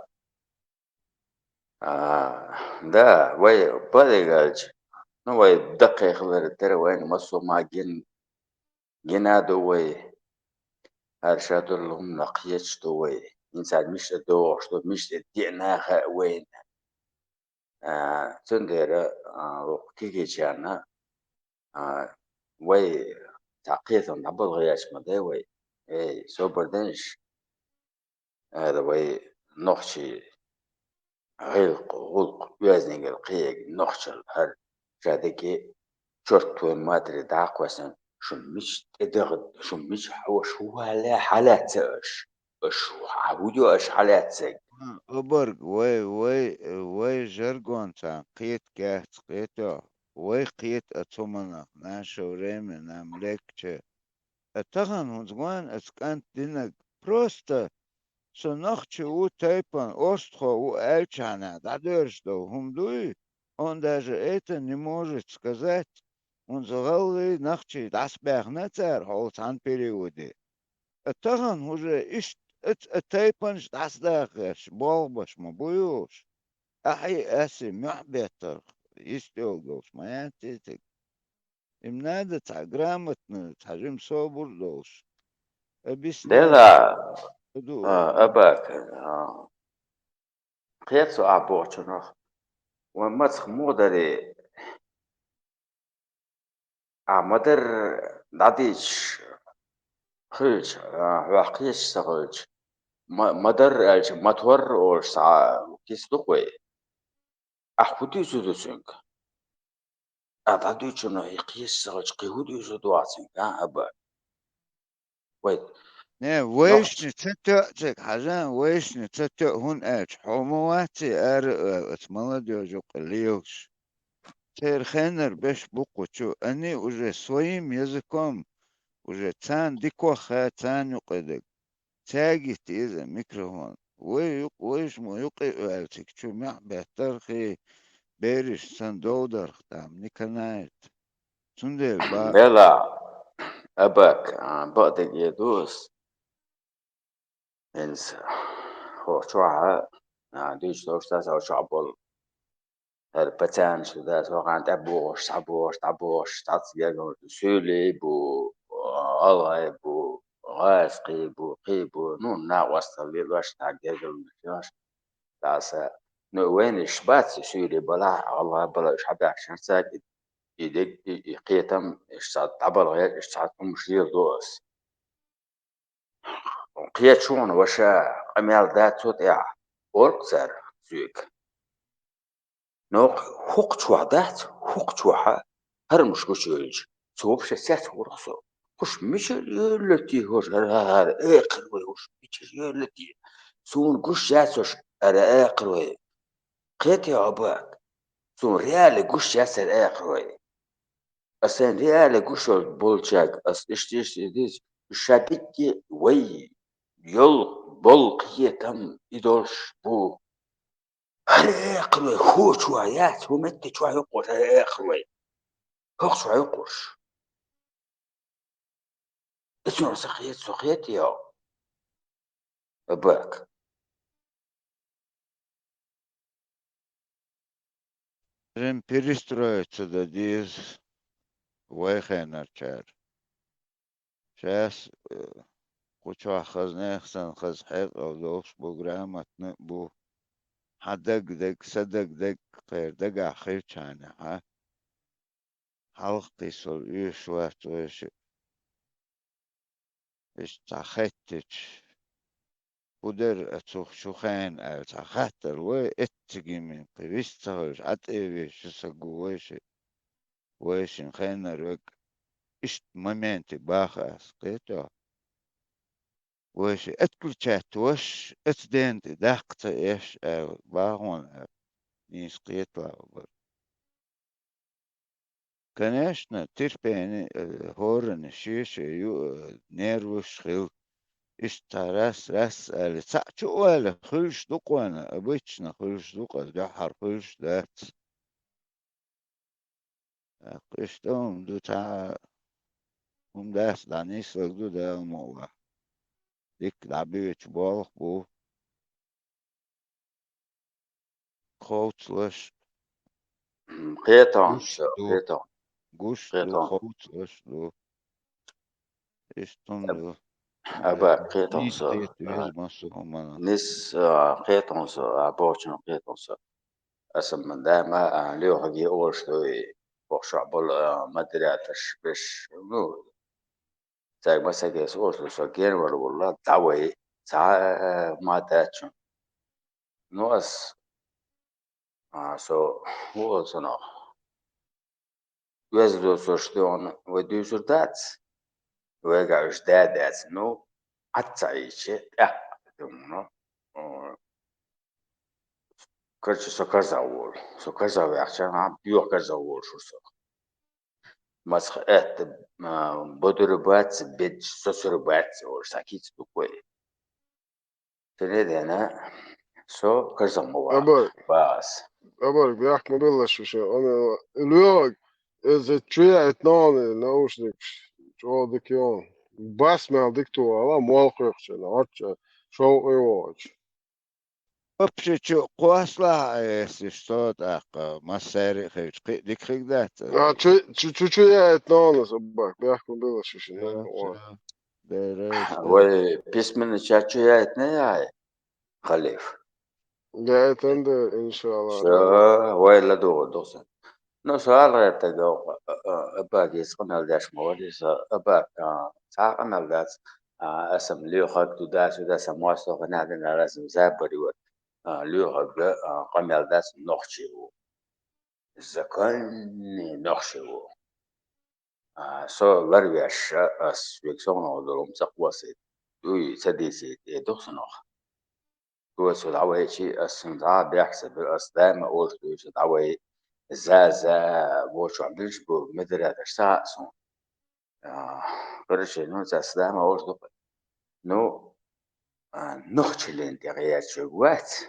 А, да, вай бакъдерг аьлча, ну, вай даккхий хилар дара вайна массо а ма гин, гина а ду вай, хӀара ша долу хӀуманах кхеташ ду вай, хӀинца мича тӀе догӀуш ду, мича тӀе деана хаьа вайна. А, цундела, а, оха кегийчарна, а, вай цхьа кхетам дӀабалха еш ма дай вай. Эй, собар дайша, ара вай нохчий гӀиллакх, гӀуллакх оьздангалла кхиънарг нохчалла хӀара ша дерриге чёртовой матери дӀакхоьссина, шун мича тӀедагӀа, шун мича хьо-, шу валле хьалаьцна аша. Аша хьан хӀун ю аша хьалаьцнарг? А, обарг, вай, вай, вай жаргонца кхета кхаьчча кхетахь, вай кхета оцу хӀуманах, наше время нам легче. А тахана хӀунца гоьна аса кӀант динарг? Просто со нохчи ву, тайпана орстхо ву аьлчахьана дӀадоьрзуш долу хӀума дуй, он даже это не может сказать, хӀунца гӀалгӀай, нохчий дӀасабаьхна цара хьо цхьана периоде. А тахана уже иштта а, а тайпанаш дӀасадахарш, болх беш ма бу уьш. Ахьа а, аса а мохь беттарх йистехь долуш ма яц иза. Им надо цхьа грамотно, цхьа жима собар долуш. Объяснять. Дела, а, ду. А, Абак, а, кхета со ахь бохучунах. Вайн мацах муха дарий? Ахь ма-дарра дӀадийцаш хилча, а, хьох кхеташ ца хилча, ма-, ма-дарра аьлча, ма-торра олуш цхьа кица ду-кх вай. Ахь хӀун дуьйцур ду цуьнга? Ахь дӀадуьйцучунах и кхеташ ца хилча, кхин хӀун дуьйцур ду ахь цуьнга, а, Абак? Вай. Не, вайшна ца тоьа цига, хьажа, вайшна ца тоьа, хӀунда аьлча хьо ма вац и ара а оьлла оцу молодёжа юкъа лелаш. Церан хеннара беш бу кху чу, они уже своим языком, уже царна дикох хаьа царна юкъа дерг. Цаьрга йитта иза микрофон. Вай юкъ-, вайша ма юкъе оьлла цига чу мохь беттарх и, бераш санна довдарх там не канает. Цундела ба- Дела, Абак, а, бакъдерг эр ду ас. ХӀинца хӀокху чохь а, а, дуьйцуш долуш дац хӀокху чохь болу. ХӀара пацанаш ду дац, хӀокхарна тӀе богӀуш, схьабогӀуш, дӀабогӀуш, цхьацца гергара суьйлий бу, гӀалгӀай бу, гӀазкхий бу, кхий бу, ну, накъосталла лелош, нах гергарлонаш йош. Даса, ну, вайна иштта бац и суьйлий балахь, гӀалгӀай балахь, уьш хьабаьхкича цаьрга и, и дерг, и, и кхетам, иштта цхьа дӀабалхара, иштта цхьа хӀумаш леладо ас. Кхечунна ваша къамел дац цу тӀехь, олу-кх цара соьга. Но хӀокху чохь дац, хӀокху чохь а хӀара хӀумнаш гучуевлча, цо вообще цецвалар-кх со. ХӀуш мичара йоллуьйтий хӀуш, хӀара, хӀара, хӀара, экхар вай хӀуш, мичара йоллуьйтий? Суна гуш яц хӀуш, хӀара, экхар вай. Кхетий хьо, Абак? Суна реально гуш яц хӀара, экхар вай. Ас сайн реально гуш йолчу болчаьрга, ас иштта, иштта, иштта, иштта, ша дерриге вай йолу, болу кхетам и долуш бу. ХӀара экхар вай, хӀокху чохь яц, хӀун метта чохь ю-кх хӀара экхар вай. ХӀокху чохь ю-кх уьш. Иза сан кхета, со кхетий хьо, Абак? Жимма перестроиться дан деза вай хенарчара. Шаьс, э, кху чохь хаза нехан санна хаза хьекъал долуш бу, грамотно а бу. Хьан дагадерг, сан дагадерг кхеран дагахь хилчахьана, хьан? Хьалха кхийсалла оьшуш вац вайша. Иштта цхьа хеттича, хӀун дара оцу шу хенахь аьлла цхьа хаттар вай, эццигимин кхин вист ца хилча, Ӏа тӀе а вешан са гу вайша. Вайшин хенара вега иштта моменте баха ас, кхетий хьо? Вайша отключать веш, оцу дена тӀе даккха ца еш аьлла, бахана аьлла, нийса кхеталахь бара. Конечно, терпение, э, хӀоранна шен-шен ю, э, нерваш хила. Иштта цхьа раз, раз аьлла, цхьаъ чу а ваьлла, хуьлуш ду-кх вайна, обычно хуьлуш ду-кх, ас дуьххьара хуьлуш дац. ТӀаккха иштта хӀума ду, цхьа хӀума дац, дӀанислаг ду, Дала мукъ лахь. дика дӀабоьдуш болх бу. Кховцалаш. Кхетон гуш со, ду, кхетон. Гуш ду, кхетон. Кховцалаш ду. Иштта ду. Аба, кхетон со. Нийса кхета веза массо а хӀуманах. Нийса, а, кхетон со, а, бохучунах кхетон со. Аса ма дама, а, лоьхаге олуш ду и бохуш болу, а, модераторш беш, ну, цаьрга масех а олуш ду, со генвар валла, дӀавай, цхьа а ма дац шуна. Ну, ас, а, со, хӀун олу цунах? Оьзда доцурш дуьхьал вай дуьйцур дац, вайгахь уьш да а дац. Ну, Ӏад ца Ӏийча, тӀаккха ду, ну, о, короче, со карзах волу. Со карзах ваьхча, нах боьха карзах волуш ву со. Масех аьтта, а, бодур бац, бедда соцур бац, олуш, цхьа кица ду-кх вай. Тенедена, со карзах ма ваха. Абар, бац. Абар, бехк ма белла шуьша, ана, лоьхаг, иза чу яйта нахана наушникаш, чӀогӀа дика йогӀу. Бас мел дика тухуш, ала, молла кхойкхучу, нохча, шовкъе вогӀучу. Вообще чу кхоссалахь а, эсиш со тӀаккха, массаьрга а хевча, кхин а дика хиг дац. А, чу, чу, чу, чу яйта нахана, Абар, бехк ма белла шуьша, Йо, нахана. Чу. Дера, вай письменный чат чу яйтина яхье, Халиф? Яйтина дера, иншалла. Всё, вай ладугӀур ду сан. Ну, со ала гӀертарг, а, а, Абаге къамел деш ма вара, со Абаг, а, цхьа а къамел дац, а, аса-м лоьхарг ду, дас ду, аса-м мостагӀа нах дина, аса-м забар ю, а, лоьхарг, а, къамел дац, нохчи ву. Законный нохчи ву. А, со ларвеш, ас вега совнаха долу ца кхоссийта. Дуй, ца дийцийта, э, ду-кх сан нах. Цо дӀавайчи, ас цунна дӀа а бехк ца бира, ас даима олуш дуьйцу дӀавай, за, за, вочохь милаш бу, модераторш ца хаьа суна. А, короче, ну, цас даима олуш ду-кх. Ну, а, нохчаллин тӀе гӀерташ верг вац,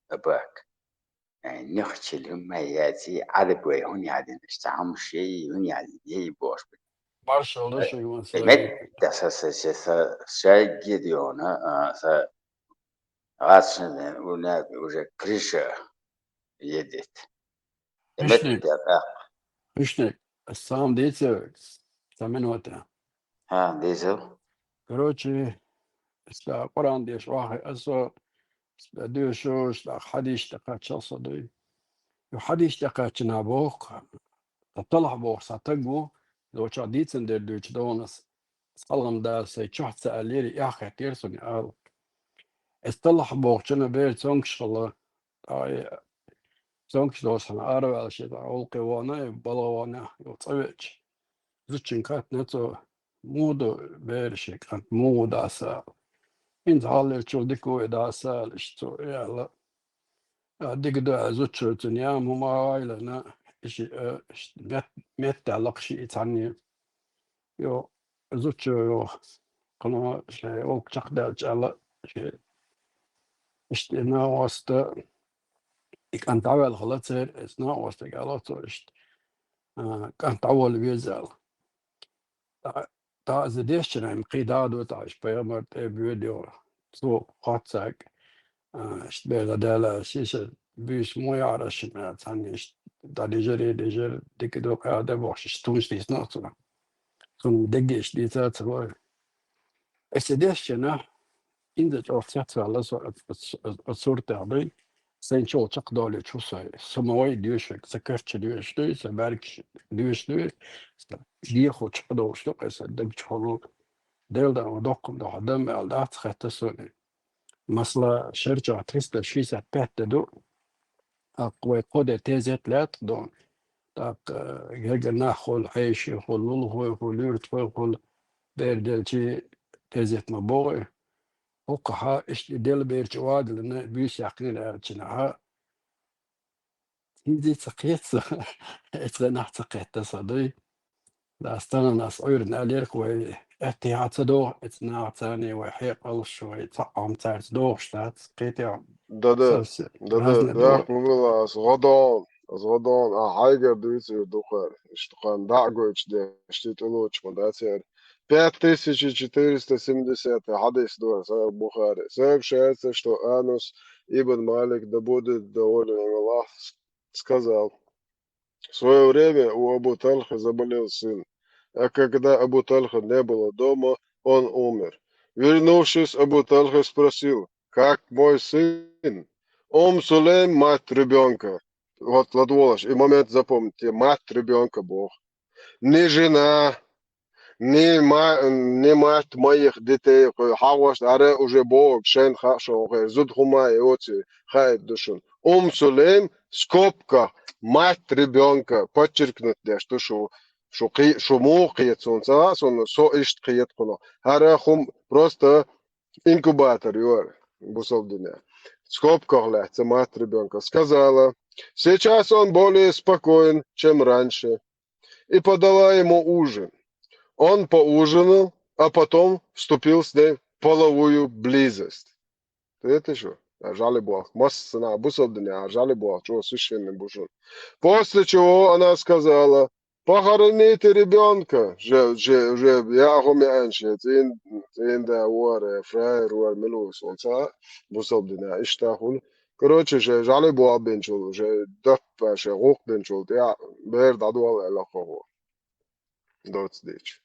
Абак. Ай, нохчалла хӀума яций, Ӏарбой хӀун яьдинарш, цхьа хӀумаш яй, хӀун яьдина яй бохуш. Маршалла ду шуьга, вон, э, Сергей. Метта са, са, са, са, шайгге диона, а, са гӀазкхина, у нас уже крыша едет. Э, Мишник. Метта, а. Мишник, ас сам дийцар, цхьа минута. ХӀа, дийцал. Короче, аса Къуръан деша вахи, аса доьшуш, тӀаккха хьадис тӀекхаччалц со дуй. Ю хьадис тӀекхаьччина боху, ткъа талахь боху сан таг ву, лоча дийцан дер дуьйцу довнас, салгӀам Дала сайн чохь ца аьллера, яххьеттера суна ала. Эс талахь бохучуна бер цонгаш хала, ткъа и цонгаш досхьана араваьлла ши гӀуллакхе вахана, и балгӀа вахана, ю цӀа веача. Зудчуьнга хаьттина цо, муха ду бер ши кӀант, муха ву дас ала. ХӀинца хьаллерчул дика ву и дас ала, иштта цо и аьлла. А, дика ду, а, зудчо цуьнан яма хӀума а гӀайлана, и ши, а, ш-, мет-, меттехь лакха ши и цхьанне. Йо, зудчо йо, кхана шайн вовк чекхдаьлча аьлла, ши, иштта и накъоста, и кӀант дӀаваьлла хала церан, эс накъостага аьлла цо иштта, а, кӀант дӀаволла веза аьлла. ТӀаккха, тӀаккха иза дешча, кхин дӀа а ду, тӀаккха иштта пайхамар тӀе а боьду йо. Цо хоттаьрг, а, иштта бер дан даьлла, ши ша буьйса муха яхьара шуна, цхьанне иштта дӀадижар, дижар, дика ду, къаьхьа ду бохуш, иштта тумаш дийцина цунна. Цунна дегге иштта дийца ца вара. Эс и дешча, инза чӀогӀа цецваьлла со оцу, оцу, оцу суртах дуй. Сайн чул чекхдолуьйтуш ву со. Со ма вай доьшург, сан карча доьшуш дуй, сан бӀаьргаш доьшуш дуй, сан дехо чекхдолуш ду-кх сан дагчухула. Делан доккхун дохьа дан аьлла дац хетта суна. Масала, шарчохь триста шестьдесят пять де ду, тӀаккха вай кхо де тезет лаьтта ду. ТӀаккха, э, гергара нах хуьлу, хьеший хуьлу, лулахой хуьлу, юьртахой хуьлу, бер делчи тезет ма богӀу. ХӀокхахьа иштта и делла бер чу вагалина, буьйса яьккхинера аьллачунахьа, хӀинца ца кхета со, эцу гӀенах ца кхетта со дуй. Дас тахана ас Ӏуьйранна аьллера-кх вай, аьттехьа ца догӀу, эцу нахаца вай хьекъалш, вай цхьаъ хӀума цаьрца догӀуш дац, кхетий хьо? Да, да, совсе да, да, разные да, дола. Ахьа ма вала, ас гӀо догӀу, ас гӀо догӀу, а хьайгара дуьйцур ду-кх, иштта кхана дӀа а гойтуш деш, тӀулочу ма дац яра. Пять тысяч четыреста семидесятый хадис, дура, Сахих Бухари. Сообщается, что Анус ибн Малик, да будет доволен им Аллах, с- сказал: «В свое время у Абу Тальхи заболел сын, а когда Абу Тальха не было дома, он умер. Вернувшись, Абу Тальха спросил: как мой сын?» Ум Сулейм, мать ребенка. Вот, Ладволаш, и момент запомните, мать ребенка боху. Не жена, не, ма, не мать моих детей, хьагӀошта аре уже боху, шайн хаьа шуна, зуда хӀума йоций, хаийта ду шуна. Ум Сулейм, скобка, мать ребенка, подчеркнуть деш ду шу, шу, кхи, шу муха кхета суна, ца хаьа суна, со иштта кхета кхунах. ХӀара хӀума просто инкубатор ю хӀара, бусалба дина. Скобках лаьцна мать ребенка. Сказала: «Сейчас он более спокоен, чем раньше». И подала ему ужин. Он поужинал, а потом вступил с ней в половую близость. Кхетий шу? ЖӀалибоху. Массанахьа бусалба дина жӀалибоху, чӀогӀа священный бу шуна. После чего она сказала: «Похороните ребенка». Же, же, же, я хӀума яьнна шен, цӀен, цӀен да вара, фраер вара, мила ву суна, ца хаьа, бусалба дина иштта хуьлу. Короче, шен жӀалибоху бинчул, шен даппа, шен гӀуллакх бинчул тӀехь бер дӀадолла аьлла кхо хӀума. Доцца дийцича.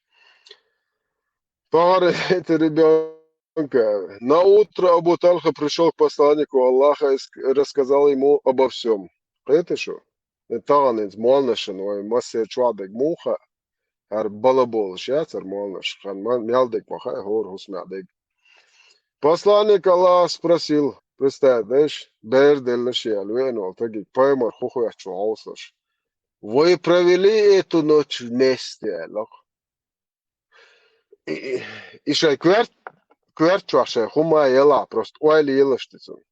Похороните ребенка. На утро Абу Тальха пришёл к посланнику Аллаха и ск- рассказал ему обо всём. Кхетий шу? Э, тахана иза молланашна вай массеран чохь дерг муха хаьа? ХӀара балаболуш яц хӀара молланаш. Хан ма- мел дерг ма хаьа, хӀора хӀусамехь дерг. Посланник Аллаха спросил, представь, деш, бер делла шен аьлла, веана волу стаге, пайхамар хӀун хоьттуш ву хьовсалаш. «Вы провели эту ночь вместе?» аьлла. И, и, и шайн коьрт, коьрта чохь шайн хӀума елахь, просто ойла елаш ду цунна.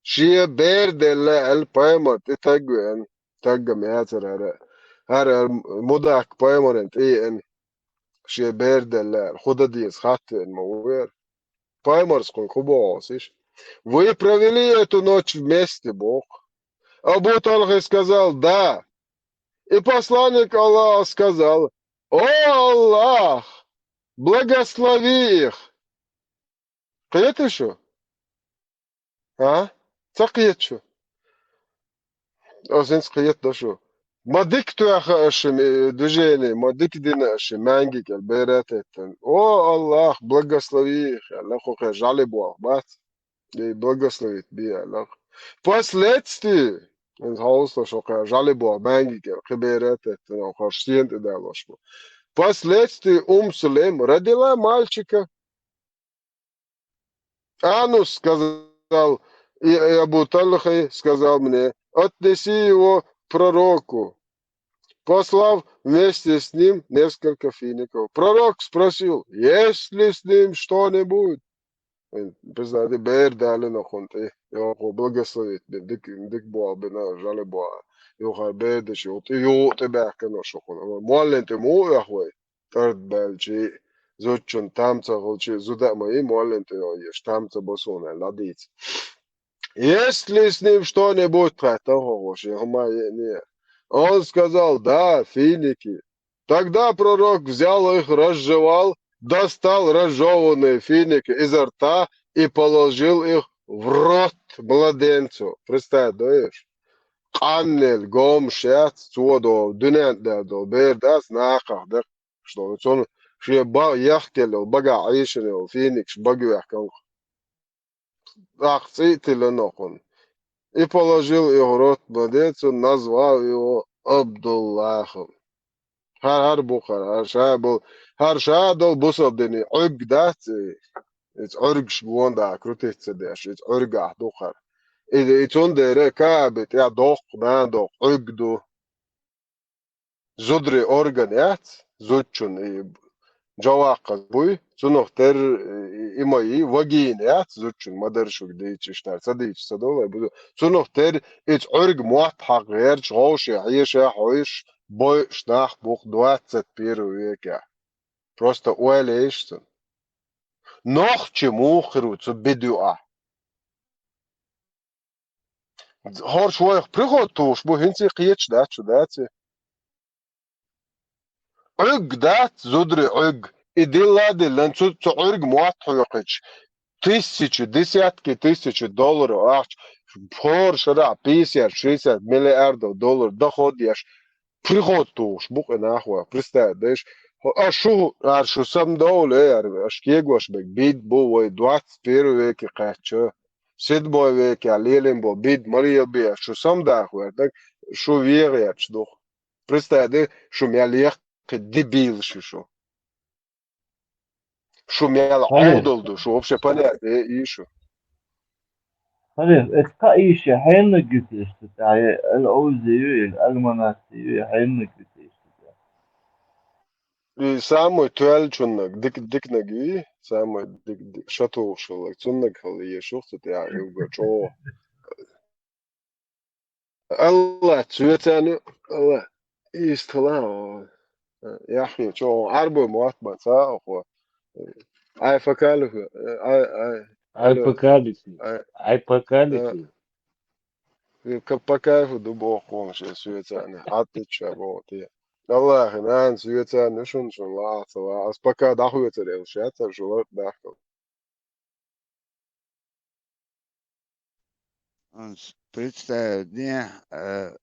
Шен бер делла аьлла, пайхамар тӀе стаг веана, стаг а ма яцара хӀара, хӀара мудак пайхамарна тӀе еана, шен бер делла аьлла, хӀун дан деза хатта веана ма ву хӀара. Пайхамарс кхунна хӀун боху хьовсийша? «Вы провели эту ночь вместе», боху. Абу Тальха сказал: «Да». И посланник Аллаха сказал: «О Аллах, благослови их». Кхетий шу? А? Ца кхета шу? Аса хӀинца кхета до шу. Ма дика тоьхна аша ши ме- движение, ма дика дина аша ши маьнги кӀел бер а теттина. «О Аллах, благослови их», аьлла, кху кхе жӀалибоху бац. И благословить бе аьлла. Впоследствии, хьовсалаш, кху кхе жӀалибоху маьнги кӀел кхин бер а теттина, хӀара стенна тӀе далош бу. Впоследствии Ум Сулейм родила мальчика. Анус сказал, и, и Абу Тальха сказал мне: «Отнеси его к пророку», послав вместе с ним несколько фиников. Пророк спросил: «Есть ли с ним что-нибудь?» Представьте, бер далийна кхунна тӀе, йоху благословить бина, дика, дика боху бина, жӀалибоху. Юха бер дечу, юха тӀе, юха тӀе баьхкина шу кхунна. Моллин тӀе муха оьху вай? ТӀарбаьлчи, зудчун там ца хилчи, зуда а ма йий, моллин тӀе йогӀуш, там ца бо суна аьлла, дӀадийца. «Есть ли с ним что-нибудь?» хаьттина хӀокхо, шен хӀума еъний. Он сказал: «Да, финики». Тогда пророк взял их, разжевал, достал разжеванные финики изо рта и положил их в рот младенцу. Представь, доеш? Къаннел гомаш яц, цо долу, дуьнен тӀе долу бер дац, нахах декхаш долу. Цунна шен ба-, яхкелла йолу, багахь Ӏийшина йолу финикаш багавехкан. ТӀаккха цӀе а тиллина кхунна. И положил их в рот младенцу, назвав его Абдуллахом. ХӀара, хӀара бу хӀара, хӀара ша болу, хӀара ша долу бусалба динан Ӏуьрг дац и? Иза Ӏуьргаш гонах крутиться деш, иза Ӏуьргахь ду хӀара. И, и цундела Кааби тӀехь доккху, нана доккху Ӏуьрг ду. Зударий орган яц, зудчун и жаваккхаз буй, цунах тера и, и ма йий, вагина яц, зудчун ма-дарра шуьга дийцича иштта, ца дийцича ца довлай, бу-, цунах тера иза Ӏуьрг мотт хьакха гӀерташ, гӀовше хьеша, хьоьжуш, бойуш нах бу-кх двадцать первый векехь. Просто ойла ейша цунна. Нохчи муха хир ву цу бидуьа? ХӀорш вайх приход тухуш бу, хӀинца а кхеташ дац шу, дац и? Ӏуьрг дац, зударий Ӏуьрг, и дилла а диллина, цу, цу Ӏуьрга мотт хьоькхуьйтуш, тысячи, десятки тысячи долларов ахча, хӀора шарахь пятьдесят, шестьдесят миллиардов доллар доход еш, приход тухуш бу-кх и нах вай. Представь, деш, хӀо, а шу, ара шу самадовла, э, ара, аша кегош берг бийд бу вай двадцать первый веке кхаьчча, седьмой веке лелийна бу бийд ма лелабе, шу самадаха ваьрнарг, шу вегӀерча ду-кх. Представь, де, шу мел лекха дебилаш ю шу. Шу мел Хале. Ӏовдал ду, шу вообще понятие и шу. Хале, эс кхаъ йиш я, хьеннаг ю теша цу тӀехь, я Ал-Ӏовзи ю, я Ал-Манаси ю, я хьеннаг ю теша цу тӀехь? И самый тоьллачуннаг, дик-, диканаг ю, самый дик-, дик-, шатухуш хилларг, цуннаг хила езаш ю-кх цу тӀехь, и уггар чӀогӀа. Аллах, цоьцарна, Аллах, иштта хила, о, яххе, чӀогӀа Ӏарбой мотт ма ца а хо. Ай факалиху, ай, ай, Ай алло, пакалихи, ай, ай пакалихи. Э, ка-, по кайфу ду боху хьуна шен соьцарна, хьаттича боху те. Аллахи, нана, соьцарна шуна, шуна лаахь ца лаахь. Ас пока дӀахоьцур элла шаьцар шу ларкъ дахкал. Ас представить де, э,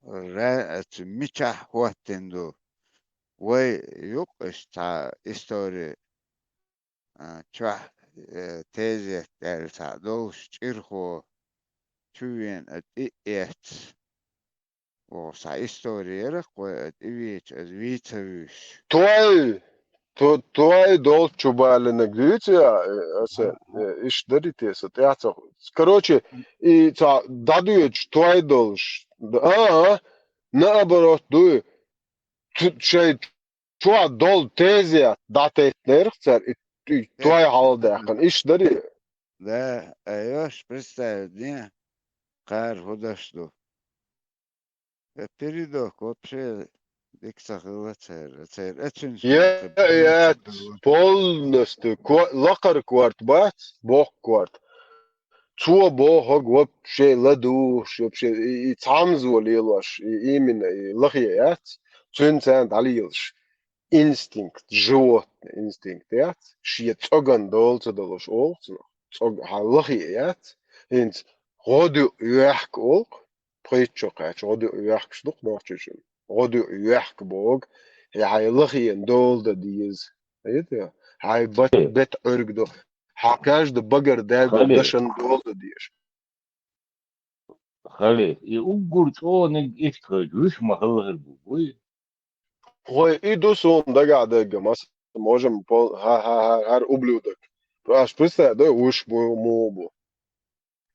ра-, ацу мичахь хӀоттина ду. Вай юкъа иштта цхьа истори, а, чохь, э, тезет даьлла цхьа долуш чӀирхо чу вена, а, тӀе а эцна. Оха цхьа истори яра-кх вай, а, тӀевеча, аса вийца вуьйш. Той, то-, той долчу чу балинаг дуьйцу я, э, аса, э, иштта дари те, сан тӀаьхьа ца ху-, короче, и цхьа дӀадоьдуш той долуш. Д-, а, а, наоборот дуй. Цу-, шайн чохь долу тезет дӀатеттинарх цара и, и той хьалдаьккхина. Иштта дари? Да, айош, представить де, кхара хӀун даш ду. Э, передок вообще дика ца хилла церан. Церан эцуьнца Я, хилла я, ца хилла. Полностью ко-, лакхара корта бац, боккха корта. Цо бохург вообще ладугӀуш, вообще и, и цхьамзо лелош, и именно и лахе яц, цуьнан царна дӀалелаш. Инстинкт, животный инстинкт яц, шен цӀоган дола ца долуш олу цунах. ЦӀог-, хьан лахе яц, хӀинца гӀодуьу йоьхка олу-кх, пхийтта шо кхаьчча, гӀодуьу йоьхкаш ду-кх нохчийчун. ГӀодуьу йоьхка бохург, и хьайн лахена дола дан деза. Хьайн бат-, бет Ӏуьрг ду. Хьан каждый багар даьлла дашан дола дан деза. Хали, и уггар чӀогӀаниг иштта хилча, вуьш ма хилла хир бу, буй? Хой, и ду суна дагахь дагга, маса можем пол-, ха-, ха-, ха-, хӀара ублюдок. Аш представь, да, вуьш бу, муха бу.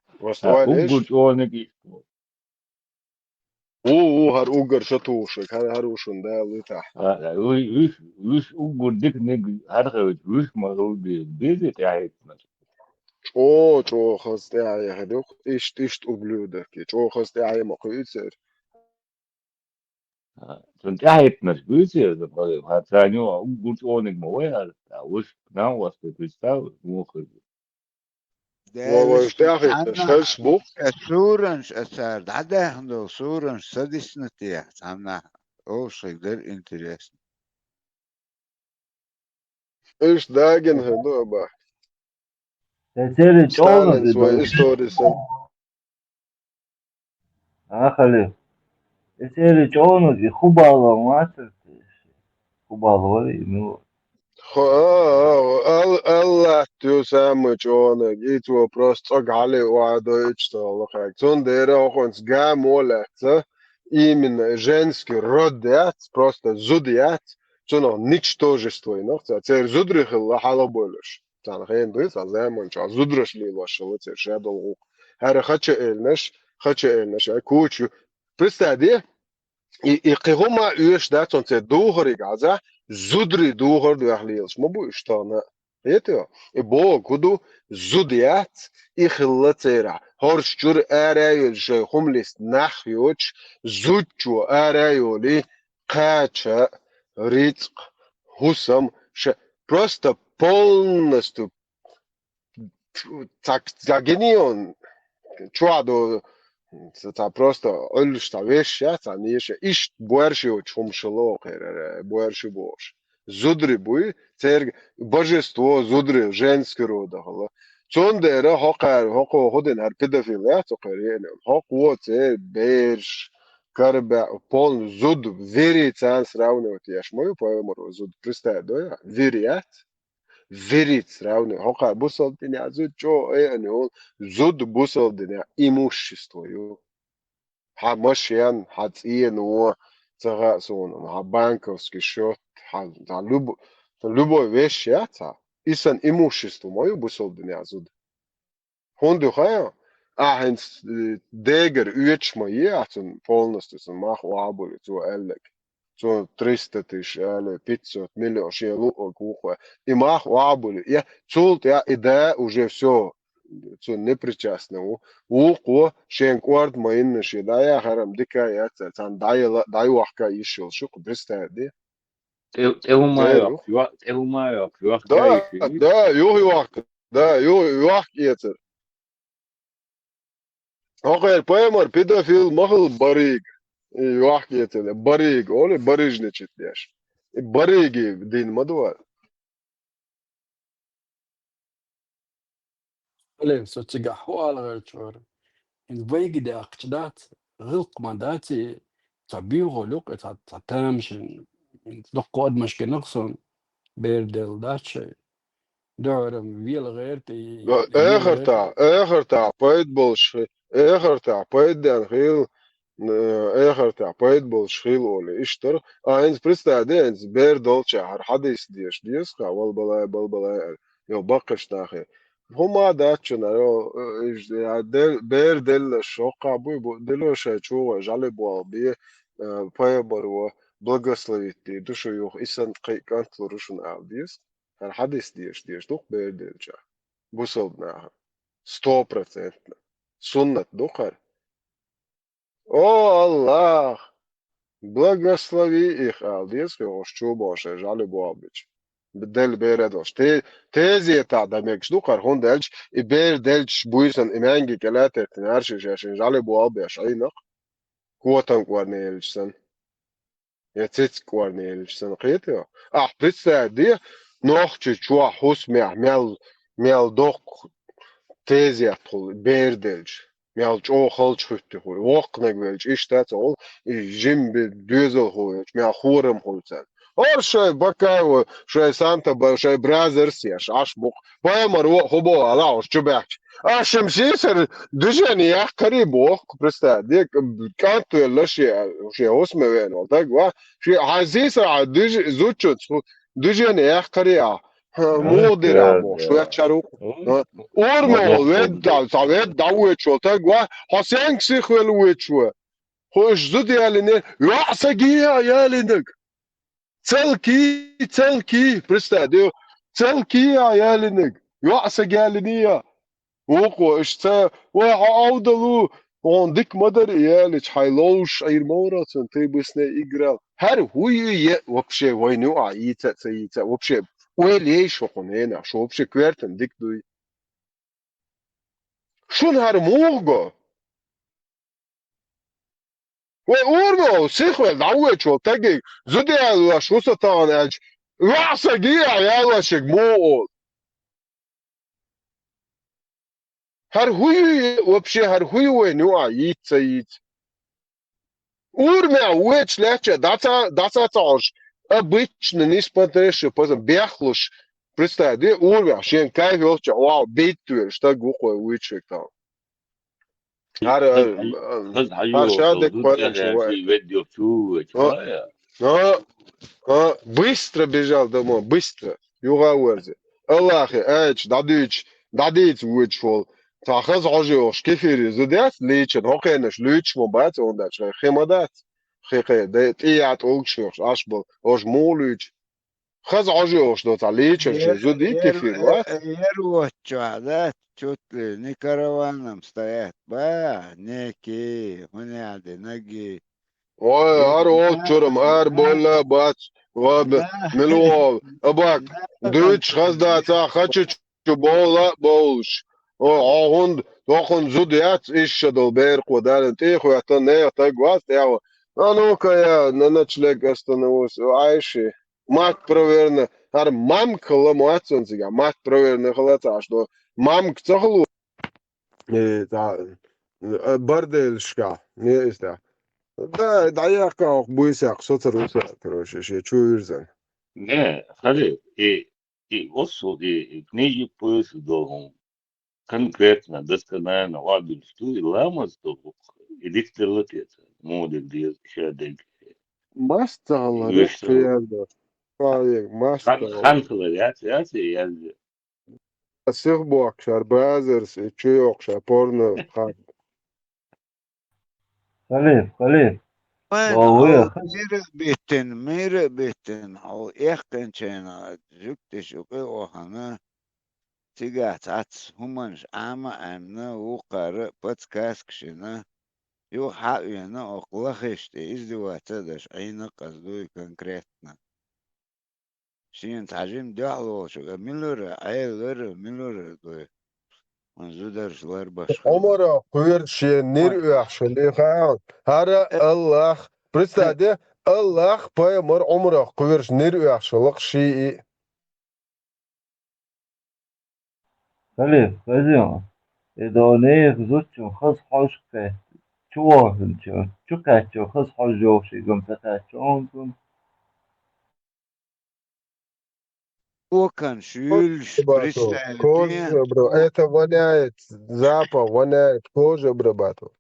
Ха, Востойна уггар чӀогӀаниг иштта бу. Ву, ву, хӀара уггар ша тухуш, хӀара, хӀара ву шун Дала витахь. А, уьш, уьш, уьш уггар диканиг хӀара хилча, вуьш ма хилла беза, беза тӀаьхьахӀиттинарш. ЧӀо, чӀо, хаза тӀаьхьа яхьа ду-кх, иштта, иштта ублюдок, чӀо хаза тӀаьхьа ма кхуьуьцара. А, цунна тӀаьхьахӀиттинарш буьйцу иза, хӀара царна юкъа уггар чӀогӀаниг ма вай хӀара, а, вуьш, нан васт представь, муха хир бу. Ва вайша тӀаьхьахӀиттинарш хезаш бу. Ас суранаш, ас цара дӀадаьхна долу суранаш ца дисна те, цхьаннахь олуш хир дара интересно. Иштта дагина хир ду, аба. Сан церан чӀогӀаниг Сталин свой истори сан. А, Халил. Сан церан чӀогӀаниг и Хубалов ма вацара те? Хубалов вара и, ну. Хо-, а, а, ал-, Аллах ю самый чӀогӀаниг, и цо просто цӀог хьале охьадойтуш ца хилла кхаьг. Цундела хӀокхуьнца гамо лаьцна, именно женский род яц, просто зуда яц, цунах ничтожество йинах ца, церан зударий хилла хьалхабевллаш. Царна хена дуьйцу, цхьа заманчохь зудараш лелош хилла церан шадолу гӀуллакх. ХӀара хача элнаш, хача элнаш, ай кучу. Представь де, и, и кхин хӀума оьшуш дац, цунна церан духариг Ӏаза, зударий духар дуьхьа лелаш ма бу уьш тахана. Хетий? И боху хӀун ду, зуда яц, и хилла церан. ХӀорш чуьра ара а йолуш шайн хӀума листа нах йоцуш, зудчо ара а йолий, кхача, рицкъ, хӀусам, ша-, просто полностью цхьа, цхьа генион чохь ду, цхьа, цхьа просто Ӏуьллуш цхьа вешша, цхьа неша, иштта боьрша йоцуш хӀумаш хилла вокхерара, боьрша бохуш. Зудари буй, церг божество зудари, женский рода хала. Цундера хӀокхар, хӀокхо хӀудин хӀар педофил яц, хӀокхар еъна. ХӀокхо церг берш, карбаь, полный зуд, вири царна сравнивать еш ма ю, пайхамар зуд, представь, да, я? Вири яц? Вири сравнивать. ХӀокхар бусалба дин я зуд чӀо, э, ани, он зуд бусалба дин я имущество ю. Хьа машен, хьа цӀено, ца хаьа суна, хьа банковский счёт, хьа, хьа люб-, любой вещь яц хьа. И сан имущество ма ю бусалба дин я зуд. ХӀунда ю хаьа? Ахь хӀинца, э, дегара оьцуш ма е, ахь цунна полностью цунна мах охьабуллий, цо аьлларг. Цо триста тысяч аьлла, пятьсот, миллион шен луъург ву-кх вай. И мах охьабуллий. Я, цул тӀаьхьа и да уже всё, цунна непричастный ву. Ву-кх вай, шен кӀорда ма йинна шен дӀаяхар-м дика яц, царна дӀаяла, дӀайохка йиш йолуш ю-кх, представь де. ТӀе-, тӀе хӀума Церан йоккху, юх-, йо-, тӀе хӀума йоккху, йохка Да, йиш ю. да, юха йохка, да, юха йохка эцар. ХӀокхеран пайхамар педофил ма хилла, барига. И йохка эцар, барига, олий, барыжничать деш. И барига дин ма ду вай. Ален, со цигахь хӀун ала гӀерташ вара? ХӀинца вайга даьккхича дац, гӀиллакх ма дац и, цхьа боьха луькъ, цхьа, цхьа тамашийна, дуккха адамаш гина-кх суна, бер делла дац шайн. Дуьхьара-м вела гӀерта и, Да, и вела эхартахь, гӀерта. Эхартахь пайда болуш хи-, эхартахь пайда ден хила, э, эхартахь пайда болуш хила олий. Иштта дара. А, хӀинца представь де, хӀинца бер долчохь хӀара хьадис деша деза-кх, валбалай, балбалай аьлла, йо, баккхийчу нахе. ХӀума дац шуна, йо, э, иш, я, дел-, бер деллаш, хӀокхахь буй, бу-, дело шайн чу вай, жӀали болх бе, э, пайхамаро благословить дийр ду шу юха, и санна кхин а кӀант лур ву шуна ала деза. ХӀара хьадис деша, деша ду-кх бер делча. Бусалба наха. Сто процентов. Суннат ду-кх хӀара. О, Аллах! Благослови их, ала деза, хьо ош чу бохуш, жӀали боху бича. Делла бер а долуш. Те-, тезетахь дан мегаш ду-кх хӀара, хӀунда аьлча и бер делчаш буй санна, и маьнги кӀел а теттина, арши шаьшшина жӀали боху беш Ӏийна-кх. Котам кӀорна елча санна. Я цициг кӀорна елча санна, кхетий хьо? Ахь представь де, нохчий чохь хӀусамехь мел, мел доккха тезет хуьлу, бер делча, мел чӀогӀа халчахӀуьттий хуьлу, воккханиг велча, иштта ца хуьлу, и жимма бе-, доьзалхо велча, мел хорам хуьлу царна. ХӀора шайн Бакаева, шайн Санта-Бар-, шайн Бразерс еш, Ӏаш бу-кх. Пайхамар ву а хӀун боху ала хьуш чу баьхча. Аша-м сийсара движение яккхарий боху-кх, представь, де, кӀант велла шен, шен хӀусаме веана волу таг вац. Шен хьайн сийсара хьайн движ-, зудчуьнца хӀу-, движение яккхарий ахь. Ха, муха дира боху, швечар ву-кх. Ха. Урмо ведда, цхьа ведда дӀавоьдуш волу таг вац, хьо сенга сихвелла воьдуш ву? ХӀу уьш зуда ялине, йоӀ сага ялинарг. Целки, целки, представь, де, целки а ялиниг. ЙоӀ сага ялиний а. Вукхо, иштта, вай, хьо Ӏовдалу, хьуна дика ма дара ялича, хьайн ловзуш Ӏийр ма вара цунна, ты бы с ней играл. ХӀара хӀу ю е вообще вайна юкъахь йийца а, ца йийца а, вообще ойла ейша хӀокхунна хенахь, шу вообще коьртана дика дуй. Шуна хӀара муха го? Вай урмо сихвелла дӀавоьдуш волу тагиг зуда ялош ву со тахана аьлча, ваьӀ сага ялош ерг муха олу? ХӀара хӀу ю вообще, хӀара хӀу ю вайна юкъахь йийца ца йийца? Урмехь вочу лаьттача дӀа ца, дӀа ца ца Ӏуш, обычно, несмотря что, бехлуш, представь, де, урмехь шен кайф йолчу, вау, битта велаш стаг ву кхой вуьйцуш верг тахана. ХӀара, хӀара ша деккхойла шу вай. Ведь чу вуьйцу, а, а, быстро бежал домой, быстро. Юха а верзе. Аллахе, айча, дӀадуьйцуш, дӀадийца вуьйцуш волу. Цхьа хаза хьожа йохуш кефире зуда яц лийчан, хӀокхенаш луьйцуш ма бац, онда чкъе хи ма дац. Хи кхе, де, тӀе а тӀулгаш йохуш, Ӏаш болу, ош муха луьйчу? Хаза хьожа йохуш до цхьа лийчан шу зуда кефир вац? Ер воцчохь дац, чуть ли не караваном стоят, ба, неки, хӀуна яхьа де, наги. Ой, ара олчурам, ара болла а бац, ва бе-, мила вогӀу, абак, дуьйцуш хаза дацахь, хачу чу бовла а бовлуш. Ой, хьо хӀунда, хӀокхунна зуда яц, иша долу беркъо, даран тӀе а хӀоьттина, нехан таг вац тӀехь. А ну-ка, я, на ночлег остановился, Айши. Мат проверена, хӀара мамка хала ма вац цунна цигахь, мат проверена хала ца Ӏаш до. Мамка ца хала, э, цхьа, э, борделашкахь, не, иштта. Да, дӀаяккха хьох буйсакх, со ца руса, короче, шен чу вирзан. Не, хали, и, и, оццул, и, и книжник пуйса долу хӀума. Конкретно, досконально вабилчу и ламаз ду, и дика делла те ца, муха дерг деза, ша дерг. Мас ца хьалара, вешта. Ца хьалара. Мас ца хьалара. Хан хилар яц, яц, яц. Сих бохкушар, базарс, и чу йоккхушар, порно, хан. Халиф, халиф. Вайн Ва хьо веха. Мира биттина, мира биттина, хьо эккхинчайна, жуьгтиш юкъе охьана, цигахь цхьацца хӀуманаш Ӏама а Ӏаьмна, вукхара а подсказкаш йина, юха хьа а вена, окху лахишта тӀе издеваться а деш, Ӏийна а къаздуй конкретно. Шена цхьа жима дуьхьал волчуьнга милура, Ӏелара, милура дуй. Хьуна зударша ларбаш хилла. Ӏумара кхоьруш шен нир оьхуш хилла хаьа. ХӀара Аллах, представь де, Аллах пайхамар Ӏумара кхоьруш нир оьхуш хилла шиъ. Халиф, хаза, и до нехан зудчун хаза хьожа кхетта, чу вохинчу, чу кхаьччо хаза хьожа йохуш и гам ца кхаьччо хьуна. Окан шуьйлуш, кожа обра-, это воняет, запах воняет, кожа обрабатывает.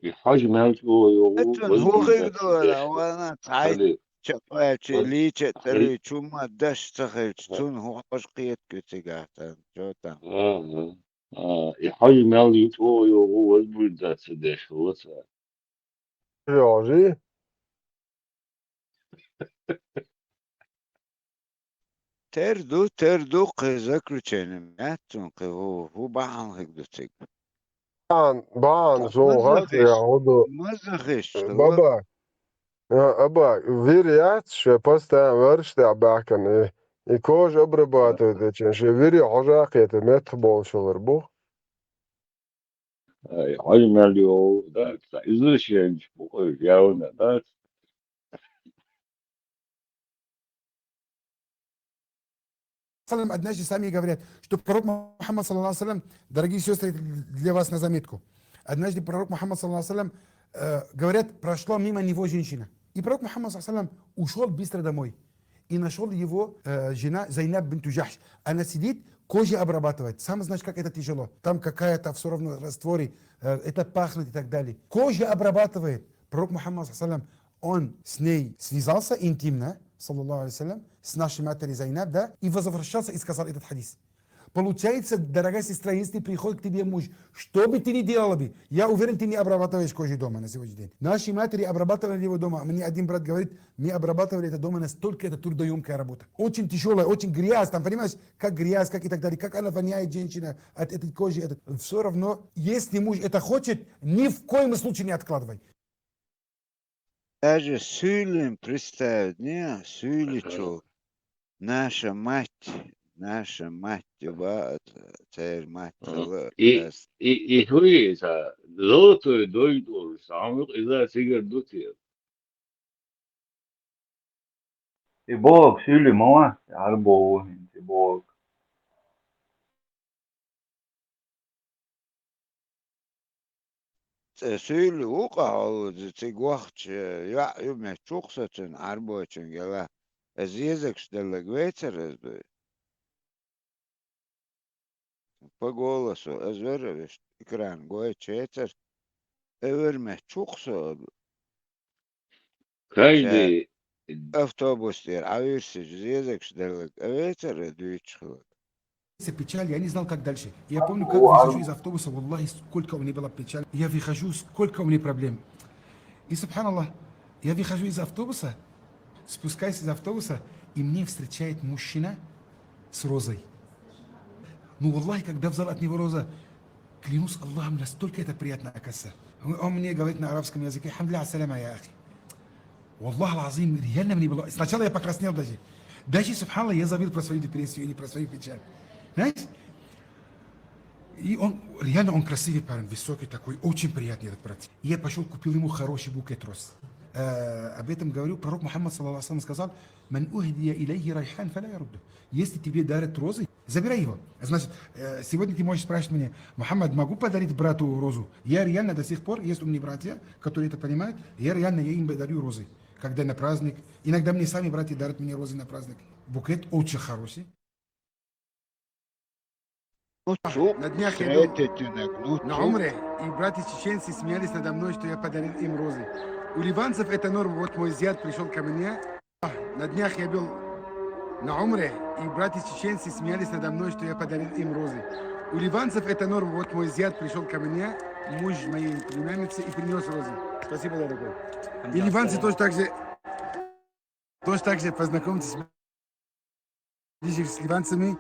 И хьожа мел чӀогӀа йогӀу, Эцун хӀун хир ду вара, вана цхьайтта чекхваьлча, лийча а тӀе лийча, хӀумма даш ца хилча, цунна хӀун хьожа кхетта цигахь тан, чо тан. А, а, и хьожа мел ю чӀогӀа йогӀу, возбуждаться деш хилла цара. Йожи? Тера ду, тера ду, кхин заключение яц цунна, кхин хӀу, хӀу бахьана хиг ду цига. Бахьана, бахьана, сон хӀан хӀу ду. Маза хиш, баба. А, аба, вир яц, шен постоянно варш тӀехь баьхкина, и, и кожа обрабатывать дечен, шен вири хьожа кхета, меттах болуш хилар бу. Ай, хьожа мел йогӀу, да, цхьа извращенец бу, ой, явно, да. Салам, однажды сами говорят, что пророк Мухаммад, саллаллаху алейхи ва саллям, дорогие сестры, это для вас на заметку. Однажды пророк Мухаммад, саллаллаху алейхи ва саллям, э, говорят, прошла мимо него женщина. И пророк Мухаммад, саллаллаху алейхи ва саллям, ушёл быстро домой. И нашёл его, э, жена Зайнаб бинту Джахш. Она сидит, кожа обрабатывает. Сам знаешь, как это тяжело. Там какая-то всё равно растворы, э, это пахнет и так далее. Кожа обрабатывает. Пророк Мухаммад, саллаллаху алейхи ва саллям, он с ней связался интимно, саллаллаху алейхи ва саллям, с нашей матерью Зайнаб, да, и возвращался и сказал этот хадис. Получается, дорогая сестра, если приходит к тебе муж, что бы ты ни делала бы, я уверен, ты не обрабатываешь кожу дома на сегодняшний день. Наши матери обрабатывали его дома. Мне один брат говорит, мы обрабатывали это дома, настолько это трудоёмкая работа. Очень тяжёлая, очень грязь, там, понимаешь, как грязь, как и так далее, как она воняет, женщина, от этой кожи. Это... Всё равно, если муж это хочет, ни в коем случае не откладывай. Даже суьйлина представить, не, суьйличул. Наша мать, наша мать, ба, церан мать хилла. И, и, и хӀуй иза, золотой дождь долуш, самукъа иза цигара ду те? И боху, суьйли ма вац, хӀара боху хӀинца и боху. Цкъа суьйли ву-кх хьо, цига вахча йоӀ ю, меттахь чу-кх со цуьнан Ӏарбойчуьнга яла. Ас зезагаш делларг вецара ас дуй. По голосу, ас вара вуьшта, экран гой чецара. Ас вара, меттахь чу-кх со. Каждый... Ша автобус тӀера Ӏавирсича зезагаш делларг а вецара дуьйцуш хиларг. Печаль, я не знал, как дальше. Я помню, как выхожу из автобуса, валлахи, сколько у меня была печаль. Я выхожу, сколько у меня проблем. И, субханаллах, я выхожу из автобуса, спускаюсь из автобуса, и мне встречает мужчина с розой. Ну, валлахи, когда взял от него роза, клянусь Аллахом, настолько это приятно, оказывается. Он, он мне говорит на арабском языке: «Хамдулиллах, саляма, я ахи». Валлах аль-азим, реально мне было. Сначала я покраснел даже. Даже, субханаллах, я забыл про свою депрессию или про свою печаль. Знаешь? И он, реально он красивый парень, высокий такой, очень приятный этот брат. И я пошёл, купил ему хороший букет роз. Э, об этом говорил пророк Мухаммад, саллаллаху алейхи ва саллям, сказал: «Ман ухдия илейхи райхан, фаля ярудду». Если тебе дарят розы, забирай его. Значит, э, сегодня ты можешь спрашивать меня: «Мухаммад, могу подарить брату розу?» Я реально до сих пор, есть у меня братья, которые это понимают, я реально, я им дарю розы, когда на праздник. Иногда мне сами братья дарят мне розы на праздник. Букет очень хороший. На днях я был на Умре, и братья чеченцы смеялись надо мной, что я подарил им розы. У ливанцев это норма. Вот мой зять пришёл ко мне. На днях я был на Умре, и братья чеченцы смеялись надо мной, что я подарил им розы. У ливанцев это норма. Вот мой зять пришёл ко мне, муж моей племянницы, и принёс розы. Спасибо, дорогой. И ливанцы тоже так же, тоже так же познакомьтесь ближе с ливанцами.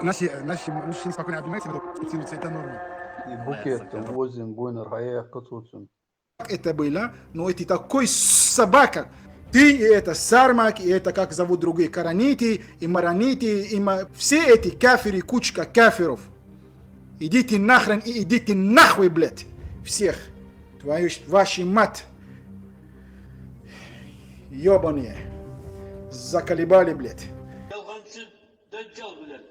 Наши, наши мужчины спокойно обнимаются, потом целуются, это норма. И букет возим, буйнер, хая, катуцин. Это было, но это такой собака. Ты и это Сармак, и это, как зовут другие, Караниты, и Мараниты, и ма-, все эти кафиры, кучка кафиров. Идите нахрен и идите нахуй, блядь. Всех. Твою ж-, вашу мать. Ёбаные. Заколебали, блядь. Yalancı deccal bile.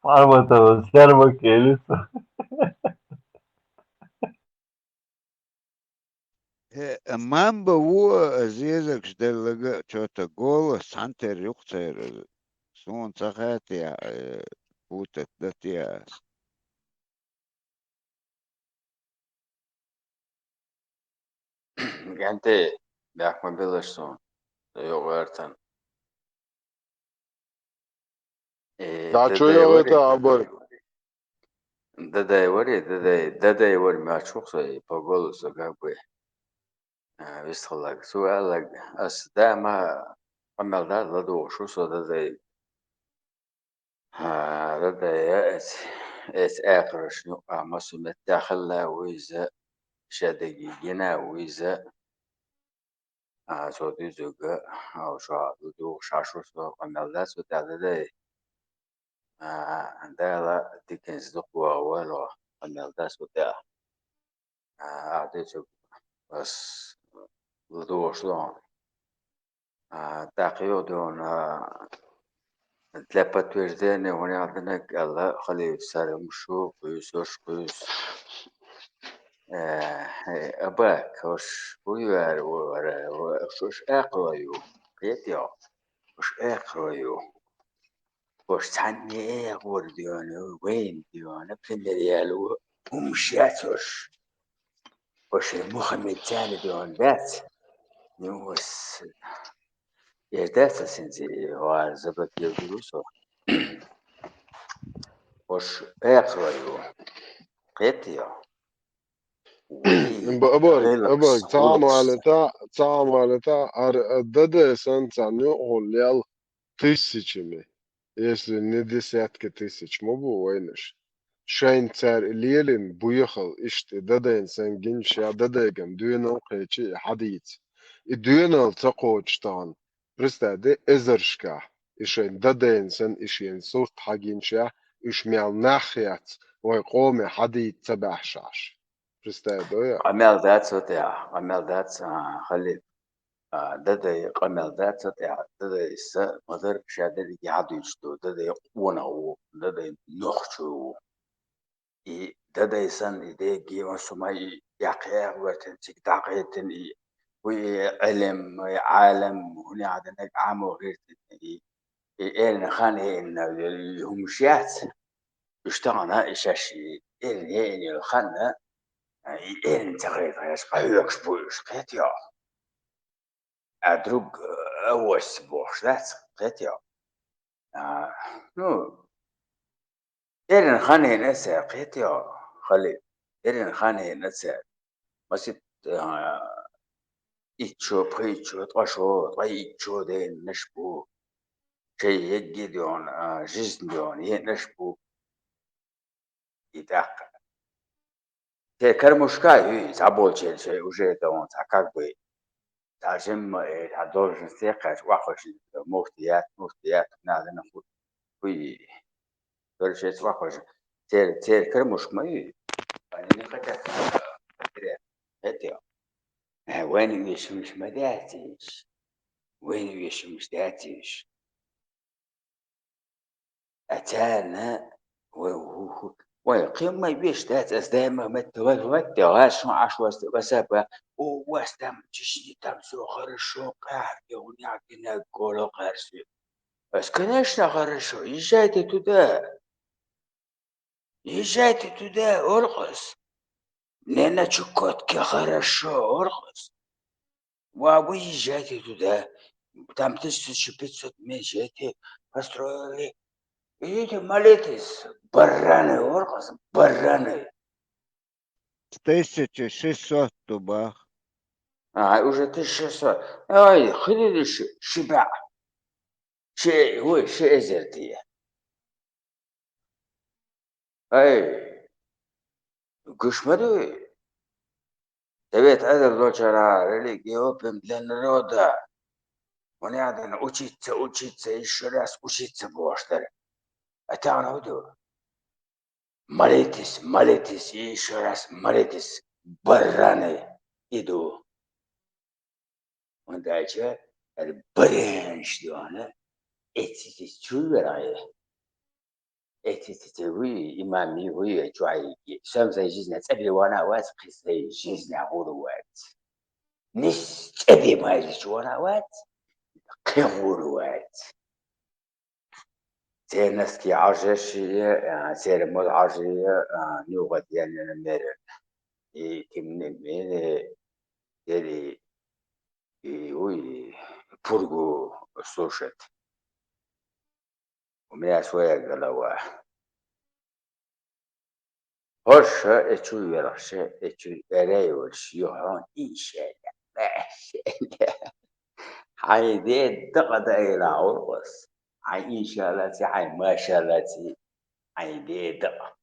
Farmatova, Serba Kelisa. Э, мамба во, э, зезагш деллага чё-то голос, цхьан тер юкъ цайра. Сона ца хаьттия, э, путать датия. ГӀенте, бехк ма белаш сона, ца йокъа гӀертан. Э, да, чё Дадай я вари? Это, Абар? Дадай вари, Дадай, Дадай вари, мачух сай, по голосу как бы. А, вистхаллаг. Цо аьллаг, ас дама къамаьл дац, ладугӀуш ву со Дадай. А, Дадай, эц, эц аькхарашна юкъа массо меттехь хилла ву иза, шадерриге гина ву иза. А, цо дуьззиг, а, шу ладугӀуш, аш ву со къамаьл дац ву тӀехь, Дадай. А, Дала диканца дукха вахавойла, къамаьл дац ву тӀехь. А, ахь дуьйцург ас ладугӀуш ду хьуна. А, тӀаккха юха дуьйна, а, для подтверждения хӀун аьлла динарг аьлла, халифа сармаш шу, кхуьйсурш кхуьйсу. Э, э, Абак, уьш хӀун ю аьлла, вара, уьш, уьш аькхарой ю, кхетий хьо? Уьш аькхарой ю. Уьш цхьанне а гӀора дуьйна, вайна дуьйна, пример яьлла ву, хӀумаш яц уьш. Уьш Мухаммед царна дуьйна дац. Ну, ас, эр дац ас хӀинца, вала забак йогӀу со. Уьш аькхарой ю. Кхетий хьо? Вай, Ба-, Абар, хиларх Абар, ца хӀума хиларх. Ца хӀума алийта, ца хӀума алийта, ар, а, Дадай санна царна юкъахула лел тысячами, если не десятки тысяч ма бу вайнаш. Шайна цара и лелийна буьйхал иштта Дадайна санна гина ша, Дадайгара доьналла кхечи и хьадийца. И доьналла ца кхочуш тахана, представь де, эзаршкахь, и шайна Дадайна санна и шена сурт хьагина ша, уьш мел нах яц, вайн къоме хьадийца ца баьхьаш Ӏаш. Представь де, я? Къамел дац цу тӀехь, къамел дац, а, халиф. А, Дадай къамел дац цу тӀехь, Дадай са ма-дарра ша дерриге хьадуьйцуш ду, Дадай къонах ву, Дадай нохчо ву. И Дадай санна и дерриге ван сумай и яккхий гӀертан цига дӀакхетина и, ву и Ӏилм, и Ӏалам, хӀун яхьа динарг Ӏамо гӀертина и, и эрна хан хӀеъна и хӀумаш яц. Уьш тахана и шаьш и эрна хӀеъна йолу хан, и эрна ца хетарехь къахьоьгуш бу уьш, кхетий хьо? А друг, а, восса бохуш дац, кхетий хьо? А, ну, эрна хан хӀеъна цара, кхетий хьо, халиф? Эрна хан хӀеъна цара. Масийтта, а, итт шо, пхийтта шо, ткъа шо, ткъе итт шо деанаш бу. Шайн егги а доьгӀна, а, жизнь доьгӀна еанаш бу. И тӀаккха. Те кармушка а ю, и цхьаболчеран шайн уже доьгӀна цхьа как бы. Цхьа жимма, э, цхьа должность кхаьча, охьахуш, муфтият, муфтият, нагана ху-, хуй. Короче, цхьа охьахуш. Цер-, церкара мушка ма ю. Вайна не хотят. ХӀета. Э, вайна вешамаш ма дац уж. Вайна вешамаш дац уж. А царна, вай, ху-, ху-, вай, кхин ма веш дац, ас даима меттавай ватте, гӀаш шун Ӏаш васта, васапа, у, вас там в Чечне, там всё хорошо, кхаьхьа, я у меня гинек голо кхарси. Ас, конечно, хорошо, езжайте туда. Езжайте туда, оркъос. Мне на Чукотке хорошо, оркъос. Ва, вы езжайте туда. Там тысяча пятьсот мечетей построили. Идите молитесь, бараны, оркъос, бараны. Тысяча шестьсот тубах. А, уже тысяча шестьсот. Ой, хилили ши-, шиба. Ши, ой, ши эзер дия. Ай, гуш ма дуй. Совет Ӏедал долчара религия open для народа. Вон яхар, учиться, учиться, ещё раз учиться бохуш дара. А тахана хӀун ду? Молитесь, молитесь и ещё раз молитесь, бараны, и ду. ХӀунда аьлча, баренаш ду хьуна, эцци чу вера хье. Эцци вуй, имам вуй, чу хьайги. Сам сайн жизня цӀа бе вана а вац, кхин сайн жизня гӀур вац. Нис цӀа бе майза чу вана а вац, кхин гӀур вац. Церан носки Ӏаржъеш, а, церан мала Ӏаржъе, а, нугӀат янна мер. И тимни мени, дери, и, уй, пургу слушать. У меня своя голова. ХӀорш а чу велхаш, а чу эрай волуш, юхьун иншалла, машалла. Хьайн ден дакъа даийла гӀургӀаз. Хьайн иншалла ци, хьайн машалла ци, хьайн ден дакъа.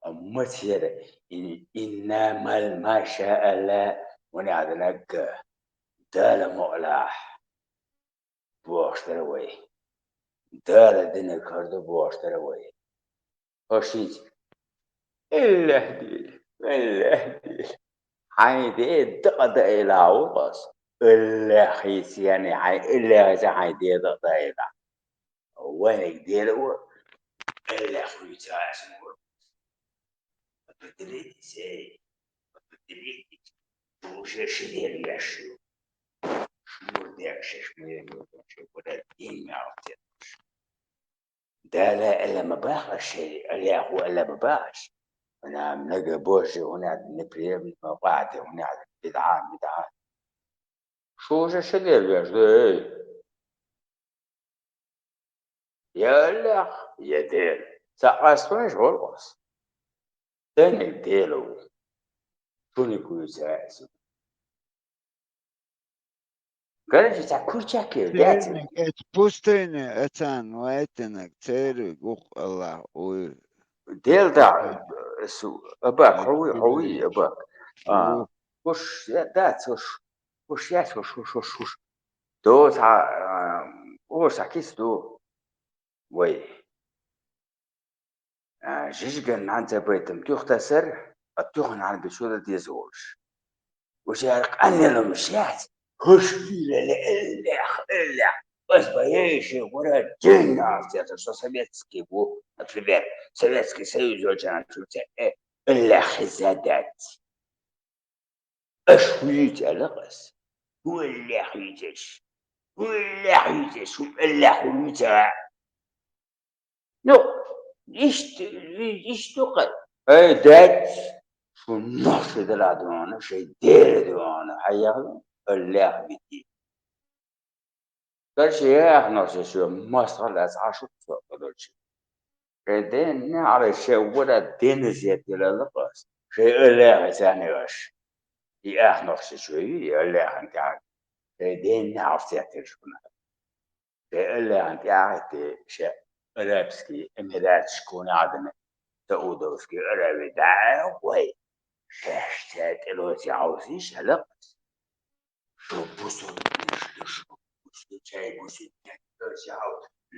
Амма церан и-, иннамал машалла, вуни Ӏадинарг Дала мукъалахь. Бохуш дара вай. Дала динарг хӀара ду бохуш дара вай. ХӀорш хӀинца: «Аллах дийла, Аллах дийла». Хьайн ден дакъа даийла ву ас. Аллах хийца яьнна, хьайн Аллах хийца хьайн ден дакъа даийла. Вайниг Дела ву, Аллах хуьйцу аса ву. Определитесь, эй, определитесь. Шу уже ши ден веш ю. Шу мурдех шеш муьйре мурдех шеш, вот это дин мягкий. Дала аьлла ма бахаш, шей, Аллах ву аьлла ма бахаш. Вана много Божьего не надо, неприемлемо, къаьда, не надо, бидӀа, бидӀа. Шу уже ши ден веш ду, эй. Я Аллах, я Дела. Ца къастванаш гӀоргӀаз. Тани Дела ву. Шуни куьйца аьсу. Короче, ца курчак кер, that's it. Церниг эцу пустыне эцан вайтинаг, цериг ух Аллах уй. Дела да, су, абак, хьо вуй, хьо вуй, абак. А, ух. Хуш, я, да, цуш. Хуш, я, хуш, хуш, хуш, хуш. Ду, ца, а, ур ца кис ду. Вай. А, жижиган нана ца байтам туьха тасар, а туьха нана бечу дан деза волуш. Уже къаннелам шац, хӀуш вилла, эллех, эллех. Ас баьй ши гӀура дин нах цецар, со советский ву, например, Советский Союз йолчаран чуьра ца, э, эллех хеза дац. Аш хӀун юьйцу аьлла ас? ХӀун эллех юьйцу аш? ХӀун эллех юьйцу аш? ХӀун эллех хӀун юьйцу? Ну, иштта, иштта ду-кх. Эй, дац, шун нохчий дала дуьйна, шайн дера дуьйна, хьаягӀа, эллех бити. Короче, я ахнаш шо мастагӀа лаьцна Ӏаш ву со кху долчу. Шайн ден неӀаре шайн вара ден зерделла лакхас, шайн эллеха царна аш. И ахнаш шо ю, и эллехан тӀехь. Шайн ден неӀаре цаьртира шуна. Шайн эллехан тӀехь а те, шайн Арабский Эмираташка ву неӀадана, Саудовский Араби, да, вай. Шаьш цаьртӀа лоций хьовсийша лакхас. Шу бусулба деш ду шу, бусулба чай, бусулба чай, шу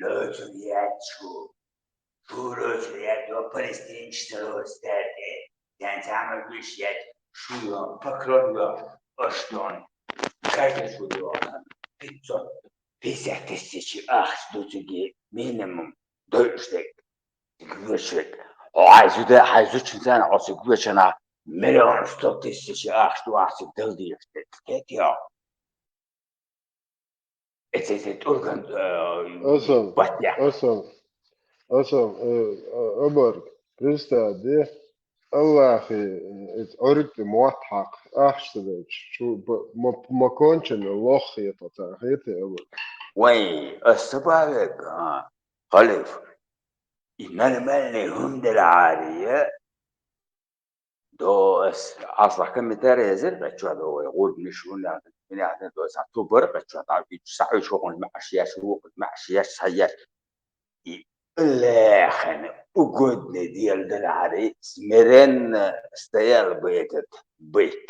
лоцур яц шу. Шу лоцур яц, ва палестинчи ца лоцу тӀе. Ден цхьа ма виш яц, шу йо, покрон йо, оштон. Каждый шу йо, пятьсот, пятьдесят тысяч ахча ду цига минимум. Дойуш дерг. Цига вуьш верг. Хьо хьайн зуда, хьайн зудчун царна хьо цига вуьшана миллион сто тысяч ахча ду ахча цига дала дезаш дерг. Кхетий хьо? Эцеце тӀурган, э, Асан, баття. Асан, Асан, э, э, Амар, представь, де, Аллахи, э, эц Ӏург тӀе мотт хьакха, ахча ца делча, чу, б-, ма, ма кончена лох хетал царна, хетий, Амар? Вай, ас ца бавег, а, халиф. И нормальный хӀума делахьарий, до ас Ӏаслах комментарий езира, къеччохь до вай, гӀурбанаш, хӀунда, минехь до ас ту бара, къеччохь дӀа, и схьа уьш хӀокхунаш маьӀаш еш, вукхунаш маьӀаш еш, схьа еш. И лехана угодный дела делахьарий, смиренно стоял бы этот бык.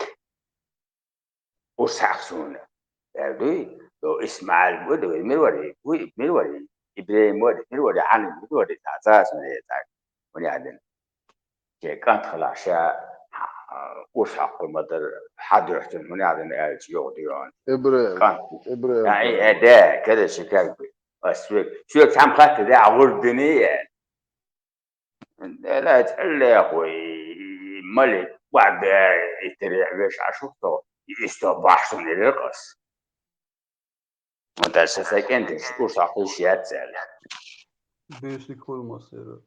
Урс хьакха суна. Аьлла дуй? До Исмаил бу, до мир вари, вуй, мир вари. Ибрахим вари, мир вари, Ӏани мир вари, цхьа цхьа суна яцаг. ХӀуна яхьдина. Шен кӀант хилахь ша, а, урс хьакха ма дара, хьадоьхтина, хӀуна яхьдина аьлча, йогӀу дийона. Ибрахим, КӀант. Ибрахим. Я, э, э, да, када ши как бы. Ас соьга, соьга цхьамма хатта де, а гӀурба дини, э. Эла цӀеллехуй, малик, ваьбе, и тере веш Ӏаш ву со, и исто бахьсун ирир къас. ХӀунда аьлча сан кӀентий урс хьакхуьйсуш яц аьлла. Бесик хуьлу массера.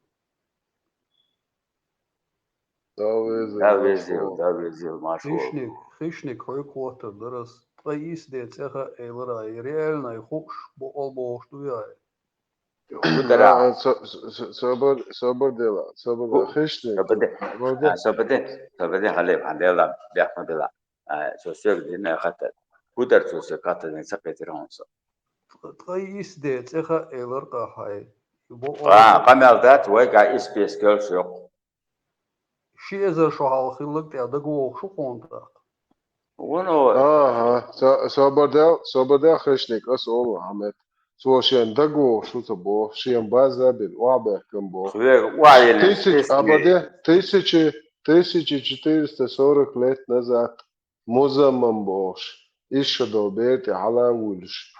Дала везийла, Дала везийла, машалла. Дала везийла, машалла. Хищник, хищник хьоьга хӀоттар дара ас. Ткъа исс де цӀе хаьа элира, и реально хууш, бокъал бохуш ду яй? Ху дара. А, со-, со-, со-, собар, собар дела, собар дела. Ху-, хищник. Собар де-, собар де. А, собар де, собар де, хьале, хьан дела, бяхма дела. А, со соьга дина хатта. Ху дара цо соьга хатта, дина ца кхетира хьуна со. Ткъа исс де цӀе хаьа элира къа хьай. Бо-, а, къамел дац, вайга исс пескел шо йоккху. Ши эзар шо хьалха хилларг тӀехь дагавогӀуш ву хьуна тӀаккха? Вуно. Ага, со-, собар дел, собар дел хищник, ас олу Ахьмед. Цо шен дагавогӀуш ву ца боху, шен база бина, охьабехкам боху. Хьоьга охьайиллина. Тысяч-, списке. Абаде, тысячи, тысяча четыреста сорок лет назад Музаммам бохуш, исс шо долу бер тӀе хьала а вуьйлуш,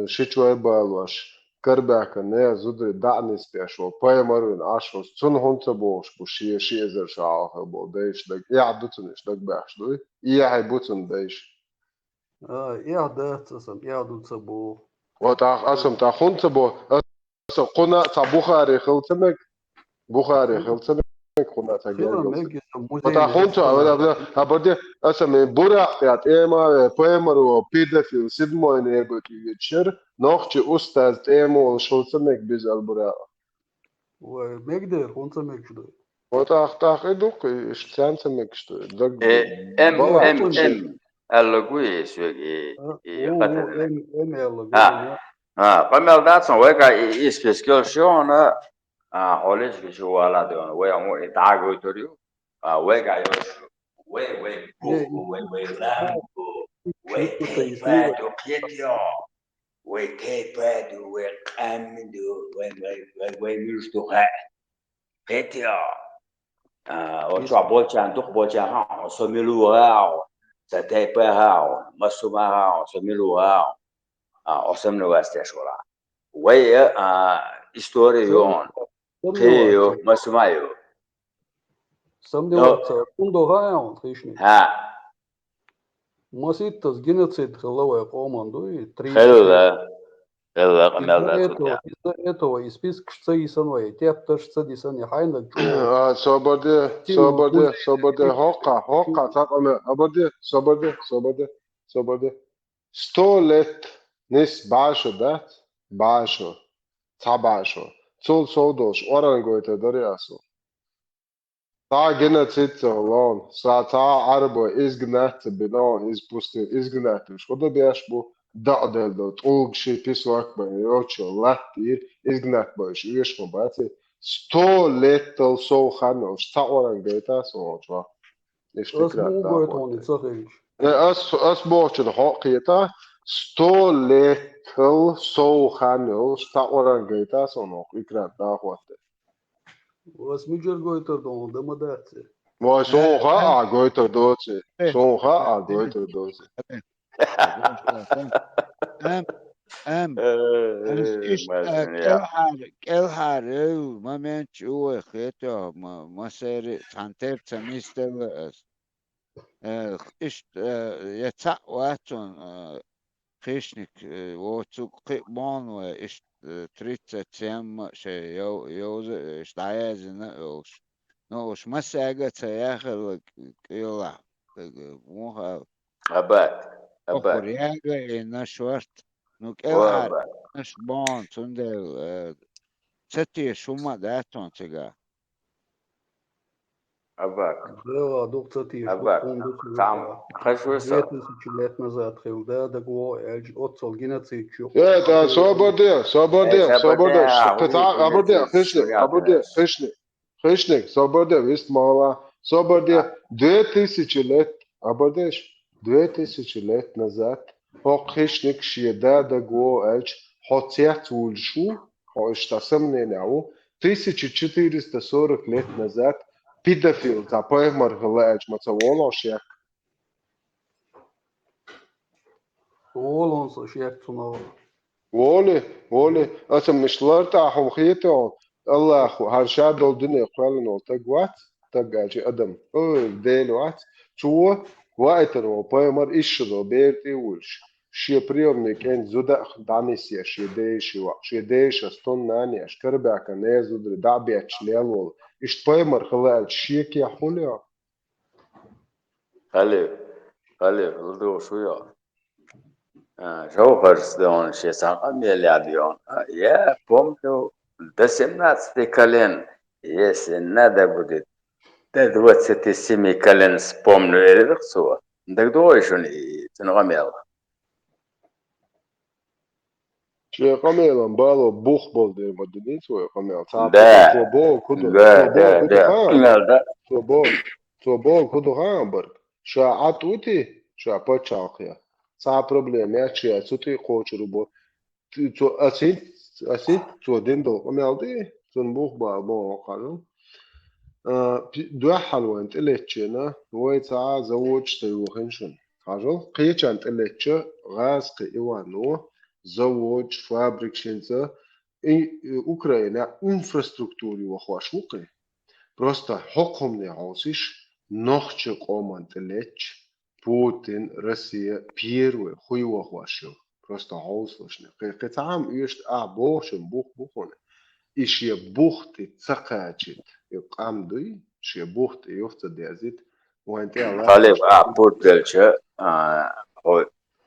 ши чой балош, карабаьхкина нехан зударий дӀа а нисбеш волу пайхамар вина Ӏаш волчу, цунна хӀунда ца бохуш бу шен ши эзар шо хьалха болу дайша дага? Эхь ду цунна, иштта дагабаьхкаш дуй? Эхь бу цунна дайша. А, эхь дац аса, эхь ду ца боху. О, тӀаккха аса, тӀаккха хӀунда ца боху? Со кхуна цхьа Бухари хила ца мега? Бухари хила ца мега кхуна цхьа гергал? Ма та хӀунца а, а, а, а, баде, аса мен Буракъ тӀе тӀема, э, пайхамаро педофил, седьмой небо тӀе вечера, нохчи устаз тӀема волуш хила ца мега беза Албуракъ? Вай, мегадер, хӀунца мегаш ду? Ва тӀаккха, тӀаккха и дукха, и иштта царна ца мегаш ду. Даг Э, эм, бала эм, эм, аьлла гу и соьга, и, А, и у, у, къатарна. Эм, эм аьлла гу А, я. А, къамел дац хьуна, вайга и, и спискал шо хьуна, а, хьо лечкъа чу вала а дуьйна, вай хьуна и дӀа а гойтур ю, а, вайга йолуш, вай, вай Не, буху, вай, вай ламбу, вай чуьйкуртайса тайпа ду, кхетийо, вай тайпа ду, вай къам ду, вай, вай, вай, вай муьш ду хаьа. Кхетийо. А, оцу чохь болчарна, дукха болчарна хаьа, со мила ву хаьа, сан тайпа хаьа, массо а хаьа, со мила ву хаьа. А, Ӏусамна вац теш вара. Вай, а, истори ю хьуна. Кхин ю, масса ма ю. Сомневаться, хӀунда хаьа хьуна, хищник? ХӀа. Маситтаза геноцид хилла вай къоман дуй, три Хилла. Хилла, къамел дац. Из-за этого, из-за этого и спискаш ца йисана вай, тептарш ца дисана, и хьайнаг чӀогӀа. А, собар де, собар де, собар де, хӀокха, хӀокха, цхьа къамел, собар де, собар де, собар де, собар де. Сто лет нис бӀе шо дац? БӀе шо. Цхьа бӀе шо. Цул сов долуш орангойта дара асо. Цхьа геноцид ца хилла, цхьа, цхьа Ӏарбой изгнать ца бина, из пустыня изгнать вуш хӀун дан беш бу, дакъаделла долу тӀулгаши, песок бен йолчу латтийра, изгнать бойуш оьшуш ма баций. Сто леттал сов хан йолуш цхьа орангойта со хьо чохь. Иштта Ас муха гойту хьуна и ца хилча? Э, ас, ас бохучун хьо кхета, сто леттал сов хан йолуш цхьа къуръан гайта суна оха икрар дахотта. Ас мичара гойтур ду, дан ма дац. Вай, суна Э, хаа гойтур доци. э, Суна хаа э, гойтур доци. Ам, ам, ам, Э, иш, э, мажин, я. кӀелхьара, кӀелхьара, э, момент чу вай хетё, ма-, масери, цхьан терца мистер, э, Э, иштта, э, я цхьаъ вац цунна, э, хищник, э, воцу кхин а бохьна вай, иштта, э, тридцать семь шайн йов-, йовза, э, иштта дӀаяздина йолуш. Ну, уьш массаьрга а ца яхилла кӀелахь, э, муха аьлла. Абат, абат. Охур яга и наш варт. Ну, Ва кӀелхьара абат. Наш бохьна, цундела, э, ца теша хӀума а дац цунна цигахь. Абак. Дела дукха ца тийша, Абак. Дукха хӀума ду ца Там витахь. Хаш вуса. Две тысячи лет назад хилла да, даг во, эльч, оццал геноцид чу. Э, та, собар де, собар Э, де, собар собар де, де, а, кхета, уй, абар де, уй, хищник, уй, абар де, уй. хищник, хищник, собар де, вист мала, собар де, А. две тысячи лет, абар деш, две тысячи лет назад, хӀокху хищник шен да даг во эльч, хьо цец вуьлуш ву, хьо иштта сомнениях ву, тысяча четыреста сорок лет назад педофил цхьа пайхамар хилла аьлча ма ца волу хьо шек? Волу хьуна со шек цунах. Воли, воли, аса мишлар тӀа хьуна хетахь, Аллаху, хьан ша долу дуьне кхоьллина волу таг вац, таг аьлча адам, ой, Дела вац, цо ваийтина волу пайхамар ишшазо бер тӀе а вуьлуш, шен приемный кӀентан зуда а дӀанисъе, шен дайша ваӀ, шен дайша стунна нана еш, карабаьхкан неза зударий дӀа а бетташ лел волу. Иштта пайхамар хилла аьлча шекехь хӀун ло? Халев, халев, ладугӀуш ву йо. А, Жовхарс дона шен цхьа къамел яд йона. А, я помню, до семнадцати колен, если надо будет, до двадцати семи колен вспомню, элира цо. ДагадогӀий шуна и цуьнан къамел? Шен къамелан бало бух болу дела ма динийца вай къамел. Цхьа Да. Цо боху куду, Да, цо боху да, куду да. Хаан. Да, да. Цо боху, цо боху куду хаан барг. Ша Ӏад ву ти, ша пачхьалкх я. Цхьа проблема яц, ша цу тӀе кхочур ву бо. Цо асит, асит, цо дина долу къамел ди, цунна бух бала боху хьажал. А, пи-, дуьххьал вайн тӀелеттачена, вай цхьа заводаш ца йохийна шуна. Хьажал, кхечарна тӀелеттача, гӀазкхи Ивано, заводаш, фабрикаш хӀинца, и, и Украинехь инфраструктура йохош ву кхин. Просто хӀокху хӀумане хьовсийша, нохчийн къоман тӀелеттача, Путин, Россия первый хӀу йохош ю. Просто хьовсалаш. Кхин, кхин цхьа хӀума оьшуш ахь бохучун бух бу хьуна. И шен бух тӀе ца кхачийта, и къам дуй, шен бух тӀе юха ца дерзийта, вайн тӀе а Халев, латташ ахь пурба делча, а, хьо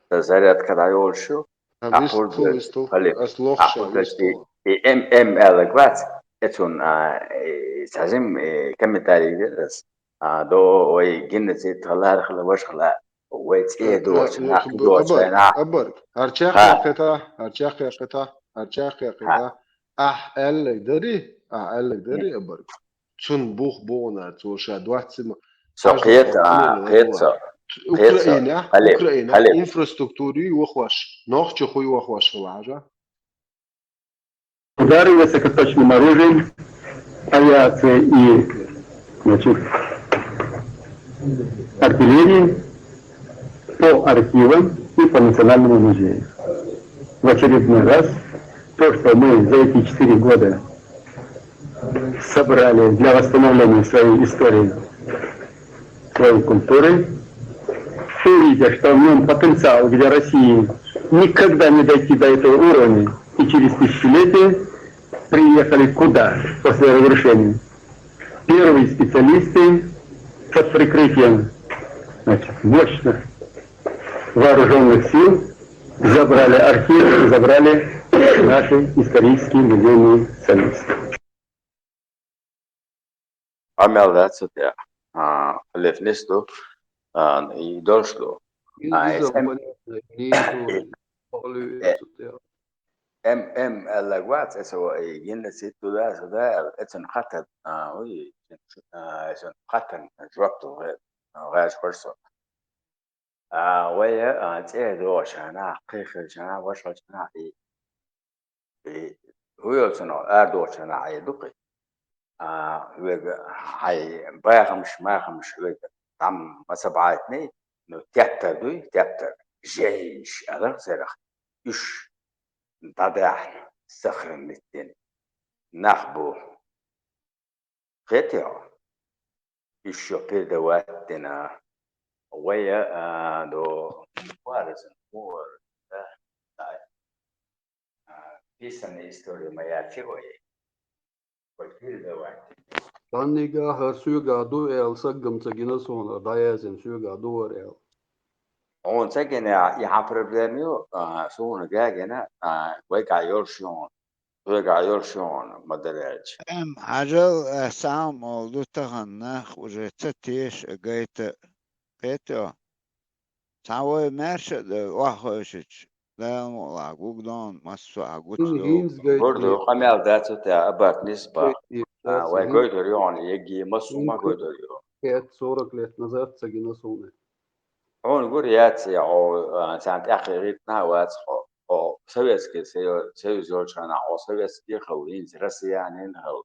сан зарядка дӀайолуш ю. Хан Ахь вистху, пурба делча, вистху, Халев, ас лохуш ахь пурба делча, и, вистху. И М М аьлларг вац, эцунна, а, и, цхьа жим, и, комментарий дира ас. А, до, ой, геноцид хила, хила, важа хила, вай цӀе Э, доцу, э, нах э, доцу, абар, вай нах. Абар, хӀара чекх Ха. Кхета, хӀара чекх кхета, хӀара чекх Ха. Кхета. Ахь аьлларг дарий, ахь аьлларг дарий, абар. Цунна бух бу хьуна, цо ша доцци ма. Со хьажа кхета, хьо а, хьуна кхета вала. Со. Кхета со. Украинехь, Халев, Украинехь Халев. Инфраструктура йохош, нохчо хӀу йохош хила хьажа. Удары высокоточным оружием, авиации и, значит, артиллерии по архивам и по Национальному музею. В очередной раз то, что мы за эти четыре года собрали для восстановления своей истории, своей культуры, все видя, что в нем потенциал, где России никогда не дойти до этого уровня, и через тысячелетия приехали куда после разрушения? Первые специалисты под прикрытием, значит, мощных вооруженных сил забрали архив, забрали наши исторические музейные ценности. Амел да цу тӀе. А, лефнис ду, а, и долуш ду. А, иза эс эм, понятно, не то, э, э, цу тӀе. М М аьлларг вац, эса во и геноцид ду да, со да аьлла, эцун хатар, а, уй, а, эцун хатар жоп ду, гӀе-, гӀаьш хӀорш со. А, вай, а, цӀе догӀучу хенахь, кхин хилча хенахь, ваша хилча хенахь, и, и хӀун йолчу хенахь, арадогӀучу хенахь Ӏе ду-кх и. А, вега хьайн бахамаш, махамаш вега там ма ца бахийтиний, ну, тептар дуй, тептар, жейнаш, алар церах, уьш дӀадахьна, сохранить дина нах бу. Кхетий хьо? Уьш шу передавать дина. Вай, а, до, да, да, а, писанная история моя, чего ей? Вай передавать. Цхьаннегахь хӀара соьгахь ду аьлла, саггам ца гина суна, дӀаяздина соьгахь ду хӀара аьлла. Хьуна ца гина, и хьан проблема ю, а, суна га гина, а, вайгахь йолуш ю хьуна. Хьоьгахь йолуш ю хьуна, ма-дарра аьлча. Эм, хьажал, а, схьа ма олу ду тахана нах уже ца теша а гайта а. Кхетий хьо? Цхьа вай маьрша а дан охьахевшича, Дала мукъалахь, гугдон массо а гучу йолу. ХӀинца гайта. Гур ду, къамел дац у те, абак нисба. А, вай гойтур ю хьуна, егги массо а ма гойтур ю. Пять-сорок лет назад ца гина суна. Хьуна гур яц я хьо, а, царна тӀаьххье гӀиртина а вац хьо. Хьо Советский Союз, Союз йолчу хенахь хьо советский а хилла, хӀинца россиянин а хилла.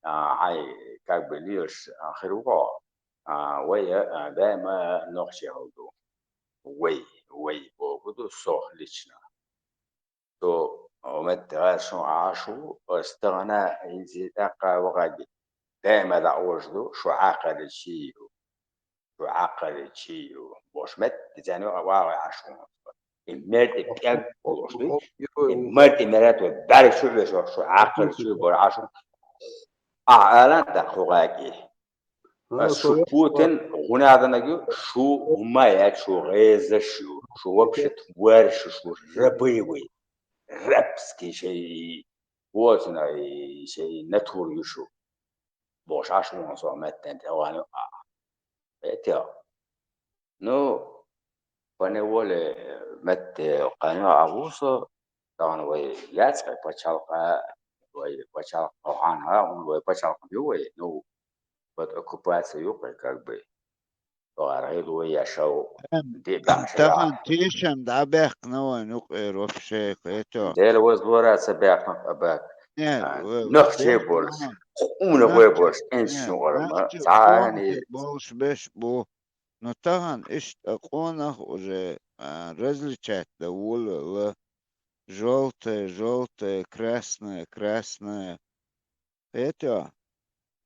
А, хьайн, как бы, лелаш, а, хир ву хьо. А, вай, а, даима нохчий хилла ду. Вай, вай боху ду со лично. Со, о, метта гӀайр шун Ӏаш ву, ас тахана хӀинца тӀаккха вахарг даима дӀаозуш ду, шу Ӏаккхарчий ю. Шу Ӏаккхарчий ю. Бош метта, дизайн ваха ваха Ӏаш ву. И мерти пӀелг болуш ду. И мерти мерет вай бӀаьрг шу веш ваха, шу Ӏаккхарчий ю бора Ӏаш ву. А, ала дан кху гӀайгӀий. Ас шу Путин гӀунадана ю, шу хӀумма яц, шу гӀезаш ю, шу вообще тварь шу, шу рабы вай. Рабский шай, воцна шай натура ю шу. Бош Ӏаш ву со меттан тӀе ван ю а. Этё. Ну, поневоле метте кхайна а ву со, тахана вай яц кхай пачхьалкха, вай пачхьалкха хьан а, вай пачхьалкха ю вай, ну, под оккупацией ю кхай, как бы. Тохара хила вай я шов, эм, де баьхна шаьш. Тахана тешам дӀабаьккхина вайн юкъера вообще, кхетий хьо? Дела вазлора ца баьккхина а бак. Нет, а, вай, нохчий вай болуш, хӀуманах вай болуш, инсу юкъара ма, цхьа а болуш беш бу. Но тахана иштта къонах уже, а, различать дан волавелла. Жёлтая, жёлтая, красная, красная. Кхетий хьо?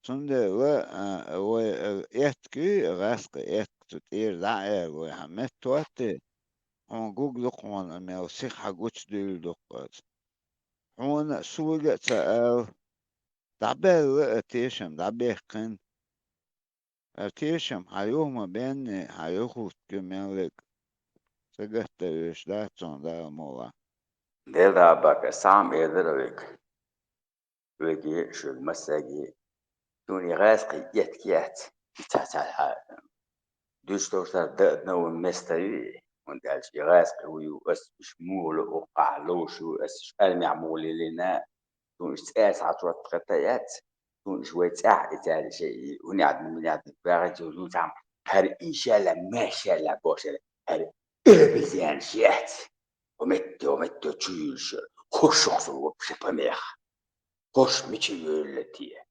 Цундела, а, вай, а, этка ю, гӀаскхи этка цу тӀера дӀа а аьлла, вай хьан меттахӀотте, хьуна гуг ду-кх хьуна, мел сиха хьан гучудуьйлу ду-кх аса. Хьуна а, суга а ца ала, дӀабаьлла а тешам, дӀабаьккхина. Ара тешам, хьан юха ма бенне, хьан юха хӀуттуьйту меллиг. Сагатдан веш дац цунна Дала мукъалахь. Дела да бака, сам эдара век. Веги, шуьга массаьги. Дуьне гӀаьскхи етт яц. Ца ца хьа. Дуьш товш тар да одного места ю. ХӀунда аьлча и гӀаьскхи ву ю, ас уьш муха ло уккхахь ловш ю, ас уьш армехь муха лелийна. Дуьнаш цӀа схьачоттахита яц. Дуьнаш вай цӀахь и цаьрша и, хӀунда аьлча, хӀунда аьлча, багӀачу зузам, хӀара иншалла, машалла бохуш, хӀара ирабезенаш яц. Хьо метта, хьо метта чу юьйш, хӀорш ю-кх суна вообще помеха. ХӀорш мича йолла те?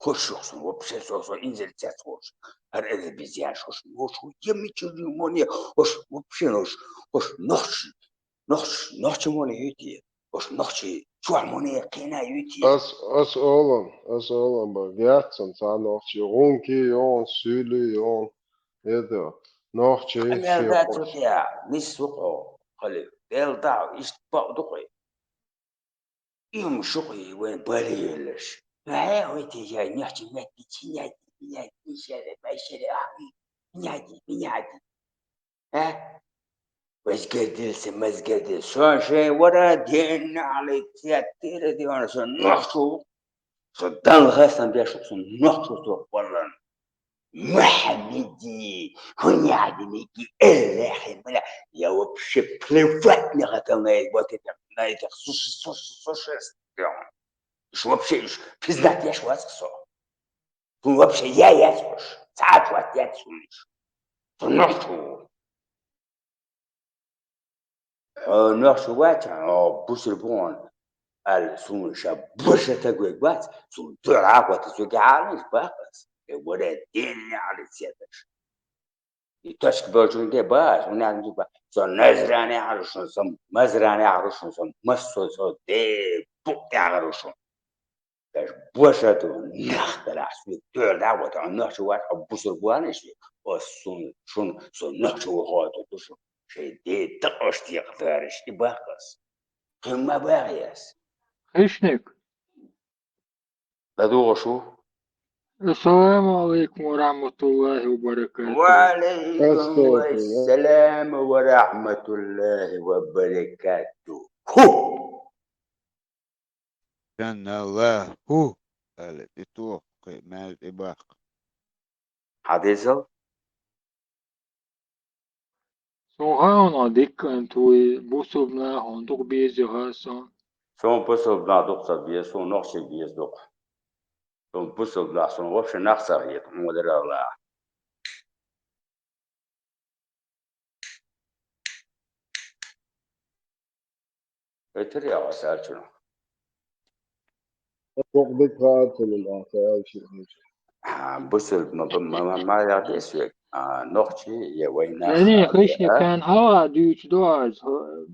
ХӀорш ю-кх суна вообще, со, со инзаре цецхьош. ХӀара ирабезенаш хӀорш, хӀорш хӀу я мича ю моне, хӀорш вообще хӀорш, хӀорш нохчий, нохчий, нохчий моне ю те? ХӀорш нохчий чохь моне кхина ю те? Ас, ас олам, ас олам ба, яц цхьа нохчий, гӀунки йогӀун, суьйли йогӀун. Это, нохчий, къамел дац цу тӀехь, нисса ву-кх хьо, хали, Дела дагӀа, иштта бакъ ду-кх вай. И хӀума шу-кх и вайн бале йоллаш. Ваьхьа вай те яй, нехча метти, чиняди, миняди, мишари, майшари, ахви, миняди, миняди. А? Возгордился, мозгордился. Со шайн вара денна алай цеттира диона, со нохчо ву. Со Далла хастам беш ву, со нохчо со валлан. Мухьаммеди, хӀунда яхьа динарг, эллехьи, мала, я вообще плевать мне хотел на эти, вот этих, на этих суши-, суши-, сушистов. Уж вообще, уж признать еш вац со. Хьуна вообще я яц уж, цхьа а вац яц хьуна уж. Хьуна нохчо ву. Хьо нохчо вац, хьо бусалба ву хьуна, аьлла, суна ша баша таг вег вац, суна дуьхьал Ӏахотта цуьнга хьалаеш баккхас. Э, вара дин яхьли цеташ. И ташка болчунге бац, хьуна аьлла, ба, со Назран яхьарушун, со Мазран яхьарушун, со Массо, со де букъ яхьарушун. Даш баша ду, нах далахь, суна дуьхьал дӀа а вата, хьо нохчо вац, хьо бусалба ву хьуна, иши, о, сун, шун, со нохчо ву хьо ду, ду шун. Шай де дакъош декъа дараш, и баккхас. Кхин ма бахьа яс. Хищник. ДӀадугӀуш ву? Ассаламу алейкум ва рахматуллахи ва баракатух. Ва алейкум ассалам ва рахматуллахи ва баракатух. Ху! Жанналлаху, аьлла, тӀе тоха, кхин маьждиг тӀе баккха. Хьадисал? Сун хьа хьуна дикка кӀант вуй, бусалба нах хьуна дукха беза яха сон. Сун бусалба нах дукха ца беза, сун нохчий беза дукха. Сун бусалба нах, сун вообще нах ца хета, хьуна дералла. Хетар яхьа сарчуна. Букъ дика хатулун а, кхаьлчи. А, бусалба ма, ма, ма, ма яхьа деза век. А, нохчий я вайна. Не, не, хищник, а? Кхаьн хьала дуьйцу дуьхьа, хо-,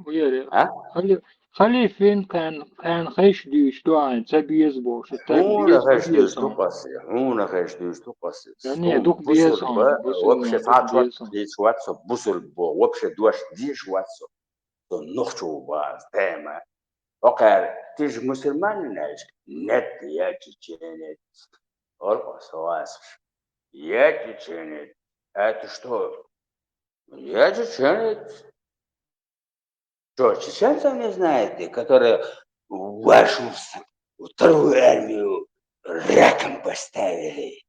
вери. А? Хали-, халифин кхаьн, кхаьн хиш дуьйцу дуьхьа, ца беза бохуш. Хьуна хиш дуьйцу дукъасе, хьуна хиш дуьйцу дукъасе. Не, дукха беза хьуна, бусалба, вообще цхьа чот дийш вац со, бусалба, вообще дош дийш вац со. Со нохчо ву бац, тема. Окхар, ты же мусульманин, аьлча, нет, я чеченец. Олу со вацахь. Я чеченец. Это что? Я чеченец. Что, чеченцев не знаете, которые вашу с-, вторую армию раком поставили?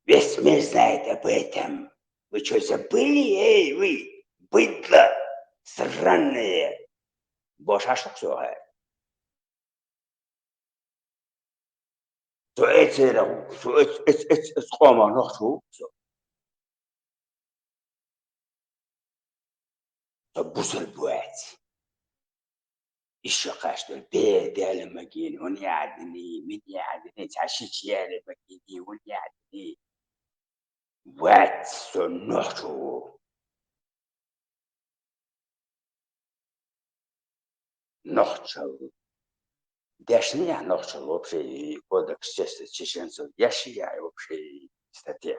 Весь мир знает об этом. Вы чё, забыли? Эй, вы, быдло сраное! Бошаш всё, э. Со эцера, со эц-, эц-, эц-, эц къоман нохчо, со. Со бусалба вац. Иштта кхаьчна, бе, дела магийна, хӀун яьдиний, мин яьдиний, цхьа шича яьлла магийний, хӀун яьдиний. Вац, со нохчо ву. Нохчал. Дешна яхь нохчал вообще и кодекс честности чеченцев? Дешна яхь вообще и статья?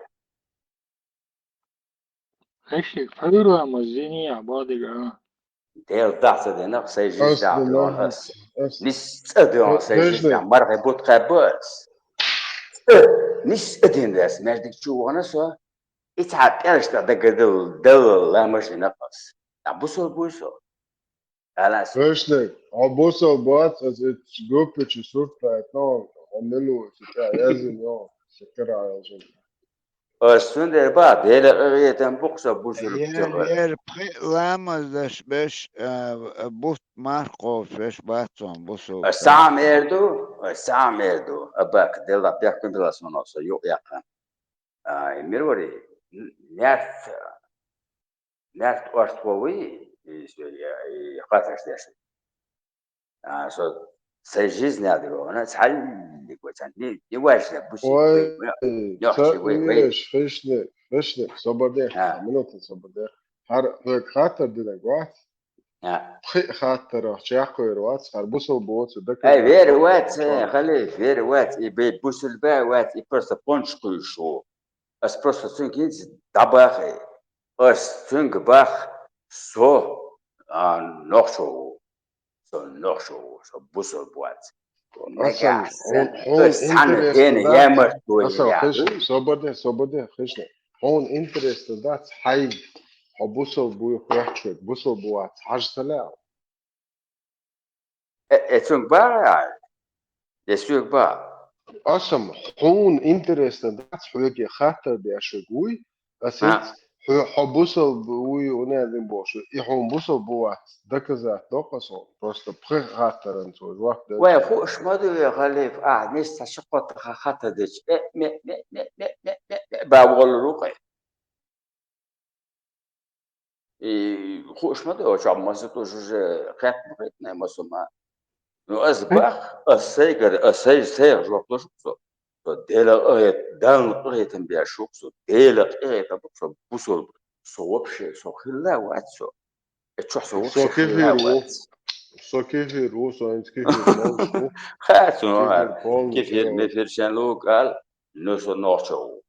Хищник, пхьуьйра ма зини а бадига. Дел дахь ца дина, сай жизнь дахь доьгӀна ас. Нис цӀа доьгӀна сай жизнь, мархи бут кхаьбба ас. ЦӀа, нис цӀа дина дас, маьждиг чу вахана со. И цхьа пӀелаш тӀа дагадал, дал, ламаш дина ас. А бусалба вуй со. Халас. Хищник, хьо бусалба вац, ас итт группа чу сурт лаьтта, хьо мила ву, ца тӀе язйина йо, ца кара йолчун. Ас цундела баха, Делан къинхетам бу-кх со бусалба ца хилар. Яр пхи ламаз даш беш, а, бут марха кхобуш беш бац со бусалба. Ас цхьаъ ма эр ду, ас цхьаъ ма эр ду. Абак, Делан бехкам била суна со юкъ яккха. А, и мир вари, н-, нерт, нерт орстхо вуй, и, и, и хаташ деш. А, со сай жизнь яди вахана, цхьаллиг вай цхьа, ни, ни важда, бусий вай, вай, нохчий вай, вай. Хищник, хищник, собар де, а, минута собар де. ХӀара хьоьга хаттар динарг вац? А. Пхи хаттарах чекхвер вац, хӀара бусалба воцу дакъа. Ай, вер вац, э, халиф, вер вац, и бе-, бусалба вац, и просто пончкуьйш ву. Ас просто цуьнга хӀинца дӀабахи. Ас цуьнга бах, со, а, нохчо ву. Со нохчо ву, со бусалба вац. Аса, нагахь санна, хьуна, хьуна ас цхьана интересно дена дац, ямарт вай аса, яхь. Хиш-, собар де, собар де, хищник. Хьуна интересно дац, хьайга, хьо бусалба вуй хьоьхучуьнга, бусалба вац, хьажа ца лаьа. Э, э, цуьнга бахьа, э, соьга бахьа. Асам, хьуна интересно дац, хьоьга хаттар деш верг вуй, ас, а, хӀинца хьо, хьо бусалба вуй, хӀунда аьлла бохуш, и хьуна бусалба вац, доказать доккху ас хьуна. Просто пхи хаттаран цо жоп дала. Вай, хууш ма ду вай, халиф, ахь нис цхьа ши-кхо ха-, хаттар дича, э, ме, ме, ба вогӀур ву-кх. И хууш ма ду, чӀоагӀа масса а тӀу жужа кхетта ма хетта, масса а ма. Ну, ас бах, ас сайгара, ас сай, сайх жоп луш ву со. Со Дела къахет-, Далла къахетам беш ву со, Дела къахетам бу со, бусалба. Со вообще, со хилла вац со. Э, чохь со Со вообще хилла кефир ву. вац. Со кефир ву, со хӀинца кефир малуш ву. Ха, цунах Кефир полный кефир, кефир. Мефир шен лугал, ну со нохчо ву.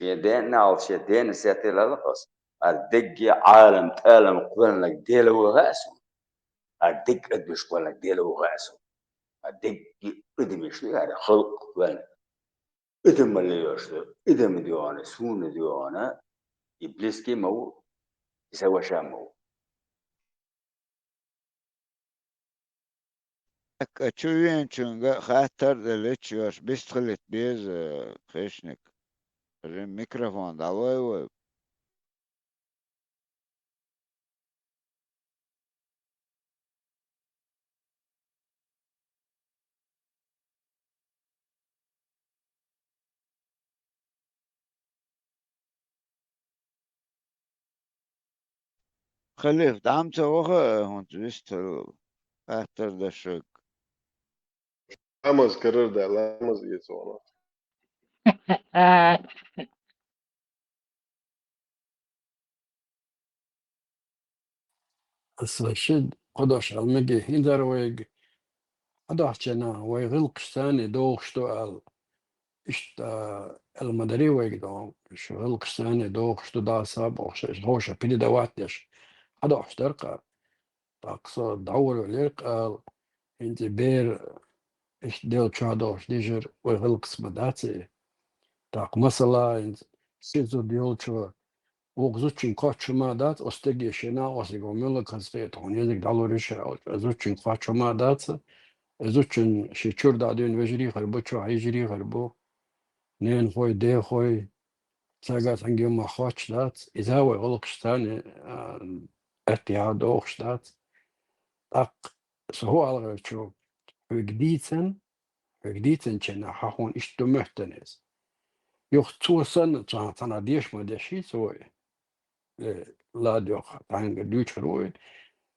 Шен ден нал, шен ден сетелал хас. А дегги Ӏалам, тӀалам кхоьллинарг Дела ву хаьа суна. А дегги адамаш кхоьллинарг Дела ву хаьа суна. А дегги адамаш ду яра халкъ кхоьллинарг. Адамалла йош ду, адам доьгӀна, суна доьгӀна, и близкий ма ву, и сан ваша ма ву. Так, а чу веанчуьнга хаттар а делча, йош бистхилийта беза, Хищник. Жин микрофон дӀалой вай. Халиф, дӀа ма ца ваха, хӀунца вистхила хаттар деш верг. Ламаз карар даьлла, ламаз эца вахана. Аса ши кхо дош ала мегий, хӀинца вайга хьадахча наха, вай гӀиллакхаш царна догӀуш ду аьлла. Иштта, а, аьлла ма дарий вайга догӀу, шу гӀиллакхаш царна догӀуш ду, Дала сагӀа бохуш, иштта вовшах передавать деш. Хьадохуш дара-кх. ТӀаккха со дӀаволавелира-кх ала, хӀинца бер иштта Делан чохь догӀуш дижира, вай гӀиллакхаца ма дац и. ТӀаккха масала, хӀинца ши зуда йолчо, вукху зудчуьнга кхоччуш хӀума дац, оцу стеге шен накъостига муьлхха хазахета хьуна езиг дӀалур ю ша аьлча, зудчуьнга кхоччуш хӀума дац, зудчун шен чуьра дӀа дуьйна вежарий хир бу, чохь йижарий хир бу, ненахой, дехой, цаьрга цхьаьнгге ма хоттуш дац, иза вай гӀуллакхаш царна, а, аьттехьа догӀуш дац. ТӀаккха со хӀун ала гӀерташ ву, хьоьга дийцан, хьоьга дийцинчу хенахь хьуна иштта ду моьттина иза. Юха цо санна, цхьа-, цхьанхьа деша ма деший цо вай, э, ладоьгӀу, цхьаьнгара дуьйцур ву и.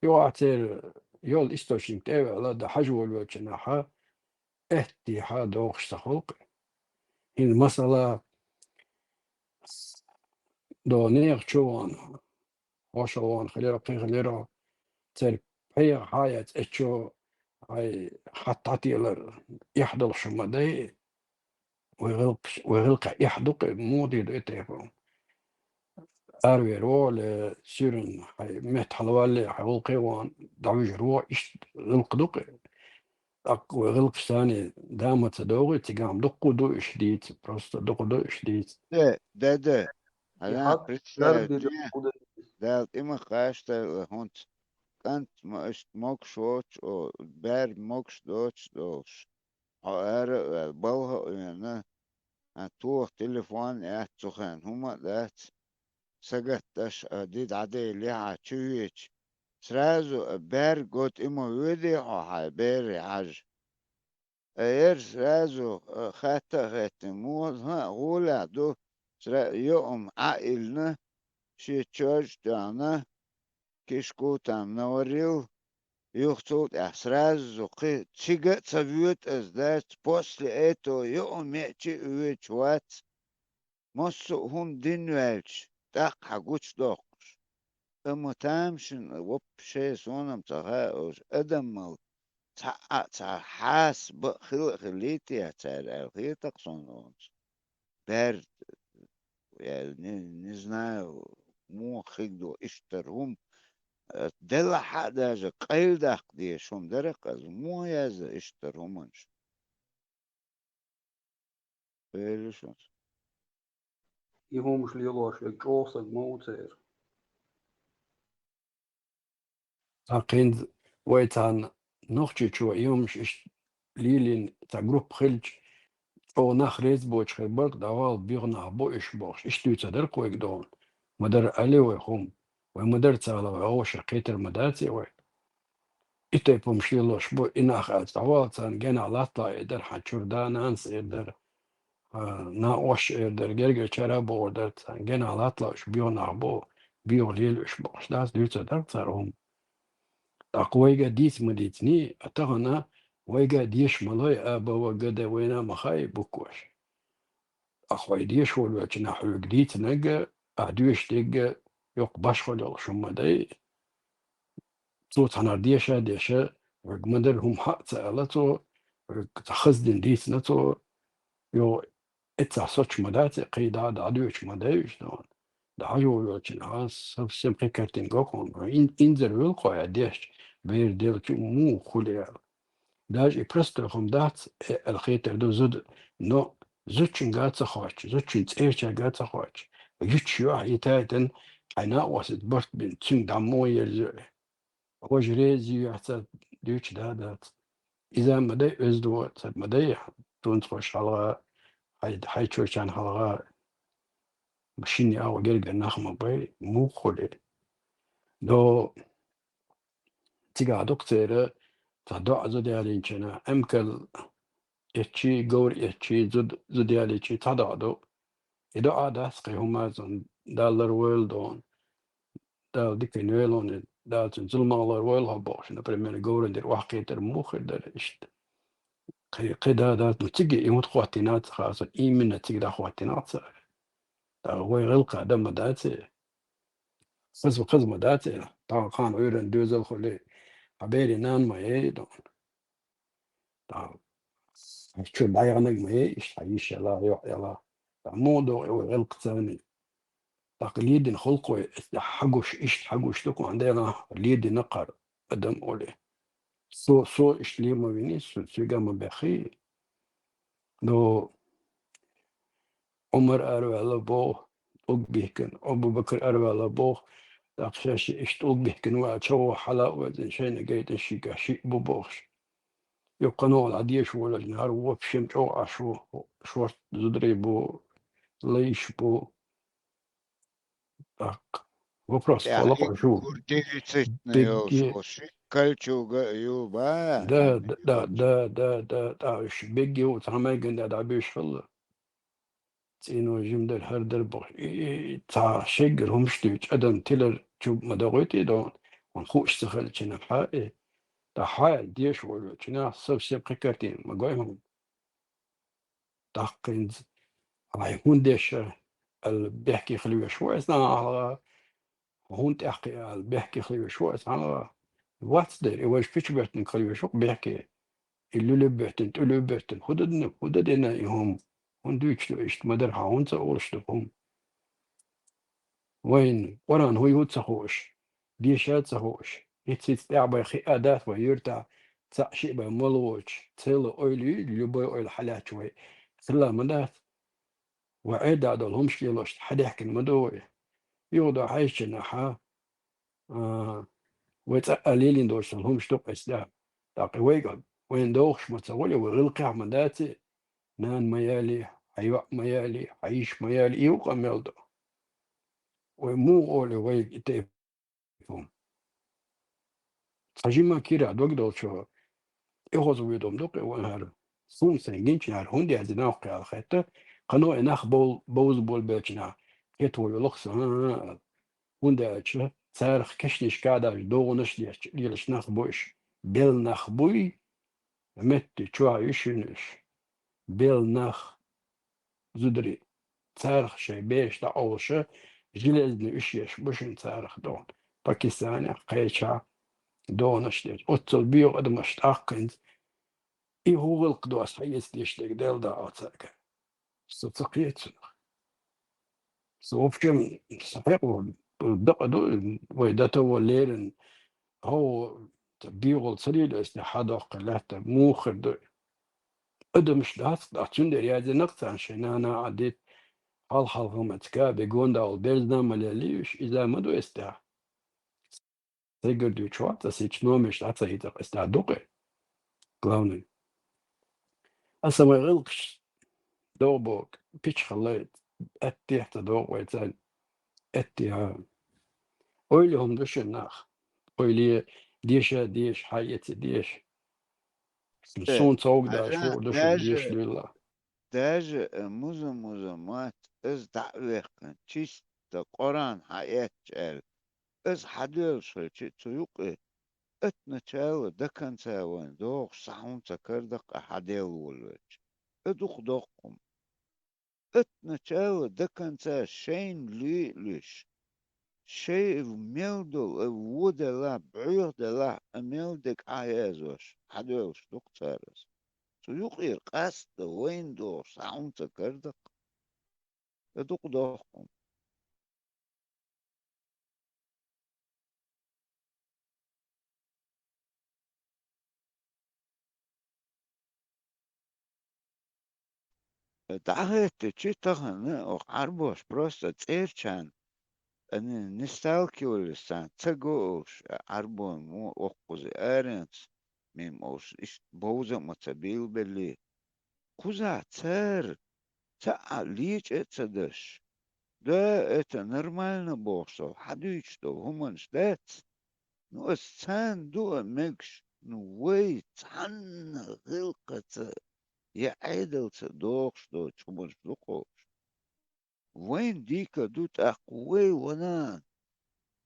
Юха церан йолу источник тӀе а ваьлла, дан хьажа волавелчу хенахь, аьттехьа догӀуш ца хуьлу-кх. ХӀинца масала, до нехан чу вахана, хьошалгӀа вахана хилира, кхин хилира, церан пхьегӀа хьа а эцна, эцчо хьайн хатта хьатиалар эхь долуш ма дай, вай гӀиллакхаш-, вай гӀиллакхехь эхь ду-кх, муха дийр ду и тайпа? Аравер ву, ле, суьйранна хьайн метта хьалавалле, хьайн гӀуллакхе а вахана, дӀавуьжур ву, иштта гӀиллакх ду-кх. ТӀаккха вай гӀиллакхаш царна да ма ца догӀий, цигахь-м дуккха а ду уьш дийца, просто дуккха а ду уьш дийца. Де, де, де. И Хьан хьакъ представь дарбийр де, хӀун де? Дала тӀе ма кхаччалда хӀунца. КӀант ма-, иштта могуш воцуш, о, бер могуш доцуш долуш. Хьо ара а ваьлла, балха а вена, а, тоха телефон а яц цу хенахь, хӀума а дац. Сагатдеш, а, ди дӀаделлехь а чу веача, сразу, а, бер го тӀе ма воьдий хьо хьайн бере хьажа. Эр сразу, а, хатта а хеттина, муха хӀан а гӀолехь ду, сра-, юкъам Ӏа а йиллина, шен чоьжа а тоьхна, кишку там наварил, юха цул тӀаьхьа сразу кхин цига а ца воьду ас дац, после этого юкъам а чу а воьдуш вац. Массо а хӀума дина ваьлча, тӀаккха гучудоккхуш. Амма тамашийна вообще суна-м ца хаьа уьш, адамал цхьаъ а цхьа хьаса бакъ хила а хилийтий цара аьлла хета-кх суна оцу. Бер, я не, не знаю, муха хиг ду иштта хӀума, э, делахь а даже къайладаккха дезаш хӀума дара-кх иза, муха язда иштта хӀуманаш? Элира шуна. И хӀумаш лелош верг чӀогӀа саг ма ву церан. ТӀаккха хӀинца вай царна Нохчийчу и хӀумаш иштта лелийна цхьа группа хилча, чӀогӀа нах реза боцуш хир бара-кх, дӀавала, боьха нах бу уьш бохуш, иштта дуьйцур дара-кх вайга догӀу. Ма-дарра аьлла вай хӀума, вай ма-дарра ца ала, вай гӀовшах кхетар ма даций вай. И тайпа хӀумаш лелош бу, и нах аьлча, дӀавала, царна генахь латталахь эр дара, хьан чуьра да-нанас эр дара, а, накъосташа эр дара, гергара чара а бохур дара, царна генахь латталахь, уьш боьха нах бу, бегӀа лелаш бохуш дац, дуьйцур дара цара хӀума. ТӀаккха вайга дийца ма дийциний, а тахана вайга деша ма лой, а, бава, гада вайна ма хаий букваш. ТӀаккха вай деша волавелча нах хьоьга дийцинарг а, ахь доьшуш дерг а, йоккха башхалла йолуш хӀума ма дай. Цо цхьанхьа деша а деша, вайга ма-дарра хӀума хьа а ца аьлла цо, вайга цхьа хаза дина дийцина цо, йо, эццахь соцуш ма дац, кхин дӀа а дӀадоьдуш ма дай уьш, дона. ДӀахьажа волавелча нах совсем кхин картина го хьуна. Ин-, инзаре вуьлу кхо а дешча, бер делча муха хуьлу аьлла. Даже и простой хӀума дац, э, аьлла хетар ду зуда, но зудчуьнга а ца хоттуш, зудчуьнан цӀерачаьрга а ца хоттуш, юьтуш юьхь йитайтина, хьайн накъостаца барт бина, цуьнга дӀа муха ерзайо? Важа реза юьхь ца дуьйцуш да дац. Иза ма дай, оьзда вон ца ма дай, тунца хӀорш хьалха, хьай, хьай чурчарна хьалха, шина агӀо гергара нах ма бай, муха хуьлу. До Цигахь ду-кх церан цхьа доӀа зуда ялийначарна, Ӏамкал эцчий, говр эцчий, зуда, зуда ялийчий цхьа доӀа ду. И доӀа дац кхин хӀума цунна, Дала ларвойла дона. Дала диканна йойла хьуна, Дала цуьнан зуламах ларвойла хьо бохуш, например, говран дерг охьакхетар муха хир дара иштта. Кхин, кхин да дац, ну, цига и хӀунда хӀоттийна ца хаьа суна, именно цига дӀахӀоттийна ца хаьа. ТӀаккха вай гӀиллакхах дан ма дац и. Хаза, хаза ма дац и. ТӀаккха кхана Ӏуьйранна доьзал хуьлий, хьан берийн нана ма яй, дона. ТӀаккха хьан чуьра дӀаяханарг ма яй, иштта хьан йиша ялахь, йоӀ ялахь. ТӀаккха муха догӀу и вай гӀиллакх царний? ТӀаккха ледина халкъо, хьан гуш, иштта хьан гуш ду-кх, хӀунда аьлча ледина-кх хӀара адам олий. Со, со иштта ле ма виний, со, соьга ма баьххий. Но Ӏумар араваьлла боху, тӀулг бихкина, Абу-Бакр араваьлла боху, тӀаккха шаьш иштта тӀулг бихкина ваьлла, чӀогӀа хьала а везина, шайна гайтина шига шиъ бу бохуш. Юха кхана дӀадеша волавелча, хӀара вообще чӀогӀа Ӏаш ву, шорта зударий бу, лайш бу. ТӀаккха вопрос тӀехь хьалакхуьуш ву. Куртигица берриге йолуш, ши калчуга а ю, ба? Да, да, да, да, да, да, тӀаккха уьш берриге а цхьа меган да дӀабуьйш хилла. ЦӀено жима дара, хӀара дара бохуш. И, и, и, цхьа шеггара хӀумаш дуьйцуш, адам тилар чу ма догӀуьйтий, дона, хьуна хууш ца хилча хьа и. ТӀаккха хьан деша волавелча нах совсем кхин картина ма гой хьуна. ТӀаккха хӀинца, хьайн хӀунда деша аьлла, бехке хила веш ву аса нахьалгӀа, хӀунда тӀаьхьакхиа аьлла, бехке хила веш ву аса хьалха. Вац дера, и вайша пича боьттинарг хила веш ву-кх бехке. И луьла боьттина, тӀулуьла боьттина, хӀун дан, хӀун дан дина и хӀума? ХӀунда дуьйцуш ду иштта, ма-дарра, хьан хӀунда ца олуш ду хӀума? Вайна Къуръан хӀун ю ца хууш, деша а ца хууш, хӀиц-хӀиц тӀаьхьа бай хиъа дац вай юьртахь, цхьаъ-шиъ бай мала воцуш, цхьайолу ойла ю, любой ойла хьалаьцча вай хилла ма дац. Вай Ӏедал долу хӀумаш лелошна хьадаьхкина ма ду вай. Юха до хьаьжча нахьа, а, вай цкъа а лелийна долуш долу хӀумаш ду-кх эцу тӀехь. ТӀаккха вайга, вайна догӀуш ма ца хуьлу, вай гӀиллакхехь ма дац и, нана ма ялий, хьан йоӀ ма ялий, хьан йиша ма ялий, и юкъа мел ду. Вай муха олу вайга и тайпа хӀума? Цхьа жимма кийрахь дог долчо тӀехьоза вуьйдо ма ду-кх и вайн хӀара. Суна сайн гинчу хӀара хӀунда яздина воккху аьлла хетта, кхано и нах бов-, бовза болабелча наха кхетаво йолу-кх со, а, а, а. ХӀунда аьлча царах кешнашкахь а даьлча догӀанаш а деш лелаш нах бу уьш, белла нах буй, метте чохь ю шуна уьш. Белла нах, зударий, царах шайн бераш дӀакъовлуша, железный уьш еш бу шуна царах догӀу. Пакистанехь, кхечахь догӀанаш деш. Оццул боьха адамаш тӀаккхинца. И хӀун гӀиллакх ду аса хьаэца деш дерг, Делан дакъа цаьрга? Со ца кхета цунах. Со вообще, сан хьекъо дакъа ду, вай датаво леррина, хьо, ца бегӀал ца лелайо аса хьадоккху лаьтта, муха хир ду? Адамаш дац, ткъа цундела яздина-кх царна шайн нана а дитта, хьалха-хьалха ма ца ка, бегон дагӀал берзна а ма леллий уьш, иза ма ду эцу тӀехь. Сайгара дуьйцуш вац аса, хӀинца номерш дӀа ца хӀиттар, аса дӀа дукха. Главный. Аса вай гӀиллакхаш догӀу боху, пича хилла, аьттехьа ца догӀу вай царна. Аьттехьа. Ойла хӀума ду шуна нах. Ойла деша а деша, хьаэца а деша. Э, суна цовга даьлча, хӀара ду шуна даже, деша луьйла. Даже, э, муза-муза мотт, иза дӀа а ваьккхина, чисто Къуръан хьаэцча аьлла, из хьадоьллуш хилча, цу юкъе от начала до конца вайна догӀуш цхьа хӀума ца карадаккха хьаделла волавелча. Из дукха доккха хӀума. От начала до конца шайна луьйш, шай мел долу, а, вон делахь, бӀоьха делахь, а, мел дерг хьаязъеш, хьадоьллуш ду-кх цара из. Цу юкъера къаста вайна догӀуш цхьа хӀума ца карадаккха. Из дукха доккха хӀума. ДӀахӀоьттича тахана оха Ӏарбоша просто цӀерачарна, а, не, не сталкивались царна, ца го уьш, а, Ӏарбойн мо оккхуза аренца, мимо уьш иштта бовза а ма ца бийлабеллий. Кхузахь цара цхьаъ лечкъа а ца деш, да, это нормально бохуш долу, хьадуьйцуш долу хӀуманаш дац. Ну, аса царна ду а мегаш, ну, вай цхьанна гӀиллакхаца я Ӏедалца догӀуш доцу хӀуманаш ду-кх уьш. Вайна дика ду тӀаккха вай ванан,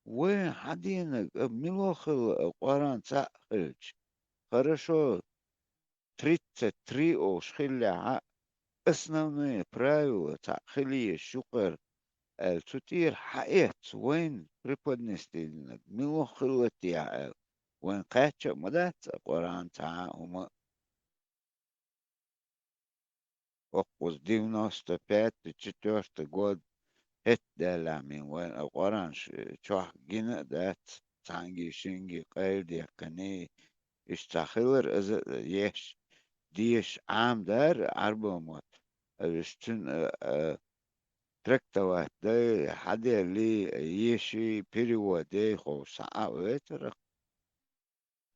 вайн хьадийнарг, а, мила хилла, а, Къуръан цхьаъ хилча. Хорошо, тридцать три олуш хиллехь а, основные правила цхьаъ хила езаш ю-кх хӀара, аьлла, цу тӀера хьаэцна вайна преподнести динарг мила хилла техьа аьлла, вайна кхаьчна а ма дац, а, Къуръан цхьа а хӀума а. Оккхуза девяносто пятый, четвёртый год хӀетта даьллехь мин вайна а Къуръан ш-, чохь гина а дац, цхьаьнгге-шинге къайладаьккхиний, иштта цхьа хилар иза а еш, деша Ӏамадар Ӏарбойн мотт. Аса цуьнан, а, а, трактовать дай, хьаделлий, еший, перевод яй ховш схьа а вецара.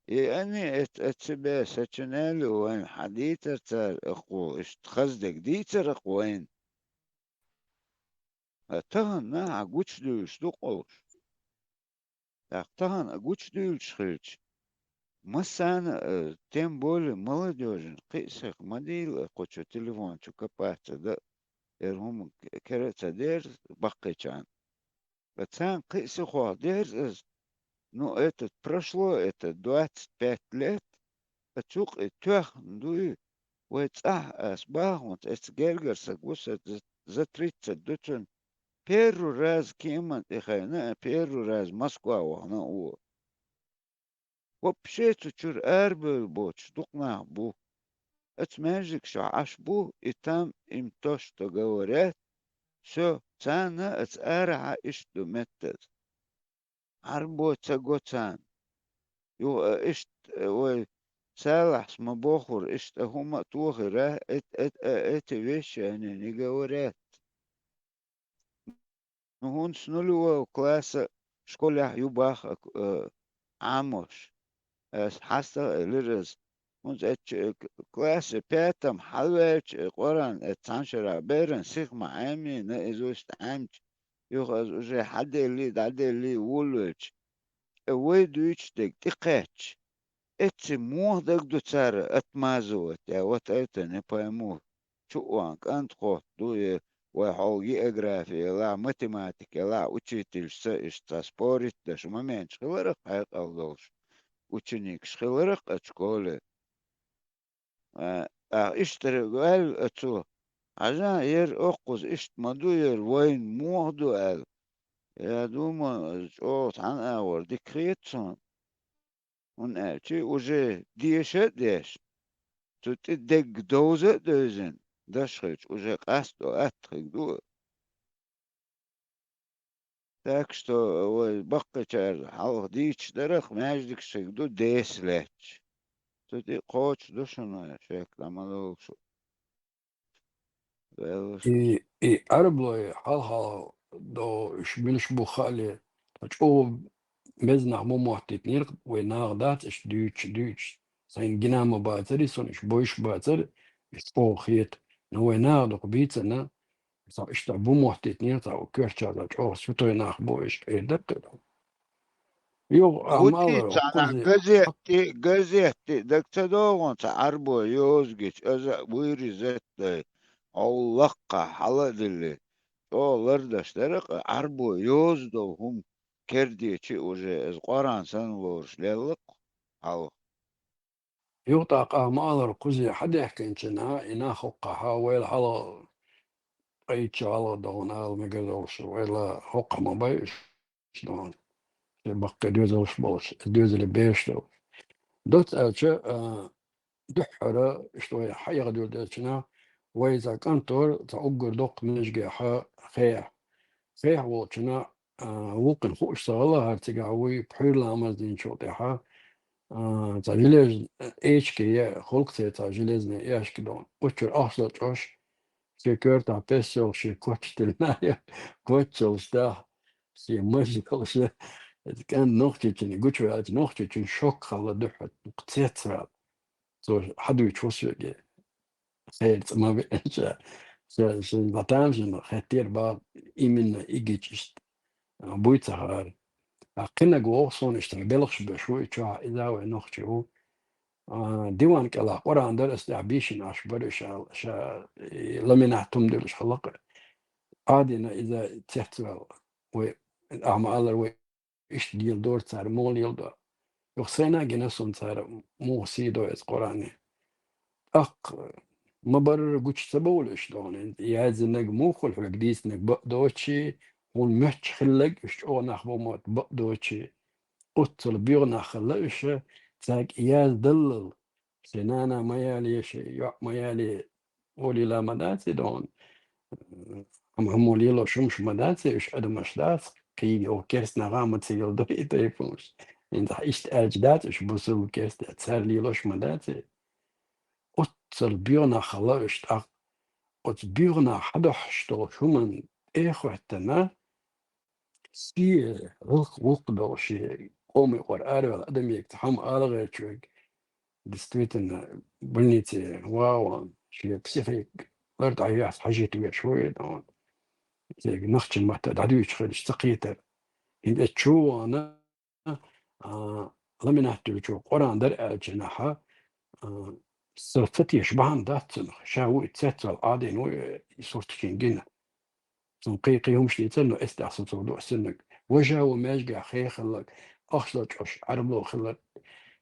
И они эт-, от себя сочиняли вайн, хьадийцар цара акхо, иштта хаза дерг дийцар акхо вайн. А тахана хьан гучудуьйлуш ду-кх уьш. ТӀаккха тахана а гучудуьйлуш хилча, массарна а, тем более молодёжина, кхин а сиха ма дийла а кху чу телефон чу копаться дан, хӀара хӀума к-, кара а ца дерза баккхийчарна. Ткъа царна кхин а сихох дерза иза. Ну, этот, прошло это двадцать пять лет, ткъа цу юкъе тоьхна дуй, вай цӀахь ас баханца, эцца гергара саг ву сан, за, за тридцать ду цунна, первый раз кеман тӀе хайна а, первый раз Москва вахана а ву. Вообще цу чуьра арабевлла боцуш дукха нах бу. Оцу маьждигашкахь Ӏаш бу, и там им то, что говорят, всё, царна оцу арахьа иштта ду меттаза. Ӏарбой ца го царна. Юха, а, иштта, а, вай Салахьс ма бохура, иштта хӀума а тохийра, эт-, эт-, а, эти вещи они не говорят. Ну, хӀинца нулевой класса школехь ю боху, э, Ӏамош. Аса хьастагӀа элира иза. ХӀинца эцча, э, к-, классе пятом хьалаваьлча, э, Къуръан, э, цхьана шарахь беран сиха ма Ӏемина, иза иштта Ӏемча, юха аса уже хьаделлий, дӀаделлий, волавелча, э, вай дуьйцуш дерг тӀекхаьчча, эцци муха дагадо цара отмазывать, я вот это не пойму. Чу а ван кӀант хотта ду, я вай хьолха географи ялахь, математика ялахь, учительшца иштта спорить деш моменчаш хиларах хьекъал долуш, ученикаш хиларах оцу школе. А, а, иштта ваьлла оцо, хьажа, яра оккхуза иштта ма ду, яра вайна муха ду аьлла. Я думаю, иза чӀогӀа цхьана агӀор дика хета суна. ХӀунда аьлча уже деша а деш, цу тӀе дегга довза а девзина, даш хилча, уже къасто атта хиг ду. Так что вай баккхийчара хьалха дийцаш дарах, маьждигаш хиг ду деса лаьтташ. Цу тӀе кхочуш ду шуна, шек дӀа ма лолу шу. Ваьлла шу. И, и Ӏарблой хьалха до уьш милаш бу хаале, ткъа чӀогӀа беза нах ма моттийтинера, вай наха дац, уьш дуьйцуш, дуьйцуш. Сайна гина ма бацара, и сон уьш бойуш бацара, уьш чӀогӀа хета. Но вай наха дукха бийцина, цхьа иштта бу моттийтинера, цхьа у коьртачарна чӀогӀа святой нах бу, уьш эр дара. Юха а Бу ма тӀе вара, цхьанхьа кхуза газетти, газетти даг ца догӀун цхьа Ӏарбой йозагича, аза а вуьйризеттай, хьо лаккха хьала а дилли. тӀо лардаш дара, къа Ӏарбо йоза долу хӀума кердечи уже, иза Къуръан санна лоруш лелла-кх хьалха. Юха тӀаккха ма аллара, кхузе хьадаьхкинчу наха, и нах хӀоккхахьа вайла хьалха къайча гӀалгӀа догӀу ала мегар долуш, вайла хӀоккхахь ма бай уьш догӀу. Шен баккхий доьзалш болуш, доьзале бераш долуш. Доцца аьлча, а, дуьххьара, иштта вай хьаэха дуьйла делча, вай цхьа кӀантор, цхьа уггар доккха межигехьа хехьа. Хехьа волчунна, а, вукхун хууш ца хилла, хӀара цигахь вуй, пхьуьйра ламаз динчул тӀаьхьа, а, цхьа желез-, эчке я, хӀуллакх церан цхьа железный ящик догӀу. Учуьра ахча чӀош, шен коьртахь пес йолуш, шен коч тиллина, коч йолуш дахь, шен маж йолуш, иза кӀант нохчичунна гучуваьлча, нохчичун шок хилла дуьххьара, цец ваьлла. Цо хьадуьйчу хӀусуьге. Херца ма веанча, ша, шайн дӀатамашийна хеттера бахьа, именно и гича иштта, а, буй ца хаьара. А кхиннаг вогӀу суна иштта белхаш беш ву и чохь, иза вай нохчи ву. А, диван кӀелахь Къуръан дара, аса тӀехь бийшина Ӏаш бара, ша, ша, и ламинат хӀума дуьллуш хилла-кх. Ӏадина иза цецваьлла. Вай, ахьа ма-аллара, вай иштта леладора цара, муха леладо. Юха сайна а гина суна цара, муха сий до иза Къуръане. ТӀаккха ма-барра гучу ца бовлуш догӀу, яздинарг муха хуьлу хьоьга дийцинарг бакъдоций, хьуна моьттуш хилларг уьш чӀогӀа нах бу мотт бакъдоций. Оццул боьха нах хилла уьш, цаьрга яздаллал. Шен нана ма яле, шен йоӀ ма яле, олийла ма дац и догӀу. Амма хӀумма лелош хӀумаш ма дац и, уьш адамаш дац, кхийга оха керста наха а ма ца йилдо и тайпа хӀумаш. ХӀинца иштта аьлча дац уьш бусулба керста, цара лелош ма дац и. Оццул боьха нах хилла уьш тӀаккха. Оцу боьха наха хьадохьуш долу хӀуманна тӀе а хӀоьттина, шен гӀуллакх-гӀуллакх долу шен къоман юкъара араваьлла адамега цхьа хӀума ала гӀерташ верг, действительно, больнице ван а ван, шен психика лар дӀаяхьа хьажийта веш ву и догӀу. Церга нохчийн маттахь дӀадуьйцуш хилча ца кхетара. ХӀинца чу а вахана, а, ламинат дуьллучо Къуръан дара аьллачу нахьа, а, со ца теша бахьана дац цунах. Ша ву и цецваьлла, Ӏадина ву и сурташка гина. Цунна кхин-кхин хӀумаш дийцар, но эс тӀехь со цо ду, ас цуннаг. Важа ву маьжгахь хехаллаг, ахча чӀош, Ӏарбало хилларг.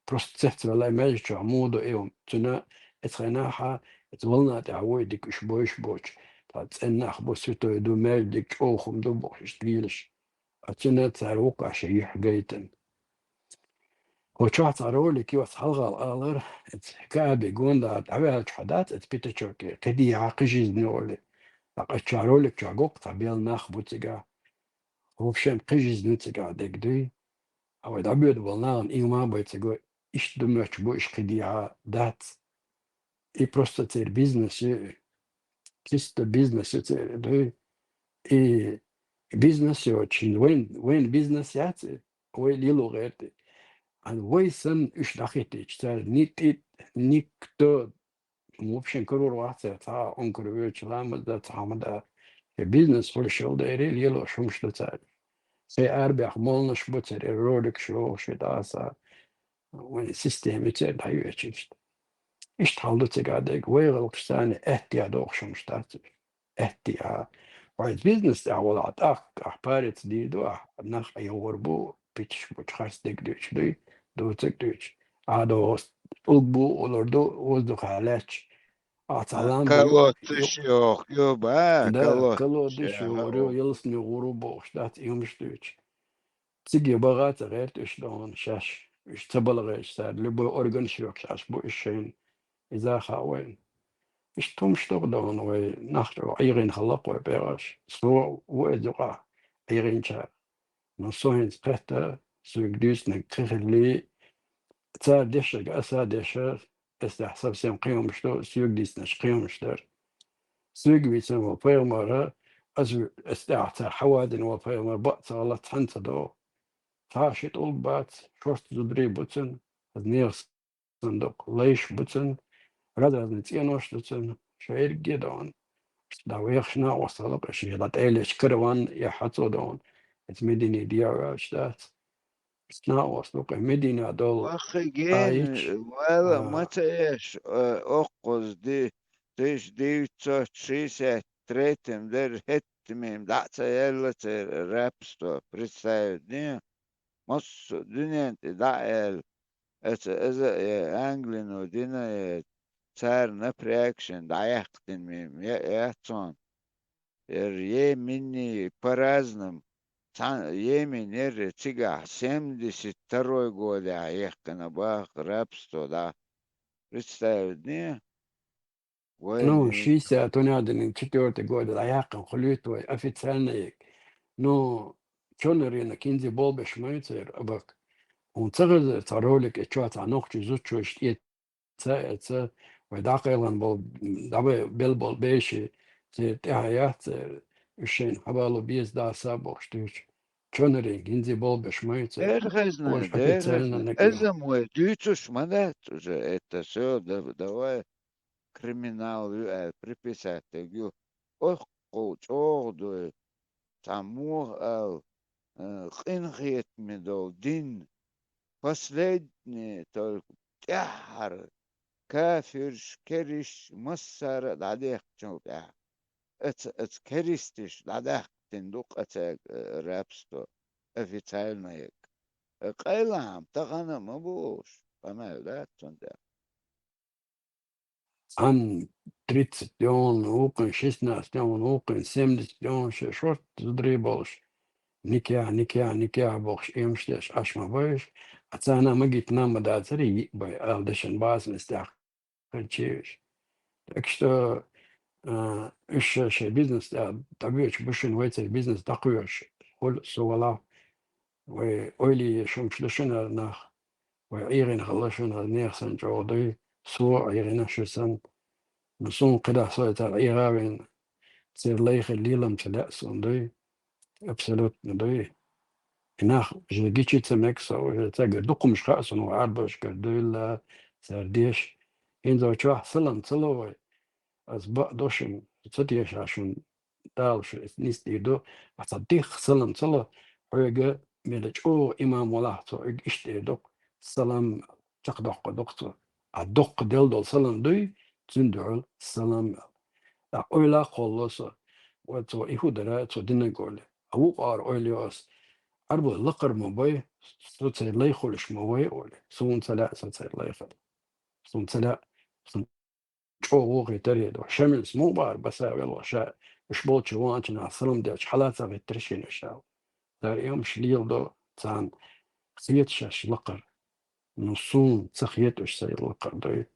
Просто цецваьлла маьжгачохь муха ду и хӀума. Цуьнан эцхьанахьа, эца волна тӀехь вуй дика уьш бойуш боцуш. Тхан цӀена нах бу, святой ду, маьждиг чӀогӀа хӀума ду бохуш, иштта лелаш. Оцунна цара вукху шайн юьхь гайтина. Кху чохь цхьа ролик ю, ас хьалхал алара, эца Каабе гонда дӀаваьллачу хьо дац, эца пятачок, кхидийхьа кхин жизнь олий. ТӀаккха эца чохь ролик чохь гоккха цхьа бел нах бу цигахь. Вообще кхин жизнь ю цигахь дерг дуй. А вай дӀабоьду болу нахана ийма а бай цига, иштта ду моьттуш бу, иштта кхидийхьа дац. И просто церан бизнес ю, чисто бизнес ю церан, дуй. И бизнес йоцуш, вайн, вайн бизнес яц и, вай лело гӀерта. А вай санна уьш дӀахӀиттийча, цара ни тӀит, никто, вообще карор вац цара, цхьа а онкар воьдуш, ламаз дан, цхьа а ма дан. И бизнес хуьлуш йолу дайре лелош хӀумаш ду цара. Сайн арабаьхна молланаш бу церан, роликаш йохуш и дӀаса. Вайн система церан дӀайоьчу иштта. Иштта хьал ду цигахь дерг, вай гӀалгӀашца аьттехьа дохуш хӀумаш дац уьш. Аьттехьа. Вай бизнес тӀехь волахь, тӀаккха ахь парец дийр ду, ахь нах Ӏехор бу, питаш бу, харц дерг дуьйцуш дуй, доцург дуьйцуш. Ахь доху, тӀулг бу, улар ду, воздухехь лаьтташ. Ахь цхьа лам бу, колодцаш йоху, ю ба, да, колодцаш колодцаш йоху, ю, ялсамане гӀур ву бохуш дац и хӀумаш дуьйцуш. Цига баха а ца гӀерта уьш догӀу шаьш, уьш ца балгӀерча цара, любой органаш йохуш Ӏаш бу уьш шайна. Иза а хаьа вайна. Иштта хӀумаш догӀу догӀу вай нах чӀогӀа ӀийгӀина хилла-кх вай пӀегӀаш. Со ву иза юкъахь ӀийгӀинчарах. Но со хӀинца кхетта, соьга дуьйцинарг кхин хилли, цара дешарг аса а деша, эс тӀехь совсем кхин хӀумаш ду, соьга дийцинарш кхин хӀумаш дара. Соьга вийцина волу пайхамара, аса, эс тӀехь цара хьавадина волу пайхамар бакъ ца хилла цхьаьна ца догӀу. Цхьа а ши тӀулг бац, шорта зударий бу цуьнан, аса нехан сандукъ, лайш бу цуьнан, раз-разный цӀенош ду цуьнан, шайригге а догӀу. Иштта дӀавехаш накъост хилла-кх, шен дӀатӀелечу караван яхьа цо догӀу. Эца Медине дехьаваьллаш дац. Иштта накъост ду-кх Медина долу. Ваххигена, Ӏайча, вала а, ма ца еш, а, оккхуза ди-, тысяча девятьсот шестьдесят третьем дара, хӀетта яхийтина мим дӀа а ца яьлла церан рабство, представить де. Массо а дуьнен тӀе дӀа а яьлла, эца, эза а яь, Англино дина а яь, цара напрягшина дӀаяьккхина мим я, яц цунна. Яр Йемене по-разному. Цхьана Йемен яр цигахь семьдесят второй годехь яьккхина боху рабство дӀа. Представить де? Вай Ну, ди- шестьдесят, у нас четвёртый год, а я конхулит вай официально. Ну, чё на рынок, инзи болбеш мой цер, абак. Он цагы за ролик, и чё, а ногчи зучуш, и ца, и ца, вай дакъайлан бол, дабай бел бол беши, цер тяхаят, цер, ушен, хабалу без да са бохш тюч. Чё на рынок, инзи болбеш мой цер. Эр хезна, Уж эр официально хезна. Накрыл. Эза мой, дюцуш ма дац уже, это всё, да-, давай. Криминал ю аьлла приписать дерг ю. Оьхкхул чӀогӀа дуй. Цхьа муха аьлла, э, къинхетаме долу дин. Последний только тӀаьххьара кафирш, керисташ массара а дӀадехкачул тӀаьхьа. Эца, эца керисташ дӀадаьккхина ду-кх эца, э, рабство официальное. Э, къайлахьама тахана а ма бу уьш, къамел дац цунна тӀехь. Цхьанна тридцать дён, вукхун шестнадцать дён, вукхун семьдесят дён, шен шорта зударий болуш, никяхь, никяхь, никяхь бохуш, эмаш деш Ӏаш ма бай уьш, а царна а магийта ма дацара йиъ бай, ала дешан база мистехь хилчий уьш. Так что, а, уьш шен, шен бизнес тӀехь дӀабоьдуш бу шуна, вай церан бизнес дӀакхоьхьуш хуьлу со валахь. Вай ойла еш хӀумаш ду шуна хӀара нах. Вай ӀийгӀина хилла шуна хӀара нехан санна чӀогӀа дуй, со а ӀийгӀина шу санна. Ну, суна кхидӀа со и цара ӀийгӀа а вина, церан лайхе лелам ца лаьа суна дуй. Абсолютно дуй. И нах уже гичи ца мега со, уже цаьргара дукха хӀумаш хаьа суна, вай Ӏарбошкара дуйла, цара деша. ХӀинца вай чохь салам ца ло вай. Ас бакъ до шуна, ца теша шуна, Дала шу нисдийр ду, ас цхьа дикка салам ца ло, хьоьга мела чӀогӀа имам валахь цо, уьг иштта эр ду-кх, салам аьлла, чекхдоккхур ду-кх цо. А доккха делла долу салам дуй, цуьнан дуьхьал салам аьлла. ТӀаккха ойла а кхолло со, вай цо и хӀу дара, цо динарг олий. А вукхара ойла йо ас, Ӏарбой лакхара ма бай, со церан лай хуьлуш ма вай олий. Суна ца лаьа со церан лай хила. Суна ца лаьа, суна чӀогӀа вохуьйтаре ду. Шамилс муха бахара баса велла ша, уьш болчу ваханчу наха салам делча хьала ца гӀиттира шена уьш аьлла. Цара и хӀумаш леладо, царна хета шаьш лакхара. Ну, суна ца хета уьш сайн лакхара дуй.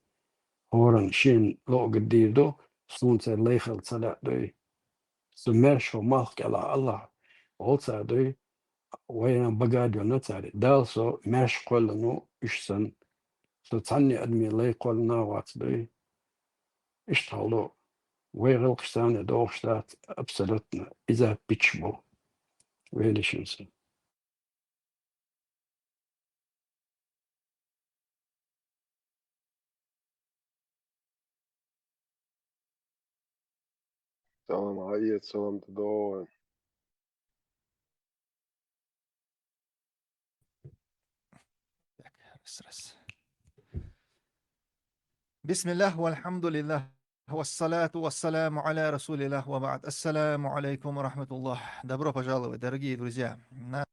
ХӀоранна шена лоӀа дийр ду, суна церан лай хила ца лаьа дуй. Со маьрша хӀо малх кӀелахь Аллахь, гӀо цара дуй, вайна багадоьллина цара. Дала со маьрша кхоьллина ву уьш санна. Со цхьанне адамийн лай кхоьллина а вац дуй. Иштта хьал ду. Вай гӀиллакхаш царна догӀуш дац абсолютно. Иза бича бу. Вели шин сан. Салам, Ӏайет, салам тӀедогӀу. Так, раз, раз. Бисмиллах, вальхамдулиллах, вассалату вассаламу аля расулиллах, ва ба'д. Ассаламу алейкум ва рахматуллах. Добро пожаловать, дорогие друзья. На-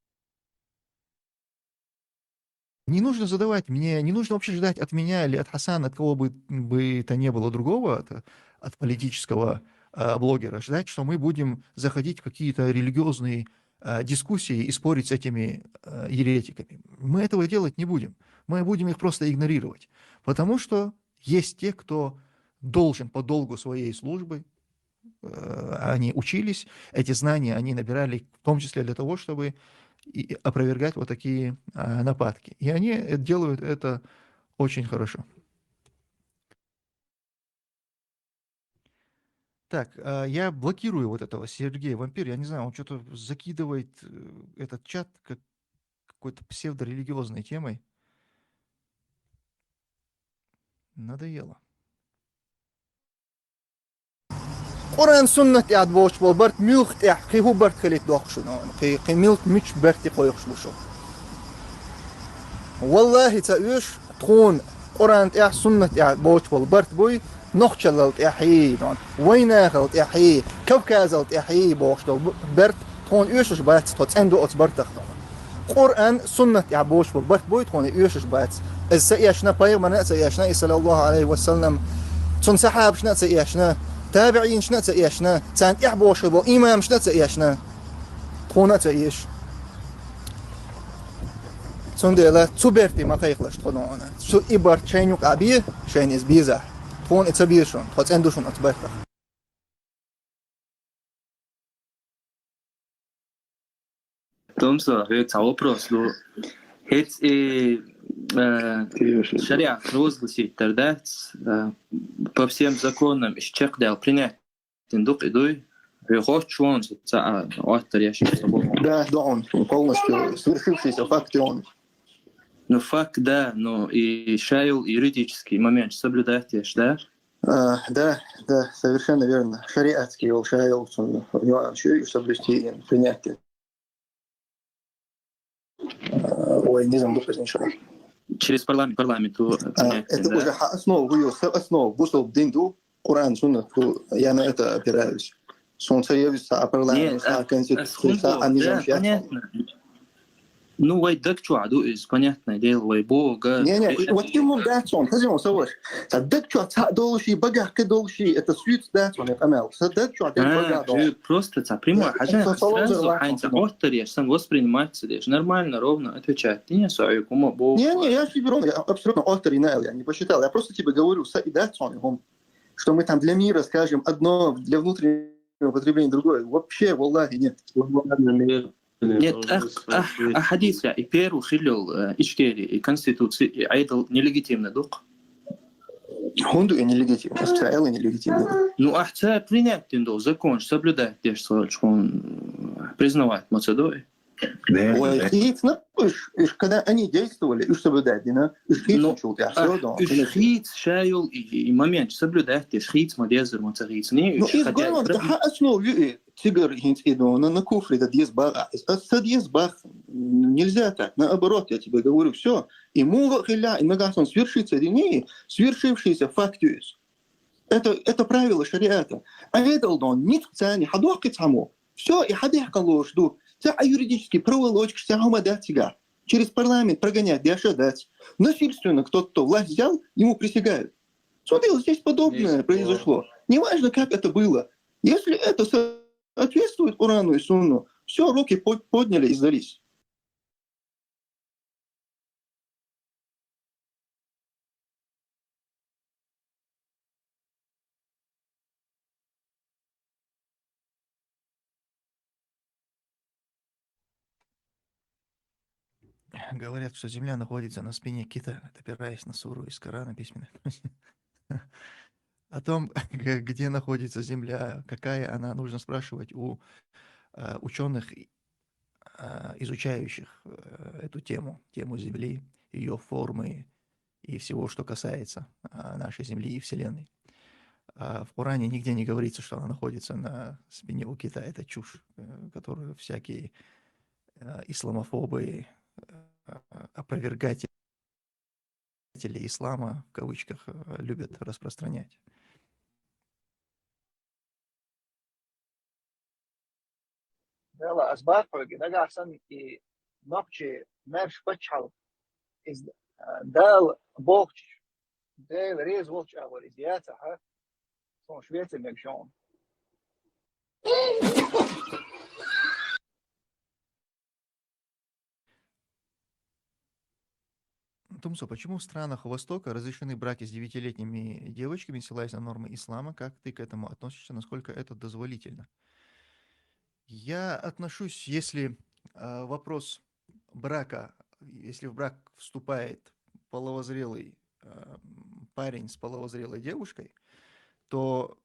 Не нужно задавать мне, не нужно вообще ждать от меня или от Хасана, от кого бы, бы то ни было другого, от, от политического, а, блогера, ждать, что мы будем заходить в какие-то религиозные, а, дискуссии и спорить с этими, а, еретиками. Мы этого делать не будем. Мы будем их просто игнорировать. Потому что есть те, кто должен по долгу своей службы, э, они учились, эти знания они набирали в том числе для того, чтобы и опровергать вот такие, а, нападки. И они, э, делают это очень хорошо. Так, а, я блокирую вот этого Сергея Вампир. Я не знаю, он чё-то закидывает, э, этот чат как какой-то псевдорелигиозной темой. Надоело. Къуръан, суннат тӀехь боцуш болу барт муьлха тӀехь, кхин хӀун барт хилийта дохку шуна? Кхин, кхин муьлха муьлхачу барте кхойкхуш бу шу? Валлахи, ца оьшу, тхуна Къуръан тӀехь, суннат тӀехь боцуш болу барт буй, Нохчалал тӀехьий, дон, вайнахал тӀехьий, Кавказал тӀехьий бохуш долу б-, барт тхуна оьшуш бац, тхо цӀена ду оцу бартах, дон. Къуръан, суннат тӀехь бохуш болу барт буй тхуна оьшуш бац. Иза ца эшна, пайхамарна а ца эшна, и саллаллаху алейхи ва саллам, цунна сахьабашна а ца эшна, табиӀинашна а ца эшна, царна тӀехь бохуш болу имамашна а ца эшна, тхуна а ца эш. Цундела цу берте ма кхайкхалаш тхо, дон. Цу и барт шайна юкъа бе, шайна иза безахь. Тхуна и ца беза шуна, тхо цӀена ду шуна оцу бартах. Томсо, хӀе, цхьа вопрос ду. ХӀеца и, э, шариат провозгласить тар дац, э, по всем законам иш чекхдаьлла принять дина ду-кх и дуй? Хьоьга хоттуш ву-кх цхьа а оттар еш, еш ца боху? Да, да, он полностью свершившийся факт, он. Ну, факт, да, но и шайол юридический момент соблюдать еш, да? А, да, да, совершенно верно. Шариатский йол, шайол, цун нюанс ю, соблюсти, принять. А, ой, не знаю, выпуск ничего. Через парламент, парламент, э, а, принять, это да? Уже ха-, основа, вы её с-, основа, бусул дин ду, Коран, суннат ду, я на это опираюсь. Сунца я вис, а парламент, не, а, а, конституция, а, а, да, низам, понятно. Ну, вай даг чохь ду иза, понятное дело, вай бога. Не, не, э, вот и мун дац он, хазим он саваш. Ца даг чохь ца долуши, багах ка долуши, это суьц дац он, это амел. Ца даг чохь дац, а, багах дол. Просто ца прямой, да, хажа, со-, со-, сразу со-, хайн ца, ну, оттар еш, сан воспринимать ца деш. Нормально, ровно отвечать. Ты не со, ой, кому бо. Не, не, я тебе ровно, я абсолютно оттар и найл, я не посчитал. Я просто тебе говорю, са и дац он, что мы там для мира скажем одно, для внутреннего потребления другое. Вообще, валлахи, нет. Нет, ах, ах, а хьадис я, и первый хилл, э, ичкери, и конституция, и айдл нелегитимно ду-кх. ХӀунда и нелегитимно, специально нелегитимно. Ну, ахь ца принять дин ду, закон соблюдать деш ца волчу, хьуна признавать ма ца до и. Да, ой, да. Хиц, ну, уж, уж когда они действовали, уж соблюдать дина, уж хиц, ну, чул, я, а, всё, да, уж конечно. Хиц, шайол и, и момент соблюдать деш, хиц ма дезар ма ца хиц. Не, ну, уж из хотя бы гонон, да, ха, основу, и, Цигара хӀинца и дона, на куфре дан деза боху ахь. Ас ца деза боху. Нельзя так. Наоборот, я тебе говорю, всё. И муха а хилла, и нагахь санна свершится или не, свершившийся факт ю иза. Это, это правило шариата. А это, Алдон, ницкъ царна хьадоккху цхьаммо. Всё, и хьадехкан лоруш ду. Ца а юридически проволочкаш, ца хӀума дац цигахь. Через парламент прогонять деш а дац. Насильственно кто-то власть взял, ему присягают. Цундела здесь подобное произошло. Неважно, как это было. Если это соответствует Корану и Сунну, всё, руки по-, подняли и сдались. Говорят, что Земля находится на спине кита, опираясь на суру из Корана, письменной. О том, г-, где находится Земля, какая она, нужно спрашивать у, э, учёных, и, э, изучающих, э, эту тему, тему Земли, её формы и всего, что касается, э, нашей Земли и Вселенной. А в Коране нигде не говорится, что она находится на спине у кита. Это чушь, э, которую всякие, э, исламофобы, э, опровергатели ислама, в кавычках, э, любят распространять. Дела, ас боху хьоьга, нагахь санна и нохчийн маьрша пачхьалкх, иза, а, Дала бохучу, Дела реза волчу агӀор иза яцахь, суна швецар мегаш ю хьуна. Тумсо, почему в странах Востока разрешены браки с девятилетними девочками, ссылаясь на нормы ислама? Как ты к этому относишься? Насколько это дозволительно? Я отношусь, если, э, вопрос брака, если в брак вступает половозрелый, э, м, парень с половозрелой девушкой, то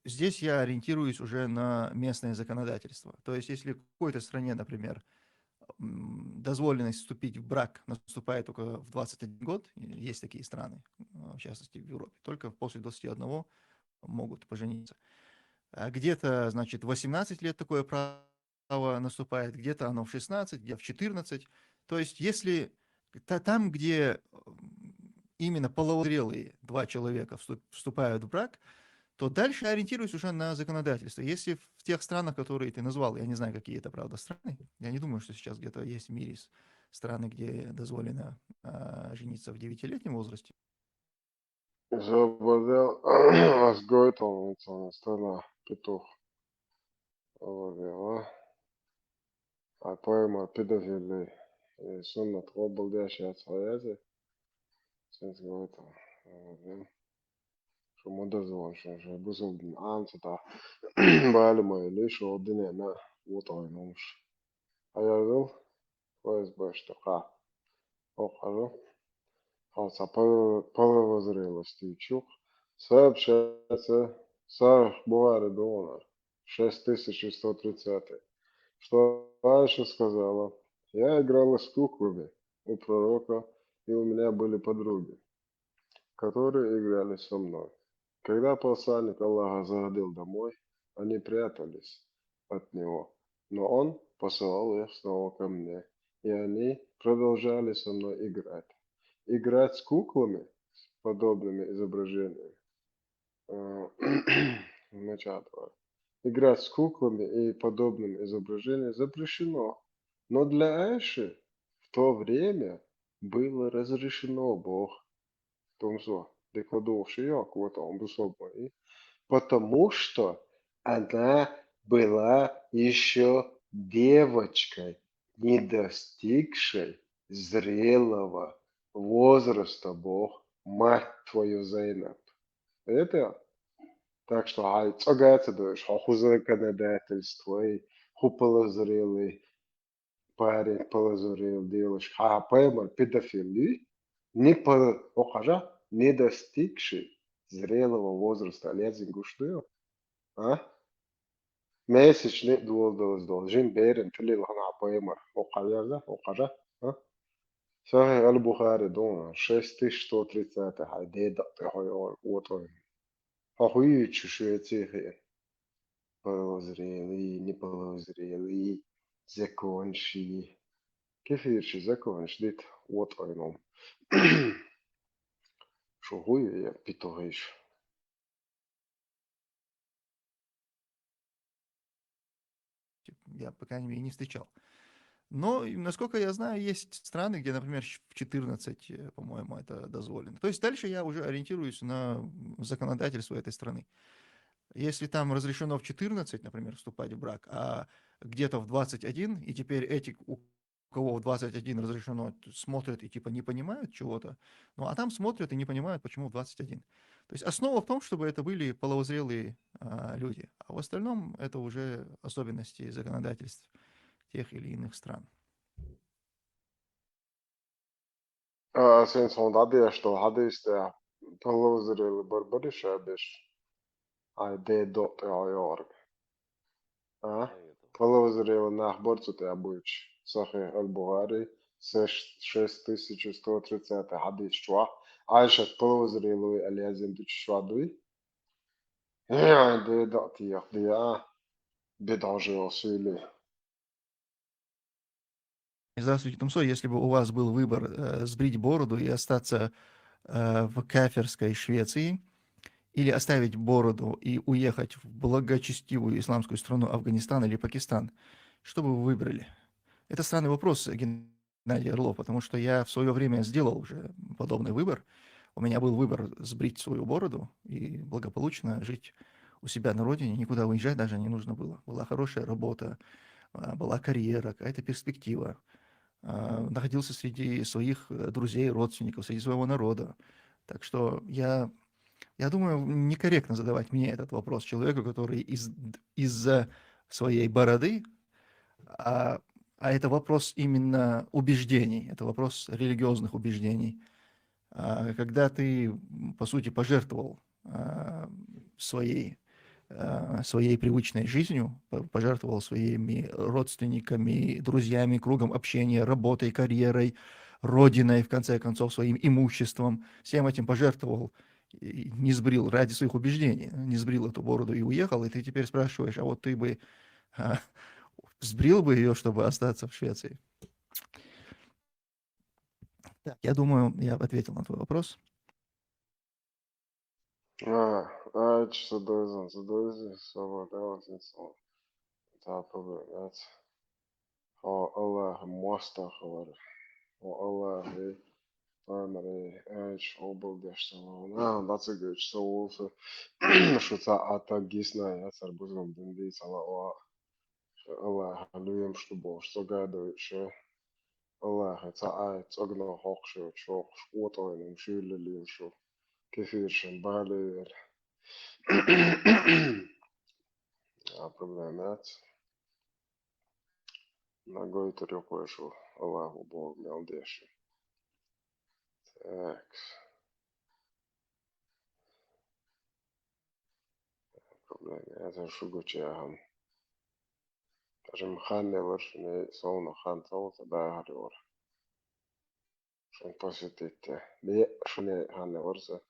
здесь я ориентируюсь уже на местное законодательство. То есть, если в какой-то стране, например, м, дозволенность вступить в брак наступает только в двадцать один год, есть такие страны, э, в частности, в Европе, только после двадцати одного могут пожениться. А где-то, значит, в восемнадцать лет такое право наступает, где-то оно в шестнадцать, где-то в четырнадцать. То есть, если та-, там, где, м, именно половозрелые два человека вступ- вступают в брак, то дальше ориентируюсь уже на законодательство. Если в тех странах, которые ты назвал, я не знаю, какие это, правда, страны, я не думаю, что сейчас где-то есть в мире с- страны, где дозволено а, жениться в девятилетнем возрасте. Изободел, аз гойтон уцана стана петух. Изободел, а? А поэма педофили, и суннат обалдящая своязи. Сенс гойтон, изободел. Шо модаз вон, шо, шо бусулдин анца та. Бали мой лишь одине на вот ой нумш. А я жил, поезд башта ка. Охажу. Халса половозрелости чук. Сообщается, Сах Бухари Дона, шесть тысяч сто тридцатый, что Айша сказала: «Я играла с куклами у пророка, и у меня были подруги, которые играли со мной. Когда посланник Аллаха заходил домой, они прятались от него, но он посылал их снова ко мне, и они продолжали со мной играть». Играть с куклами, с подобными изображениями, э, мачадва. Играть с куклами и подобными изображениями запрещено. Но для Айши в то время было разрешено, Бог. Тумсо, декодовший, вот он бусобой. Потому что она была еще девочкой, не достигшей зрелого возраста, Бог, мать твою, Зайнаб. Это так что ай цогается дойш, хо ху законодательство, и ху половозрелый парень, половозрелый девушка, а поэма педофили, не по, охажа, не достигший зрелого возраста, лезин гуштую, а? Месячный дуолдалас дол, жин берен, тилил хана поэма, охажа, охажа, а? Сахи аль-Бухари дона, шесть тысяч сто тридцатый, хай деда, ты хой, вот он. Хохуючу Швеции. Половозрелый, не половозрелый, закончи. Кефирчи закончи, дит, вот он. Шухуй я питогиш. Я, по крайней мере, не встречал. Но, и, насколько я знаю, есть страны, где, например, щ- в четырнадцать, э, по-моему, это дозволено. То есть дальше я уже ориентируюсь на м, законодательство этой страны. Если там разрешено в четырнадцать, например, вступать в брак, а где-то в двадцать один, и теперь эти, у кого в двадцать один разрешено, т- смотрят и типа не понимают чего-то, ну а там смотрят и не понимают, почему в двадцать один. То есть основа в том, чтобы это были половозрелые а, люди, а в остальном это уже особенности законодательств тех или иных стран. А, сен сон дадия, что хадис те половозрелый барбари шабеш. Ай де дот йорг. А? Половозрелый нах борцу те обуч. Сахи аль-Бухари, шесть тысяч сто тридцатый хадис чуа. Айша половозрелый алязин дуч чуа дуй. Ай де дот йорг дия. Бедажи осуили. Здравствуйте, Тумсо. Если бы у вас был выбор э, сбрить бороду и остаться э, в кафирской Швеции, или оставить бороду и уехать в благочестивую исламскую страну Афганистан или Пакистан, что бы вы выбрали? Это странный вопрос, Геннадий Орлов, потому что я в свое время сделал уже подобный выбор. У меня был выбор сбрить свою бороду и благополучно жить у себя на родине, никуда уезжать даже не нужно было. Была хорошая работа, а, была карьера, какая-то перспектива. А, Находился среди своих э, друзей, родственников, среди своего народа. Так что я, я думаю, некорректно задавать мне этот вопрос человеку, который из, из-за своей бороды, а, а это вопрос именно убеждений, это вопрос религиозных убеждений. А, Когда ты, м, по сути, пожертвовал а, своей, а, своей привычной жизнью, по- пожертвовал своими родственниками, друзьями, кругом общения, работой, карьерой, родиной, в конце концов, своим имуществом, всем этим пожертвовал, и не сбрил ради своих убеждений, не сбрил эту бороду и уехал, и ты теперь спрашиваешь, а вот ты бы а, сбрил бы ее, чтобы остаться в Швеции? Так, я думаю, я ответил на твой вопрос. А, аьлча, ца дозан, ца доза, со ма далла, ца, ца проблема яц. Хьо Аллахьа мостагӀа хилар. Хьо Аллахьа пайхамаре аьлча, хьо балдеш ца вахана, дӀа ца гойтуш ца волу со, шу цхьа а таг гисна яцара бузам дина дийцала а. Аллахьа лоьмаш ду бохуш, цӀогӀа а дойтуш, Аллахьа цхьа а цӀогӀа хьокхуш йоцуш, хьокхуш, къотӀойнан шуьйраллин шу, кефиршан бале вер. А проблема яц. На гойтур ю кхо шу, Аллахьа боху мел деш. Так. Проблема яц, шу гучу яхьама. Даже хан елар шуна, совна хан цо ца дахар йора. Шун посетить де. Бе, шуна хан елар ца.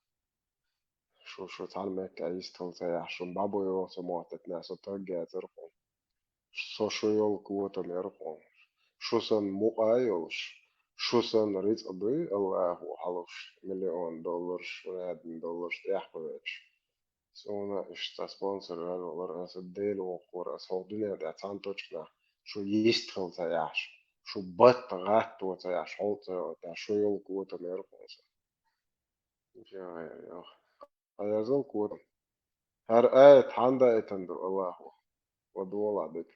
Шу, шу цхьана метта йистхила ца яхь, шун бабо йола ца моттатна, со таг яцара хьуна. Со шу йолу котам яра хьуна. Шу санна мукъа а йолуш, шу санна рицкъа дуй Аллахьа хьалуш, миллион долларш, миллиард долларш тӀехь кхуьуьйтуш. Суна иштта спонсор ваьлла валар, аса Дела воккхура, аса хӀокху дуьнен тӀехь цхьана точканахь шу йистхила ца яхьаш, шу батта гӀатто ца яхьаш, хьол ца йойташ, шу йолу котам яра хьуна сан. Йой, йой. Хьан яздал котам? ХӀара аят хьан даийтина ду Аллахьа? Ва дола дика.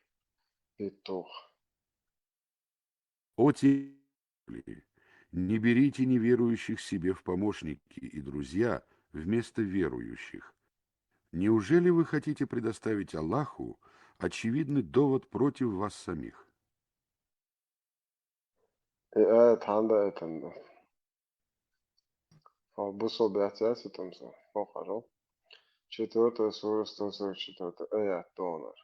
Петух. О те, не берите неверующих себе в помощники и друзья вместо верующих. Неужели вы хотите предоставить Аллаху очевидный довод против вас самих? И аят хьан даийтина ду? Хьо бусалба яц, яц и тумсо? Хьо хьажал. Четвёртая сура, сто сорок четвёртый аят донар.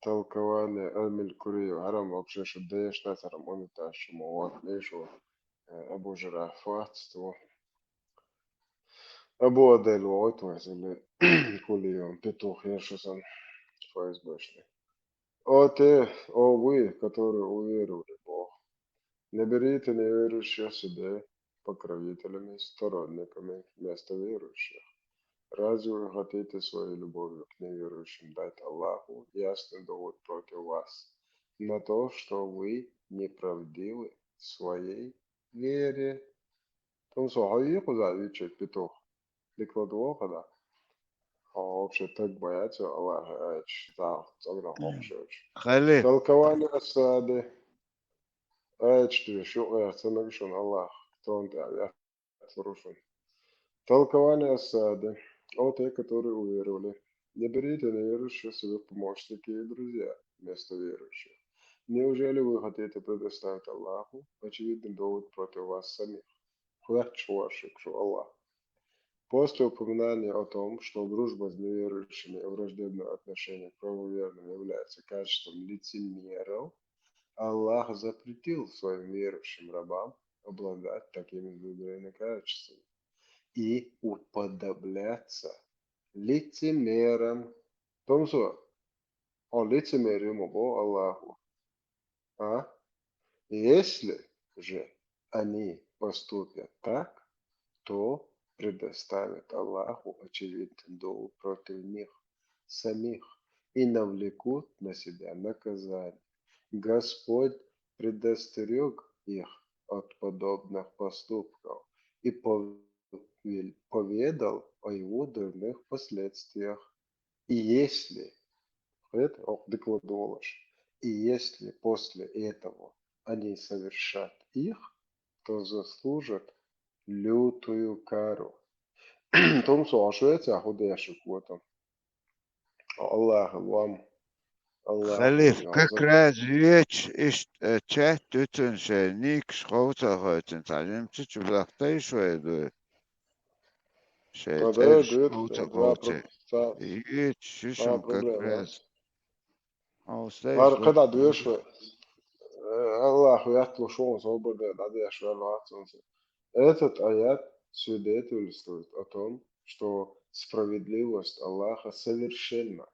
Толкование Амиль Куриев. ХӀара-м вообще шу дешна цара м униташ шу ма вотна, шу, э, Абу Жираф вац ту. Абу Адель вогӀуьйту вайса или Кулиев, петух еш шу сан ФСБшный. О те, о вы, которые уверовали в Бога, не берите неверующих себе покровителями, сторонниками вместо верующих. Разве вы хотите своей любовью к неверующим дать Аллаху ясный довод против вас на то, что вы неправдивы в своей вере? Тумсо, хьо йий кхузахь вичча петух? Дика ладогӀа хӀара. Хьо вообще таг ма яц, Аллахьа аьлча, цӀа-, цӀогӀа хьокхуш йоцуш. Хали. Толкование Ас-Саади. Аьлча, дуьйш юкъа яц, ца мега шуна Аллахьа трон тӀехь яц лур ву шуна. Толкование Ас-Саади. О те, которые уверовали. Не берите неверующих себе в помощники и друзья вместо верующих. Неужели вы хотите предоставить Аллаху очевидный довод против вас самих? Хватит шуьга шу Аллахь. После упоминания о том, что дружба с неверующими и враждебное отношение к правоверным является качеством лицемеров, Аллах запретил своим верующим рабам обладать такими внутренними качествами и уподобляться лицемерам. Тумсо, хьо лицемер ю ма боху Аллахьа. А? Если же они поступят так, то предоставят Аллаху очевидный довод против них самих и навлекут на себя наказание. Господь предостерёг их от подобных поступков и повел-, поведал о его дурных последствиях. И если, это, о, дика ладогӀа шу, и если после этого они совершат их, то заслужат лютую кару. Тумсо, хьо шу яц хӀу деш шу котам? Аллахьа лом. Аллахьа Халиф, лом. Как раз веч иштта, э, чат дуьтун шайн никаш ховца хойтун, цхьа жимчу чу бахтай шой дуй. Шайн тӀерш ховца хойтун. Ит, шишам как раз. Хьо стайш хӀара кхидӀа доьшу вай. Э, Аллахьа ветталуш ву, собар де, дӀадеш ваьлла вац хӀинца. Этот аят свидетельствует о том, что справедливость Аллаха совершенна.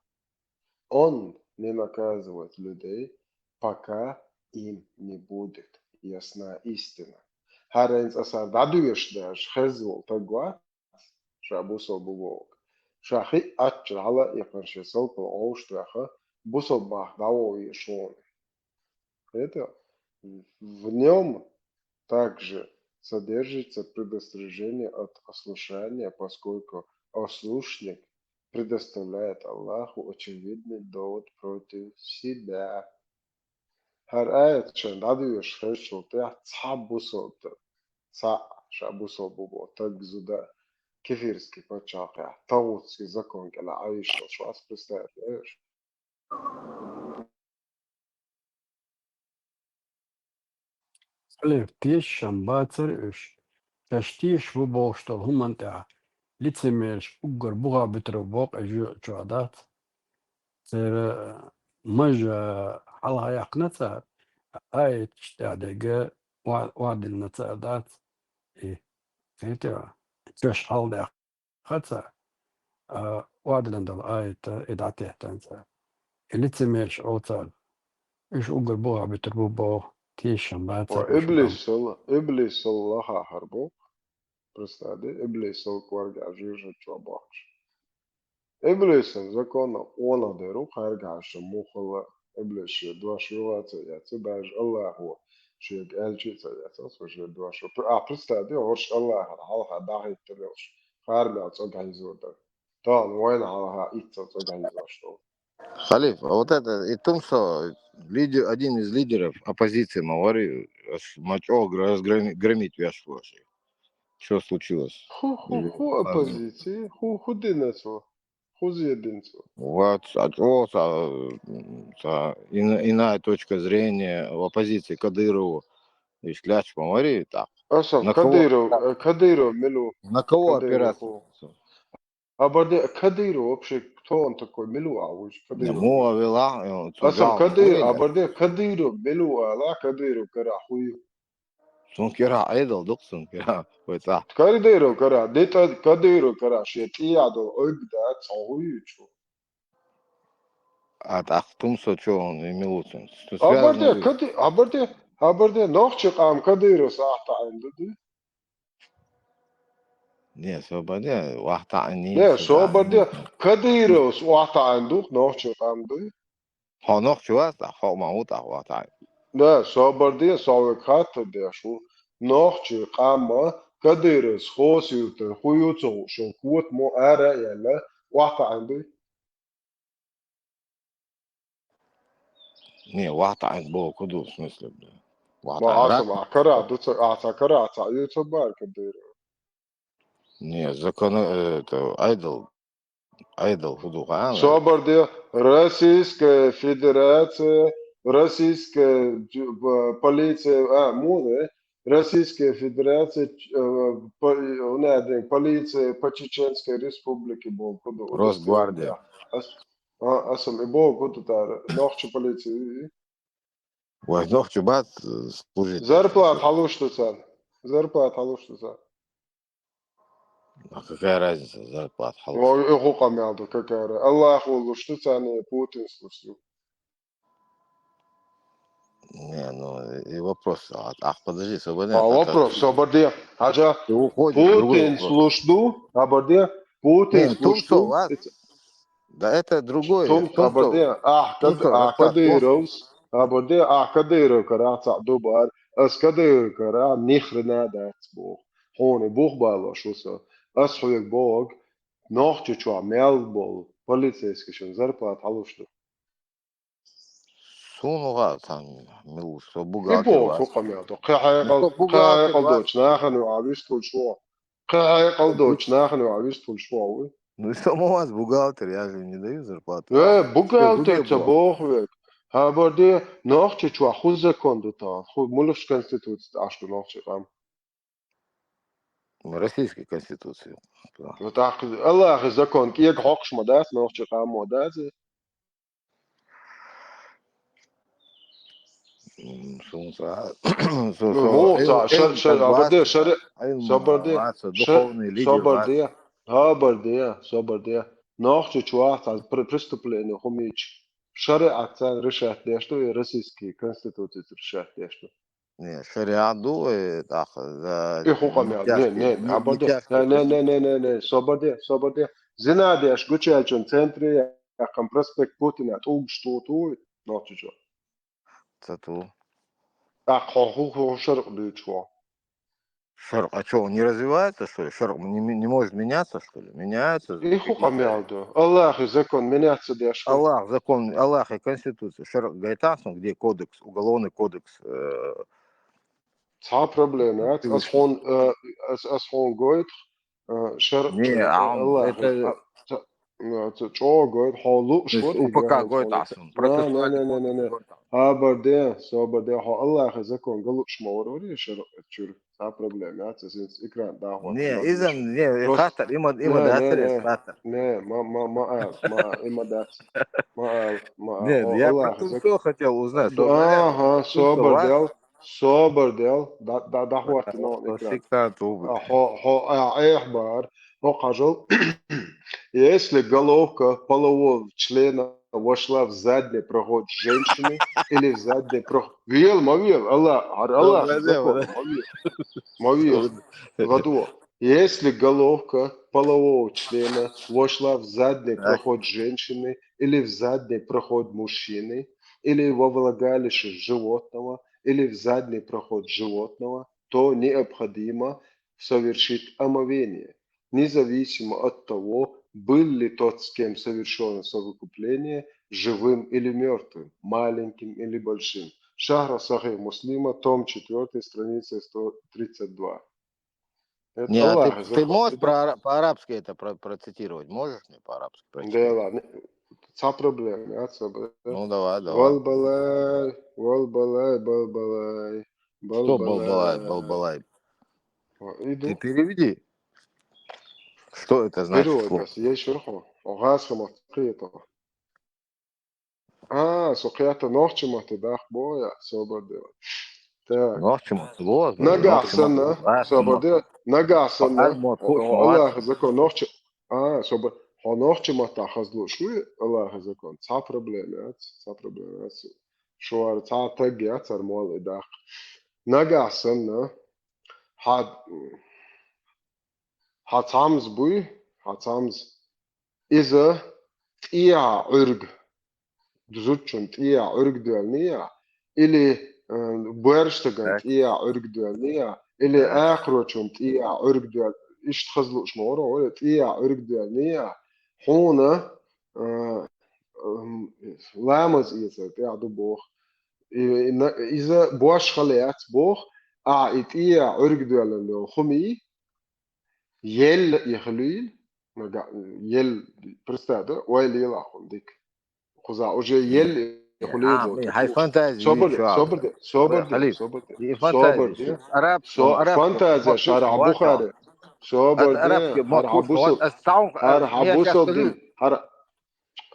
Он не наказывает людей, пока им не будет ясна истина. ХӀара хӀинца аса дӀадоьшу даже хезна волу таг вац, ша бусалба бу боху. Ша хиъ аччара хьала а иккхина шен салпал гӀовшах ваьхна, бусалба мах дӀаволла везаш ву хьуна. Хетий? В нём также содержится предостережение от ослушания, поскольку ослушник предоставляет Аллаху очевидный довод против себя. ХӀара аят шайна дӀадоьшуш хезачул тӀаьхьа цхьа бусалба, цхьаъ ша бусалба бу боху таг, зуда, кефирский пачхьалкхехь, тагӀутский закон кӀелахь Ӏайшалаш вац, представить лоьш. Халиф, тешаш-м бацара уьш. Шаьш тешаш бу бохуш долу хӀуманна тӀехь лицемераш уггар буха буьтур бу боху и жоьжахати чохь, дац? Церан маж хьалха яьккхина цара, аяташ тӀехь дерг охьа-, охьадиллина цара, дац? И, хетий, шаьш хьалха яьккхина цара, а, охьадиллина долу аят и дӀатеттина цара. И лицемераш олу цара, уьш уггар буха буьтур бу боху, тешаш-м бацара уьш боху. Иблисал, иблисал лахахьара боху. Представь, иблисал кӀоргехь жоьжахати чохь бохкуш. Иблисан законах къонах дер ву, кхаьргахьаш муххал а, иблис шен дош юха а ца эцна, даже Аллахо шега аьлча а ца эцна, цо шен дош. А, представь, хӀорш Аллахьан хьалха дӀахӀиттина йолуш, кхаьргахь цӀогахь хьийзор дара. Тахана вайна хьалха иццал цӀогахь хьийзош долу. Халиф, а вот это, и Тумсо, лидер, один из лидеров оппозиции, ма вари, ас ма чӀогӀа разгроми-, громить веш ву аш. Что случилось? Ху, ху, Или ху там оппозиция, ху, ху дина цо. Ху зе дина цо. Вот, а чӀогӀа ца, ца ин-, иная точка зрения в оппозиции Кадырову. Иш лаьча ма вари, так. Аса На кого, Кадыров, э, Кадыров мила ву? На кого Кадыров опираться? Ху. А барде Кадыров вообще, кто он такой? Мила ву а вуьш Не, Кадыров? Мула вела, э, цу Аса жал Кадыр-, вели. А барде Кадыров мила ву ала, Кадыров кара ху ю. Цун кара Ӏедал ду-кх, цун кара. Вай цӀа. Кадыров кара, де тӀа Кадыров кара, шен тӀе а долу ойга да, цхьа ху ю чу. А тӀаккха Тумсо чу он и мила ву цун? Что А связано барде, же? Кади-, а барде, а барде, нохчи къам Кадыровс ахьа таӀийна ду, ду? Не, собаде, вахтаӀийна Не, йийца собаде, Кадыровс охьа таӀийна ду, нохчи къам ду. Хьо нохчи вац тӀаккха, хьо ма ву тӀаккха вахтаӀийна. Не, собаде, со вайга хаттар деш ву. Нохчи къам Кадыровс хосуьйтур ху ю ца хууш, шун котамо ара а яьлла, охьа таӀийна дуй? Не, вахтаӀийна боху ду, в смысле, бля. Ма ВахтаӀийна. Аса ма кара ду ца, а ца кара ца ю ца бара Кадыров. Не, закон, э, это, Ӏедал, Ӏедал ху ду хьан? Собарде, Российская Федерация, Российская дю-, б-, полиция, а, муна, Российская Федерация, э, по-, у нас полиция по Чеченской Республике боху ду. Росгвардия. Ас-, а, асам и боху ду тара, нохчи полиция, и, и. Вай нохчи бац, э, служить. Зарплата хьалуш ду царна. Зарплата хьалуш ду царна. А какая разница, зарплата хьалуш? Ой, и хӀу къамел ду, какая ра-, Аллах волуш ду царна, Путин слуш ду. Не, ну, и вопрос, а, ах, подожди, собаде, А, вопрос, собаде. Хьажа, Ты уходишь в другой Путин вопрос. Слуш ду, абарде, Путин Не, слуш Тумсо, ду. Вас. Да это другое. Тум, Тумсо. Абарде, ах, Кад-, Тумсо, ах, Кадыровс, абарде, ах, Кадыров кара цхьа дубар, ас Кадыров кара ни хрена дац боху. Хьуна бух балош ву со. Ас хьоьга боху, нохчи чохь мел болу полицейский шун зарплата хьалуш ду. Суна вац сан милла, со бухгалтер вац. И боху, хӀу къамел ду. Кхин хьекъал, кхин хьекъал доцу нахана ву а вистхуьлуш ву. Кхин хьекъал доцу нахана ву а вистхуьлуш ву, вуй. Ну, что мы вас, бухгалтер, я же не даю зарплату. Э, бухгалтер ца боху век. Хабар де, нохчи чохь хӀу закон ду тхан, хӀу мулуш конституци тӀаш ду нохчи къам. Российской конституции. Вот так, Аллахьи закон кӀега хьокхуш ма дац, нохчи къам ма дац. М, сунца, со, со, вон ца, ил-, шар-, ил-, шар-, ил-, абарде, шар-, ил-, собарде, ваца, шар-, духовный лидер собарде, ваца. Хабарде, собарде. Нохчи чохь ца пр-, преступление хӀумича, шариатца решать деш ду, и российский конституцица решать деш ду. Не, шариат ду, э, тӀаккха, за И хӀу къамел. Не, не, абада. Не, не, не, не, не, не, собар де, собар де. Зина деш гучаялчун центре, яккхам проспект Путина, тӀулгаш ту, ту, нохчичо. Ца ту. ТӀаккха хӀу, хӀу, хӀу шаркъ дуьйцу хьо. Шаркъ, а чё, он не развивается, что ли? Шаркъ не, не может меняться, что ли? Меняется. И хӀу къамел ду. Аллахи закон меняться деш. Аллах, закон, Аллах и Конституция. Шаркъ гайтахсан, где кодекс, уголовный кодекс, э, Цхьа проблема яц. Ас хьон, э, ас, ас хьон гойтах, э, шаркъ, Не, э, а, Аллах, это а, ца-, ну, ца чӀогӀа гойтах, хьо луш То есть вар, УПК играет гойтахсан. полностью. Не, не, не, не, не, не. Хабар де, собар де, хьо Аллахи закон галуш ма вар вари шаркъ чур. Цхьа проблема яц, ас инц экран да хьо. Не, иза, не, Просто- хатар, има, има Не, не, датар, не. Хатар. Не, ма, ма, ма ал, ма, има дац. Ма ал, ма ал. Не, Хьо я Аллахи просто закон. всё хотел узнать, что Ага, собар дел, собар дел, да, да, да, хватит, но экран. Сектант убы. А, хо, хо, а, эх, бар, хо, кажал. Если головка полового члена вошла в задний проход женщины или в задний проход... Вел, ма вел, Аллах, ар-, Аллах, Доброе закон, дело, да. Ма вел, ма вел. Ладно. Если головка полового члена вошла в задний Так. проход женщины или в задний проход мужчины, или во влагалище животного, или в задний проход животного, то необходимо совершить омовение, независимо от того, был ли тот, с кем совершено совокупление, живым или мертвым, маленьким или большим. Шарх Сахих Муслима, том четвёртый, страница сто тридцать два. Это Не, а Аллах ты, закон. Ты можешь про ара- по-арабски это про- процитировать? Можешь мне по-арабски Да прочитать? Ладно. Цхьа проблема, я, цхьа проблема. Ну, давай, давай. Вал балай, вал балай, бал балай, бал Что балбалай, балбалай? Иду. Ты переведи. Что это значит? Перевод Слово? Раз, я шарху. Огас хамат кхета. А, со кхета нохчи мата дах боя, собар де. Так. Нохчи мата, вот. Нагахь санна, собар де. Нагахь санна. Аллах закон нохчи. А, собар. Хьо нохчи мата хазлуш вуй, Аллах закон. Цхьа проблема яц, цхьа проблема яц. Шуар цхьа таг яц, ар мол и дах. Нагахь санна. Хьа, хьа цамз буй, хьа цамз. Иза тӀеа Ӏуьрг. Зудчун тӀеа Ӏуьрг доьлния, или, э, боьршсаган Так. ТӀеа Ӏуьрг доьлния, или Так. Ахрочун тӀеа Ӏуьрг доьл. Ишт хазлуш ма вара, вара тӀеа Ӏуьрг доьлния. Хьуна, э, м, ламаз иза тӀеа ду бох. И, и на-, иза бош хала яц бох, а и тӀеа Ӏуьрг доьллина хуми, ел и хилуил, нага-, ел, представь, да, ой лила хун дик. Хуза уже ел и хилуил. Хай фантазия. Собар де, собар де, собар де, Халиф. Собар де. И Собар фантазия. Де. Араб, Со-, араб, фантазия, шарх Бухари. Собар де, Арабский шарх Бусал. Астаун. Шарх Бусал де. Шарх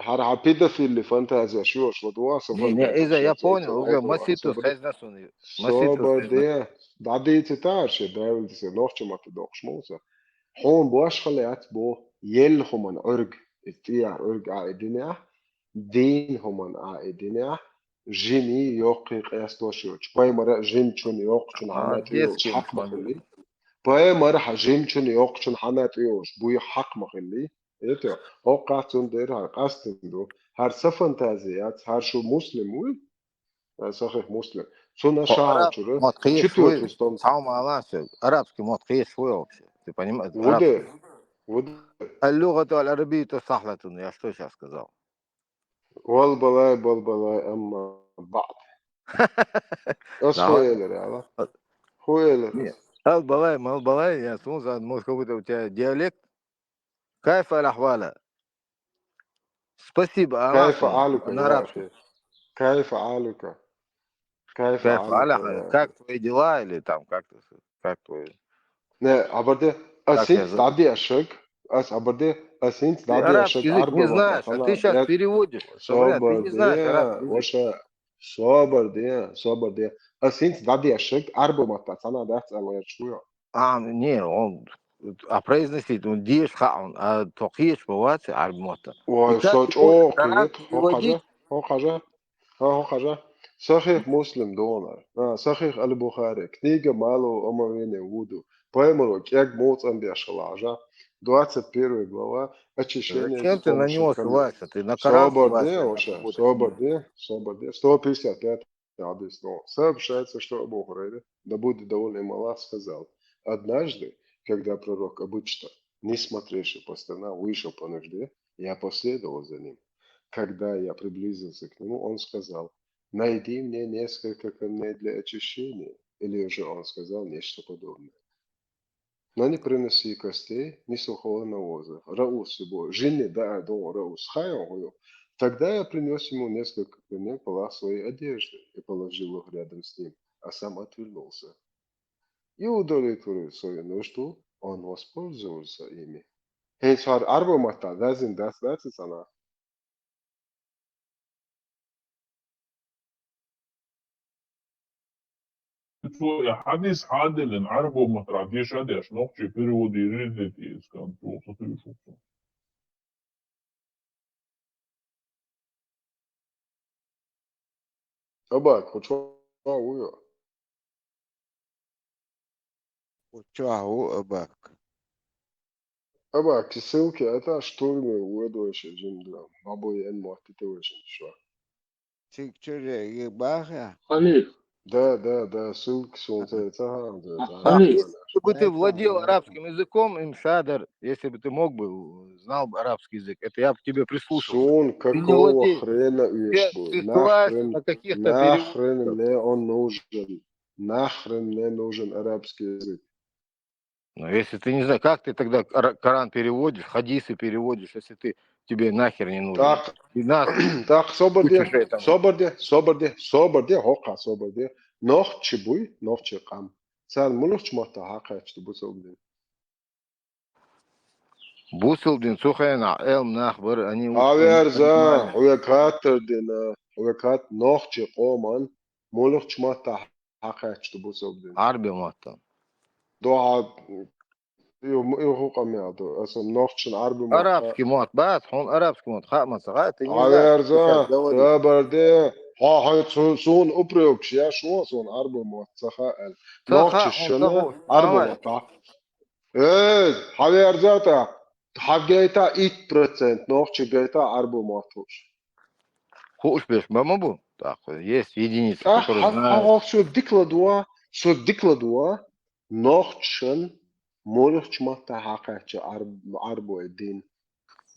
Хьар хьа педофилли фантазия шуьш ва дуа, со Не, не, фантазия иза шуьш я ва понял, дуа, уже ва дуа, маситу собар де. Хайзнасуни. Собар де, дадица тар ше, давилдиса, нохчи мата дохш муса. Хьун бош хала яц бо, ел хуман Ӏуьрг, и тӀеа Ӏуьрг а и динех, дин хуман а и динех, жими йоккхи къестош йоч. Пайхамара жимчун йоккхчун хьанат йоч, хьакъ ма хилли. Пайхамара хьа жимчун йоккхчун хьанат йоч, буй хьакъ ма хилли. Это, хӀокхац цун дер хьар къастин ду. Хьар са фантазия яц, хьар шу муслим вуй? Э, Сахих Муслим. Цуна шагьар чура. Четвёртый том. Сам алан сё. Арабский мот кхеш вуй вообще? Ты понимаешь? Вуде. Вуде. اللغة العربية صح لكم, я что сейчас сказал? Вал балай, бал балай, амма баъд. Ас хуэлэр, ала? Хуэлэр. Ал балай, мал балай, я сунза, может, какой-то у тебя диалект? كيف الأحوال؟ Спасибо, а كيف حالك يا أخي؟ كيف حالك؟ كيف حالك؟ Как твои дела или там как ты, как твои... Не, абарде, ас хӀинц дӀадешаг, ас абарде, ас хӀинц дӀадешаг, арабский язык не знаешь, а ты сейчас переводишь. Собар де, собар де, собар де. Ас хӀинц дӀадешаг, арба матта цана дац ала я чуя. А, не, он, а произносить, он деш хаун, а то кхеш бавац, арба матта. Ой, со чӀоохк, хо хажа, хо хажа, хо хажа. Сахих Муслим доланар. А, Сахих Аль-Бухари. Книга малого омовения, вуду. Пайхамара кӀегг муцӀан бешхала хьажа. Двадцать первая глава. Очищение. Зачем ты на него ссылаешься? Ты на Коран ссылаешься, вообще, как будто. Собар де, собар де. Сто пятьдесят пятый хадис. Но сообщается, что Абу Хурайра, да будет доволен им Аллах, сказал: «Однажды, когда пророк обычно, не смотревший по сторонам, вышел по нужде, я последовал за ним. Когда я приблизился к нему, он сказал: "Найди мне несколько камней для очищения"». Или же он сказал нечто подобное: «Но не приноси костей ни сухого навоза». Раус его, жени да дон Раус хайон хуё. Тогда я принёс ему несколько камней, полах своей одежды и положил их рядом с ним, а сам отвернулся. И удовлетворив свою нужду, он воспользовался ими. Хенс хар арба матта, дазин дас дас сана. Цо хьадис хьаделлина, Ӏарбо матра деша деш, нохчий перевод йийрза деза, кан цо ца туьйсуш ву. Абак, хӀу чу ву йо? ХӀу чу ву, Абак? Абак, ссылки это штурме уэдуэше жимдра. Бабу ен муатти тевешин шо. Цик чуре и баха? Халиф. Да, да, да, ссылки солнце, это, да, да. Халиф. Если бы ты владел арабским языком, Имшадар, если бы ты мог бы, знал бы арабский язык, это я бы тебе прислушался. Сун, какого хрена уешь был? Ты ссылаешься на каких-то переводчиков. Нахрен мне он нужен? Нахрен мне нужен арабский язык? Ну, если ты не знаешь, как ты тогда Кора-, Коран переводишь, хадисы переводишь, если ты, тебе нахер не нужен? Так, и нас так, собар де, учишь этому. Собар де, собар де, собар де, хӀокха собар де. Нохчий буй, нохчий къам. Цар мулух чу матта хьакхаьчта бусалба дин? Бусалба дин цу хенахь Ӏелам нах бара, они... Хьаверза, хьо векаттар дина, хьо векат нохчий къоман мулух чу матта хьакхаьчта бусалба дин? Ӏарбий матта. Дуьхьа, ю-, ю-, хӀу къамел ду, аса нохчан Ӏарбий мотт. Арабский мотт бац, хьуна арабский мотт хаа ма ца хаьа, ты не знаешь, ты сейчас говоришь. Хьаверза, собар де, хьо, хьо, цу-, суна упрекаш еш ву, суна Ӏарбий мотт ца хаьа аьлла. Ца хаьа, нохчий хьуна шуна ца хаьа, Ӏарбий мотт. Эй, хьаверза тӀаккха, хьагайта итт процент нохчий гайта Ӏарбий мотт хууш. Хууш берш ма, ма бу. ТӀаккха есть единицы, которые знают. Хьа, хьа, хьо, со дика ладугӀа, со дика ладугӀа, нохчан мулух чу матта хьакхаьчча Ӏарб-, Ӏарбой дин.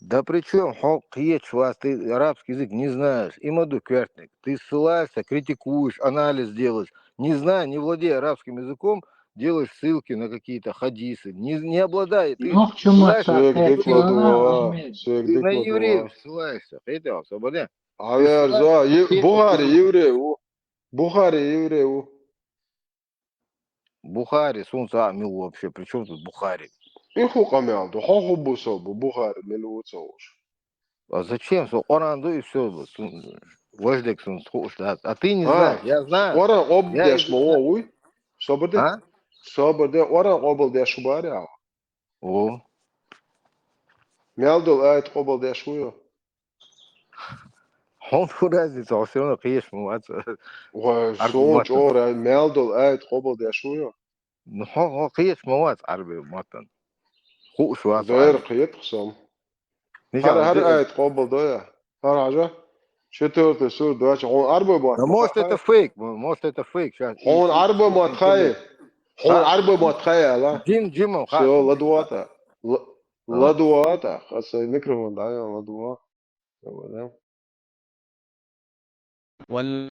Да при чём? Хьо кхеташ вац, ты арабский язык не знаешь. И ма ду коьртаниг. Ты ссылаешься, критикуешь, анализ делаешь. Не зная, не владея арабским языком, делаешь ссылки на какие-то хадисы. Не, не обладая, ты ссылаешься на какие-то... Нохчий мотт ца кхеташ вац, Ахьмед. Ты на евреев ссылаешься. Хетал, собар де. Хьаверза, е-, Бухари еврей ву. Бухари еврей ву. Бухари, суна ца хаьа мила ву вообще, при чём тут Бухари? И хӀу къамел ду, хьо хӀу бусалба ву, Бухари мила ву ца хууш? А зачем? Со Къуръан ду и всё, су-, важа дерг суна хууш дац. А ты не знаешь, я знаю. Къуръан къобалдеш ма ву хьо, вуй? Собар де. А? Собар де, Къуръан къобалдеш хьо бара хьо? О. Мел долу аят къобалдеш ву хьо? Хьуна фу разница, хьо всё равно кхеташ ма вац. Вай, суна чӀогӀа мел долу аят къобалдеш ву хьо? Ну, хьо, хьо кхеташ ма вац Ӏарбий маттана. Хууш вац Ӏарбий. Дера кхета-кх со. ХӀара, хӀара аят къобалдой хьо? ХӀара хьажа. Четвёртый сура, двадцать. Хьуна Ӏарбий мотт хаьий? Да, может, это фейк, мо-, может, это фейк. Щас. Хьуна Ӏарбий мотт хаьий? Хьуна Ӏарбий мотт хаьий, ала? Жим, жим, ха. Всё, ладугӀа тӀаккха. Ла-, ладугӀа тӀаккха. Аса микрофон дӀаян, ладугӀа. ЛадугӀа. Вал-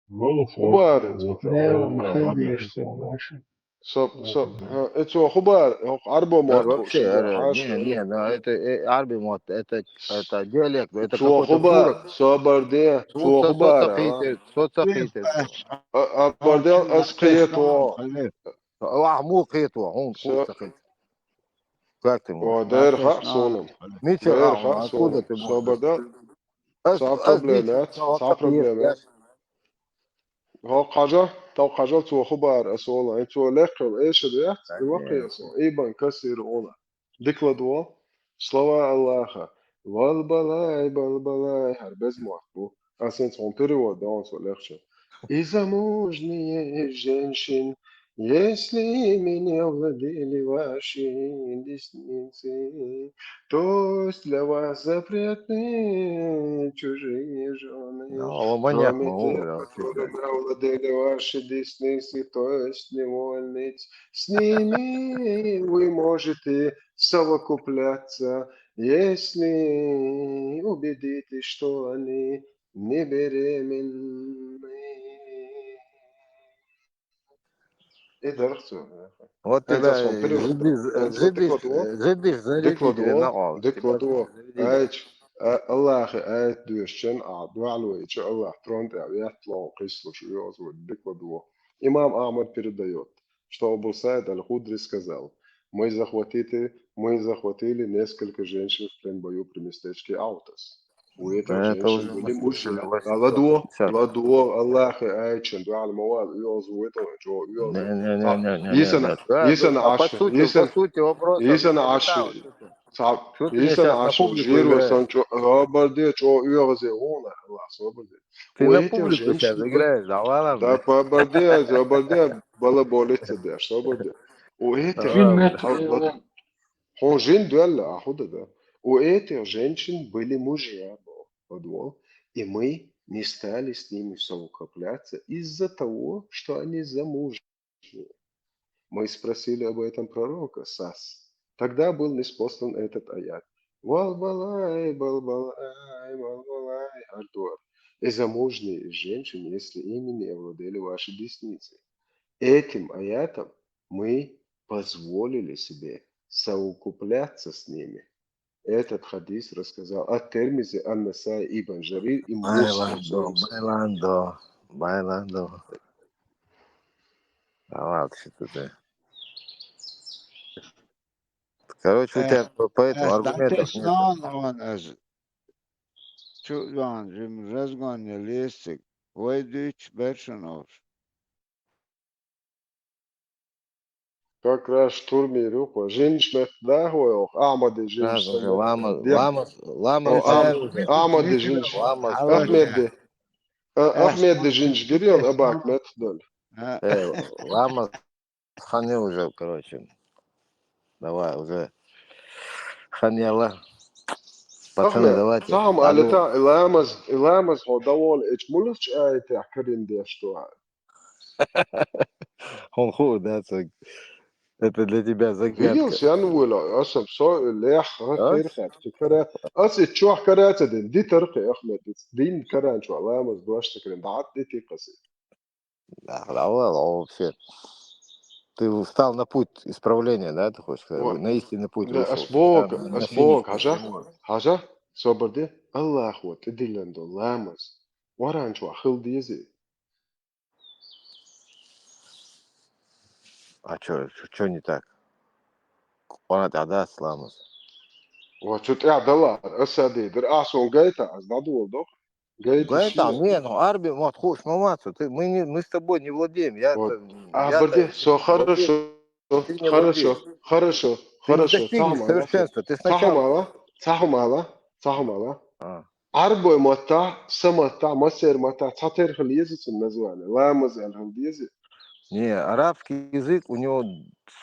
Хубар. Со, со, э, цо хубар, хӀокху Ӏарбо мотт вообще, хууш, э, хьаша. Не, не, ну это, э, Ӏарбий мотт, это, это диалект, это цо какой-то хубар, город. Собар де, цо хубар, а? Со ца кхетар, со ца кхетар. А, а, бар де, ас кхето. Ахь муха кхето, хьуна хууш ца кхетар. Как ты можешь? О, дера хаьа суна. Мичара хьуна, откуда ты можешь? Собар де. Ас, цхьа проблема яц, цхьа проблема яц. ХӀокху хьажа, тахка хьажа цо хӀун бара аса олу, хӀинца цо лекха йолу эшар яц, и ваккхий аса, Ибн Касир олу. Дикладо, слова Аллаха, валбалай, балбалай, хӀара беза мотт бу. Аса хӀинца хьуна перевод дан цо лекхачу. И замужние женщин, если ими не овладели ваши десницы, то есть для вас запретны чужие жены, кроме тех, которыми овладели ваши десницы, то есть невольниц. С ними вы можете совокупляться, если убедитесь, что они не беременны. И дара цо. Вот тебя жиддиш, жиддиш, жиддиш зарядили накъал. Дикладо. Айча, а, Аллахьан аят доьшучун а дуьхьал вайча Аллахь трон тӀехь ветталгӀа кхийсалуш оьгӀаз ву дикладо. Имам Ахьмад передаёт, что Абу Саид аль-Худри сказал: «Мы захватили, мы захватили несколько женщин в плен в бою при местечке Аутас». У этих женщин были мужья. Ладо, ладо, Аллахьан аят чу дуьхьал ма вала, оьгӀаз ву, чӀогӀа оьгӀаз. Не, не, не, не, не, не. Йисана, йисана Ӏаш, йисана Ӏаш. Цхьа, йисана Ӏаш, жиро сан чӀо-, собар де, чӀогӀа оьгӀазе, вуна Аллахь, собар де. Ты на публику сейчас играешь, да ладно? Да, собар де, собар де, балаболица деш, собар де. У этих, хьо жин доьлла, а хӀун дан да? У этих женщин были мужья, боху, и мы не стали с ними совокупляться из-за того, что они замужние. Мы спросили об этом пророка, сас. Тогда был ниспослан этот аят. Валбалай, балбалай, балбалай, ардуар. И замужние из женщин, если ими не овладели ваши десницы. Этим аятом мы позволили себе совокупляться с ними. Этот хадис рассказал ат-Тирмизи, ан-Насаи, Ибн Жарир и Муслим. Байландо, байландо, байландо. А ладно, что ты. Короче, у тебя по, по этому аргументов нет. Чу ван, жим разгон не лестик. Вай дуьйцу бершановш. Как раз штурмир ю кхо. Жинаш метта даха вай оха? Ахьмади жинаш. Ламаз, ламаз, ламаз. Ахьмади жинаш. Ахьмади. А, Ахьмади жинаш гирел абак метта долу. Э, ламаз хани уже, короче. Давай, уже хани яла. Пацаны, давайте. Сахьам алита, ламаз, ламаз хо давол эч мулахч аятех карин деш ту. Хьуна хуу, да, ца-, это для тебя загадка. Видел, сен вуйла, асам со лех, а, перхат, кара, ас и чох караца дин, ди тархи, Ахмед, дин каран чох, ламаз дош ца карин, да, ди ти каси. Да, да, ладно, вообще. Ты встал на путь исправления, да, ты хочешь сказать? Вот. На истинный путь вышел. Да, ас бог, ас бог, хажа, хажа, собар де, Аллах вот, и дилан до, ламаз. Варан чох, хил дизи. А чё, чё, чё не так? Къона тӀехь дац ламаз. Ва, чу тӀехь дала, аса дидир, а сон гайта, аз дадувал дох. Гайта, не, ну, арби, вот, хууш ма вацу, ты, мы не, мы с тобой не владеем. Я, вот. А, я, бади, со, хорошо, хорошо, хорошо, хорошо. Ты не достигнешь совершенства, ты сначала. Цахумала, цахумала, цахумала. А. Ӏарбой маттахь, са маттахь, массер маттахь цхьа терхал еза цун название. Ламаз аьлла хӀума деза? Не, арабский язык, у него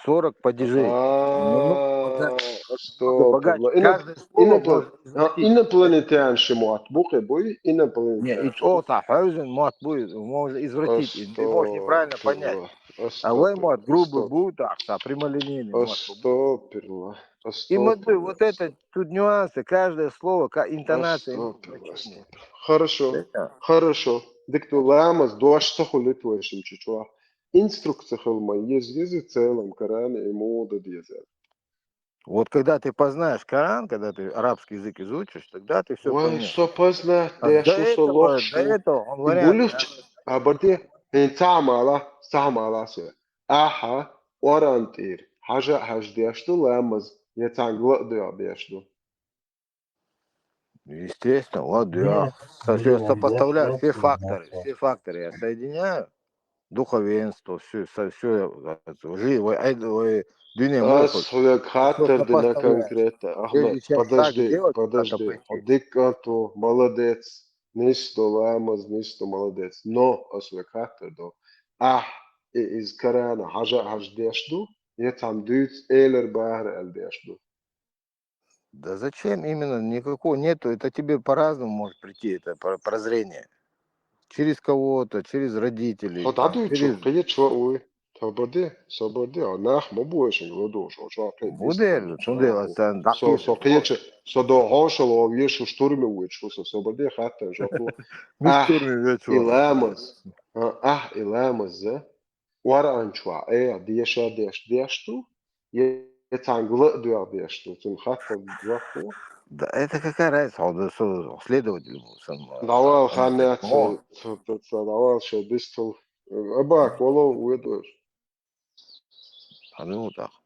сорок падежей. А, астагфирулла. Каждое слово можно извратить. Инопланетян ши мотт бу кхе буй, инопланетян. Не, и чӀогӀа хьаьвзина мотт буй, можно извратить, и ты можешь неправильно понять. А вай мотт грубый бу, так, прямолинейный мотт бу. Астагфирулла. И ма дуй, вот это тут нюансы, каждое слово, интонация. Хорошо, хорошо, Дика ду, ламаз дош ца хуьлу вайшимчу чохь. Инструкция хила ма еза, еза целом Коран и муха дан деза. Вот когда ты познаешь Коран, когда ты арабский язык изучишь, тогда ты все поймешь. Со познать, а до этого, до этого он вариант. Булюч, а барде, хин цамала, цамала се. Аха, оран тир. Хажа хаж деш ду ламаз, я цан гла дуя деш ду. Естественно, вот, да. Со-, сопоставляют все факторы, все факторы я соединяю. Духовенство, все, со-, все, уже, ой, ай, ой, дуьне. Ас хьоьга хаттар дина конкретно, Ахмед, подожди, подожди. Хьо дика кӀант ву, молодец, нисдо ламаз, нисдо, молодец. Но ас хьоьга хаттар ду. Ахь, и из Корана хьажа хьажа деш ду, я цхьамма дуьйцу элира бахара аьлла деш ду. Да зачем именно? Никакого нету. Это тебе по-разному может прийти, это про-, прозрение. Через кого-то, через родителей. Хьо дӀадуьйцу, кхечо уй. Собар де, собар де, а нах ма бу вайшинга ладугӀуш, хьо чохь кхин. Бу дер, цундела сан дӀа-, со, со кхечо, со до хьошалгӀа веш, шу штурме вуьйцуш, со собар де, хаттар жоп ло. Муьлха штурме вуьйцуш? Ахь и ламаз, а, ахь и ламаз, а? Къуръан чохь, э, деша деш, деш ду, я цхьаьнгга ла а доьгӀ деш ду, цунна хаттар жоп ло. Да это какая разница, хьо да со следователь ву сан. ДӀавала хан яц, со, со, со, дӀавала шо дистал. Абак, вало, ведаш. Хьан ву тӀаккха?